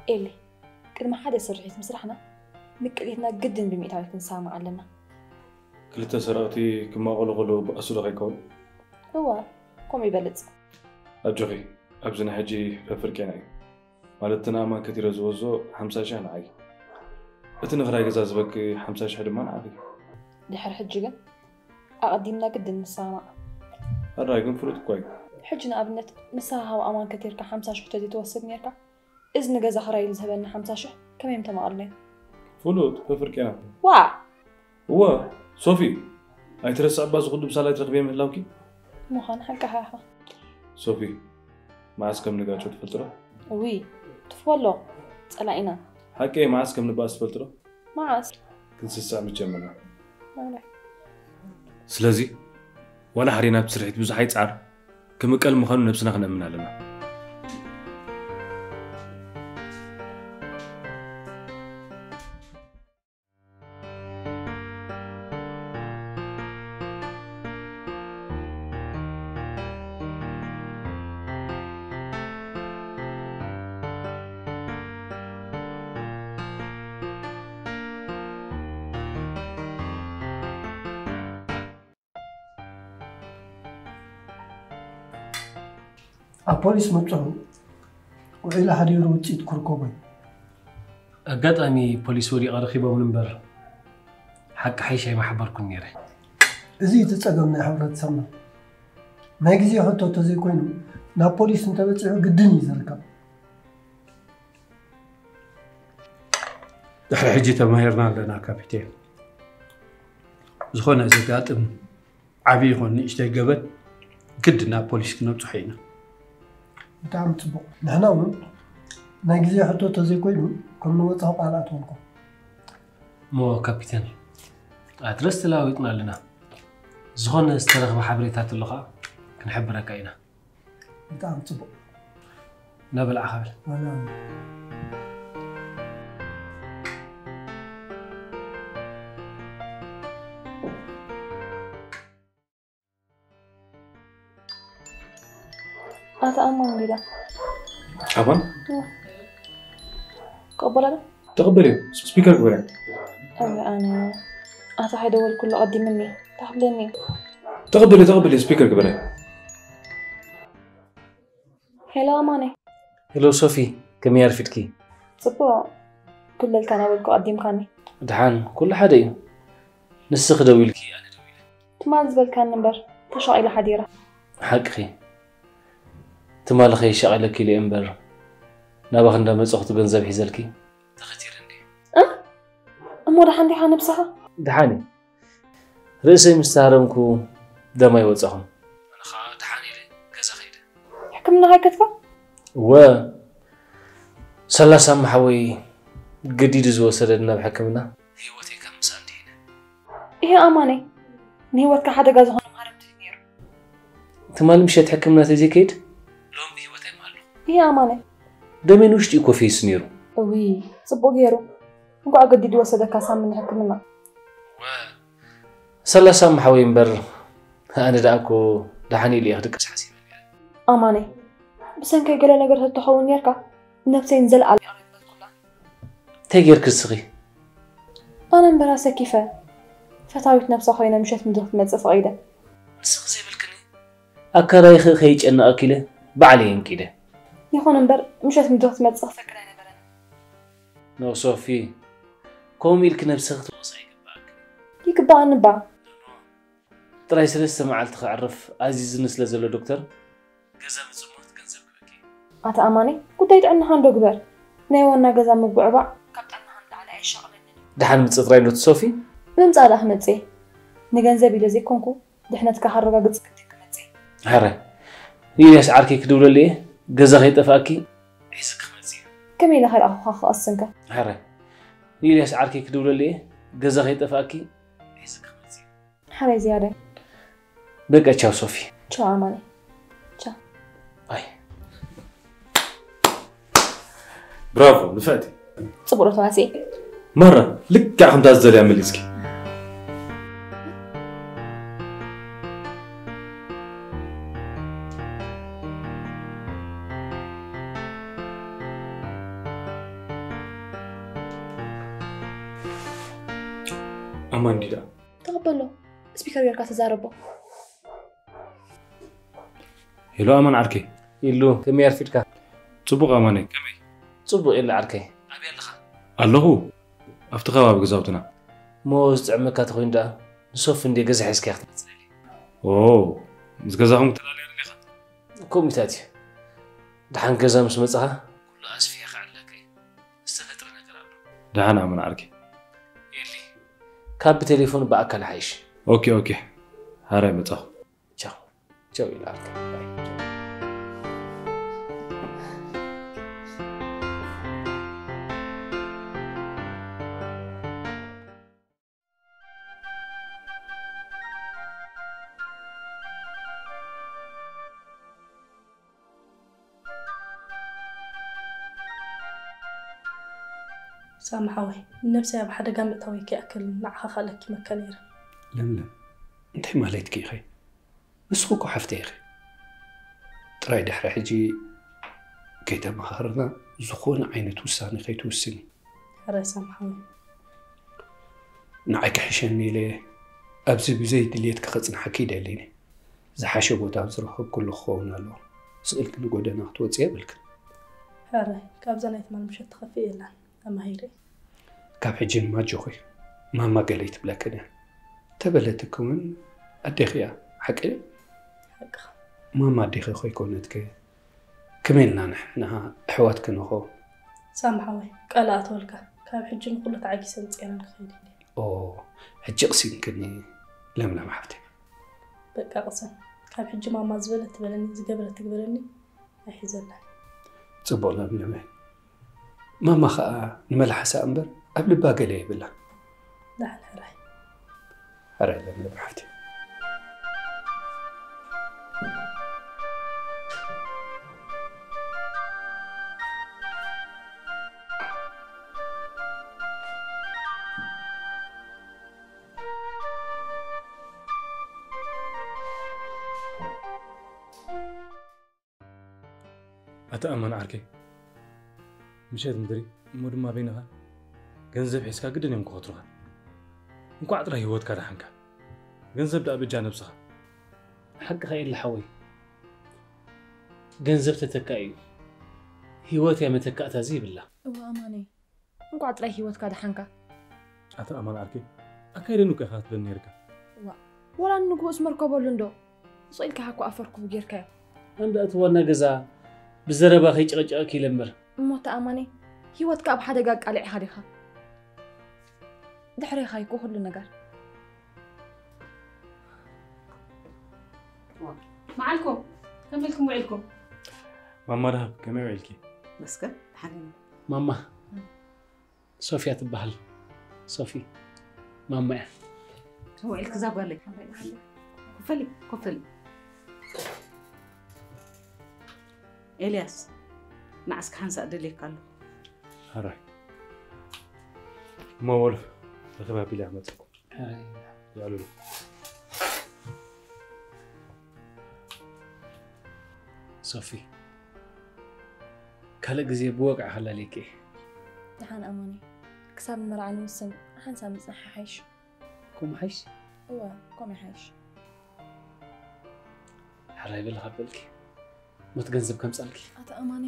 ኤሊ፣ ቅድሚ ሓደ ስርሒት ምስራሕና ምቅሊትና ግድን ብሚእታዊት ክንሰማማዕ ኣለና። ክልተ ሰረቕቲ ክማቐሉ ከለዉ ብቐሱ ዶ ከይከውን? እዋ፣ ከምኡ ይበልጽ። ኣጆኺ፣ ኣብዚ ናይ ሕጂ ፈፍርቄና እዩ። ማለት እቲ ንኣማን ከቲረ ዝወዞ ሓምሳ ሽሕ ንዓይ፣ እቲ ንኽራይ ገዛ ዝበኪ ሓምሳ ሽሕ ድማ ንዓኺ። ድሕሪ ሕጂ ግን ኣቐዲምና ግድን ንሰማማዕ። ሕራይ ግን ፍሉጥ እኳ እዩ። ሕጂ ንኣብነት ንስኻ ካብ ኣማን ከቲርካ ሓምሳ ሽሕ ተዘይትወስድ ኔርካ፣ እዚ ንገዛ ኽራይ ኢሉ ዝህበና ሓምሳ ሽሕ ከመይ ምተማቐልናዮ? ፍሉጥ ፈፍርቄና። ዋእ! እወ ሶፊ፣ ኣይትረስዕ እባ፣ እዚ ኩሉ ብሳላይ ትረኽብዮ ምህላውኪ። ምዃን ሓቅኻ ኢኻ። ሶፊ፣ መዓስ ከም ንጋጨው ትፈልጢ ዶ? እውይ፣ ትፍቦ ኣሎ ጸላኢና። ሓቀይ፣ መዓስ ከም ንበኣስ ትፈልጢ ዶ? መዓስ? ክንስስዕ ምጀመርና። ኣላይ። ስለዚ ዋላ ሓደ ናብቲ ስርሒት ብዙሕ ኣይጻር፣ ክምቀል ምዃኑ ነብስና ክነእምን ኣለና። ኣብ ፖሊስ ምብፅሑ ውዒሉ ሓዲሩ ውፅኢት ክርከቦ እዩ። ኣጋጣሚ ፖሊስ ወዲቐ ረኺቦምን እምበር ሓቂ ሓይሽ ኣይምሓበርኩን ነይረ። እዚ እቲ ፀገም ናይ ሕብረተሰብና። ናይ ግዜ ሕቶ እንተዘይኮይኑ ናብ ፖሊስ እንተበፂሑ ግድን እዩ ዝርከብ። ድሕሪ ሕጂ ተማሂርና ኣለና ካፒቴን። ዝኾነ ዘጋጥም ዓብዪ ይኹን ንእሽተይ ገበን ግድ ናብ ፖሊስ ክነብፅሖ ኢና። ብጣዕሚ ፅቡቕ። ንሕና እውን ናይ ግዜ ሕቶ እንተዘይኮይኑ ከም ንበፅሖ ቃል ኣትወልኩም። እሞ ካፒቴን ኣድረስ ተለዋዊጥና ኣለና። ዝኾነ ዝተረኽበ ሓበሬታ ተሎ ከዓ ክንሕብረካ ኢና። ብጣዕሚ ፅቡቕ። ናበላዕኻ በል። ዋላ ኣታ ኣማን ዲዳ? ኣማን ቀበላ ዶ? ተቐበልዮ፣ ስፒከር ግበርያ። ኣረ ኣነ ኣታ ከይደወልኩሉ ቀዲምኒ ታሕብለኒ። ተቐበልዮ፣ ተቐበልዮ፣ ስፒከር ግበርያ። ሄሎ ኣማነ። ሄሎ ሶፊ፣ ከመይ ኣርፊድኪ? ጽቡቕ። ኩለልካ ናበልኩ ቀዲምካኒ። ድሓን፣ ኩሉ ሓደ እዩ። ንስኺ ደዊልኪ፣ ኣነ ደዊለ። ትማል ዝበልካኒ እምበር ተሻቒለ ሓዲረ። ሓቅኺ። ትማሊ ከይሻቐለኪ ኢለ እምበር ናባኺ እንዳመጸኹ እቲ ገንዘብ ሒዘልኪ ተኸቲረ እንድየ። እ? እሞ ደሓን ዲኻ ነብስኻ? ድሓን እየ። ርእሰይ ምስ ተሃረምኩ ደም ኣይወጸኹን። ኣነ ኸኣ ደሓን ኢለ ገዛ ከይደ። ሕክምና ከይከድካ? እወ፣ ሰላሳ እሞ ሓወይ ገዲዱ ዝወሰደኒ ናብ ሕክምና። ህይወተይ ካብ ምሳእ እንዲሂነ። ይሄ ኣማነይ፣ ንህይወትካ ሓደጋ ዝኾነ መሃረምቲ እዩ ነይሩ። ትማሊ ምሸት ሕክምና ተዘይከይድ ሎም ብህይወት ኣይምሃለኹ። ይሄ ኣማነይ። ደመይ ንውሽጢ እዩ ኮፍ ኢሉስ ነይሩ። እውይ፣ ጽቡቕ ገይሩ። እንኳዕ ገዲዱ ወሰደካ ሳሚ ንሕክምና። ሰላሳ እሞ ሓወይ እምበር ኣነ ደኣ እኮ ደሓን ኢለ እየ ክድቅስ ሓሲበ ነይረ። ኣማነይ፣ ብሰንከይ ገለ ነገር ተትኸውን ነርካ ነብሰይ ንዘለኣለም ይቕረ ምበልኩላ። እንታይ ጌርኪ እስኺ? ኣነ እምበር ኣሰኪፈ ፈታዊት ነብሳ ኮይነ ምሸት ምድሪ ክትመጽእ ፈቒደ። ንስኺ ዘይብልክኒ ኣካላይኺ ከይጨንቐኪ ኢለ ባዕለይ ኣንቂደ። ይኹን እምበር ምሸት ምድሪ ክትመጽእ ክፈቅድ ኣይነበረን። ኖ ሶፊ፣ ከምኡ ኢልኪ ነብስኺ ክትወቕሲ ኣይግባእክን። ይግባኣኒ እባ። ጥራይ ሰለስተ መዓልቲ ከዕርፍ ኣዚዙኒ ስለ ዘሎ ዶክተር፣ ገዛ ምጽእ እሞ ገንዘብ ክበኪ። ኣታ ኣማነይ፣ ጉዳይ ጥዕናኻ እንዶ ግበር። ናይ ዋና ገዛ ምጉዕባዕ ካብ ጥዕናኻ ንላዕሊ ኣየሻቕለንን። ደሓን ምጽእ ጥራይ ዶ ትሶፊ? ምምጻእ ደኣ ክመጽእ እየ። ንገንዘብ ኢለ ዘይኮንኩ ድሕነትካ ከረጋግጽ ግድን ክመጽእ እየ። ሕራይ። ንኢልያስ ዓርከይ ክድውለሉ እየ። ገዛ ከይጠፍኣኪ ሒዝኪ ክመጽእ እየ። ከመይ ኢለ ከይረኣኹኻ ክቐስንካ? ሕራይ። ንኢልያስ ዓርከይ ክድውለሉ እየ። ገዛ ከይጠፍኣኪ ሒዝኪ ክመጽእ እየ። ሕራይ ዝያዳይ። በቃ ቻው ሶፊ። ቻው ኣማነ። ቻው። ኣይ። ብራቮ ንፍዕቲ። ጽቡቕ ዶ ተዋስኤ? ማራ ልክዕ ከምታ ዝደልያ መሊስኪ። ኣማን ዲዳ። ተቐበሎ። ስፒከር ጌርካ ተዛረቦ። ሄሎ ኣማን ዓርከይ። ኢሉ ከመይ ኣርፊድካ? ጽቡቕ ኣማነይ፣ ከመይ? ጽቡቕ የለ ዓርከይ። ኣበይ ኣለኻ? ኣለኹ ኣብቲ ከባቢ ገዛውትና። እሞ ዝጥዕመካ ተኾይኑ ደኣ ንሶፊ እንዴ ገዛ ሒዝካያ ክትመጽእ ኢለ። ኦ፣ ምስ ገዛኹም ክትላለያ ደሊኻ? ከምኡታት እዩ። ደሓን ገዛ ምስ መጻኻ ኩሉ ኣስፊያ ክዕለካ እዩ። ዝተፈጥረ ነገር ኣሎ። ደሓን ኣማን ዓርከይ። የሊ፣ ካብ ብቴሌፎን ብኣካል ሓይሽ። ኦኬ ኦኬ፣ ሃራይ መጻኹ። ቻው ቻው ኢለ ኣርከይ። ሳሚ ሓወይ፣ ንነብሰይ ኣብ ሓደጋ ምእታወይ ከይኣክል ንዓኻ ከኣ ለኪመካ ነይረ። ለምለም፣ እንታይ ማለትኪ ኢኺ? ንስኺ እኮ ሓፍተይ ኢኺ። ጥራይ ድሕሪ ሕጂ ከይተመኻኸርና ዝኾነ ዓይነት ውሳነ ከይትውስኒ። ሕራይ ሳሚ ሓወይ። ንዓይ ክሕሸኒ ኢለ ኣብዚ ብዘይ ድልየትኪ ከጽንሓኪ ኣይደልን እየ። ዝሓሸ ቦታ ኣብ ዝረኸብክሉ ክኸውን ኣለዎ። ስቕ ኢልኪ ንጎደና ክትወጺ የብልክን። ሕራይ፣ ካብዛ ናይ ትማል ምሸት ትኸፍእ የላን። ተማሂረ። ካብ ሕጂ ንማጆኺ ማማ ገለ ኣይትብለክን እያ። ተበለትኪ እውን ኣዴኺ እያ። ሓቂ ድዩ? ሓቅኻ። ማማ ኣዴኺ ከይኮነትኪ ከመይ ኢልና ንሕና ኣሕዋትኪ ንኸውን? ሳሚ ሓወይ፣ ቃል ኣእትወልካ። ካብ ሕጂ ንኹሉ ተዓጊሰ ምጽኤናን ክኸይድ እየ። ኦ፣ ሕጂ ቅሲንክኒ ለምለም ሓፍተይ። በቃ ቅሰን። ካብ ሕጂ ማማ ዝበለት ትበለኒ፣ ዝገበረት ትግበረኒ። ኣይሕዘላን። ጽቡቕ ለምለመ። ማማ ኸኣ ንመላሓሳ እምበር ኣብ ልባ ገለ የብላ። ዳሕን ሕራይ። ሕራይ ለምለመ ሓፍቲ። ኣታ ኣማን ዓርከይ፣ ምሸት ምድሪ እሞ ድማ በይንኻ ገንዘብ ሒዝካ ግድን እዮም ክኸትሩኻ። እንኳዕ ጥራይ ህይወትካ ደሓንካ። ገንዘብ ደኣ በጃ ነብስኻ። ሓቅኻ የለ ሓወይ፣ ገንዘብ ተተካኢ እዩ፣ ህይወት እያ መተካእታ ዘይብላ። እወ ኣማነይ፣ እንኳዕ ጥራይ ህይወትካ ደሓንካ። ኣታ ኣማን ዓርከይ፣ ኣካይደኒ እኮ ኢኻ ክትብለኒ ነይርካ። ዋ፣ ወላ ንንግሆ ዝመርከበሉ እንዶ ስቕ ኢልካ ሓኮ ኣፈርኩቡ ጌርካዮ። ኣንዳ እቲ ዋና ገዛ ብዘረባ ከይጨቐጨቐኪ ኢለ እምበር። እሞ ኣታ ኣማነይ፣ ህይወትካ ኣብ ሓደጋ ኣቃሊዕኻ ዲኻ? ድሕሬኻ እዩ እኮ ኩሉ ነገር። መዓልኩም ከመይ ኢልኩም ውዒልኩም? ማማ ደሃብ ከመይ ውዒልኪ? መስገን ድሓን ኢና። ማማ ሶፊያ ትበሃል። ሶፊ ማማ እያ። ውዒልኪ እዛ ጓለይ? ኮፈሊ ኮፈሊ። ኤልያስ ንዓስካ ሓንሳእ ደልየካ ኣሎ። ሕራይ እሞ በሉ ርክብ ኣቢለ ኣመፅኩም። ሕራይ። በሉ። ሶፊ ካልእ ግዜ ብወግዒ ከላልየኪ እየ። ደሓን ኣማኒ፣ ክሳብ ንመርዓ ንውስን ሓንሳብ ምጽናሕ ይሓይሽ። ከምኡ ይሓይሽ? እወ፣ ከምኡ ይሓይሽ። ሕራይ በሊ ካብ በልኪ፣ ሞት ገንዘብ ከምጻልኪ። ኣታ ኣማኒ፣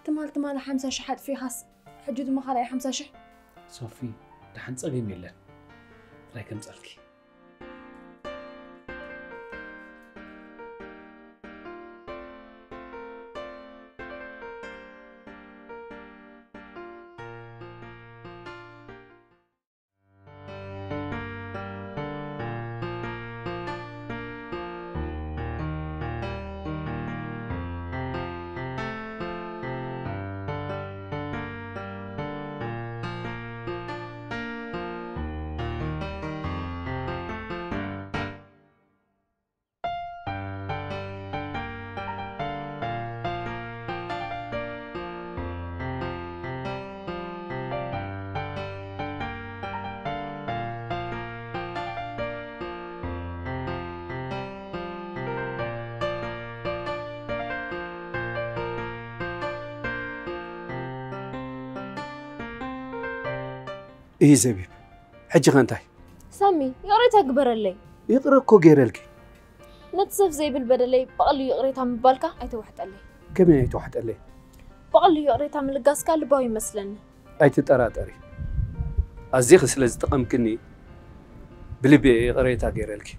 ትማል ትማሊ ሓምሳ ሽሕ ኣጥፊእኻስ ሕጂ ድማ ካልኣይ ሓምሳ ሽሕ? ሶፊ፣ ደሓን ጸገም የለን፣ ጥራይ ከምጻልኪ። እሂ ዘቢብ፣ ሕጂ ከ እንታይ? ሳሚ፣ ይቕሬታ ግበረለይ። ይቕረ እኮ ገይረልኪ። ነቲ ሰብ ዘይብል በደለይ ብቐልዩ ይቕሬታ ምባልካ ኣይተዋሕጠለይ። ከመይ ኣይተዋሕጠለይ? ብቐልዩ ይቕሬታ ምልጋስካ ልባዊ ይመስለኒ። ኣይትጠራጠሪ። ኣዚኺ ስለ ዝጠቐምክኒ ብልቢ እየ ይቕሬታ ገይረልኪ።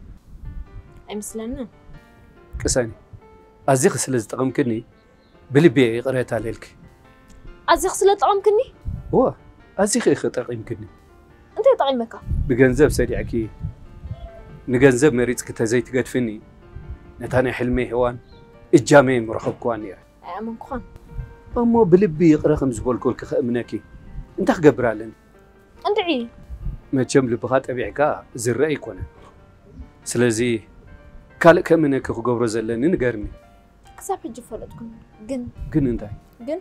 ኣይመስለንን። ቅሰኒ። ኣዚኺ ስለ ዝጠቐምክኒ ብልቢ እየ ይቕሬታ ለልኪ። ኣዚኺ ስለ ጠቐምክኒ? እወ፣ ኣዚኺ ኢኺ ጠቒምክኒ። እንታይ ጠቒመካ? ብገንዘብ ሰዲዕኪ ንገንዘብ መሪጽኪ ተዘይትገድፍኒ ነታ ናይ ሕልመይ ሄዋን እጃመይ ምረኸብክዋ ነይረ። ኣይኣመንኩኻን። እሞ ብልቢ ይቕረ ከም ዝበልኩልኪ ከእምነኪ እንታይ ክገብር ኣለኒ? እንድዒ። መቸም ልብኻ ጠቢዕካ ዝረአ ኣይኮነን። ስለዚ ካልእ ከእምነኪ ክገብሮ ዘለኒ ንገርኒ። ክሳብ ሕጂ ፈለጥኩን። ግን ግን እንታይ? ግን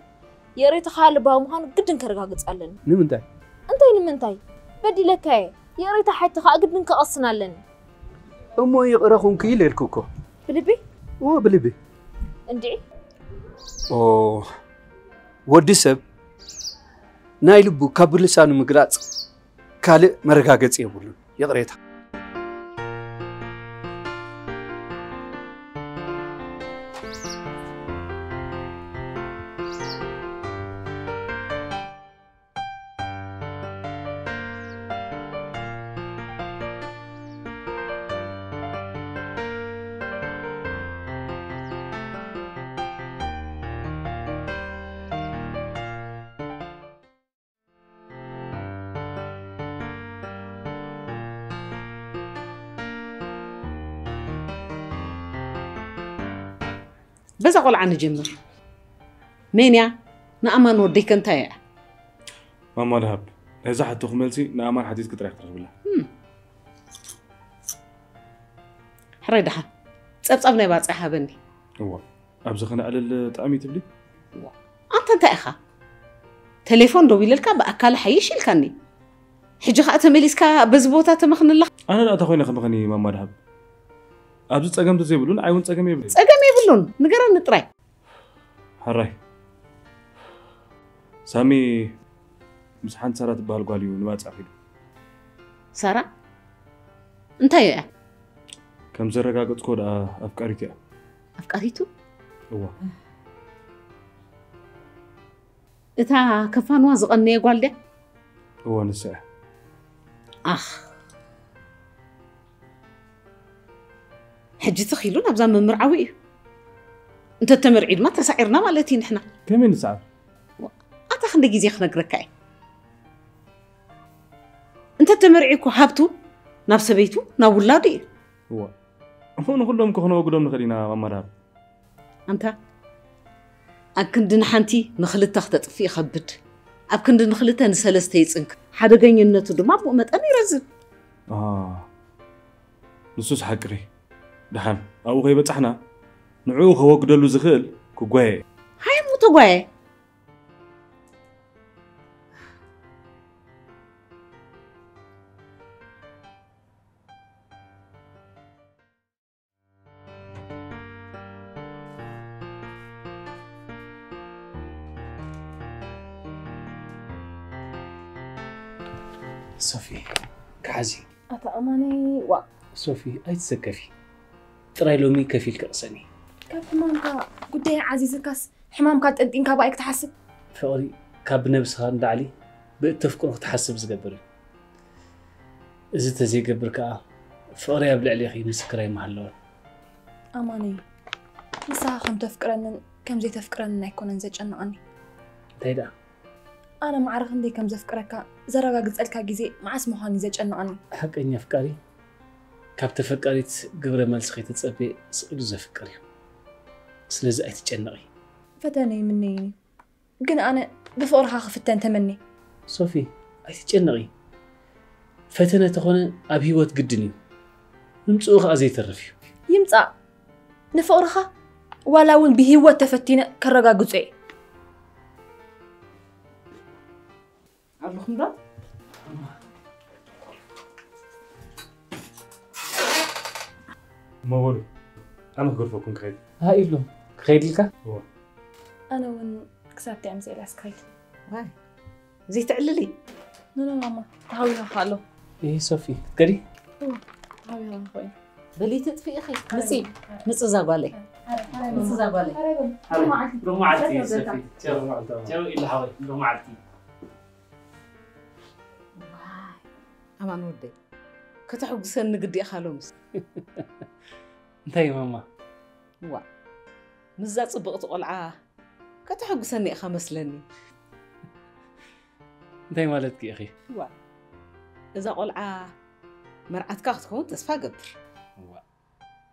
ይቕሬታኻ ልባዊ ምዃኑ ግድን ከረጋግጽ ኣለኒ። ንምንታይ? እንታይ ንምንታይ? በዲለካ እየ። ይቕሬታ ሓቲ ከኣ ግድን ከቐስን ኣለኒ። እሞ ይቕረ ኹንኪ ኢለ ኢልኩ እኮ። ብልቢ? እወ ብልቢ። እንድዒ። ኦ ወዲ ሰብ ናይ ልቡ ካብ ብልሳኑ ምግላጽ ካልእ መረጋገጺ የብሉን። ይቕሬታ። በዛ ቆልዓ ንጀምር። መን እያ? ንኣማን ወደይ ከ እንታይ እያ? ማማ ደሃብ፣ ነዛ ሕቶኺ መልሲ ንኣማን ሓቲትኪ ጥራሕ ክትረኽብላ። ሕራይ ደሓን። ጸብጻብ ናይ ባጽዕ ሃበኒ። እዋ፣ ኣብዚ ከነዕልል ጥዕም እዩ ትብሊ? ኣንተ እንታይ ኢኻ? ቴሌፎን ደዊለልካ ብኣካል ሓይሽ ኢልካኒ። ሕጂ ኸኣ ተመሊስካ በዚ ቦታ ተመኽንላ። ኣነ ደኣ እንታይ ኮይነ ከመኸኒ ማማ ደሃብ? ኣብዚ ጸገም ተዘይብሉ ንዓይ እውን ጸገም የብለይ። ጸገም የብሉን። ንገረኒ ጥራይ። ሕራይ። ሳሚ ምስ ሓንቲ ሳራ ትበሃል ጓል እዩ ንባጽዕ ኺዱ። ሳራ እንታይ እያ? ከም ዘረጋገጽኮ ደኣ ኣፍቃሪቱ እያ። ኣፍቃሪቱ? እዋ። እታ ከፋንዋ ዝቐነየ ጓል ድያ? እዋ ንሳ እያ። ኣኽ። ሕጂ ተኺሉ ናብዛ ምምርዓዊ እዩ። እንተ ተመርዒ ድማ ተሳዒርና ማለት እዩ ንሕና። ከመይ ንስዓር? ኣታ ክንደይ ግዜ ክነግረካ እየ። እንተ ተመርዒ እኮ ሃብቱ ናብ ሰበይቱ ናብ ውላዱ እዩ። እዋ። እሞ ንኹሎም እኮ ክነወግዶም ንኽእል ኢና ማማ ደሃብ። ኣንታ ኣብ ክንዲ ንሓንቲ ንኽልተ ክተጥፍእ ይኸብድ። ኣብ ክንዲ ንኽልተ ንሰለስተ ይጽንክ። ሓደገኝነቱ ድማ ብኡ መጠን ይረዝን። ኣሃ። ንሱስ ሓቅኺ። ደሓን ኣብኡ ከይበጻሕና ንዕኡ ከወግደሉ ዝኽእል ክጓየ። ሃይ እሞ ተጓየ። ሶፊ፣ ክሓዚ። ኣታ ኣማነይ፣ ዋ። ሶፊ፣ ኣይትሰከፊ። ጥራይ ሎሚ ከፊልኪ ቅሰኒ። ካብ ሕማምካ ጉዳይ ዓዚዝካስ ሕማምካ ጠንጢንካ ብኣይ ክትሓስብ? ፍቕሪ ካብ ብነብስኻ ንላዕሊ ብእተፍቅሮ ክትሓስብ ዝገብር እዩ። እዚ ተዘይገብር ከኣ ፍቕረይ ኣብ ልዕሌኺ ምስክር ኣይምሃለወን። ኣማነይ፣ ንስኻ ከም ተፍቅረንን ከም ዘይተፍቅረንን ኣይኮነን ዘጨንቐኒ። እንታይ ደኣ? ኣነ ማዕረ ክንደይ ከም ዘፍቅረካ ዘረጋግጸልካ ግዜ መዓስ ምዃኑ እዩ ዘጨንቐኒ። ሓቀኛ ኣፍቃሪ ካብ ተፈቃሪት ግብረ መልሲ ከይተጸበየ ስቕ ኢሉ ዘፍቅር እዩ። ስለዚ ኣይትጨነቒ። ፈተነ ይምነይን እዩ። ግን ኣነ ብፍቕርኻ ክፍተን ተመኒ። ሶፊ፣ ኣይትጨነቒ። ፈተነ ተኾነ ኣብ ህይወት ግድን እዩ። ምምጽኡ ኸኣ ዘይተርፍ እዩ። ይምጻእ። ንፍቕርኻ ዋላ እውን ብህይወት ተፈቲነ ከረጋግጾ እየ። ኣለኹም ዶ? እሞ በሉ፣ ኣነ ክገድፈኩም ክኸይድ። ሃ ኢሉ ክኸይድ ኢልካ? እወ። ኣነ እውን ክሳብ ቲኣምስ ኤልያስ ክኸይድ። ዋይ፣ ዘይትዕልሊ? ኖ፣ ኖ፣ ማማ፣ ተሃዊኻ ኣሎ። ይህ ሶፊ ክትከዲ? በሊ ትጥፊ ኢኺ። ምፂ፣ ምፂ እዛ ጓለይ። ምፂ እዛ ጓለይ። ሩብ መዓልቲ እዩ ሶፊ። ቻው። ቻው ኢሉ ሓወይ፣ ሩብ መዓልቲ። ዋይ፣ ኣማን ወደይ፣ ከተሕጉሰኒ ግዲ ኢኻ ሎምስ። እንታይ ማማ? ዋ፣ ምስዛ ፅብቕቲ ቆልዓ ከተሕጉሰኒ ኢኻ መስለኒ። እንታይ ማለትኪ ኢኺ? ዋ፣ እዛ ቆልዓ መርዓትካ ክትከውን ተስፋ ገብር። ዋ፣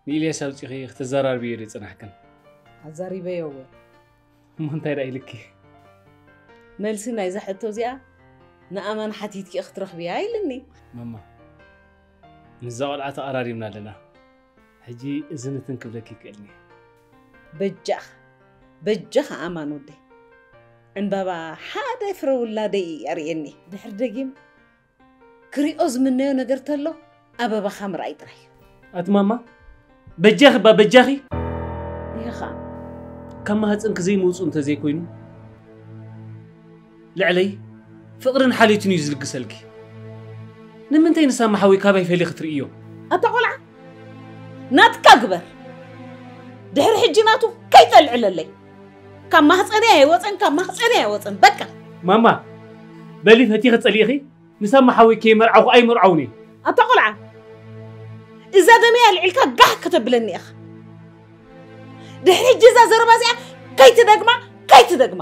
ንኢልያስ ኣውፂኺ ክተዘራርብዮ ዶ ይፅናሕክን? ኣዛሪበዮ እወ። እሞ እንታይ ደኣ ኢልኪ? መልሲ ናይዛ ሕቶ እዚኣ ንኣማን ሓቲትኪ ክትረኽብያ ኢልኒ። ማማ፣ ምስዛ ቆልዓ ተቐራሪብና ኣለና። ሕጂ እዝንትን ክብለኪ ይክእልኒ። በጃኻ፣ በጃኻ ኣማን ወደይ። ዕምባባ ሓደ ፍረ ውላደይ ኣርእየኒ። ድሕሪ ደጊም ክሪኦ ዝምነዮ ነገር ተሎ ኣበባኻ ምርኣይ ጥራይ። ኣቲ ማማ፣ በጃኺ እባ በጃኺ። ይኸ ካብ ማህፀንኪ ዘይምውፁ እንተዘይኮይኑ፣ ልዕለይ ፍቕርን ሓልዮትን እዩ ዝልግሰልኪ። ንምንታይ ንሳማ ሓወይ ካባይ ፈሊኺ ትርእዮ? ኣታ ቆልዓ፣ ናትካ ግበር። ድሕሪ ሕጂ ናቱ ከይተልዕለለይ። ካብ ማህፀነይ ኣይወፀን፣ ካብ ማህፀነይ ኣይወፀን። በቃ። ማማ፣ በሊ ፈቲኺ ጸሊእኺ ንሳማ ሓወይ ከይመርዓኹ ኣይመርዓውን እየ። ኣታ ቆልዓ፣ እዛ ደመይ ኣልዒልካ ጋህ ከተብለኒ ኢኻ። ድሕሪ ሕጂ እዛ ዘረባ እዚኣ ከይትደግማ፣ ከይትደግማ።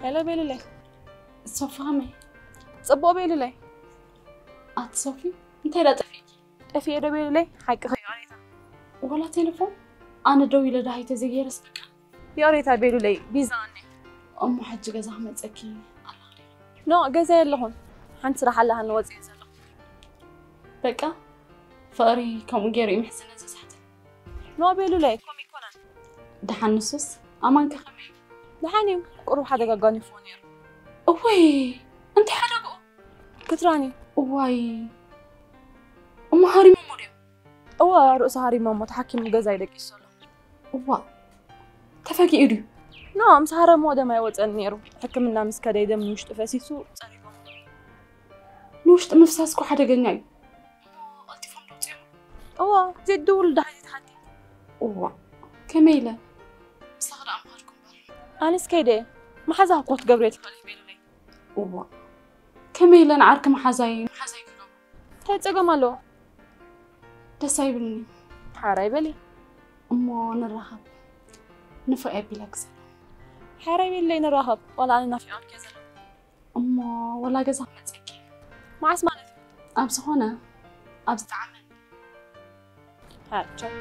ሄሎ ቤሉለይ። ሶፊ ከመይ? ጽቡቕ ቤሉለይ። ኣቲ ሶፊ፣ እንታይ ደኣ ጠፊእኪ? ጠፊኤ ዶ ቤሉለይ? ሓቅኺ ይቕሬታ። ዋላ ቴሌፎን ኣነ ደው ኢለ ደሃይ ተዘይገይረስ በቃ። ይቕሬታ ቤሉለይ፣ ቢዛ እኔ። እሞ ሕጂ ገዛ ክመጸኪ ኣለኹ። ኖ፣ ገዛ የለኹን። ሓንቲ ስራሕ ኣላሃኒ ወጺኤ ዘለኹ። በቃ፣ ፍቕሪ ከምኡ ገይሩ እዩ ምሕዝነ ዘሳሕትን። ኖ ቤሉለይ፣ ከምኡ ኣይኮነን። ደሓን ንሱስ፣ ኣማንከ ከመይ? ደሓን እዩ። ቁሩብ ሓደጋ ኣጋኒፍዎ ነይሩ። እወይ፣ እንታይ ሓደግኡ? ክትራኒ። እዋይ፣ እሞ ሃሪሞሞ ድዮም? እወ፣ ርእሱ ሃሪሞሞ ተሓኪሙ ገዛ እዩ ደቂሱ ዘሎ። እዋ፣ ተፈጊኡ ድዩ? ኖ፣ ምስ ሃረሞ ደም ኣይወፀን ነይሩ። ሕክምና ምስ ከደ ደም ንውሽጢ ፈሲሱ ፀሪጎም። ንውሽጢ ምፍሳስ እኮ ሓደገኛ እዩ። እሞ ቀልጢፎም ደውፅኦም? እዋ፣ ዜድውሉ ደሓን ዘይትሓቲ። እዋ፣ ከመይ ኢለ? ምሳኺ ደኣ ምኸድኩ እምበር። ኣነስ ከይደ፣ መሓዛ እኮ ክትገብሪ እየ ትኽእሊ ቤሉለይ። እዋ፣ ከመይ ኢለ ንዓርኪ መሓዛይ፣ መሓዛይ ክገብሮ? እንታይ ጸገም ኣለዎ? ደስ ኣይብልኒ። ሓራይ በሊ። እሞ ንራኸብ። ንፍቕሪ ኣቢለኪ ዘለኹ። ሓራይ በሊ ንራኸብ። ዋላ ኣነ ናፊቐኪ እየ ዘለኹ። እሞ ወላ ገዛ ክመጸኪ። መዓስ ማለት እዩ? ኣብ ዝኾነ፣ ኣብ ዝጠዓመኒ። ሃ፣ ቻው።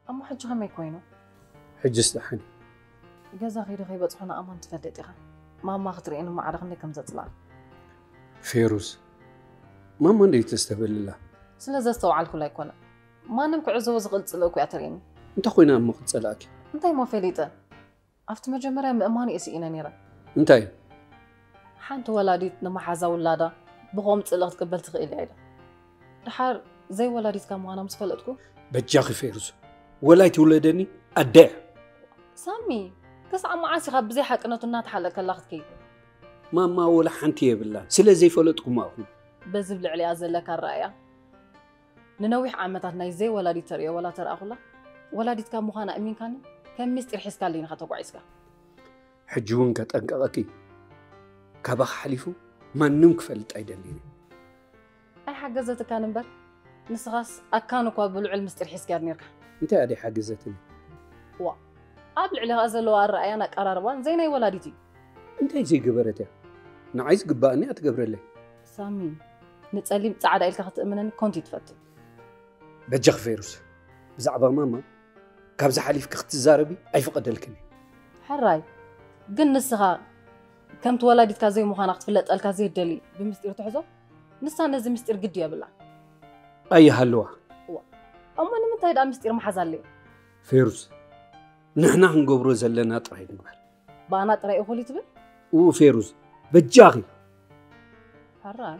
እሞ ሕጂ ከመይ ኮይኑ? ሕጅስ ደሓን እዩ። ገዛ ከይደ ከይበጽሖ ንኣማን ትፈልጥ ኢኻ። ማማ ክትርእየኒ እሞ ዓደ ክንደይ ከም ዘጽልኣ። ፌሩዝ፣ ማማ እንዴት ተስተብህልላ? ስለ ዘስተውዓልኩላ ኣይኮነ። ማንም ክዕዘቦ ዝኽእል ጽልኢ እኮ እያ ተርእየኒ። እንታይ ኮይና እሞ ክትጸልኣኪ? እንታይ እሞ ፈሊጠ? ኣብቲ መጀመርያ ምእማኑ እየ ስኢነ ነይረ። እንታይ? ሓንቲ ወላዲት ንመሓዛ ውላዳ ብኸም ጽልኢ ክትቅበል ትኽእል እያ ኢለ። ደሓር ዘይወላዲትካ ምዃና ምስ ፈለጥኩ። በጃኺ ፌሩዝ፣ ወላይ ትውለደኒ ኣደ እያ። ሳሚ፣ ክሳዕ መዓስ ኢኻ ብዘይ ሓቅነቱ እናተሓለቀላ ክትከይድ? ማማ ወላ ሓንቲ የብላን፣ ስለ ዘይፈለጥኩማ እኹም። በዚ ብልዕሊኣ ዘለካ ኣረኣእያ ንነዊሕ ዓመታት ናይ ዘይወላዲት ተርእዮ ወላ ተረኣኹላ፣ ወላዲትካ ምዃና እሚንካኒ ከም ሚስጢር ሒዝካለይ ኢኻ ተጓዒዝካ። ሕጂ እውን ከጠንቀቐኪ፣ ካባኻ ሓሊፉ ማንም ክፈልጥ ኣይደልን። ኣይሓገዘትካን እምበር ንስኻስ ኣካን እኳ ብልዑል ምስጢር ሒዝካያ ነርካ። እንታይ ኣደይ ሓገዘትኒ? ዋ ኣብ ልዕሊኻ ዘለዎ ኣረኣያን ኣቀራርባን ዘይናይ ወላዲት እዩ። እንታይ ዘይገበረት እያ? ንዓይ ዝግባኣኒ እያ ትገብረለይ። ሳሚ ንጸሊም ጻዕዳ ኢልካ ክትእምነኒ ኮንት እዩ ትፈትን። በጃኺ ፌሩዝ ብዛዕባ ማማ ካብዚ ሓሊፍኪ ክትዛረቢ ኣይፍቐደልክን እየ። ሕራይ ግን ንስኻ ከምቲ ወላዲትካ ዘይምዃና ክትፍለጠልካ ዘይደሊ ብምስጢር ትሕዞ። ንሳ ነዚ ምስጢር ግዲ የብላን። ኣይሃልዋ። እሞ ንምንታይ ደኣ ምስጢር ምሓዝ ኣለ? ፌሩዝ ንሕና ክንገብሮ ዘለና ጥራይ ንግበር። ብኣና ጥራይ እኹል እዩ ትብል? እው ፌሩዝ በጃኺ። ሕራይ።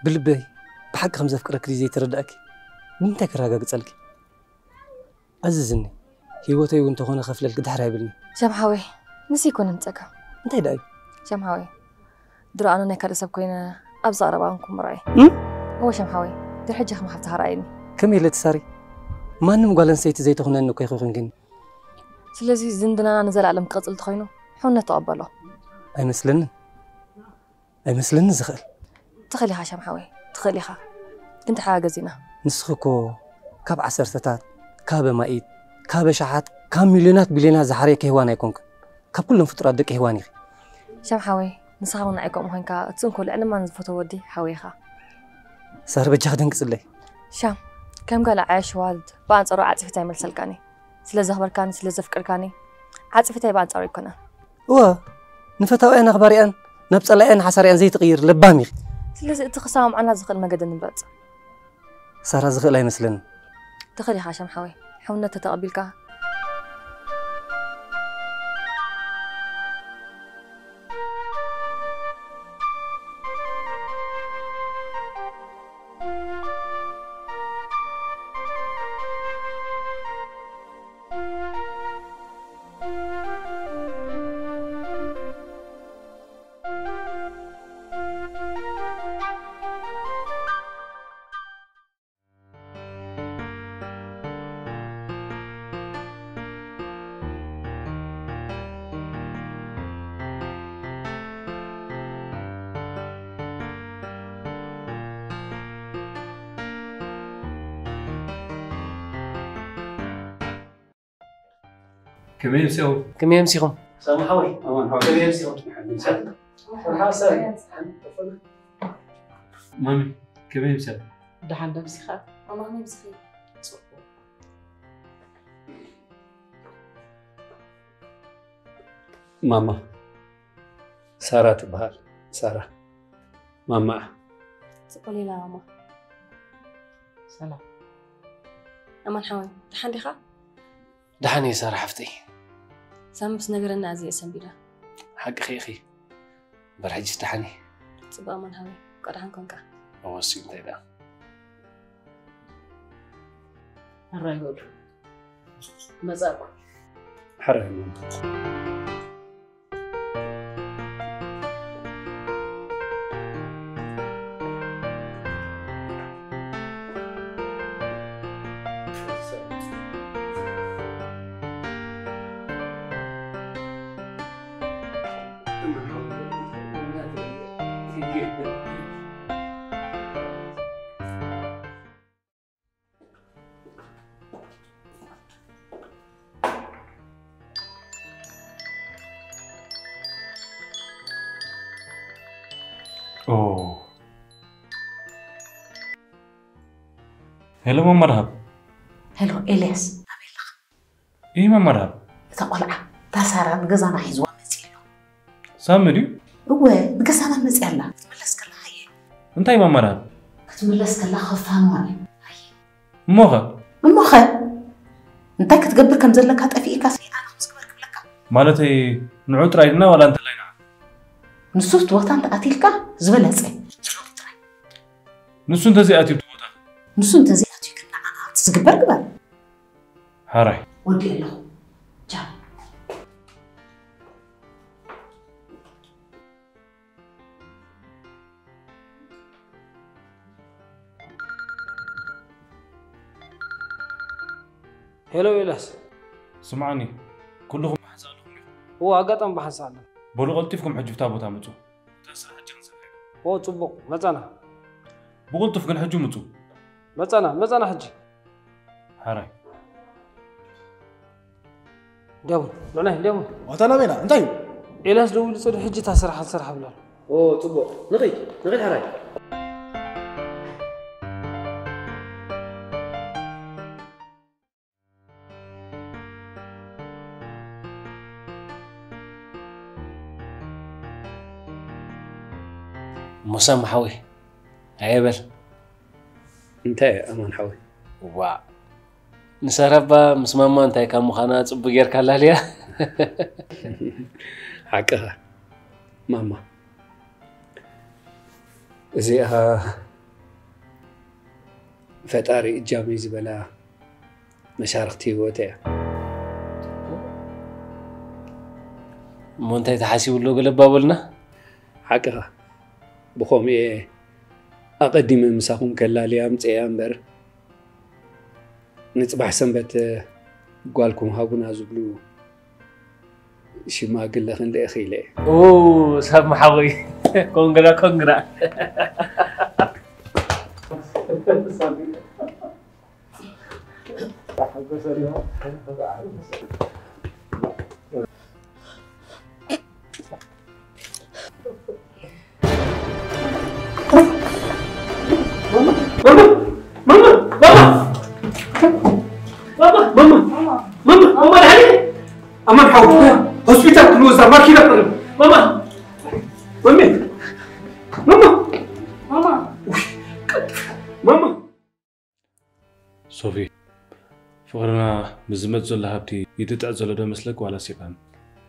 ብልበይ ብሓቂ ከም ዘፍቅረኪ ድዩ ዘይተረዳእኪ? ንምንታይ ከረጋግጸልኪ? ኣዝዝኒ፣ ህይወተይ እውን እንተኾነ ከፍለልኪ ድሕር ኣይብልኒ። ሸም ሓወይ፣ ንሱ ኣይኮነን ጸገም። እንታይ ደኣ እዩ? ሸም ሓወይ፣ ድሮ ኣነ ናይ ካልእ ሰብ ኮይነ ኣብዚ ቀረባ ኮንኩ ምርኣይ። እም? እወ ሸም ሓወይ፣ ድሕሪ ሕጂ ከም ሓፍትኻ ረኣየኒ። ከመይ ኢለ ትሳሪ? ማንም ጓል ኣንስተይቲ ዘይትኹነኒ እኮ ኢኺ ኮንክኒ። ስለዚ ዝምድናና ንዘለኣለም ክቕጽል እንተኾይኑ፣ ሕውነት ተቐበሎ። ኣይመስለንን። ኣይመስለኒ ዝኽእል። ትኽእል ኢኻ ሻም ሓወይ፣ ትኽእል ኢኻ። ግን ተሓጋገዝ ኢና። ንስኺ እኮ ካብ ዓሰርተታት፣ ካብ ኣማኢት፣ ካብ ኣሽሓት፣ ካብ ሚልዮናት ቢልዮናት ዝሓረየኪ ሄዋን ኣይኮንክን። ካብ ኩሎም ፍጡራት ደቂ ሄዋን ኢኺ። ሻም ሓወይ፣ ንስኻ እውን ንዓይ ከምኡ ኮይንካ፣ እቲ እንኮ ልዕሊ ማን ዝፈትዎ ወዲ ሓወይ ኢኻ። ሳር በጃኺ ደንግጽለይ። ሻም፣ ከም ጋል ዓያሽ ዋልድ ብኣንጻሩ ዓጺፊታ ይመልሰልካኒ። ስለ ዘኽበርካኒ፣ ስለ ዘፍቅርካኒ፣ ዓጺፊታይ ብኣንጻሩ ኣይኮነን። እወ፣ ንፈታውያን ኣኽባሪኣን ናብ ጸላኢያን ሓሳሪኣን ዘይትቕይር ለባም ኢኺ። ስለዚ እቲ ክሰማምዓና ዝኽእል መገዲ ንምረጽ። ሳራ ዝኽእል ኣይመስለንን። ትኽእል ኢኻ ሸም ሓወይ፣ ሕውነት ተተቐቢልካ። ከመይ ኣምሲኹም? ከመይ ኣምሲኹም? ሳሚ ሓወይ። ኣማን ሓወይ። ከመይ ኣምሲኹም? ሓሳብ። ማሚ ከመይ ኣምሲኻ? ደሓን ዶ ኣምሲኻ? ማማ ከመይ ኣምሲኺ? ማማ ሳራ ትበሃል። ሳራ ማማ። ጽቆ ሌላ ማማ። ሰላም። ኣማን ሓወይ፣ ደሓን ዲኻ? ደሓን እየ ሳራ ሓፍተይ። ሳሚ ምስ ነገረና ኣዝየ እየ ሰንቢደ። ሓቅኺ ኢኺ። እምበር ሕጂስ ደሓን እየ። ጽቡቕ ኣማን ሓወይ፣ እንኳዕ ደሓን ኮንካ። እወሲ እንታይ ደኣ። ሕራይ በሉ። መጻእኩ። ሕራይ ሄሎ መመርሃብ ሄሎ ኤልያስ፣ ኣበይ ኣለኻ? እይ ማማ ደሃብ። እታ ቆልዓ፣ እታ ሳራ ንገዛና ሒዝዋ መፂኡ ኣሎ። ሳሚ ድዩ? እወ፣ ንገዛና መፂኣ ኣላ። ክትምለስ ከላ ሃየ። እንታይ ማማ ደሃብ? ክትምለስ ከላ ክፋንዋ እዩ። ሃየ። እሞኸ? እሞኸ? እንታይ ክትገብር ከም ዘለካ ጠፊእካ ሰይጣን ምስ ግበር ክብለካ። ማለተይ ንዑ ጥራይ ድና ዋላ እንተላይ ንዓ? ንሱ እቲ ቦታ እንተኣትልካ ዝበለፀ። ንዑ ጥራይ። ንሱ እንተዘይኣትዩ እቲ ቦታ? ንሱ እንተዘይኣትዩ ግን ንዓ ኣብቲ ዝግበር ግበር። ሓራይ። ወዲ ኣለኹ። ቻው። ሄሎ ኤልያስ። ስምዓኒ፣ ኩልኹም ብሓንሳእ ኣለኹም ዲኹም? እዎ፣ ኣጋጣሚ ብሓንሳእ ኣለና። በሉ ቀልጢፍኩም ሕጂ ብታ ቦታ ምጹ። እታ ስራሕ ሕጂ ክንሰርሕ ኢና። እዎ፣ ጽቡቕ፣ መጻና። ብቕልጡፍ ግን ሕጂ ምጹ። መጻና፣ መጻና ሕጂ። ሓራይ። ደሙ፣ ሎናይ፣ ደሙ። ዋታ ናበይና? እንታይ እዩ? ኤልያስ ደዊሉ ጸኒሑ፣ ሕጂ እታ ስራሕ ክንሰርሕ ብላል። ኦ፣ ጽቡቕ። ንኺድ፣ ንኺድ ሓራይ። ሞሳም ሓወይ፣ ኣየ በል። እንታይ ኣማን ሓወይ? ዋእ፣ ንሳራ እባ ምስ ማማ እንታይ ካብ ምዃና ጽቡቕ ጌርካ ኣላልያ። ሓቅኻ ማማ። እዚኣ ፈጣሪ እጃመይ ዝበላ መሻርኽቲ ህይወት እያ። እሞ እንታይ ተሓሲቡ ኣሎ ገለ እባ በልና? ሓቅኻ፣ ብኸምኡ እየ ኣቐዲመ ምሳኹም ከላልያ ኣምፅኤያ እምበር፣ ንፅባሕ ሰንበት ጓልኩም ሃቡና ዝብሉ ሽማግለ ክንርኢ ኽኢለ እየ። ኦ፣ ሳሚ ሓወይ፣ ኮንግራ፣ ኮንግራ። ማማ፣ ማማ፣ ማማ፣ ማማ፣ ደሓን እየ። ኣማን ሓው፣ ሆስፒታል ክንወስዳ ማኪና ቀርብ። ማማ፣ ማሜ፣ ማማ፣ ማማ፣ ውይ፣ ቀልጥፍ፣ ማማ። ሶፊ፣ ፍቕርና ብዝመጽእ ዘሎ ሃብቲ ይጥጥዕ ዘሎ ዶ መስለኪ ዋላ ሲቓን?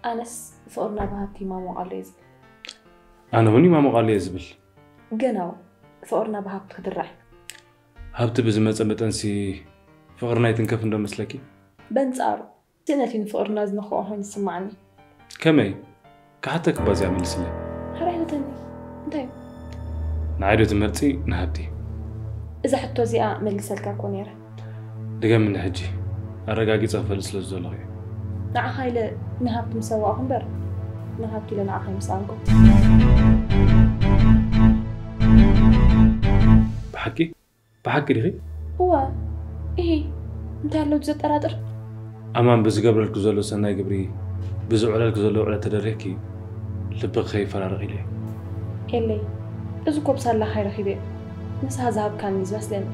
ኣነስ ፍቕርና ብሃብቲ ይማሞቕ ኣሎ እየ ዝብል። ኣነ እውን ይማሞቕ ኣሎ እየ ዝብል። ገናው ፍቕርና ብሃብቲ ክድራዕ። ሃብቲ ብዝመጸ መጠንሲ ፍቕርና ይትንከፍ እንዶ መስለኪ? በንጻሩ፣ ስእነት እዩ ንፍቕርና ዝነኽኦ ኮይኑ ዝስምዓኒ። ከመይ? ክሓተኪ እባ እዚኣ መልስለይ። ሓራይ ህተኒ። እንታይ እዩ? ንዓይ ዶ ትመርጺ ንሃብቲ? እዛ ሕቶ እዚኣ መልሰልካ እኮ ነይረ። ድገምኒ ሕጂ። ኣረጋጊጸ ክፈልጥ ስለ ዝደለኹ እየ። ንዓኻ ኢለ ንሃብቲ ምሰዋእኹ እምበር፣ ንሃብቲ ኢለ ንዓኻ ኣይምስኣንኩ። ብሓቂ? ብሓቂ ዲኺ? እወ፣ እሂ፣ እንታይ ኣሎ ዘጠራጥር? ኣማን ብዝገብረልኪ ዘሎ ሰናይ ግብሪ፣ ብዝውዕለልኪ ዘሎ ውዕለት ተደሪኽኪ፣ ልብኺ ከይፈራረቕ ኢለ እየ። ኤለይ፣ እዚ እኮ ብሳላኻ ኣይረኺበዮ። ንስኻ ዝሃብካኒ እዩ ዝመስለኒ።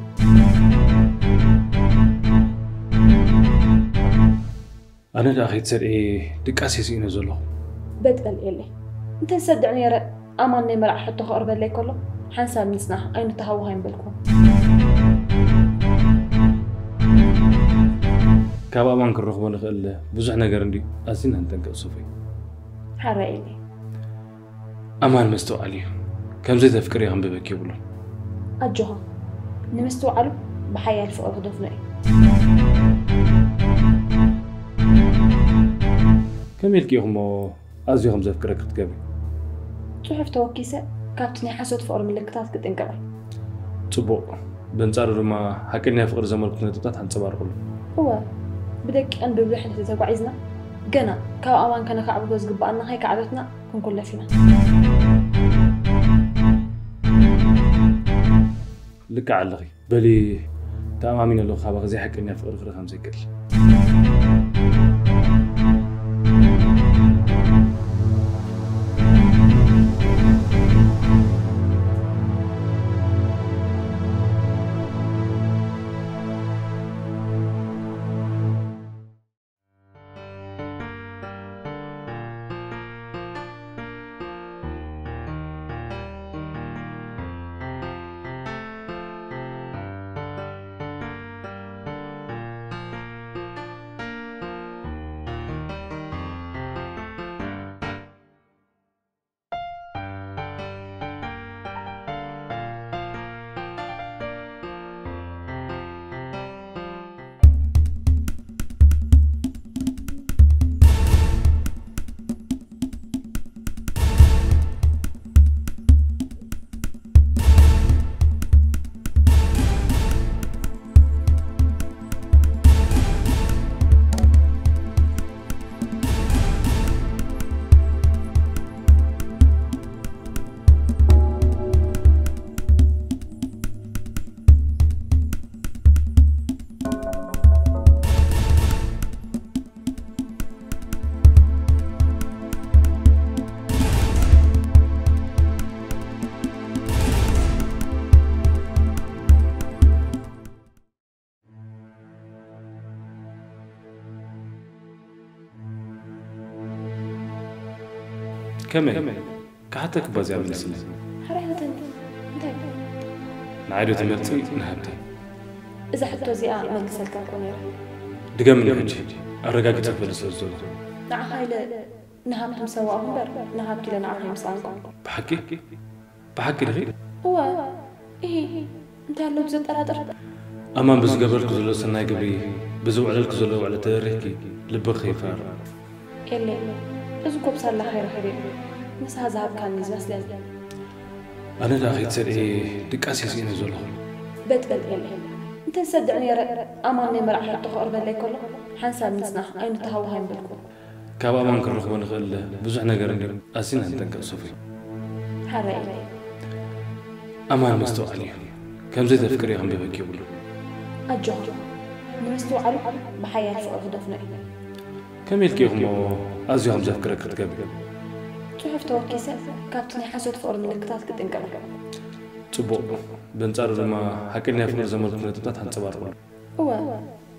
ኣነ ደኣ ከይትሰድዒ ድቃስ እየ ስኢነ ዘለኹ። በጥ በል ኤለይ። እንተ ዝሰድዕ ነይረ፣ ኣማን ናይ መርዓ ሕቶ ከቕርበለይ ከሎ፣ ሓንሳብ ንጽናሕ፣ ኣይንተሃወኽ ኣይምበልኩዎን። ካብ ኣማን ክንረኽቦ ንኽእል ብዙሕ ነገር እንድዩ፣ ኣዚና ንጠንቀቕ ሶፊ። ሓራይ ኤለይ። ኣማን መስተውዓሊ እዩ። ከም ዘይተፍቅርዮ ከንብበኪ የብሉን። ኣጆኻ፣ ንምስትውዓሉ ብሓያል ፍቕሪ ክደፍኖ እዩ። ከመይ ኢልኪ ኢኹሞ ኣዝዩ ከም ዘፍቅረኪ ክትገብሪ? ጽሑፍ ተወኪሰ ካብቲ ናይ ሓሶት ፍቕሪ ምልክታት ክጥንቀቕ እየ። ጽቡቕ። በንጻሩ ድማ ሓቀኛ ፍቕሪ ዘመልክቱ ነጥብታት ኣንጸባርቕሉ። እወ፣ ብደቂቕን ብብልሕን እንተተጓዒዝና፣ ገና ካብ ኣማን ከነኻዕብቶ ዝግብኣና ከይካዕበትና ክንኩለፍ ኢና። ልክዕ ኣለኺ። በሊ፣ ተኣማሚነ ኣለኹ፣ ካባኺ ዘይሓቀኛ ፍቕሪ ክረኽብ ከም ዘይክእል። ከመይ? ክሓተኪ እባ እዚኣ መልስለይ። ሓራይ ሃተኒ። እንታይ? ንዓይ ዶ ትመርጺ ንሃብተይ? እዛ ሕቶ እዚኣ መልሰልካ እኮ ነይረ። ድገምኒ ሕጂ፣ ኣረጋጊጸ ክፈልጥ ስለ ዝደለኹ። ንዓኻ ኢለ ንሃብቲ ምሰዋእኹ እምበር ንሃብቲ ኢለ ንዓኻ ኣይምስኣንኩን። ብሓቂ? ብሓቂ ዲኺ? እወ። እሂ፣ እንታይ ኣሎ ብዘጠራጥር? ኣማን ብዝገበርኩ ዘሎ ሰናይ ግብሪ፣ ብዝውዕለልኩ ዘሎ ውዕለት ተደሪኽኪ ልብኺ ከይፋር። ኤሌ፣ እዚ እኮ ብሳላ ከይረኸበ እዩ ንስኻ ዝሃብካኒ ዝመስለኒ። ኣነ ደኣ ከይትሰድዒ ድቃስ እየ ስኢነ ዘለኹ። በጥ በጥ ኤሌ፣ እንተዝሰድዕ ነይረ ኣማን ናይ መርዓ ሕቶ ከቕርበለይ ከሎ ሓንሳብ ምጽናሕ ኣይንተሃወኻይ ምበልኩ። ካብ ኣማን ክንረኽቦ ንኽእል ብዙሕ ነገር እንድዩ፣ ኣዚና ንጠንቀቕ ሶፊ። ሓራይ ኢለ። ኣማን መስተውዓሊ እዩ። ከም ዘይተፍቅርዮ ከንብበኪ የብሉን። ኣጆኻ፣ ንምስትውዓሉ ብሓያል ፍቕሪ ክደፍኖ እዩ። ከመይ ኢልኪ ኢኺሞ ኣዝዩ ከም ዘፍቅረኪ ክትገብሪ? ጽሑፍ ተወኪሰ ካብቲ ናይ ሓሶት ፍቕሪ ምልክታት ክጥንቅቕ። ጽቡቕ። በንጻሩ ድማ ሓቀኛ ፍቕሪ ዘመልክቱ ነጥብታት ኣንጸባርቑሉ። እወ፣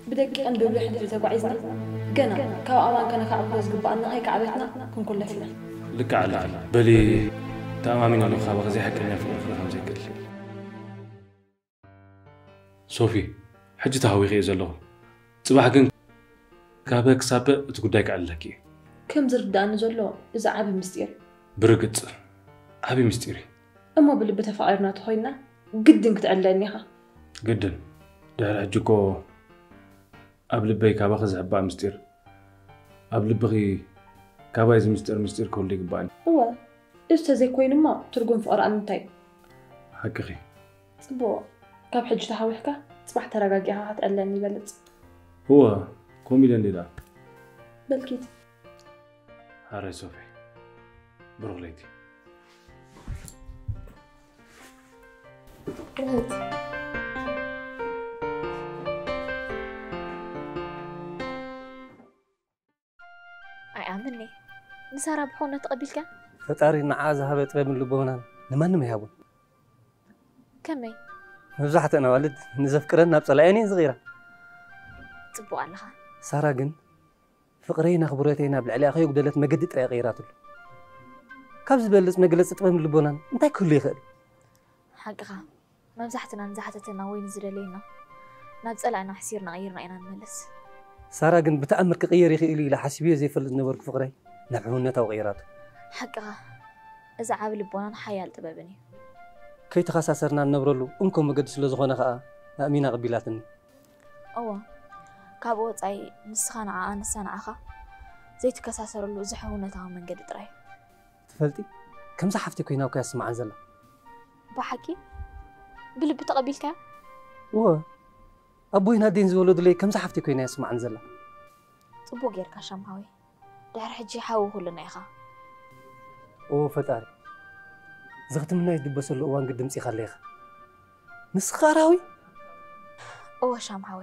ብደቂቕን ብብልሕን ድዩ ተጓዒዝና? ገና ካብ ኣማን ከነኻዕብቶ ዝግበኣና ከይከዕበትና ክንኩለፍ ኢና። ልክዕ ኣለኺ። በሊ ተኣማሚነ ኣለኹ ካባኺ ዘይሓቀኛ ፍቕሪ ክርኢ ከም ዘይክእል። ሶፊ፣ ሕጂ ተሃዊኸ እየ ዘለኹ። ጽባሕ ግን ካብ ሀ ክሳብ ፐ እቲ ጉዳይ ከዕልለኪ እየ። ከም ዝርድኣኒ ዘሎ እዚ ዓቢ ምስጢር እዩ። ብርግጽ ዓቢ ምስጢር እዩ። እሞ ብልቢ ተፋቒርና ተኾይንና ግድን ክትዕልለኒ ኢኻ። ግድን። ድሕሪ ሕጂ እኮ ኣብ ልበይ ካባኺ ዝሕባእ ምስጢር፣ ኣብ ልብኺ ካባይ እዚ ምስጢር ምስጢር ክህሉ ይግባእኒ። እወ፣ እዚ ተዘይኮይኑማ ትርጉም ፍቕሪ ኣብ ምንታይ እዩ? ሓቅኺ። ጽቡቕ፣ ካብ ሕጂ ተሃዊኽካ ጽባሕ ተረጋጊእኻ ክትዕለኒ ይበልጽ። እወ፣ ከምኡ ኢለ እንድየ ደኣ። በል ኪድ። ሓራይ ሶፊ፣ ብሩኽ ለይቲ። ርህት። ኣይኣምንኒ። ንሳራ ብሕውነት ተቐቢልካ? ፈጣሪ ንዓ ዝሃበ ጥበብን ልቦናን ንማንም ኣይሃቦን። ከመይ? መብዛሕትአን ኣዋልድ ንዘፍቅረን ናብ ጸላእየን እየን ዝቕይራ። ጽቡቕ ኣለኻ። ሳራ ግን ፍቕረይን ኣኽብሮተይን ኣብ ልዕሊኣ ከየጉደለት መገዲ ጥራይ እያ ቀይራትሉ። ካብ ዝበልጽ መግለጺ ጥበብን ልቦናን እንታይ ክህሉ ይኽእል? ሓቅኻ። መብዛሕትና ንዝሓተተና ወይ ንዝደለየና ናብ ጸላእና ኣሕሲርና ቀይርና ኢና ንመልስ። ሳራ ግን ብተኣምር ክቕየር ይኽእል እዩ ኢለ ሓሲበዮ ዘይፈልጥ ዝነበርኩ ፍቕረይ ናብ ሕውነታዊ ቀይራቶ። ሓቅኻ፣ እዚ ዓቢ ልቦናን ሓያል ጥበብን እዩ። ከይተኸሳሰርና እንነብረሉ እንኮ መገዲ ስለ ዝኾነ ኸኣ ኣእሚና ኣቐቢላትኒ። እወ፣ ካብኡ ወጻኢ ንስኻ ንዓኣ ንሳ ንዓኻ ዘይትከሳሰርሉ እዚ ሕውነታዊ መንገዲ ጥራይ እዩ። ትፈልጢ፣ ከምዛ ሓፍተይ ኮይና እኮ እያ ትስምዓኒ ዘላ። ብሓቂ? ብልቢ ተቐቢልካያ? እወ፣ ኣቦይን ኣደይን ዝወለዱለይ ከምዛ ሓፍተይ ኮይና እያ ትስምዓኒ ዘላ። ጽቡቕ ጌርካ ሻምሃዊ። ድሕሪ ሕጂ ሓዊ ኩልና ኢኻ። ኦ ፈጣሪ፣ እዚ ክትምናይ ዝድበሰሉ እዋን ግዲ ኣምጺኻለይ ኢኻ። ንስኻ ራዊ? እወ ሻምሃዊ።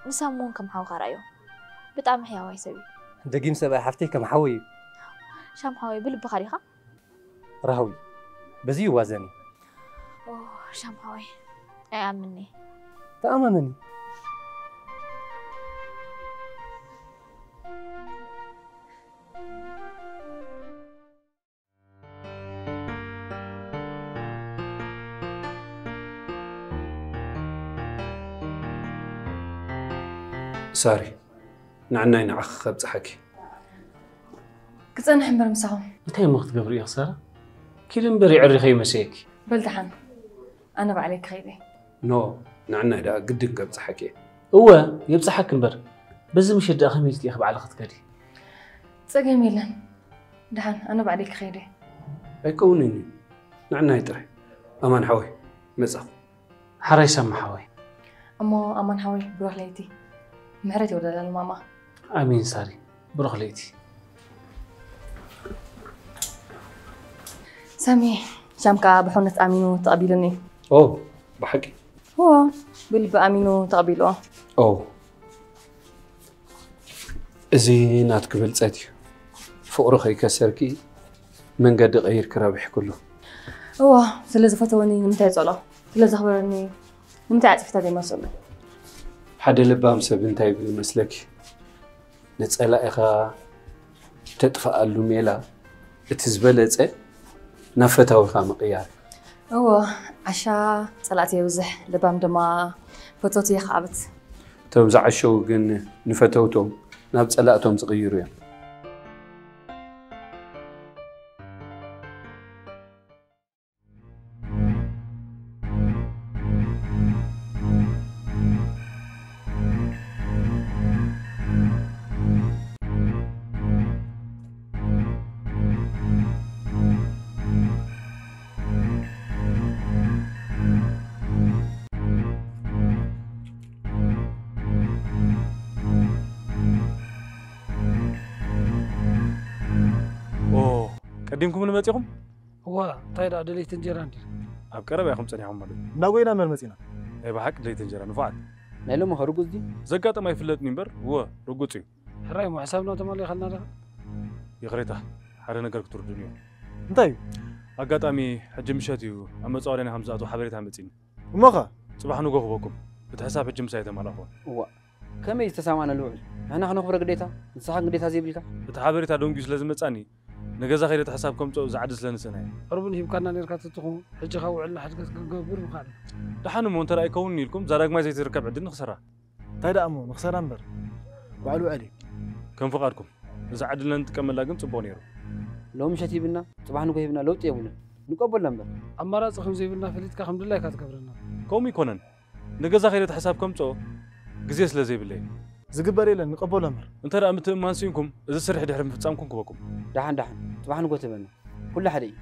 ንሳም እውን ከም ሓውኻ ርኣዮ። ብጣዕሚ ሕያዋይ ሰብ እዩ። ደጊም ሰብኣይ ሓፍተይ ከም ሓወይ እዩ። ሻም ሓወይ ብልብኻ ዲኻ? ራህዊ በዚ ይዋዘን እዩ። ኦ ሻም ሓወይ ኣይኣምንኒ። ተኣማመኒ። ሳሪ፣ ንዕናይ ንዓኺ ከብጽሓኪ። ክጸንሕ እምበር ምሳኹም። እንታይ እሞ ክትገብሪ ኢኺ ሳራ? ኪዲ እምበር የዕሪኸ ይመስየኪ። በል ደሓን፣ ኣነ ባዕለይ ክኸይድ እየ። ኖ፣ ንዕናይ ደኣ ግድን ከብጽሓኪ እየ። እወ፣ የብጽሓኪ እምበር፣ በዚ ምሸት ደኣ ከመይ ኢልኪ ኢኺ ባዕልኺ ክትከዲ? ጸገም የለን። ደሓን፣ ኣነ ባዕለይ ክኸይድ እየ። ኣይከውንን እዩ። ንዕናይ ጥራይ። ኣማን ሓወይ፣ መጻኹ። ሓራይ ሳሚ ሓወይ። እሞ ኣማን ሓወይ ብሩህ ለይቲ። ምሕረት የውርደላ ንማማ። ኣሜን ሳሪ። ብሩኽ ለይቲ። ሳሚ፣ ሻም ከኣ ብሕውነት ኣሚኑ ተቐቢሉኒ። ኦ፣ ብሓቂ? እዎ፣ ብልቢ ኣሚኑ ተቐቢልዎ። ኦ። እዚ ናትኪ ብልጸት እዩ። ፍቕሩ ከይከሰርኪ መንገዲ ቀይርኪ ረቢሕክሉ። እዎ፣ ስለ ዝፈተወኒ ንምንታይ ይጸልኦ? ስለ ዘኽብረኒ ንምንታይ ኣጽፊታ ዘይመልሰሉ? ሓደ ለባም ሰብ እንታይ ይብል ይመስለኪ? ንጸላኢኻ ተጥፍኣሉ ሜላ እቲ ዝበለጸ ናብ ፈታዊኻ ምቕያር። እዎ፣ ዓሻ ጸላእቲ የብዝሕ፣ ልባም ድማ ፈቶት የኽኣብት። እቶም ዝዓሸዉ ግን ንፈተውቶም ናብ ጸላእቶም ዝቕይሩ እዮም። ኦ፣ ቀዲምኩም ንመጺኹም? እዋ እንታይ ደኣ ደለይቲ እንጀራ እንዲር ኣብ ቀረባ ኢኹም ጸኒሕኩም ማለት እዩ። እንዳጎይና እምበር መጺና። ናይ ብሓቂ ደለይቲ እንጀራ ንፉዓት። ናይ ሎሚ ኸ ርጉጽ ድዩ? ዘጋጠመ ኣይፍለጥን እምበር፣ እወ፣ ርጉጽ እዩ። ሕራይ እሞ ሕሳብና ተማሊእኸልና ደኸ ይቕሬታ፣ ሓደ ነገር ክትርዱን እዩ። እንታይ እዩ? ኣጋጣሚ ሕጂ ምሸት እዩ ኣብ መጻወድያና ከም ዝኣትዉ ሓበሬታ መጺኒ። እሞኸ? ጽባሕ ንጎ ክበኩም። እቲ ሕሳብ ሕጂ ምሳይ ተማላኽዎ። እዋ ከመይ ዝተሳማዕና ልውዕል ንሕና ክነኽብሮ ግዴታ ንስኻ ግዴታ ዘይብልካ። እቲ ሓበሬታ ደንጉዩ ስለ ዝመጻኒ ንገዛ ከይደ እቲ ሕሳብ ከምጽኦ ዝዓዲ ስለ ንስእና እዩ። ዕርቡን ሂብካና ነርካ ተትኸውን ሕጂ ካብ ውዕልና ሕድገት ክንገብር ምኻና። ደሓን እሞ እንተ ኣይከውንን ኢልኩም እዛ ዳግማይ ዘይትርከብ ዕድል ንኽሰራ። እንታይ ደኣ እሞ ንኽሰራ እምበር። ባዕሉ ውዕል እዩ። ከም ፍቓድኩም። እዛ ዕድልና ንጥቀመላ ግን ጽቡቕ ነይሩ። ሎሚ ምሸት ሂብና ጽባሕ ንጎ ሂብና ለውጢ የብሉን። ንቀበሎ እምበር። ኣማራጺ ከም ዘይብልና ፈሊጥካ ከም ድላይካ ትገብረና። ከምኡ ይኮነን። ንገዛ ከይደ እቲ ሕሳብ ከምጽኦ ግዜ ስለ ዘይብለይ። ዝግበር የለን ንቀበሎ እምበር። እንተ ደኣ ምትእምማን ስኢንኩም እዚ ስርሒ ድሕሪ ምፍጻምኩም ክበኩም። ደሓን ደሓን ጽባሕ ንጎ ትህበና። ኩሉ ሓደ እዩ።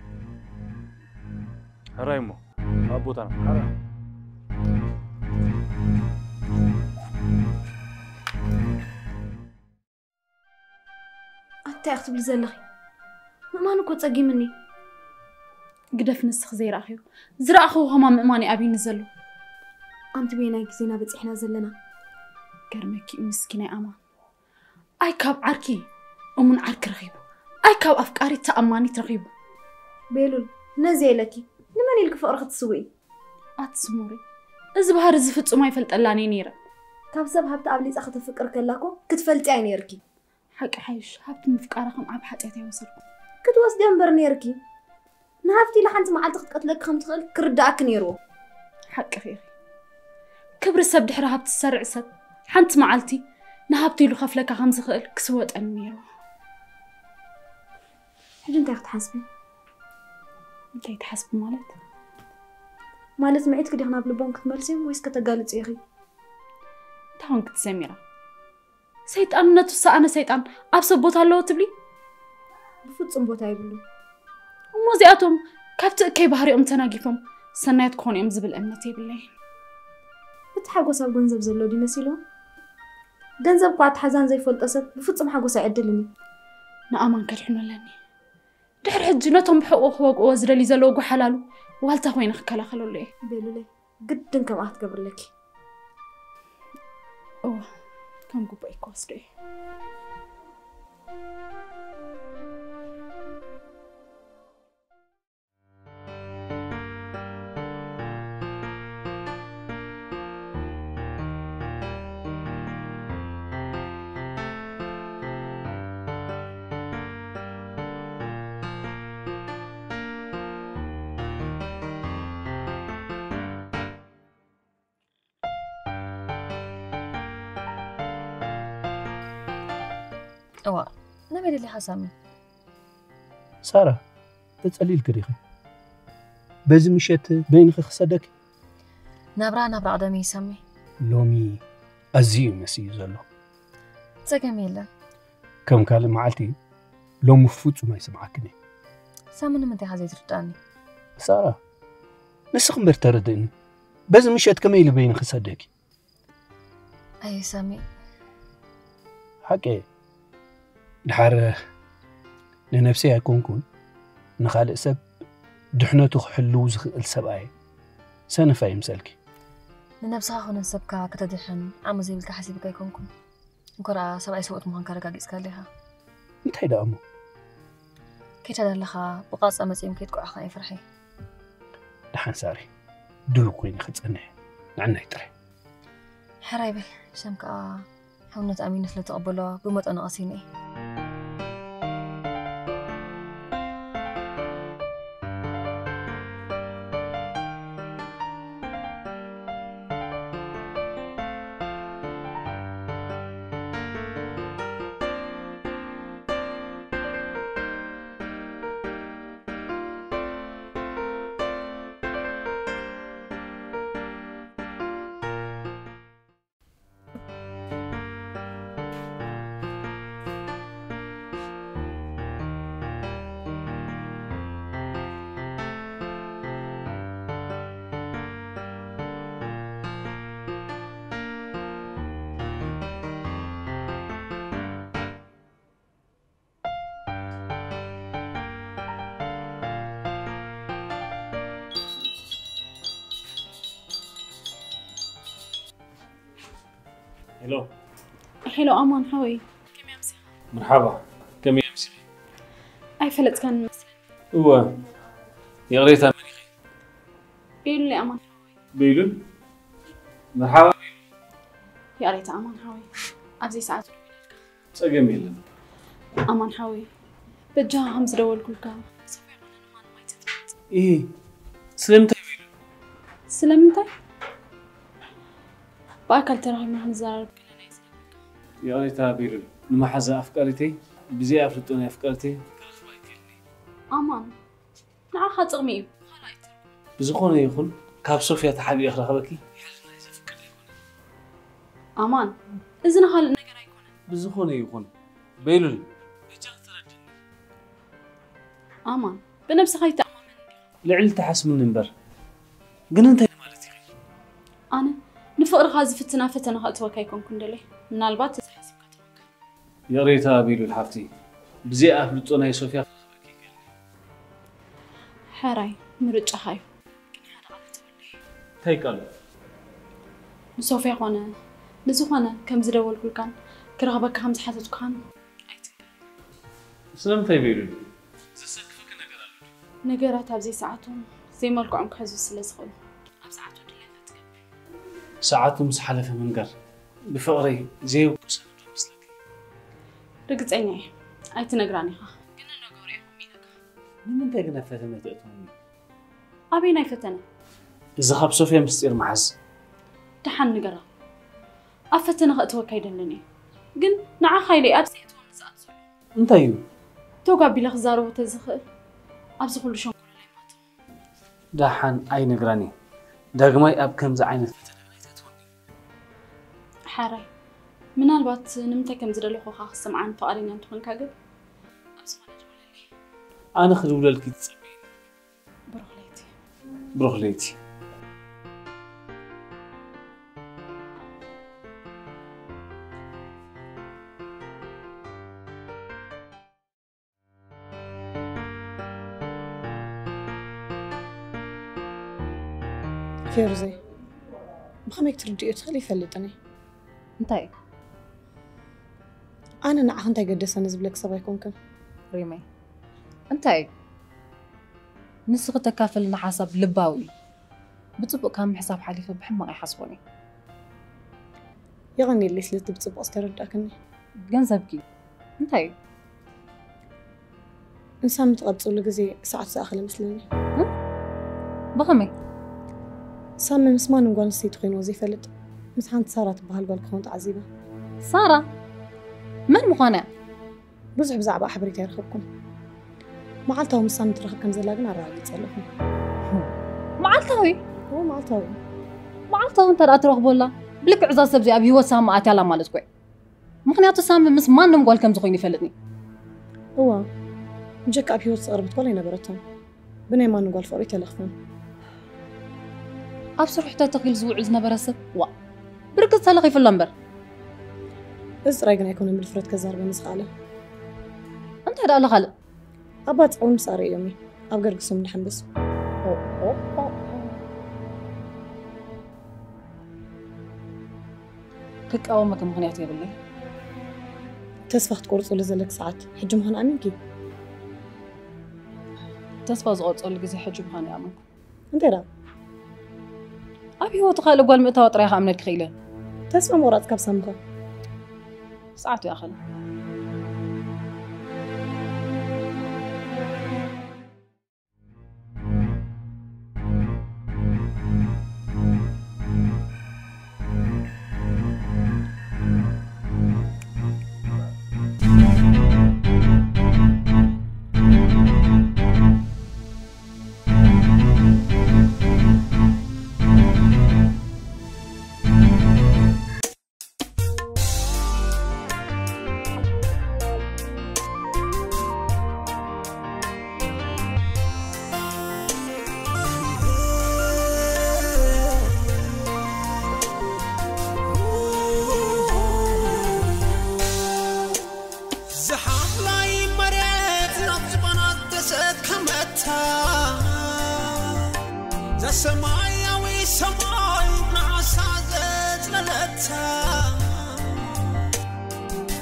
ሕራይ እሞ ኣብ ቦታና። ሕራይ። ኣንታይ ክትብሊ ዘለኺ? ምእማን እኮ ጸጊምኒ። ግደፍ ንስኺ ዘይረኣኽዮ። ዝረኣኽዎ ከማን ምእማን እዩ ኣብዩኒ ዘሎ። ኣንቲ በየናይ ግዜና በጺሕና ዘለና? ገርመኪ እዩ ምስኪናይ ኣማን። ኣይ ካብ ዓርኪ እሙን ዓርኪ ረኺቡ። ኣይ ካብ ኣፍቃሪት ተኣማኒት ረኺቡ። ቤሉል፣ ነዚ ኢለኪ ንመን ኢልኪ ፍቕርኺ ትስውኢ? ኣቲ ስሙሪ፣ እዚ ባህሪ እዚ ፍጹም ኣይፈልጠላን እየ ነይረ። ካብ ሰብ ሃብቲ ኣብሊጻ ከተፍቅር ከላ እኮ ክትፈልጥያ ነይርኪ። ሓቂ ሓይሽ፣ ሃብቲ ምፍቃራ ከም ዓቢ ሓጢኣት ኣይወሰድኩን። ክትወስድዮ እምበር ነይርኪ። ንሃብቲ ኢላ ሓንቲ መዓልቲ ክትቀትለኪ ከም ትኽእል ክርድኣኪ ነይርዎ። ሓቅኺ ኢኺ። ክብሪ ሰብ ድሕሪ ሃብቲ ዝሰርዕ ሰብ ሓንቲ መዓልቲ ንሃብቲ ኢሉ ከፍለካ ከም ዝኽእል ክስወጠኒ ነይርዎ። ሕጂ እንታይ ክትሓስቢ? እንታይ ትሓስቢ ማለት? ማለት ምዒትኪ ዲኺ ናብ ልቦም ክትመልስዮም ወይስ ከተጋልጽዮ ኢኺ? እንታይ ኮንኪ ትሰሚራ? ሰይጣንነቱ ዝሰኣነ ሰይጣን ኣብ ሰብ ቦታ ኣለዎ ትብሊ? ብፍጹም ቦታ የብሉን። እሞ እዚኣቶም ካብቲ እከይ ባህሪኦም ተናጊፎም ሰናያት ክኾኑ እዮም ዝብል እምነት የብለይን። እቲ ሓጎስ ኣብ ገንዘብ ዘሎ ድዩ መሲልዎም? ገንዘብ እኳ ኣትሓዛን ዘይፈልጦ ሰብ ብፍጹም ሓጎስ ኣይዕድልን እዩ። ንኣማን ከድሕኖ ኣለኒ። ድሕሪ ሕጂ ነቶም ብሕቑኡ ክወግእዎ ዝደልዩ ዘለዉ ጓሓላሉ ዋልታ ኮይነ ክከላኸለሉ እየ። ቤሉለይ፣ ግድን ከምኣ ክትገብሪ ኣለኪ። እወ፣ ከም ግቡእ ክወስዶ እየ። እዋ፣ ናበይ ደሊኻ ሳሚ? ሳራ፣ ተጸሊልኪ ዲኺ? በዚ ምሸት በይንኺ ክሰደኪ? ናብራ ናብራ ቅደሚ ይሰሚ። ሎሚ ኣዝዩ እዩ መሲዩ ዘሎ። ጸገም የለን። ከም ካልእ መዓልቲ ሎሚ ፍጹም ኣይሰምዓክን እየ። ሳሚ ንምንታይ ኢኻ ዘይትርድኣኒ? ሳራ፣ ንስኺ እምበር ተረድእኒ። በዚ ምሸት ከመይ ኢሉ በይንኺ ክሰደኪ? ኣየ ሳሚ። ሓቂ ድሓር ንነብሰይ ኣይኮንኩን ንኻልእ ሰብ ድሕነቱ ክሕልው ዝኽእል ሰብኣይ ሰነፍ ኣይምሰልኪ። ንነብስኻ ኮነ ንሰብካ ከተድሕን ዓቕሚ ዘይብልካ ሓሲብካ ኣይኮንኩን። እንኮ ደኣ ሰብኣይ ሰብኡት ምዃንካ ኣረጋጊጽካለይ ኢኻ። እንታይ ደኣ እሞ? ከይዳ ዘለኻ ብቓጻ መጺኦም ከይጥቅዑኻ እየ ፍርሐይ። ደሓን ሳሪ፣ ድሉው ኮይነ ክጸንሕ ንዕናይ ጥራይ። ሕራይ በል፣ ሰም ከኣ ሕውነት ኣሚነ ስለ ተቐበሎ ብመጠኑ ቀሲነ እየ። ሄሎ። ሄሎ ኣማን ሓወይ፣ ከመይ ኣምሲኻ? መርሓባ። ከመይ ኣምሲኺ? ኣይፈለጥካን መስለኒ። እወ። ይቕሬታ፣ መን ኢኺ? ቤሉል ኣማን ሓወይ። ቤሉል? መርሓባ። ይቕሬታ ኣማን ሓወይ፣ ኣብዚ ሰዓት ጸገም የለን። ኣማን ሓወይ፣ በጃኻ ከም ዝደወልኩልካ ሶፍያ ኮነ ንማንም ኣይትጥምት። ኢ ስለምንታይ ቤሉል? ስለምንታይ? ብኣካል ተራኺብና ክንዘራረብ ከለና እዩ ዝነግረካ። ይቕሬታ ቤሉል፣ ንመሓዛ ኣፍቃሪተይ ብዘይ ኣፍልጦ ናይ ኣፍቃሪተይ ክረኽባ ኣይክእልን እየ። ኣማን፣ ንዓኻ ጥቕሚ እዩ፣ ካልእ ኣይትርጉም። ብዝኾነ ይኹን ካብ ሶፍያ ተሓቢኤ ክረኽበኪ ሕልናይ ዘፍቅድ ኣይኮነን። ኣማን፣ እዚ ንኻልእ ነገር ኣይኮነን። ብዝኾነ ይኹን ቤሉል፣ በጃኺ ተረድኒ። ኣማን፣ ብነብስኻ ይተኣማመን እንዲኻ። ልዕሊ ትሓስብኒ እምበር። ግን እንታይ ማለት ኢኺ? ኣነ ንፍቕርኻ ዝፍትና ፈተና ከእትወካ ኣይኮንኩን ደለይ። ምናልባት እዚ ሓሲብካ ትኾንካ። ይቕሬታ ቤሉል ሓፍቲ፣ ብዘይ ኣፍልጦ ናይ ሶፍያ ክረኽበኪ ይክእል። ሕራይ ምርጫኻ እዩ። ግን ሓደ ቃል ተወለይ። እንታይ ቃል? ንሶፍያ ኮነ ንዝኾነ ከም ዝደወልኩልካን ክረኽበካ ከም ዝሓተትኩኻን ኣይትንገር። ስለምንታይ ቤሉል? ዘሰክፈኪ ነገር ኣሎ ድዩ? ነገራት ኣብ ዘይሰዓቶም ዘይመልክዖም ክሕዙ ስለ ዝኽእሉ ኣብ ሰዓቱ ድሌት ኣትገብር። ሰዓቱ ምስ ሓለፈ ምንጋር ብፍቕረይ ዘየብቁ ሰብ ዶ መስለኪ? ርግጸኛ እየ ኣይትነግራን ኢኻ፣ ግን ንነገሩ ኢኹም ኢለካ። ንምንታይ ግን ኣብ ፈተነ ተእትውኒ? ኣበየናይ ፈተነ? እዚ ካብ ሶፍያ ምስጢር መሓዝ። ደሓን ንገራ። ኣብ ፈተነ ከእትወካ ኣይደልን እየ፣ ግን ንዓኻ ኢለ ኣብዚ እትወኒ ዝኣት ዘሎ። እንታይ እዩ? ቶግ ኣቢለ ክዛረቦ ተዝኽእል ኣብዚ ኩሉ ሸንኮለል ኣይማትኹ። ደሓን ኣይነግራን እየ። ዳግማይ ኣብ ከምዚ ዓይነት ፈተነ ኣይተእትወኒ። ሓራይ፣ ምናልባት ንምንታይ ከም ዝደለኹኻ ክስምዓን ፍቓደኛ እንተኾንካ ግን ኣብ ዝኾነ ደውለለይ። ኣነ ክድውለልኪ ትጸብይኒ። ብሩኽ ለይቲ። ብሩኽ ለይቲ። ፌሩዘይ፣ ብኸመይ ክትርድእዮ ትኽእል ይፈልጥን እየ። እንታይ? ኣነ ንዓኺ እንታይ ገደሰኒ ዝብለኪ ሰብ ኣይኮንክን። ሪመይ፣ እንታይ እዩ? ንስኺ ተካፍልና ሓሳብ ልባዊ እዩ። ብጽቡቕ ካብ ምሕሳብ ሓሊፈ ብሕማቕ ኣይሓስቦን እየ። የቐንየለይ ስለቲ ብጽቡቕ ዝተረዳእክኒ። ገንዘብኪ እንታይ እዩ? ንሳሚ ትቐብጽሉ ግዜ ሰዓት ዝኣኸለ መስለኒ። ብኸመይ? ሳሚ ምስ ማንም ጓል ኣንስተይቲ ኮይንዎ ዘይፈልጥ፣ ምስ ሓንቲ ሳራ ትበሃል ጓል ክኸውን ተዓዚበ። ሳራ? መን ምዃና እያ? ብዙሕ ብዛዕባ ሓበሬታ ኣይረኸብኩን። መዓልታዊ ምስ ሳሚ ትራኸብ ከም ዘላ ግን ኣረጋጊጸ ኣለኹ። መዓልታዊ? እዎ፣ መዓልታዊ። መዓልታዊ እንተ ደኣ ትረኽቦ ኣላ፣ ብልክዕ እዛ ሰብ እዚኣ ኣብ ህይወት ሳሚ ኣትያ ኣላ ማለት እኮ እዩ። ምኽንያቱ ሳሚ ምስ ማንም ጓል ከም ዝኾይኑ ይፈልጥኒ። እዋ፣ ብጀካ ኣብ ህይወት ዝቐረበት ጓል ኣይነበረትን። ብናይ ማንም ጓል ፍቕሪ ተለኽፈን። ኣብ ስርሑ ተተኺሉ ዝውዕል ዝነበረ ሰብ፣ ዋ፣ ብርግጽ ተለኺፉ ኣሎ እምበር። እዚ ጥራይ ግን ኣይኮነን ብድፍረት ከዛርበኒ ዝኸኣለ። እንታይ ደኣ ኣሎ ካልእ? ኣባጽዕ እውን ምስ ኣርእዮም እዩ ኣብ ገርግሶም ድሓንበስ። ክቃወመኪ ምኽንያት የብለይ። ተስፋ ክትቆርጽሉ ዘለኪ ሰዓት ሕጂ ምዃኑ ኣሚንኪ? ተስፋ ዝቆርጸሉ ግዜ ሕጂ ምዃኑ ይኣመንኩ። እንታይ ደኣ? ኣብ ህይወቱ ካልእ ጓል ምእታዋ ጥራይ ክኣምነኪ ክኢለ። ተስፋ ምቑራጽ ካብ ሳምኻ። ሰዓቱ ይኣኸለ።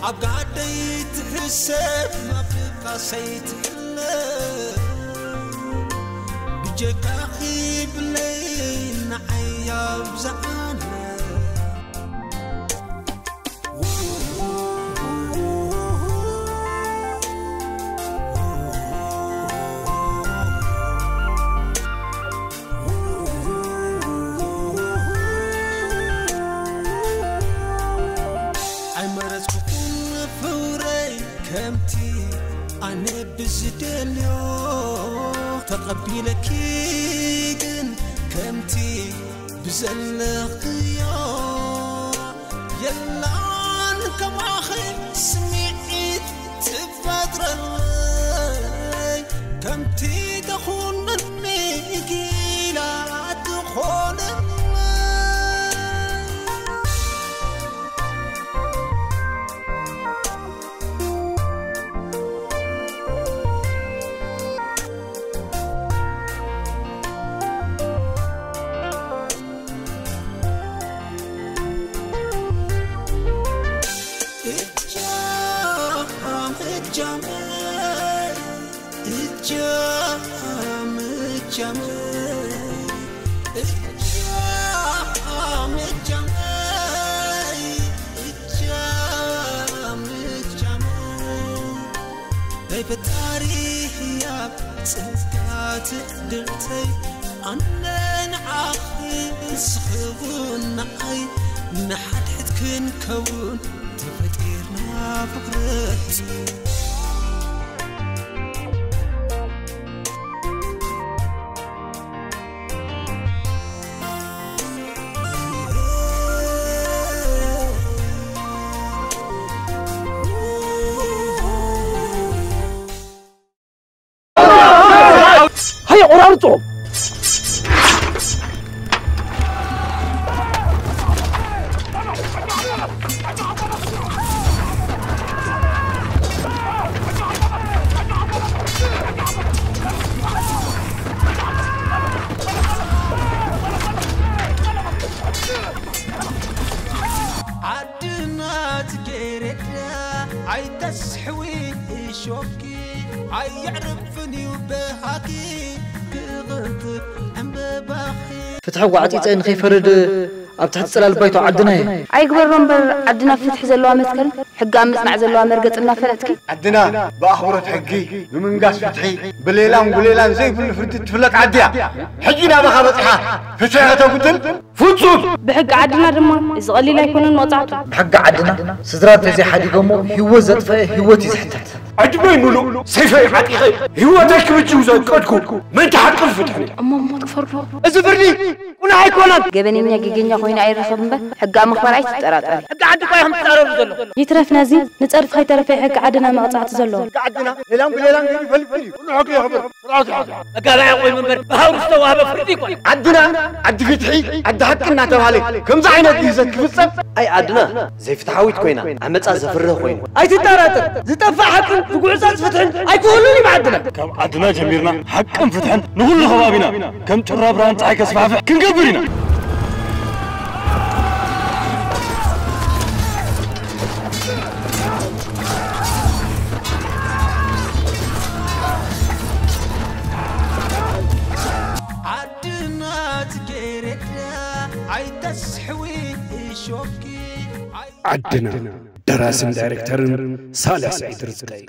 ኣብ ጋደይ ትሕሰብ ኣብ ድቃሰይ ትሕለ ብጀካኺ ብለይ ንዓይ ኣብዝዓነ ኣይመረጽኩኹን ፍውረይ ከምቲ ኣነ ብዝደልዮ ተቐቢለኪ ግን ከምቲ ብዘለኽዮ የላን ከማኺ ስምዒት ትፈጥረለይ ከምቲ ተኹነኒ ጊላ ትኾነለይ ናይ ፈጣሪ ህያብ ጸጋ ትዕድልተይ ኣነ ንዓኺ ንስኺ እውን ንዓይ ንሓድሕድ ክንከውን ተፈጢርና ፍቕርኺ ሃየ ቆራርጾ ዓድና ትገረዳ ኣይተስሕዊ እሾኪ ኣየዕርፍን እዩ በሃኪ ክቕንጥብ ዕምበባኺ ፍትሒ ጓዕጺጸ ንኸይፈርድ ኣብ ትሕቲ ጽላል ባይቶ ዓድና እየ። ኣይግበሮ እምበር ዓድና ፍትሒ ዘለዋ መትከል ሕጊ ኣብ ምጽናዕ ዘለዋ መርገጽ እናፈለጥኪ ዓድና ብኣኽብሮት ሕጊ ብምንጋስ ፍትሒ ብሌላን ጉሌላን ዘይብሉ ፍርዲ ትፍለጥ ዓዲ እያ። ሕጂ ናባኻ በጺሓ ፍትሒ ከተጉድል ፍጹም! ብሕጊ ዓድና ድማ እዚ ቀሊል ኣይኮነን መቕጻዕቱ። ብሕጊ ዓድና ስድራ እንተዘይሓዲጎሞ ህይወት ዘጥፈአ ህይወት እዩ ዝሕተት። ዕድመይ ምሉእ ሰይፈይ ዓጢቐ ህይወተይ ክብጅው ዘቀድኩ ምእንቲ ሓቅን ፍትሕን እየ። እሞ ሞት ክፈርዶ? እዚ ፍርዲ ቁኑዕ ኣይኮነን። ገበነኛ ጌገኛ ኮይኑ ኣይረኸብ እምበር ሕጊ ኣብ ምኽባር ኣይትጠራጠሪ። ሕጊ ዓዲ እኳ ኢኹም ትጻረሩ ዘለኹም። ይትረፍ ነዚ ንጸርፊ ከይተረፈ እዩ ሕጊ ዓድና መቕጻዕቲ ዘለዎ። ሕጊ ዓድና ሌላን ብሌላን ገይሩ ይፈልጥ ድዩ? ቁኑዕ ሕጊ የኽብር። ስርዓት ይሓዝ። መጋባእያ ኮይኑ እምበር ብሃውሪ ዝተዋህበ ፍርዲ ኣይኮነን። ዓድና ዓዲ ፍትሒ ዓዲ ሓቂ እናተባህለ ከምዚ ዓይነት ግህሰት ክፍጸም ኣይ ዓድና ዘይፍትሓዊት ኮይና ዓመጻ ዘፍርህ ኮይኑ ኣይትጠራጠር ዝጠፍእ ሓቅን ዝጉዕጸጽ ፍትሕን ኣይክህሉን እዩ ብዓድና ካብ ዓድና ጀሚርና ሓቅን ፍትሕን ንኹሉ ከባቢና ከም ጩራ ብርሃን ጸሓይ ከስፋሕፍሕ ክንገብር ኢና ዓድና ጽጌረዳ ኣይተስሕዊ እሾኪ ኣይ- ዓድና ደራስን ዳይሬክተርን ሳልሕ ስዒድ ርዝቀይ